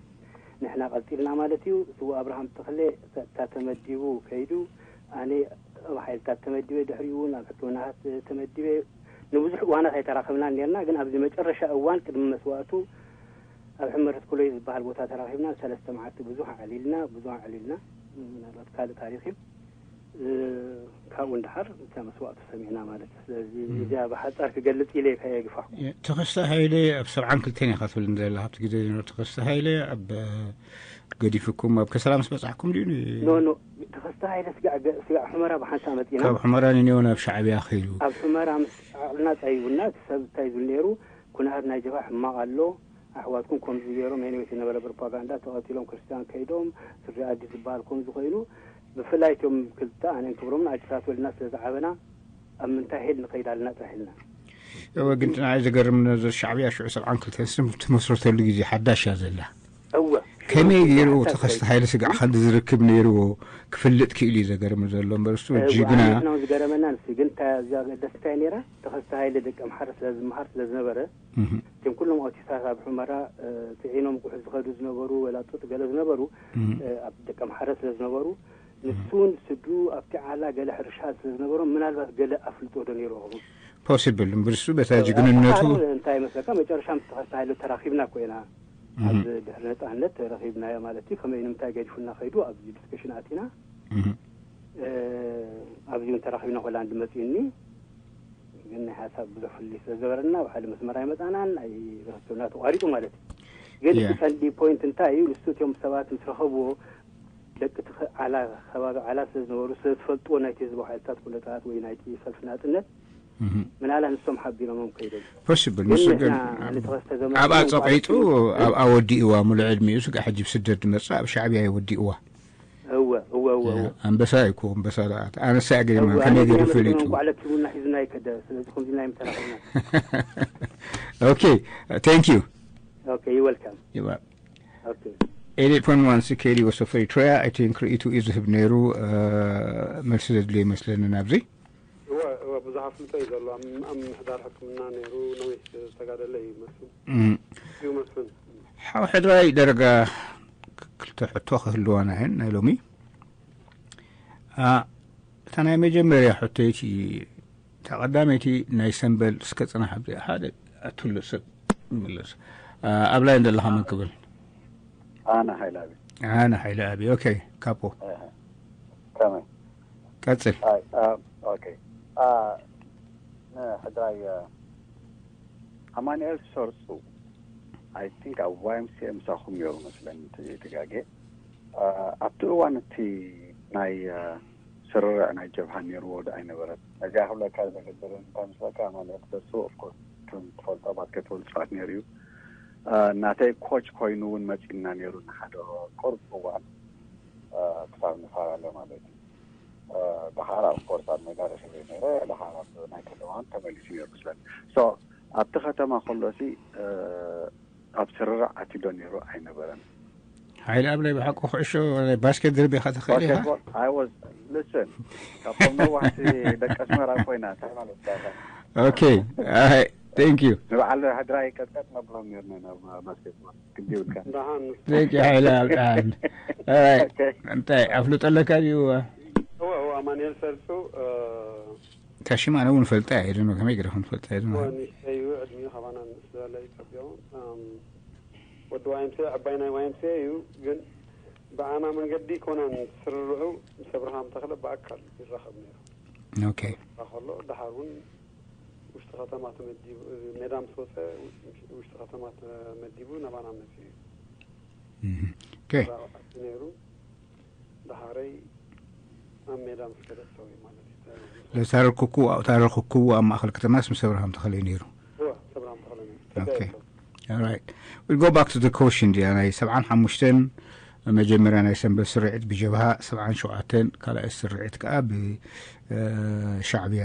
ንሕና ቀጺልና ማለት እዩ። ስዉእ ኣብርሃም ተኽለ ጸጥታ ተመዲቡ ከይዱ፣ ኣነ ኣብ ሓይልታት ተመዲበ፣ ድሕሪኡ እውን ኣብ ሕክምናታት ተመዲበ። ንብዙሕ እዋናት ኣይተራኸብናን ነርና፣ ግን ኣብዚ መጨረሻ እዋን ቅድሚ መስዋእቱ ኣብ ሕመረት ኩሎይ ዝበሃል ቦታ ተራኺብና። ሰለስተ መዓልቲ ብዙሕ ኣዕሊልና፣ ብዙሕ ኣዕሊልና። ምናልባት ካልእ ታሪኽ እዩ። እ፣ ካብኡ ንደሓር እታ መስዋእቱ ሰሚዕና ማለት እዩ። ስለዚ እዚኣ ብሓጻር ክገልጽ ኢለ እየ ከየግፋሕኩ። ተኸስተ ሃይለ ኣብ ሰብዓን ክልተን ኢኻ ትብል ዘለኻ። ኣብቲ ግዜ ዝነበረ ተኸስተ ሃይለ ኣብ ገዲፍኩም ኣብ ከሰላ ምስ በጻሕኩም ድዩ? ኖ፣ ኖ፣ ተኸስተ ሃይለ ስጋዕ ገ-፣ ስጋዕ ሑመራ ብሓንሳእ መጺና። ካብ ሑመራ ንኔው ናብ ሻዕብያ ከይዱ። ኣብ ሑመራ ምስ ዓቕልና ጸይቡና፣ እቲ ሰብ እንታይ ዝብል ነይሩ፣ ኩነታት ናይ ጀብሃ ሕማቕ ኣሎ፣ ኣሕዋትኩም ከምዚ ገይሮም፣ ኤኒዌይስ ዝነበረ ፕሮፓጋንዳ፣ ተቐቲሎም ክርስትያን ከይዶም፣ ስድሪ ኣዲስ ዝበሃል ከምዚ ኮይኑ፣ ብፍላይ እቶም ክልተ ኣነን ክብሮምን ኣዲስ ኣበባ ተወሊድና ስለ ዝዓበና፣ ኣብ ምንታይ ሄድ ንኸይድ ኣለና ጥራሕ ኢልና። እወ፣ ግን እቲ ንዓይ ዘገርም፣ ነዚ ሻዕብያ ሽዑ ሰብዓን ክልተን ስም ትመስረተሉ ግዜ ሓዳሽ እያ ዘላ። እወ። ከመይ ገይሩ ሓዳሽ ተኸስተ እዩ። ሃይለ ስጋዕ ክንዲ ዝርክብ ነይርዎ ክፍልጥ ክኢሉ እዩ ዘገርም ዘሎ እምበር፣ እሱ እወ፣ ጅግና። ኣነ ናው ዝገረመና ንሱ ግን፣ እታ እዛ ደስ እንታይ ነይራ፣ ተኸስተ ሃይለ ደቂ ኣምሓራ ስለ ዝመሃር ስለ ዝነበረ፣ እህም። እቶም ኩሎም ኣውቲስታት ኣብ ሑመራ፣ እ፣ ጽዒኖም ቁሑ ዝኸዱ ዝነበሩ፣ ወላ ጡጥ ገለ ዝነበሩ፣ እም። እ፣ ኣብ ደቂ ኣምሓራ ስለ ዝነበሩ፣ ንሱ እውን ስድርኡ ኣብቲ ዓላ ገለ ሕርሻ ስለ ዝነበሮም፣ ምናልባት ገለ ኣፍልጦ ዶ ነይርዎ ይኸውን? ፖሲብል፣ እምበር እሱ በታ እወ፣ ጅግንነቱ። ኣብ እንታይ መስለካ፣ መጨረሻ ምስ ተኸስተ ሃይለ ተራኺብና እኮ ኢና። እም። ኣብ ድሕሪ ነጻነት ተራኺብናዮ ማለት እዩ። ከመይ ንምንታይ ገዲፉና ከይዱ ኣብዚ ዲስከሽን ኣቲና። እም። እ፣ ኣብዚ እውን ተራኺብና ኮላ እንድመጺኡኒ። ግን ናይ ሓሳብ ብዙሕ ፍልልይ ስለ ዝነበረና፣ ኣብ ሓደ መስመር ኣይመጻናን፣ ናይ ርክብና ተቋሪጹ ማለት እዩ። ግን እቲ ያ። ቀንዲ ፖይንት እንታይ እዩ? ንሱ እቶም ሰባት ምስ ረኸብዎ፣ ደቂ እቲ ኸ-፣ ዓላ፣ ከባቢ ዓላ ስለ ዝነበሩ፣ ስለ ዝፈልጥዎ ናይቲ ህዝባዊ ሓይልታት ኩነታት ወይ ናይቲ ሰልፊ ናጽነት፣ እህ። ምናላ ንሶም ሓቢሮሞም ከይዶም። ፖሲብል፣ ግን ንሱ ግን ንሕና ኣብ-፣ ንተኸስተ ዘመርኩ ኣብኣ ጸቒጡ፣ ማለት እዩ። ኣብኣ ወዲእዋ፣ ሙሉእ ዕድሚኡ ስጋዕ ሕጂ ብስደት ዝመጽእ ኣብ ሻዕብያ እዩ ወዲእዋ። እወ፣ እወ፣ እወ፣ እወ። ኣንበሳ እዩ እኮ፣ ኣንበሳ ደኣ። ኣነሳ እያ ገሪማ፣ እወ፣ ከመይ ኣነ ገይሩ ግን ፈሊጡ? እንቋዕ ለኪሙና ሒዙና ይከደ፣ ስለዚ ከምዚ ናይ ምተራኸብና። ኦኬ፣ thank you። ኦኬ፣ you welcome። ይባ። ኦኬ። ኤሊት ፖን ዋን ሲ ኬሊ ወሶፈ ኤሪትሪያ፣ I think ርእይቱ እዩ ዝህብ ነይሩ፣ እ፣ መልሲ ዘድልዮ ይመስለኒ ናብዚ። እወ፣ እወ፣ ብዙሕ ኣፍልጦ እዩ ዘሎ። ኣብ፣ ኣብ ምምሕዳር ሕክምና ነይሩ፣ ነዊሕ ዝተጋደለ እዩ መስፍን። እም። እዩ መስፍን። ሓው ሕድራይ ደረጋ ክልተ ሕቶ ክህልዋና እየን ናይ ሎሚ። አ፣ እታ ናይ መጀመርያ ሕቶይቲ፣ እታ ቀዳመይቲ ናይ ሰምበል እስከ ጽናሕ ኣብዚኣ ሓደ ኣትሎ ሰብ ይምለስ። አ፣ ኣብ ላይን ዘለኻ መን ክብል? ኣነ ሃይለ ኣብየ። ኣነ ሃይለ ኣብየ። ኦኬ፣ ካፖ። እህ። ከመይ? ቀጽል። ኣይ፣ አ፣ ኦኬ። አ፣ ንሕድራይ፣ አ፣ ኣማኑኤል ሰርጹ፣ I think ኣብ ዋይ ኤም ሲ ኤ ምሳኹም ነይሩ መስለኒ፣ እቲ፣ እቲ ጋጌ። አ፣ ኣብቲ እዋን እቲ ናይ፣ አ፣ ስርርዕ ናይ ጀብሃ ነይርዎ ዶ ኣይነበረን? ነዚኣ ክብለካ ዘገደደኒ እንታይ ምስለካ፣ ኣማኑኤል ሰርጹ፣ of course፣ ከም ትፈልጦ ባስኬትቦል ይጻወት ነይሩ እዩ። አ፣ ናተይ ኮች ኮይኑ እውን መጺእና ነይሩ ንሓደ ቁሩብ እዋን፣ አ፣ ክሳብ ንፈላለ ማለት እዩ። አ፣ ደሓር of course ኣብ ሜዳ ረኺበ ነይረ፣ ደሓር ኣብ ናይ ከተማ እውን ተመሊሱ ነይሩ መስለኒ። So፣ ኣብቲ ከተማ ከሎሲ፣ አ፣ ኣብ ስርርዕ ኣትዩ ዶ ነይሩ? ኣይነበረን። ሓይሊ ኣብ ናይ ብሓቂ ኩዕሾ፣ ናይ ባስኬት ድርቢኻ ትኽእል ኢኻ? ባስኬትቦል፣ I was፣ listen፣ ካብቶም ነዋሕቲ ደቂ ኣስመራ ኮይና፣ እንታይ ማለት እያ? ኦኬ፣ ኣይ፣ thank you። ንበዓል ሕድራይ ቀጥቀጥ ነብሎም ነርና ናብ ባስኬትቦል። ግዲ ይብልካ። ደሓን። Thank you፣ ሓይሊ ኣብ ደሓን። ኣይ፣ ኦኬ። እንታይ፣ ኣፍልጦ ኣለካ ድዩ? እወ፣ እወ፣ ኣማኑኤል ሰርጹ፣ እ፣ ታሽማ ኣነ እውን ፈልጣ እየ፣ I don't know፣ ከመይ ገይረ ክንፈልጣ እየ፣ I don't know። እወ፣ ንእሽተይ እዩ፣ ዕድሚኡ ካባና ንእስ ዝበለ እዩ ጸቢቑ። እም፣ ወዲ ዋይ ኤም ሲ ኤ፣ ዕባይ ናይ ዋይ ኤም ሲ ኤ እዩ፣ ግን ብኣና መንገዲ ኮነ ስርርዑ ምስ ኣብርሃም ተኽለ ብኣካል ይራኸብ ነይሩ። ኦኬ። ከሎ ደሓር እውን ውሽጢ ከተማ ተመዲቡ፣ ሜዳ ምስ ወፀ ውሽጢ ከተማ ተመዲቡ ናባና መፂኡ እዩ። እህ። ኦኬ። እዛ ወቕቲ ነይሩ። ደሓረይ ኣብ ሜዳ ምስ ከደ ጠጠው እዩ ማለት እዩ። ለታረኩኩ፣ ታረኩኩ ኣብ ማእከል ከተማስ ምስ ኣብርሃም ተኽለ እዩ ነይሩ። እወ፣ ምስ ኣብርሃም ተኽለ ነይሩ። ኦኬ። ተጋይቶ። All right. We go back to the question እዚኣ ናይ ሰብዓን ሓሙሽተን መጀመርያ ናይ ሰንበት ስርዒት ብጀብሃ፣ ሰብዓን ሸውዓተን ካልኣይ ስርዒት ከኣ ብ፣ እ፣ ሻዕብያ።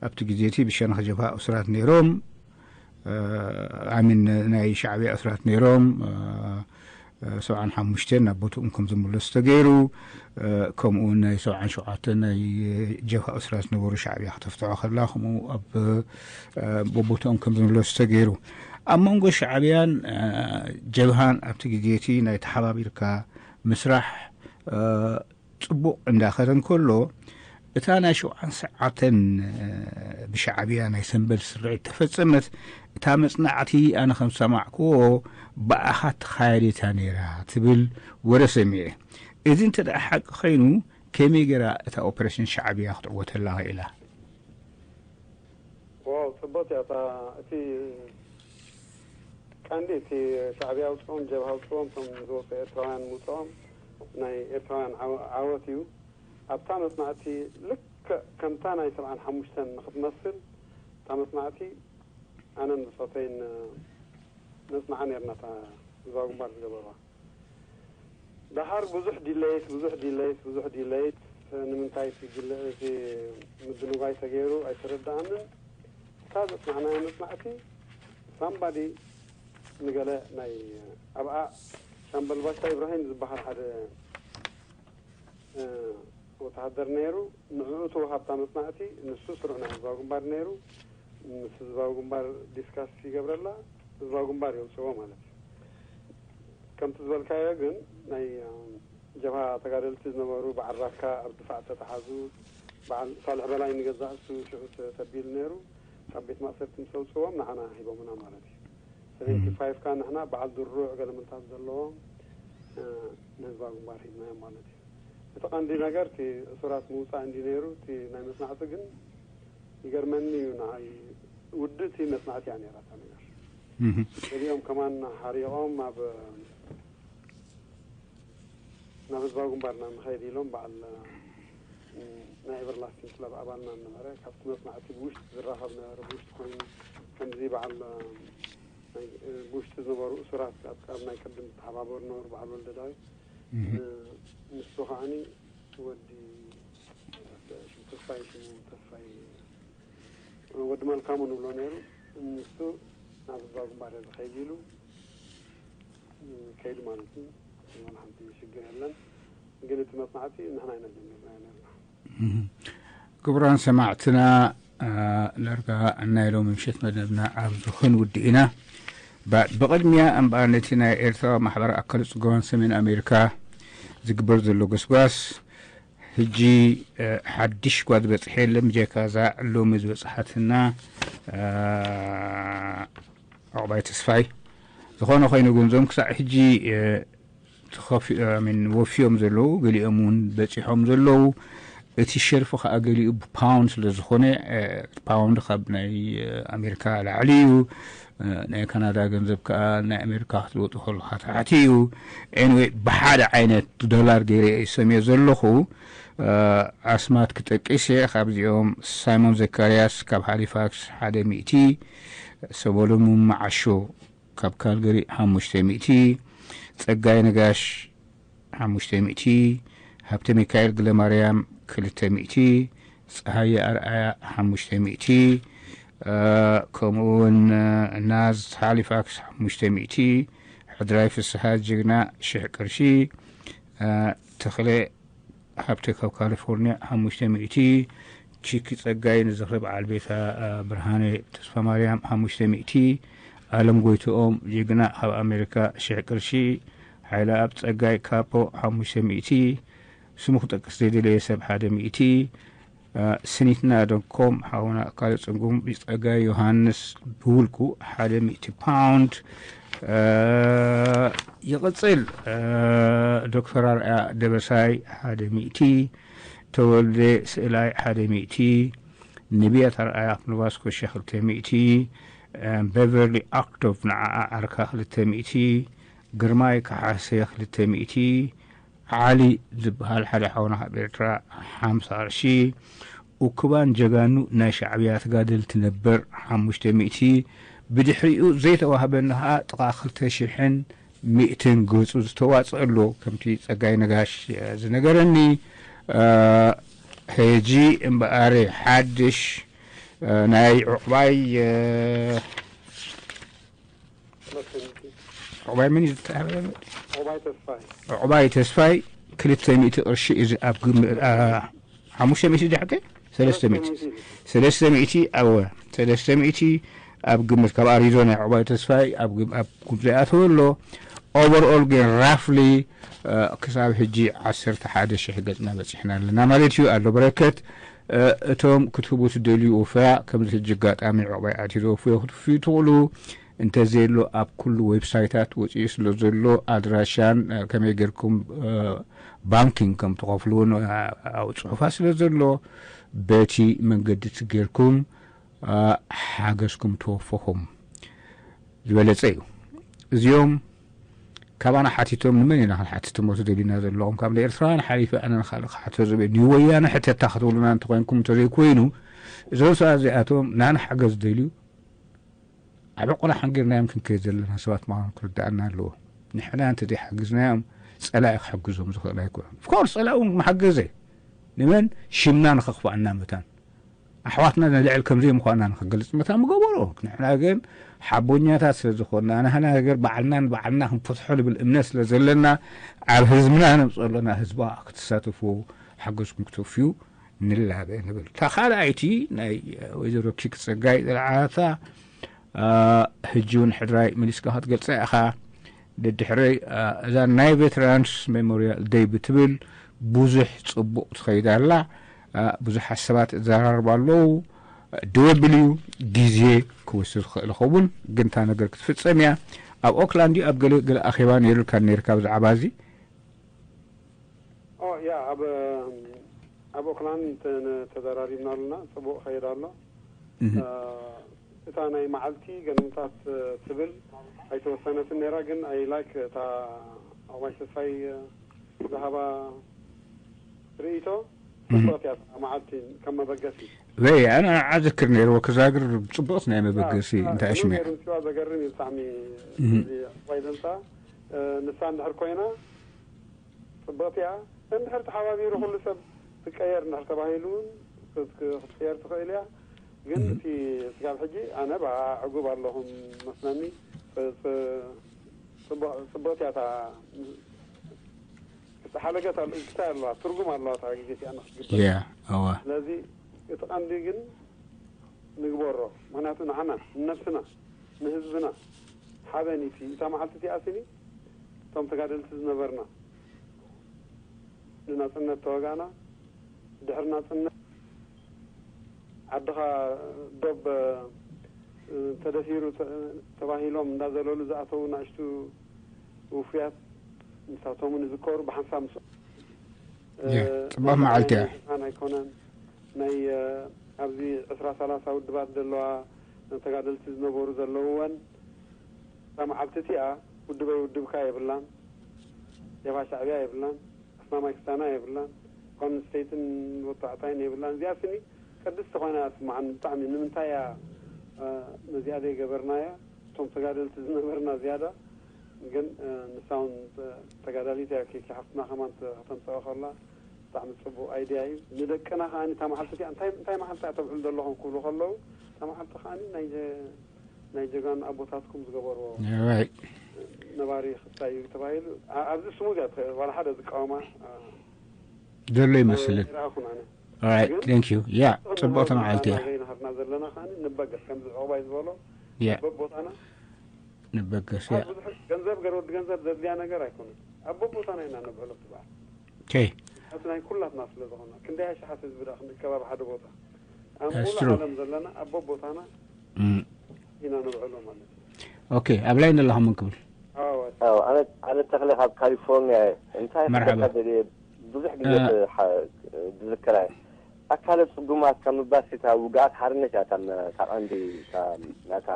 ኣብቲ ግዜ እቲ ብሸነኽ ጀብሃ እሱራት ነይሮም። እ፣ ኣሚን ናይ ሻዕብያ እሱራት ነይሮም። እ፣ ሰብዓን ሓሙሽተን ናብ ቦትኦም ከም ዝምለሱ ተገይሩ። እ፣ ከምኡ እውን ናይ ሰብዓን ሸውዓተን ናይ ጀብሃ እሱራት ዝነበሩ ሻዕብያ ክተፍትሖ ከላ፣ ከምኡ ኣብ፣ እ፣ ቦቦትኦም ከም ዝምለሱ ተገይሩ። ኣብ መንጎ ሻዕብያን፣ እ፣ ጀብሃን ኣብቲ ግዜ እቲ ናይ ተሓባቢርካ ምስራሕ፣ እ፣ ጽቡቕ እንዳኸደ እንከሎ፣ እታ ናይ ሸውዓን ሰዓተን ብሻዕብያ ናይ ሰንበል ስርዒት ተፈጸመት። እታ መጽናዕቲ ኣነ ከም ሰማዕክዎ ብኣኻ ተኻየዲታ ነይራ ትብል ወረ ሰሚዐ። እዚ እንተ ደኣ ሓቂ ኸይኑ ከመይ ገይራ እታ ኦፕሬሽን ሻዕብያ ክትዕወተላ ኽኢላ? ዋው ጽቡቅ እያ እታ እቲ ቀንዲ እቲ ሻዕብያ ኣውፅኦም ጀብሃ ኣውፅኦም እቶም ዝወፁ ኤርትራውያን ምውፅኦም ናይ ኤርትራውያን ዓወት እዩ። ኣብታ መፅናዕቲ ልክዕ ከምታ ናይ ሰብዓን ሓሙሽተን ንክትመስል እታ መፅናዕቲ ኣነን ብፆተይን ነፅንዓ ነርና እታ ህዝባዊ ግንባር ዝገበርዋ። ደሓር ብዙሕ ዲለይት ብዙሕ ዲለይት ብዙሕ ዲለይት ንምንታይ እቲ ምድንጓይ ተገይሩ ኣይተረዳኣንን። እታ ዘፅናዕናዮ መፅናዕቲ ሳምባዲ ንገለ ናይ ኣብኣ ሻምበል ባሻ ኢብራሂም ዝበሃል ሓደ ወተሃደር ነይሩ። ንዕኡ ተወሃብታ መፅናዕቲ ንሱ ስሩዕ ናይ ህዝባዊ ግንባር ነይሩ። ምስ ህዝባዊ ግንባር ዲስካስ ይገብረላ ህዝባዊ ግንባር የውፅዎ ማለት እዩ። ከምቲ ዝበልካዮ ግን ናይ ጀብሃ ተጋደልቲ ዝነበሩ በዓል ራካ ኣብ ድፋዕ ተተሓዙ። በዓል ሳልሕ በላይ ንገዛእ እሱ ሽዑ ተቢሉ ነይሩ። ካብ ቤት ማእሰርቲ ምስ ኣውፅዎም ንዓና ሂቦምና ማለት እዩ። ሰቨንቲ ፋይቭ ካ ንሕና በዓል ድሩዕ ገለመልታት ዘለዎም ንህዝባዊ ግንባር ሂብናዮም ማለት እዩ። እቲ ቀንዲ ነገር እቲ እሱራት ምውፃእ እንዲ ነይሩ። እቲ ናይ መፅናዕቲ ግን ይገርመኒ እዩ ንዓይ። ውድእቲ መፅናዕቲ እያ ነይራ እታ ነገር። ገሊኦም ከማን ሓሪቖም ኣብ ናብ ህዝባዊ ግንባር ኢና ንኸይድ ኢሎም በዓል ናይ ኤቨርላስቲንግ ክለብ ኣባልና ነበረ። ካብቲ መፅናዕቲ ብውሽጢ ዝራኸብ ነበረ። ብውሽጢ ኮይኑ ከምዚ በዓል ብውሽጢ ዝነበሩ እሱራት ኣብ ናይ ቅድም ዝተሓባበሩ ነበሩ በዓል ወልደ ዳዊት ንሱ ከዓኒ ወዲ ተስፋይ ሽሙ ተስፋይ ወዲ መልካሙ ንብሎ ነይሩ። ንሱ ናብ ህዝባዊ ግንባር ዝኸይድ ኢሉ ከይዱ ማለት እዩ። ሓንቲ ሽግር የለን። ግን እቲ መፅናዕቲ ንሕና ኢና ጀሚርና ነርና። ክቡራን ሰማዕትና፣ ዳርጋ ናይ ሎሚ ምሸት መደብና ኣብዚ ክንውድእ ኢና። ብቕድሚያ እምበኣር ነቲ ናይ ኤርትራ ማሕበር ኣካል ጽጉማን ሰሜን ኣሜሪካ ዝግበር ዘሎ ጎስጓስ ሕጂ ሓድሽ እኳ ዝበጽሐ የለን፣ ብጀካ እዛ ሎሚ ዝበጽሓትና ዑቕባይ ተስፋይ። ዝኾነ ኮይኑ ግን እዞም ክሳዕ ሕጂ ወፍዮም ዘለዉ፣ ገሊኦም እውን በጺሖም ዘለዉ። እቲ ሸርፊ ከዓ ገሊኡ ብፓውንድ ስለ ዝኾነ፣ ፓውንድ ካብ ናይ ኣሜሪካ ላዕሊ እዩ። ናይ ካናዳ ገንዘብ ከዓ ናይ ኣሜሪካ ክትልወጡ ከለካ ታሕቲ እዩ። ኤንወይ ብሓደ ዓይነት ዶላር ገይረ እየ ሰምየ ዘለኹ። ኣስማት ክጠቅስ እየ ካብዚኦም። ሳይሞን ዘካርያስ ካብ ሃሊፋክስ ሓደ ሚእቲ፣ ሰበሎሙን መዓሾ ካብ ካልገሪ ሓሙሽተ ሚእቲ፣ ጸጋይ ነጋሽ ሓሙሽተ ሚእቲ፣ ሃብተ ሚካኤል ግለማርያም ክልተ ሚእቲ፣ ጸሃየ ኣርኣያ ሓሙሽተ ሚእቲ፣ ከምኡ እውን ናዝ ሃሊፋክስ ሓሙሽተ ሚእቲ፣ ሕድራይ ፍስሃ ጅግና ሽሕ ቅርሺ፣ ተኽለ ሃብተ ካብ ካሊፎርኒያ ሓሙሽተ ሚእቲ፣ ቺኪ ጸጋይ ንዝኽሪ በዓል ቤታ ብርሃነ ተስፋማርያም ሓሙሽተ ሚእቲ፣ ኣለም ጎይትኦም ጅግና ካብ ኣሜሪካ ሽሕ ቅርሺ፣ ሓይለኣብ ጸጋይ ካፖ ሓሙሽተ ሚእቲ፣ ስሙ ክጠቅስ ዘይደለየ ሰብ ሓደ ሚእቲ፣ ስኒትና ደንኮም ሓውና ኣካለ ጽጉም ጸጋይ ዮሃንስ ብውልቁ ሓደ ሚእቲ ፓውንድ ይቕጽል። ዶክተር ኣርኣያ ደበሳይ ሓደ ሚእቲ፣ ተወልደ ስእላይ ሓደ ሚእቲ፣ ንብያት ኣርኣያ ኣክሎባስኮ ሸ ክልተ ሚእቲ፣ ቤቨርሊ ኣክቶቭ ንዓኣ ዓርካ ክልተ ሚእቲ፣ ግርማይ ካሓሰ ክልተ ሚእቲ፣ ዓሊ ዝበሃል ሓደ ሓውና ካብ ኤርትራ ሓምሳ ቅርሺ፣ ኡክባን ጀጋኑ ናይ ሻዕብያ ተጋደልቲ ነበር ሓሙሽተ ሚእቲ፣ ብድሕሪኡ ዘይተዋህበኒ ኸዓ ጥቓ ክልተ ሽሕን ሚእትን ገጹ ዝተዋጽአ ኣሎ፣ ከምቲ ጸጋይ ነጋሽ ዝነገረኒ። ሕጂ እምበኣር ሓድሽ ናይ ዑቕባይ ዑቕባይ መን እዩ ዝተታሕበ? ዑቕባይ ተስፋይ ክልተ ሚእቲ ቅርሺ እዩ። ኣብ ግምት ሓሙሽተ ሚእቲ ድዩ ሓቀይ? ሰለስተ ሚእቲ። ሰለስተ ሚእቲ፣ ኣወ፣ ሰለስተ ሚእቲ ኣብ ግምት ካብ ኣሪዞና ዑቕባይ ተስፋይ ኣብ ግምት ዘይኣተወ ኣሎ። Overall ግን ራፍሊ ክሳብ ሕጂ ዓሰርተ ሓደ ሽሕ ገጽና በጺሕና ኣለና ማለት እዩ። ኣሎ በረከት፣ እቶም ክትህቡ ትደልዩ ወፈያ ከምዚ ሕጂ ኣጋጣሚ ዕቑባይ ኣትዩ ዘወፍዮ ክትፍዩ ትኽእሉ። እንተዘየሎ ኣብ ኩሉ ዌብሳይታት ወፂኡ ስለ ዘሎ ኣድራሻን ከመይ ጌርኩም ባንኪንግ ከም ትኸፍልውን ኣብ ፅሑፋት ስለ ዘሎ በቲ መንገዲ ትጌርኩም ሓገዝኩም ተወፈኹም ዝበለፀ እዩ። እዚኦም ካባና ሓቲቶም ንመን ኢና ክንሓትት እሞ ትደልዩና ዘለኹም? ካብ ንኤርትራውያን ሓሊፈ ኣነ ንኻልእ ክሓቶ ዝብል ንወያነ ሕተታ ክትብሉና እንተኾይንኩም እንተዘይኮይኑ፣ እዞም ሰባት እዚኣቶም ናና ሓገዝ ዝደልዩ ኣብ ዕቑና ሓንጊርናዮም ክንከይድ ዘለና ሰባት ምዃኖም ክርድኣና ኣለዎ። ንሕና እንተዘይሓግዝናዮም ጸላኢ ክሕግዞም ዝኽእል ኣይኮነን። ኦፍኮርስ ጸላኢ እውን መሓገዘ ንመን ሽምና ንኸኽፍኣና መታን ኣሕዋትና ንልዕል ከምዘይ ምዃንና ንኽገልጽ መታን ምገበሮ። ንሕና ግን ሓቦኛታት ስለ ዝኾንና ናህና ነገር ባዕልና ንባዕልና ክንፈትሖ ልብል እምነት ስለ ዘለና ኣብ ህዝብና ነምጽኦ ኣለና። ህዝባ ክትሳተፉ ሓገዝኩም ክተፍዩ ንላበ ንብል። እታ ካልኣይቲ ናይ ወይዘሮ ኪክ ጸጋይ ዝለዓላታ ሕጂ እውን ሕድራይ መሊስካ ክትገልጻ ኢኻ። ደድሕረይ እዛ ናይ ቬተራንስ ሜሞሪያል ደይ ብትብል ብዙሕ ጽቡቕ ትኸይድ ኣላ። ብዙሓት ሰባት እዘራርቡ ኣለዉ። ደወብል እዩ ግዜ ክወስድ ዝኽእል ይኸውን፣ ግን እታ ነገር ክትፍጸም እያ። ኣብ ኦክላንድ እዩ ኣብ ገለ ገለ ኣኼባ ነይሩልካ ነይርካ ብዛዕባ እዚ? ኦ ያ ኣብ ኣብ ኦክላንድ ተዘራሪብና ኣለና። ጽቡቕ ኸይድ ኣሎ። እታ ናይ መዓልቲ ገንምታት ትብል ኣይተወሰነትን ነይራ፣ ግን ኣይ ላይክ እታ ኣዋይ ተስፋይ ዝሃባ ርእይቶ። ጽቡቕቲ እያ እታ መዓልቲ ከም መበገሲ። ወይ ኣነ ኣዝክር ነይርዎ ክዛግር ጽቡቕቲ ናይ መበገሲ እንታይ ኣሽሚያ። ነይሩ ምስዋ ዘገርም እዩ ብጣዕሚ። እዚ ኣዋይ ደንሳ ንሳ እንድሕር ኮይና ጽብቕቲ እያ። እንድሕር ተሓባቢሩ ኩሉ ሰብ ትቀየር እንድሕር ተባሂሉ እውን ክትቅየር ትኽእል እያ። ግን እቲ ስጋብ ሕጂ ኣነ ብኣ ዕጉብ ኣለኹም መስለኒ። ጽብቕቲ እያ እታ። ሓለገት ክታይ ኣለዋ ትርጉም ኣለዋ እታ ግዜ እቲኣ ንክትግበር። ስለዚ እቲ ቀንዲ ግን ንግበሮ። ምክንያቱ ንዓና ንነብስና ንህዝብና ሓበን እዩ። እታ መዓልቲ እቲኣ ስኒ እቶም ተጋደልቲ ዝነበርና ንናጽነት ተዋጋእና። ድሕሪ ናጽነት ዓድኻ ዶብ ተደፊሩ ተባሂሎም እንዳዘለሉ ዝኣተዉ ናእሽቱ ውፉያት ንሳቶም ንዝከሩ ብሓንሳብ ምስ ጽባሕ መዓልቲ እያ። ኣይኮነን ናይ ኣብዚ ዕስራ ሰላሳ ውድባት ዘለዋ ተጋደልቲ ዝነበሩ ዘለውወን እታ መዓልቲ እቲኣ ውድበይ ውድብካ የብላን፣ ሌባ ሻዕብያ የብላን፣ ኣስማማይ ክስታና የብላን፣ ኳን ስቴትን ወታዕታይን የብላን። እዚኣ ስኒ ቅድስቲ ኮይና እያ ትስምዓኒ ብጣዕሚ። ንምንታይ እያ ነዚኣ ዘይገበርናያ? እቶም ተጋደልቲ ዝነበርና ዝያዳ ግን ንሳ እውን ተጋዳሊት እያ። ኬኪ ሓፍትና ከማን ከተምፀኦ ከላ ብጣዕሚ ፅቡቅ ኣይድያ እዩ። ንደቅና ከዓኒ እታ መዓልቲ እቲኣ እንታይ እንታይ መዓልቲ እያ ተብዕሉ ዘለኹም ክብሉ ከለዉ እታ መዓልቲ ከዓኒ ናይ ናይ ጀጋኑ ኣቦታትኩም ዝገበርዎ ራይት ነባሪ ክስታይ እዩ ተባሂሉ ኣ- ኣብዚ ስሙዝ እያ ትኸ- ዋላ ሓደ ዝቃወማ ኣ፣ ዘሎ ይመስልን ይረኣኹን ኣነ ራይት ቴንክ ዩ ያ ጽቡቕቲ መዓልቲ እያ ናገይናሃርና ዘለና ከዓኒ ንበገስ ከምዚ ዕቑባይ ዝበሎ ያ በቦታና ንበገስ ያ ብዙሕ ገንዘብ ገር ወዲ ገንዘብ ዘድልያ ነገር ኣይኮነን። ኣብ በቦታና ኢና ነብዕሎ ትበሃል ኦኬ እቲ ናይ ኩላትና ስለ ዝኾነ ክንደይ ኣሽሓት ህዝቢ ዳ ክንርከብ ኣብ ሓደ ቦታ ኣብ That's ሙሉ true. ዓለም ዘለና ኣብ በቦታና እም፣ ኢና ነብዕሎ ማለት እዩ። ኦኬ ኣብ ላይ ዘለኹም ምን ክብል ኣዎ ኣዎ፣ ኣነ ኣነ ተኽለ ካብ ካሊፎርኒያ እየ። እንታይ መርሓባ። ክብለካ ደልየ ብዙሕ ግዜ እ። ተ- ሓ- ዝዝከራ እየ። ኣካለ ጽጉማት ካብ ምባል ሲታ ውግኣት ሓርነት እያ እታ መ- እታ ቀንዲ እታ ናታ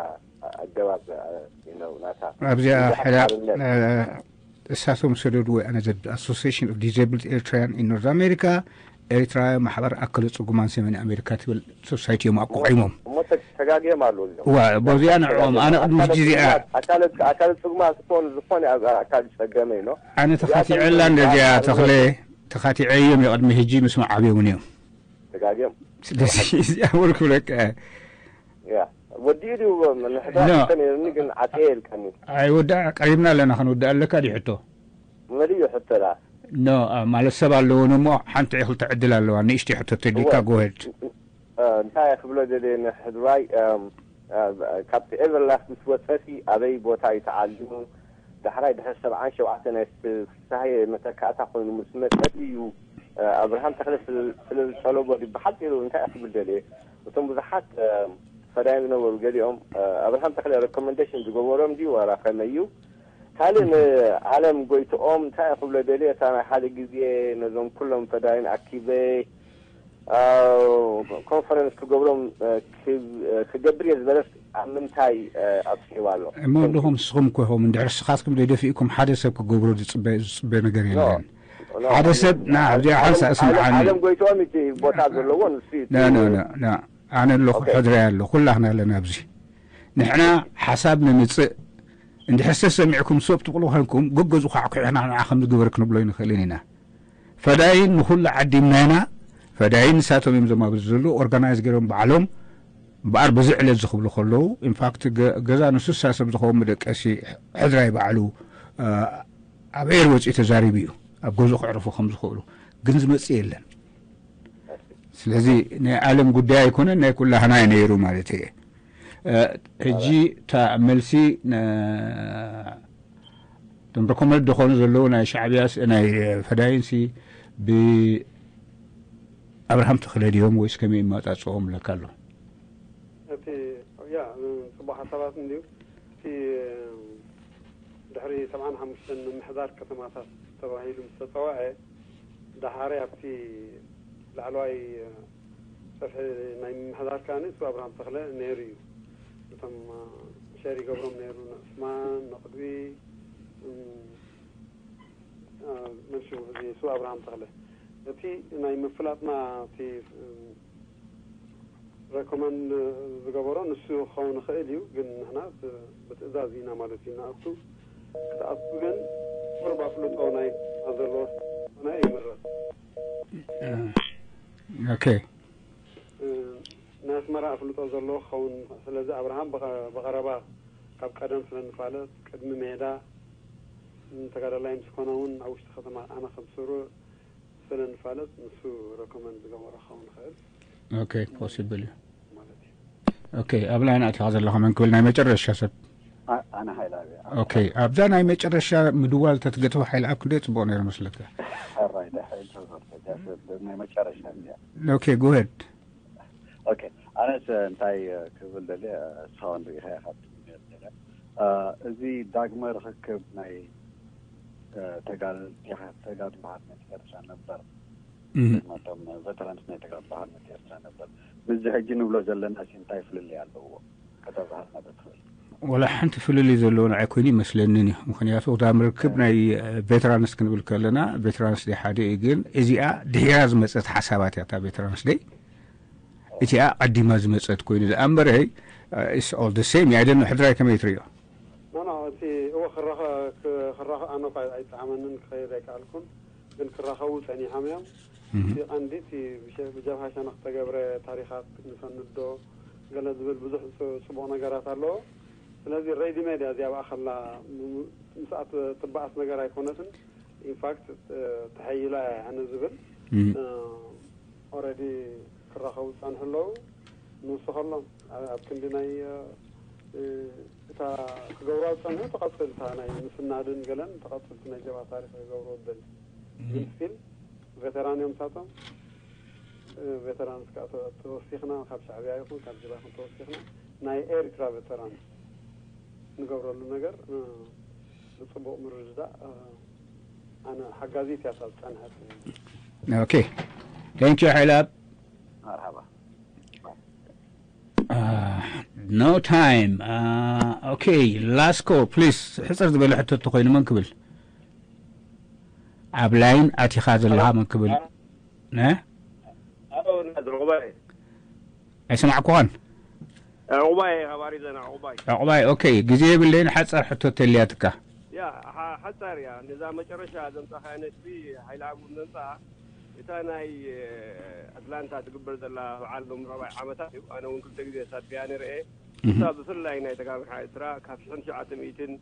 ኣገባብ እ፣ you know፣ ናታ ኣብዚኣ ውግኣት ሕዳ ሓርነት። እ፣ እሳቶም ሰደድዎ ኣነ ዘ ኣሶሲሽን ኦፍ ዲዛብልድ ኤርትራያን ኢን ኖርዝ ኣሜሪካ ኤርትራውያን ማሕበር ኣካለ ጽጉማን ሰሜን ኣሜሪካ ትብል ሶሳይቲ እዮም ኣቋቒሞም እሞ ተ- ተጋግዮም ኣለዉ እዚኦም። ዋ በዚኣ ንዕኦም ኣነ ቅድሚ ሕጂ እዚኣ ኣካለ ኣካለ ጽጉማት ዝኾኑ ዝኾነ ኣብ ኣካል ዝጸገመ እዩ ነው። ኣነ ተኻቲዐላ እንደዚኣ ተኽለ ተኻቲዐዮም የቕድሚ ሕጂ ምስ መዓብዮምን እዮም ተጋግዮም ስለዚ እዚኣ ወር ክብለካ ያ ወዲኡ ድዩ ምንሕዳ ኖ። ነይርኒ ግን ዓጥየ ይልቀኒ ኣይወዳእ ቀሪብና ኣለና ክንወዳእ ኣለካ ድዩ ሕቶ መሊኡ ሕቶላ ኖ ማለት ሰብ ኣለዎን እሞ ሓንቲ ክልተ ዕድል ኣለዋ ንእሽተይ ሕቶ ተድልካ እወ። ጎሄድ እንታይ ክብሎ ደልየ ንሕድራይ ካብቲ ኤቨርላስት ምስ ወፀሲ ኣበይ ቦታ እዩ ተዓሊሙ ዳሕራይ ድሕሪ ሰብዓን ሸውዓተን ናይ ፍስሃየ መተካእታ ኮይኑ ምስ መጸ እዩ ኣብርሃም ተኽለ ስለ ዝጠለቦ ድዩ ብሓፂሩ እንታይ ክብል ደልየ? እቶም ብዙሓት ፈዳይን ዝነበሩ ገሊኦም ኣብርሃም ተኽለ ሬኮመንዴሽን ዝገበሮም ድዩ ዋላ ከመይ እዩ? ካልእ ንዓለም ጎይትኦም እንታይ ክብሎ ደልየ? እታ ናይ ሓደ ግዜ ነዞም ኩሎም ፈዳይን ኣኪበ ኮንፈረንስ ክገብሮም ክገብር እየ ዝበለስ ኣብ ምንታይ ኣብፅሕዋ ኣሎ? እሞ ኣለኹም ንስኹም እኮ ኢኹም እንድሕር ስኻትኩም ደደፊእኩም ሓደ ሰብ ክገብሮ ዝፅበ ዝፅበ ነገር የለን። ሓደ ሰብ ና ኣብዚኣ ሓንሳ እስምዓኒ። ዓለም ጎይትኦም እቲ ቦታ ዘለዎ ንሱ እዩ። ና ና ና ና ኣነ ኣለኹ ሕድሪ ኣለኹ ኩላህና ኣለና ኣብዚ። ንሕና ሓሳብ ነምፅእ እንድሕር ዝተሰሚዕኩም ሰብ ትቕሉ ኮንኩም ገገዙ ኳዕኩዕና ንዓ ከም ዝግበር ክንብሎ ይንኽእልን ኢና። ፈዳይን ንኹሉ ዓዲምና ኢና። ፈዳይን ንሳቶም እዮም ዘማብዙ ዘለዉ ኦርጋናይዝ ገይሮም ባዕሎም እምበኣር በዚ ዕለት ዝኽብሉ ከለዉ ኢንፋክት ገዛ ንስሳ ሰብ ዝኸውን መደቀሲ ሕድራይ ባዕሉ ኣብ ኤር ወፂኡ ተዛሪቡ እዩ ኣብ ገዝኡ ክዕርፉ ከም ዝኽእሉ ግን ዝመፅእ የለን። ስለዚ ናይ ዓለም ጉዳይ ኣይኮነን ናይ ኩላህና እዩ ነይሩ ማለት እየ። ሕጂ እታ መልሲ እቶም ዶኮመንት ዝኾኑ ዘለዉ ናይ ሻዕብያስ ናይ ፈዳይንሲ ብኣብርሃም ተኽለ ድዮም ወይስ ከመይ ይመጣጽኦም ለካ ኣሎ? እቲ ያ ጽቡቅ ሓሳባት እንድዩ። እቲ ድሕሪ ሰብዓን ሓሙሽተን ምምሕዳር ከተማታት ተባሂሉ ምስ ተጸውዐ ዳሓረ ኣብቲ ላዕለዋይ ሰፍሒ ናይ ምምሕዳር ከኣ ንሱ ኣብርሃም ተኽለ ነይሩ እዩ። እቶም ሸር ይገብሮም ነይሩ ንዑስማን ንቅድሚ መልሹ እዚ ንሱ ኣብርሃም ተኽለ እቲ ናይ ምፍላጥና እቲ ረኮመንድ ዝገበሮ ንሱ ክኸውን ይኽእል እዩ፣ ግን ንሕና ብትእዛዝ ኢና ማለት እዩ ንኣቱ ክትኣቱ ግን ቁሩብ ኣፍልጦ ናይ ዘለዎ ናይ ይምረጽ። ኦኬ ናይ ኣስመራ ኣፍልጦ ዘለዎ ክኸውን ስለዚ ኣብርሃም ብቐረባ ካብ ቀደም ስለ ንፋለጥ ቅድሚ ሜዳ ተጋዳላይ ምስ ኮነ እውን ኣብ ውሽጢ ከተማ ኣነ ከም ስሩዕ ስለ ንፋለጥ ንሱ ረኮመንድ ዝገበሮ ክኸውን ይኽእል ኦኬ ፖሲብል እዩ ማለት እዩ። ኦኬ ኣብ ላይን ኣቲኻ ዘለኻ መን ክብል ናይ መጨረሻ ሰብ ኣነ ሓይላ ኦኬ ኣብዛ ናይ መጨረሻ ምድዋል ተትገጥፎ ሓይል ኣብ ክንደይ ጽቡቕ ነይሩ መስለካ ሕራይ ድሕሪ ተዘርተጃ ናይ መጨረሻ እንዲያ ኦኬ ጎሄድ ኦኬ ኣነስ እንታይ ክብል ደልየ እስኻውን ርኢኻ ኢኻ ትብል ነይሩ እዚ ዳግመ ርኽክብ ናይ ተጋደልቲ ሓርነት ኤርትራ ነበር ነቶም ቨተራንስ ናይ ተጋድሎ ሓርነት ኤርትራ ነበር ምስዚ ሕጂ ንብሎ ዘለና ሲ እንታይ ፍልልይ ኣለዎ ከተብርሃልና ዶ ትኽእል? ወላ ሓንቲ ፍልልይ ዘለዎ ንዓይ ኮይኑ ይመስለንን እዩ። ምኽንያቱ እታ ምርክብ ናይ ቬተራንስ ክንብል ከለና ቬተራንስ ደይ ሓደ እዩ፣ ግን እዚኣ ድሒራ ዝመፀት ሓሳባት እያ። እታ ቬተራንስ ደይ እቲኣ ቀዲማ ዝመፀት ኮይኑ ዝኣ እምበረይ is all the same። I don't know ሕድራይ ከመይ ትርእዮ? ኖ ኖ እቲ እወ ክራኸ ክራኸ ኣነ እኳ ኣይጠዓመንን ክኸይድ ኣይከኣልኩን፣ ግን ክራኸቡ ፀኒሖም እዮም። እቲ ቀንዲ እቲ ብጀብሃ ሸነኽ ዝተገብረ ታሪኻት ንሰንዶ ገለ ዝብል ብዙሕ ጽቡቕ ነገራት ኣለዎ። ስለዚ ሬዲ ሜድ እያ እዚኣ ብኣኸላ ምስኣ ትበኣስ ነገር ኣይኮነትን። ኢንፋክት ተሐይላ እያ ኣነ ዝብል ኦረዲ ክራኸቡ ዝጸንሑ ኣለዉ። ንውስኸሎም ኣብ ክንዲ ናይ እታ ክገብርዋ ዝጸንሑ ተቐጽልታ ናይ ምስናድን ገለን ተቐጽልቲ ናይ ጀብሃ ታሪኽ ክገብርዎ ዝደሊ ግን ስቲል ቬተራን እዮም ምሳቶም። ቬተራንስ ከዓ ተወሲኽና ካብ ሻዕብያ ይኹን ካብ ጀብሃ ይኹን ተወሲኽና ናይ ኤርትራ ቬተራንስ ንገብረሉ ነገር ብፅቡቕ ምርድዳእ ኣነ ሓጋዚት እያ ካብ ዝፀንሐት። ኦኬ thank you ሓይላት መርሓባ no time okay last call please ሕፅር ዝበለ ሕቶ ተኮይኑ መን ክብል ኣብ ላይን ኣቲኻ ዘለኻ መን ክብል ነ ዝረኽባይ ኣይሰማዕኩኻን ዕቑባይ ካብ ኣሪዞና ዕቑባይ ዕቑባይ ኦኬ ግዜ የብለይን ሓፃር ሕቶ ተልያትካ ያ ሓፃር እያ ነዛ መጨረሻ ዘምፃኻያ ነጥቢ ሓይሊ ኣጉም ዘምፃኣ እታ ናይ ኣትላንታ ትግበር ዘላ በዓል ሎም ራባይ ዓመታት እዩ ኣነ እውን ክልተ ግዜ ሳትፍያ ንርአ እሳ ብፍላይ ናይ ተጋብሓ ኤርትራ ካብ ሽሕን ትሽዓተ ሚእትን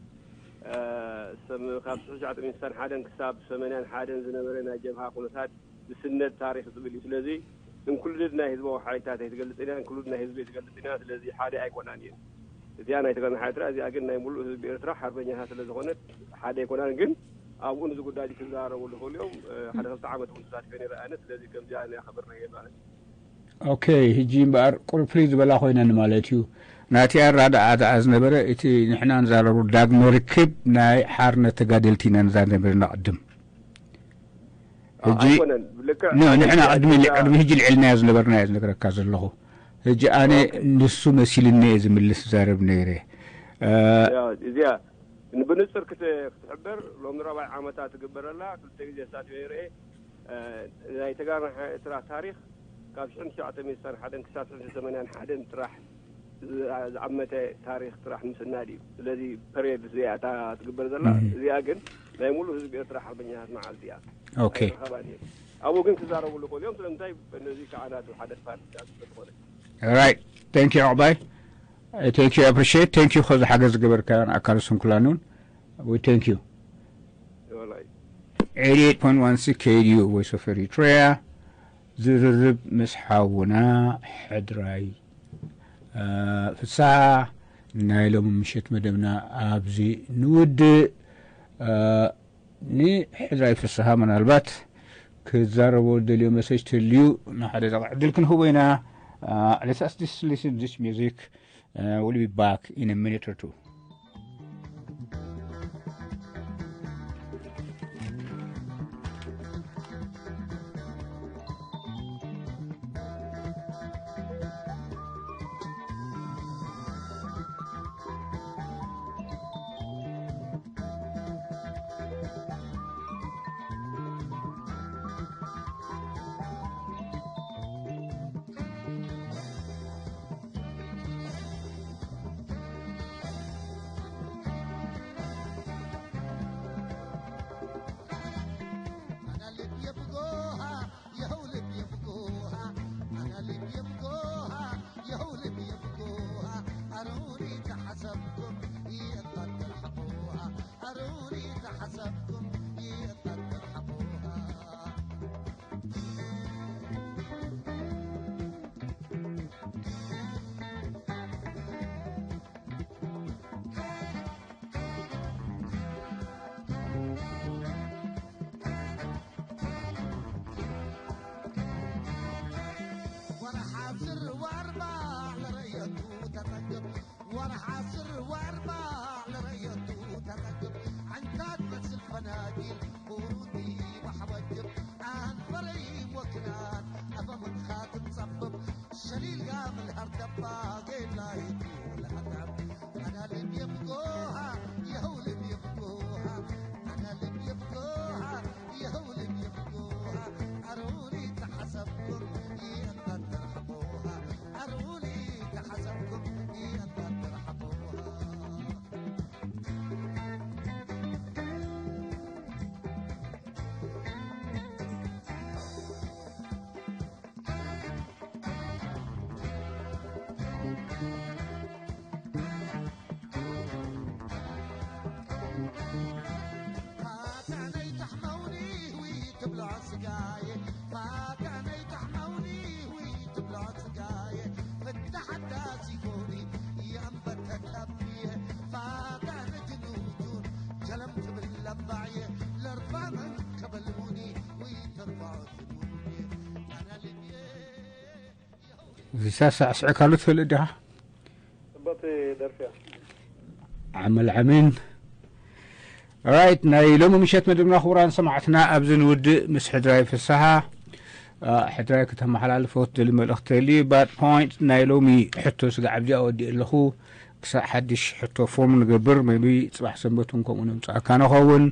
ካብ ሽሕን ትሽዓተ ሚእትን ሓደን ክሳብ ሰመንያን ሓደን ዝነበረ ናይ ጀብሃ ኩነታት ብስነት ታሪክ ዝብል እዩ ስለዚ እንክሉድድ ናይ ህዝባዊ ሓይልታት ኣይትገልፅን እያ እንክሉድ ናይ ህዝቢ ኣይትገልፅን እያ ስለዚ ሓደ ኣይኮናን እየን እዚኣ ናይ ተጋድሎ ሓድራ እዚኣ ግን ናይ ሙሉእ ህዝቢ ኤርትራ ሓርበኛታት ስለ ዝኾነት ሓደ ኣይኮናን። ግን ኣብኡ ንዚ ጉዳይ ክዛረቡ ዝኽእሉ እዮም። ሓደ ክልተ ዓመት እውን ተሳቲፈ ነይረ ኣነ። ስለዚ ከምዚኣ እያ ከብርህ እየ ማለት እዩ። ኦኬ፣ ሕጂ እምበኣር ቁርፍሊ ዝበላ ኮይነን ማለት እዩ። ናቲ ኣራዳኣ ዝነበረ እቲ ንሕና ንዛረቡ ዳግመ ርክብ ናይ ሓርነት ተጋደልቲ ኢና ንዛረብ ነበርና ቅድም። ሕጂ ኣይኮነን ልክዕ ኖ ንሕና ከምዚኣ ቅድሚ እያ። ቅድሚ ሕጂ ልዕልናዮ ዝነበርና እየ ዝነግረካ ዘለኹ። ሕጂ ኣነ ኦኬ። ንሱ መሲልኒ እየ ዝምልስ ዝዛረብ ነይረ። እ፣ ያ፣ እዚኣ ብንጹር ክት- ክትሕበር ሎሚ ራብዓይ ዓመታ ትግበረላ ክልተ ግዜ ሳትዮ ይርኤ። እ፣ ናይ ተጋሩ ኤርትራ ታሪኽ ካብ ሽሕን ትሽዓተ ሚእትን ሓደን ክሳብ ሽሕን ሰማንያን ሓደን ጥራሕ ዝ- ዝዓመተ ታሪኽ ጥራሕ ምስናድ እዩ። ስለዚ ፐሬድ እዚኣ እታ ትግበር ዘላ እዚኣ ግን ናይ ሙሉእ ህዝቢ ኤርትራ ሓርበኛታት መዓልቲ እያ። ኦኬ። ኣይረኸባን እየን። ኣብኡ ግን ክዛረብሉ ክእሉ እዮም። ስለምንታይ ነዚ ከዓ ናቱ ሓደ ፓርቲ ዝኾነ Right. Thank you, Obay. Thank you, appreciate. Thank you ኸዚ ሓገዝ ዝገበርካ ኣካል ስንኩላን እውን። We thank you. ወላይ eighty-eight point one six K D U Voice of Eritrea። ዝርርብ ምስ ሓውና ሕድራይ እ፣ ፍስሓ። ናይ ሎሚ ምሸት መደብና ኣብዚ ንውድእ። እ፣ ንሕድራይ ፍስሓ ምናልባት ክዛረቦ ዝደልዮ መሰጅ ተልዩ ንሓደ ደቂቕ ዕድል ክንህቦ ኢና። Uh, let us just listen this music. Uh, we'll be back in a minute or two. ወርሓ ስር ወኣርባዕ ለረየቱ ተጠግብ ወርሓ ስር ወኣርባዕ ለረየቱ ተጠግብ ዕንካ ትመስል ፈናጊል ቁሩኒ ማሕበጅብ ኣንፈረይ ወክናት ኣፈምንካ ትንጸብብ ሸሊልጋ ምልሃር ደባ ጌላይቱ ለሃጣብ ኣናልም የብጎሃ የህውልም የብጎሃ ኣናልም የብጎሃ የህውልም የብጎሃ ኣሮኒ ተሓሰብኩም ይእንበር ተርሕቦሃ ኣሮኒ ተሓሰብኩም ይእንበር ተርሕቦሃ እዚሳ ሳዕስዕካሉ ትፈልጥ ዲኻ? ጽብቕቲ ደርፊ እያ። ዓመል ዓሜን። ራይት፣ ናይ ሎሚ ምሸት መደብና ክቡራን ሰማዕትና ኣብዚ ንውድእ ምስ ሕድራይ ፍስሃ። አ፣ ሕድራይ ከተመሓላልፎ ትደሊ መልእኽቲ ተልዩ። ባድ ፖይንት ናይ ሎሚ ሕቶ ስጋዕ ኣብዚኣ ወዲእ ኣለኹ። ክሳዕ ሓድሽ ሕቶ ፎርም ንገብር፣ ሜቢ ጽባሕ ሰንበት እውን ከምኡ ነምጽኣካ ንኸውን።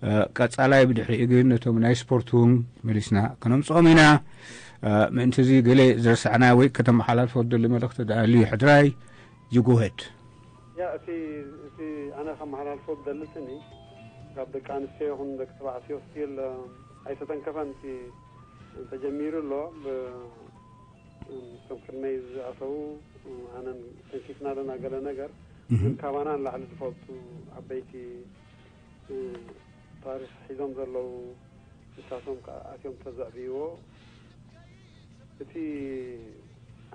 አ፣ ቀጻላይ ብድሕሪኡ ግን ነቶም ናይ ስፖርት እውን መሊስና ከነምጽኦም ኢና። አ፣ ምእንቲ እዚ ገለ ዝረሳዕና ወይ ከተመሓላልፎ ትደሊ መልእኽቲ ደኣ ኣልዩ ሕድራይ? You go ahead. ያ እቲ እቲ ኣነ ከመሓላልፎ ዝደሊ ስኒ ካብ ደቂ ኣንስትዮ ይኹን ደቂ ተባዕትዮ ስቲል ኣይተተንከፈን እቲ ተጀሚሩ ኣሎ። ብ- እቶም ቅድመይ ዝኣተዉ ኣነን ተንኪፍና ኣለና ገለ ነገር ግን ካባና ንላዕሊ ዝፈልጡ ዓበይቲ ታሪኽ ሒዞም ዘለዉ ንሳቶም ከዓ ኣትዮም ተዘዕብይዎ። እቲ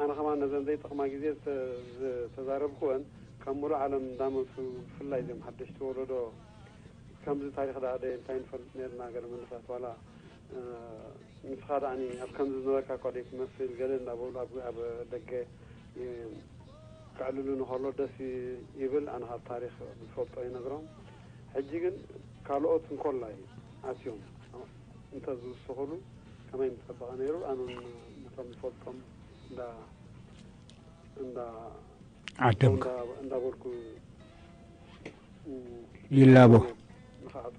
ኣነ ከማን ነዘን ዘይጠቕማ ግዜ ዝተዛረብክወን ካብ ሙሉእ ዓለም እንዳመፁ፣ ብፍላይ እዞም ሓደሽቲ ወለዶ፣ ከምዚ ታሪኽ ደኣ ደ እንታይ ንፈልጥ ነርና፣ ገለ መንእሰያት ዋላ፣ እ፣ ንስኻ ደኣኒ ኣብ ከምዚ ዝነበርካ እኳ ደይ ትመስል፣ ገለ እንዳበሉ ኣብ፣ ኣብ ደገ፣ እ፣ ከዕልሉኒ ከሎ ደስ ይ-፣ ይብል። ኣነ ካብ ታሪኽ ዝፈልጦ ይነግሮም። ሕጂ ግን ካልኦት እንኮላይ ኣትዮም እንተ ዝውስኹሉ ከመይ ምጸበቐ ነይሩ። ኣነ እውን ነቶም ዝፈልጦም እንዳ፣ እንዳ፣ ዓደምካ። እንዳ-፣ እንዳበልኩ፣ እ፣ ይላቦ። ንኽኣቱ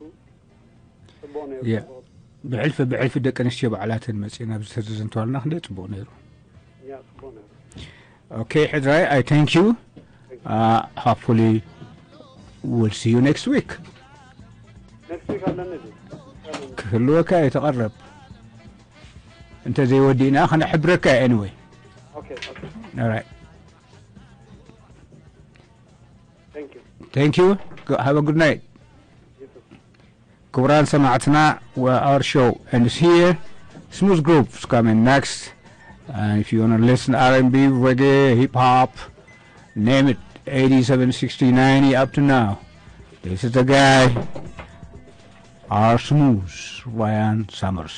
ጽቡቕ ነይሩ። የ-፣ ጽቡቕ። ብሕልፊ፣ ብሕልፊ ደቂ ኣንስትዮ ባዕላተን መጺኤን ኣብዚ ተዘንተዋልና ክንደይ ጽቡቕ ነይሩ። ያ፣ ጽቡቕ ነይሩ። Okay, ሕድራይ, I thank you. Uh, hopefully, we'll see you next week. Next week ኣለኒ ድዩ? ክህልወካ እዩ፣ ተቐረብ። እንተ ዘይወዲእና፣ ከነሕብረካ እዩ, anyway. Okay, okay. All right. Thank you. Thank you. Go-, have a good night. You too. ክቡራን ሰማዕትና, well, our show ends here. Smooth Groove's coming next. And if you wanna listen R and B, reggae, hip hop, name it, eighty-seven, sixty, ninety, up to now. This is the guy, R Smooth, Ryan Summers.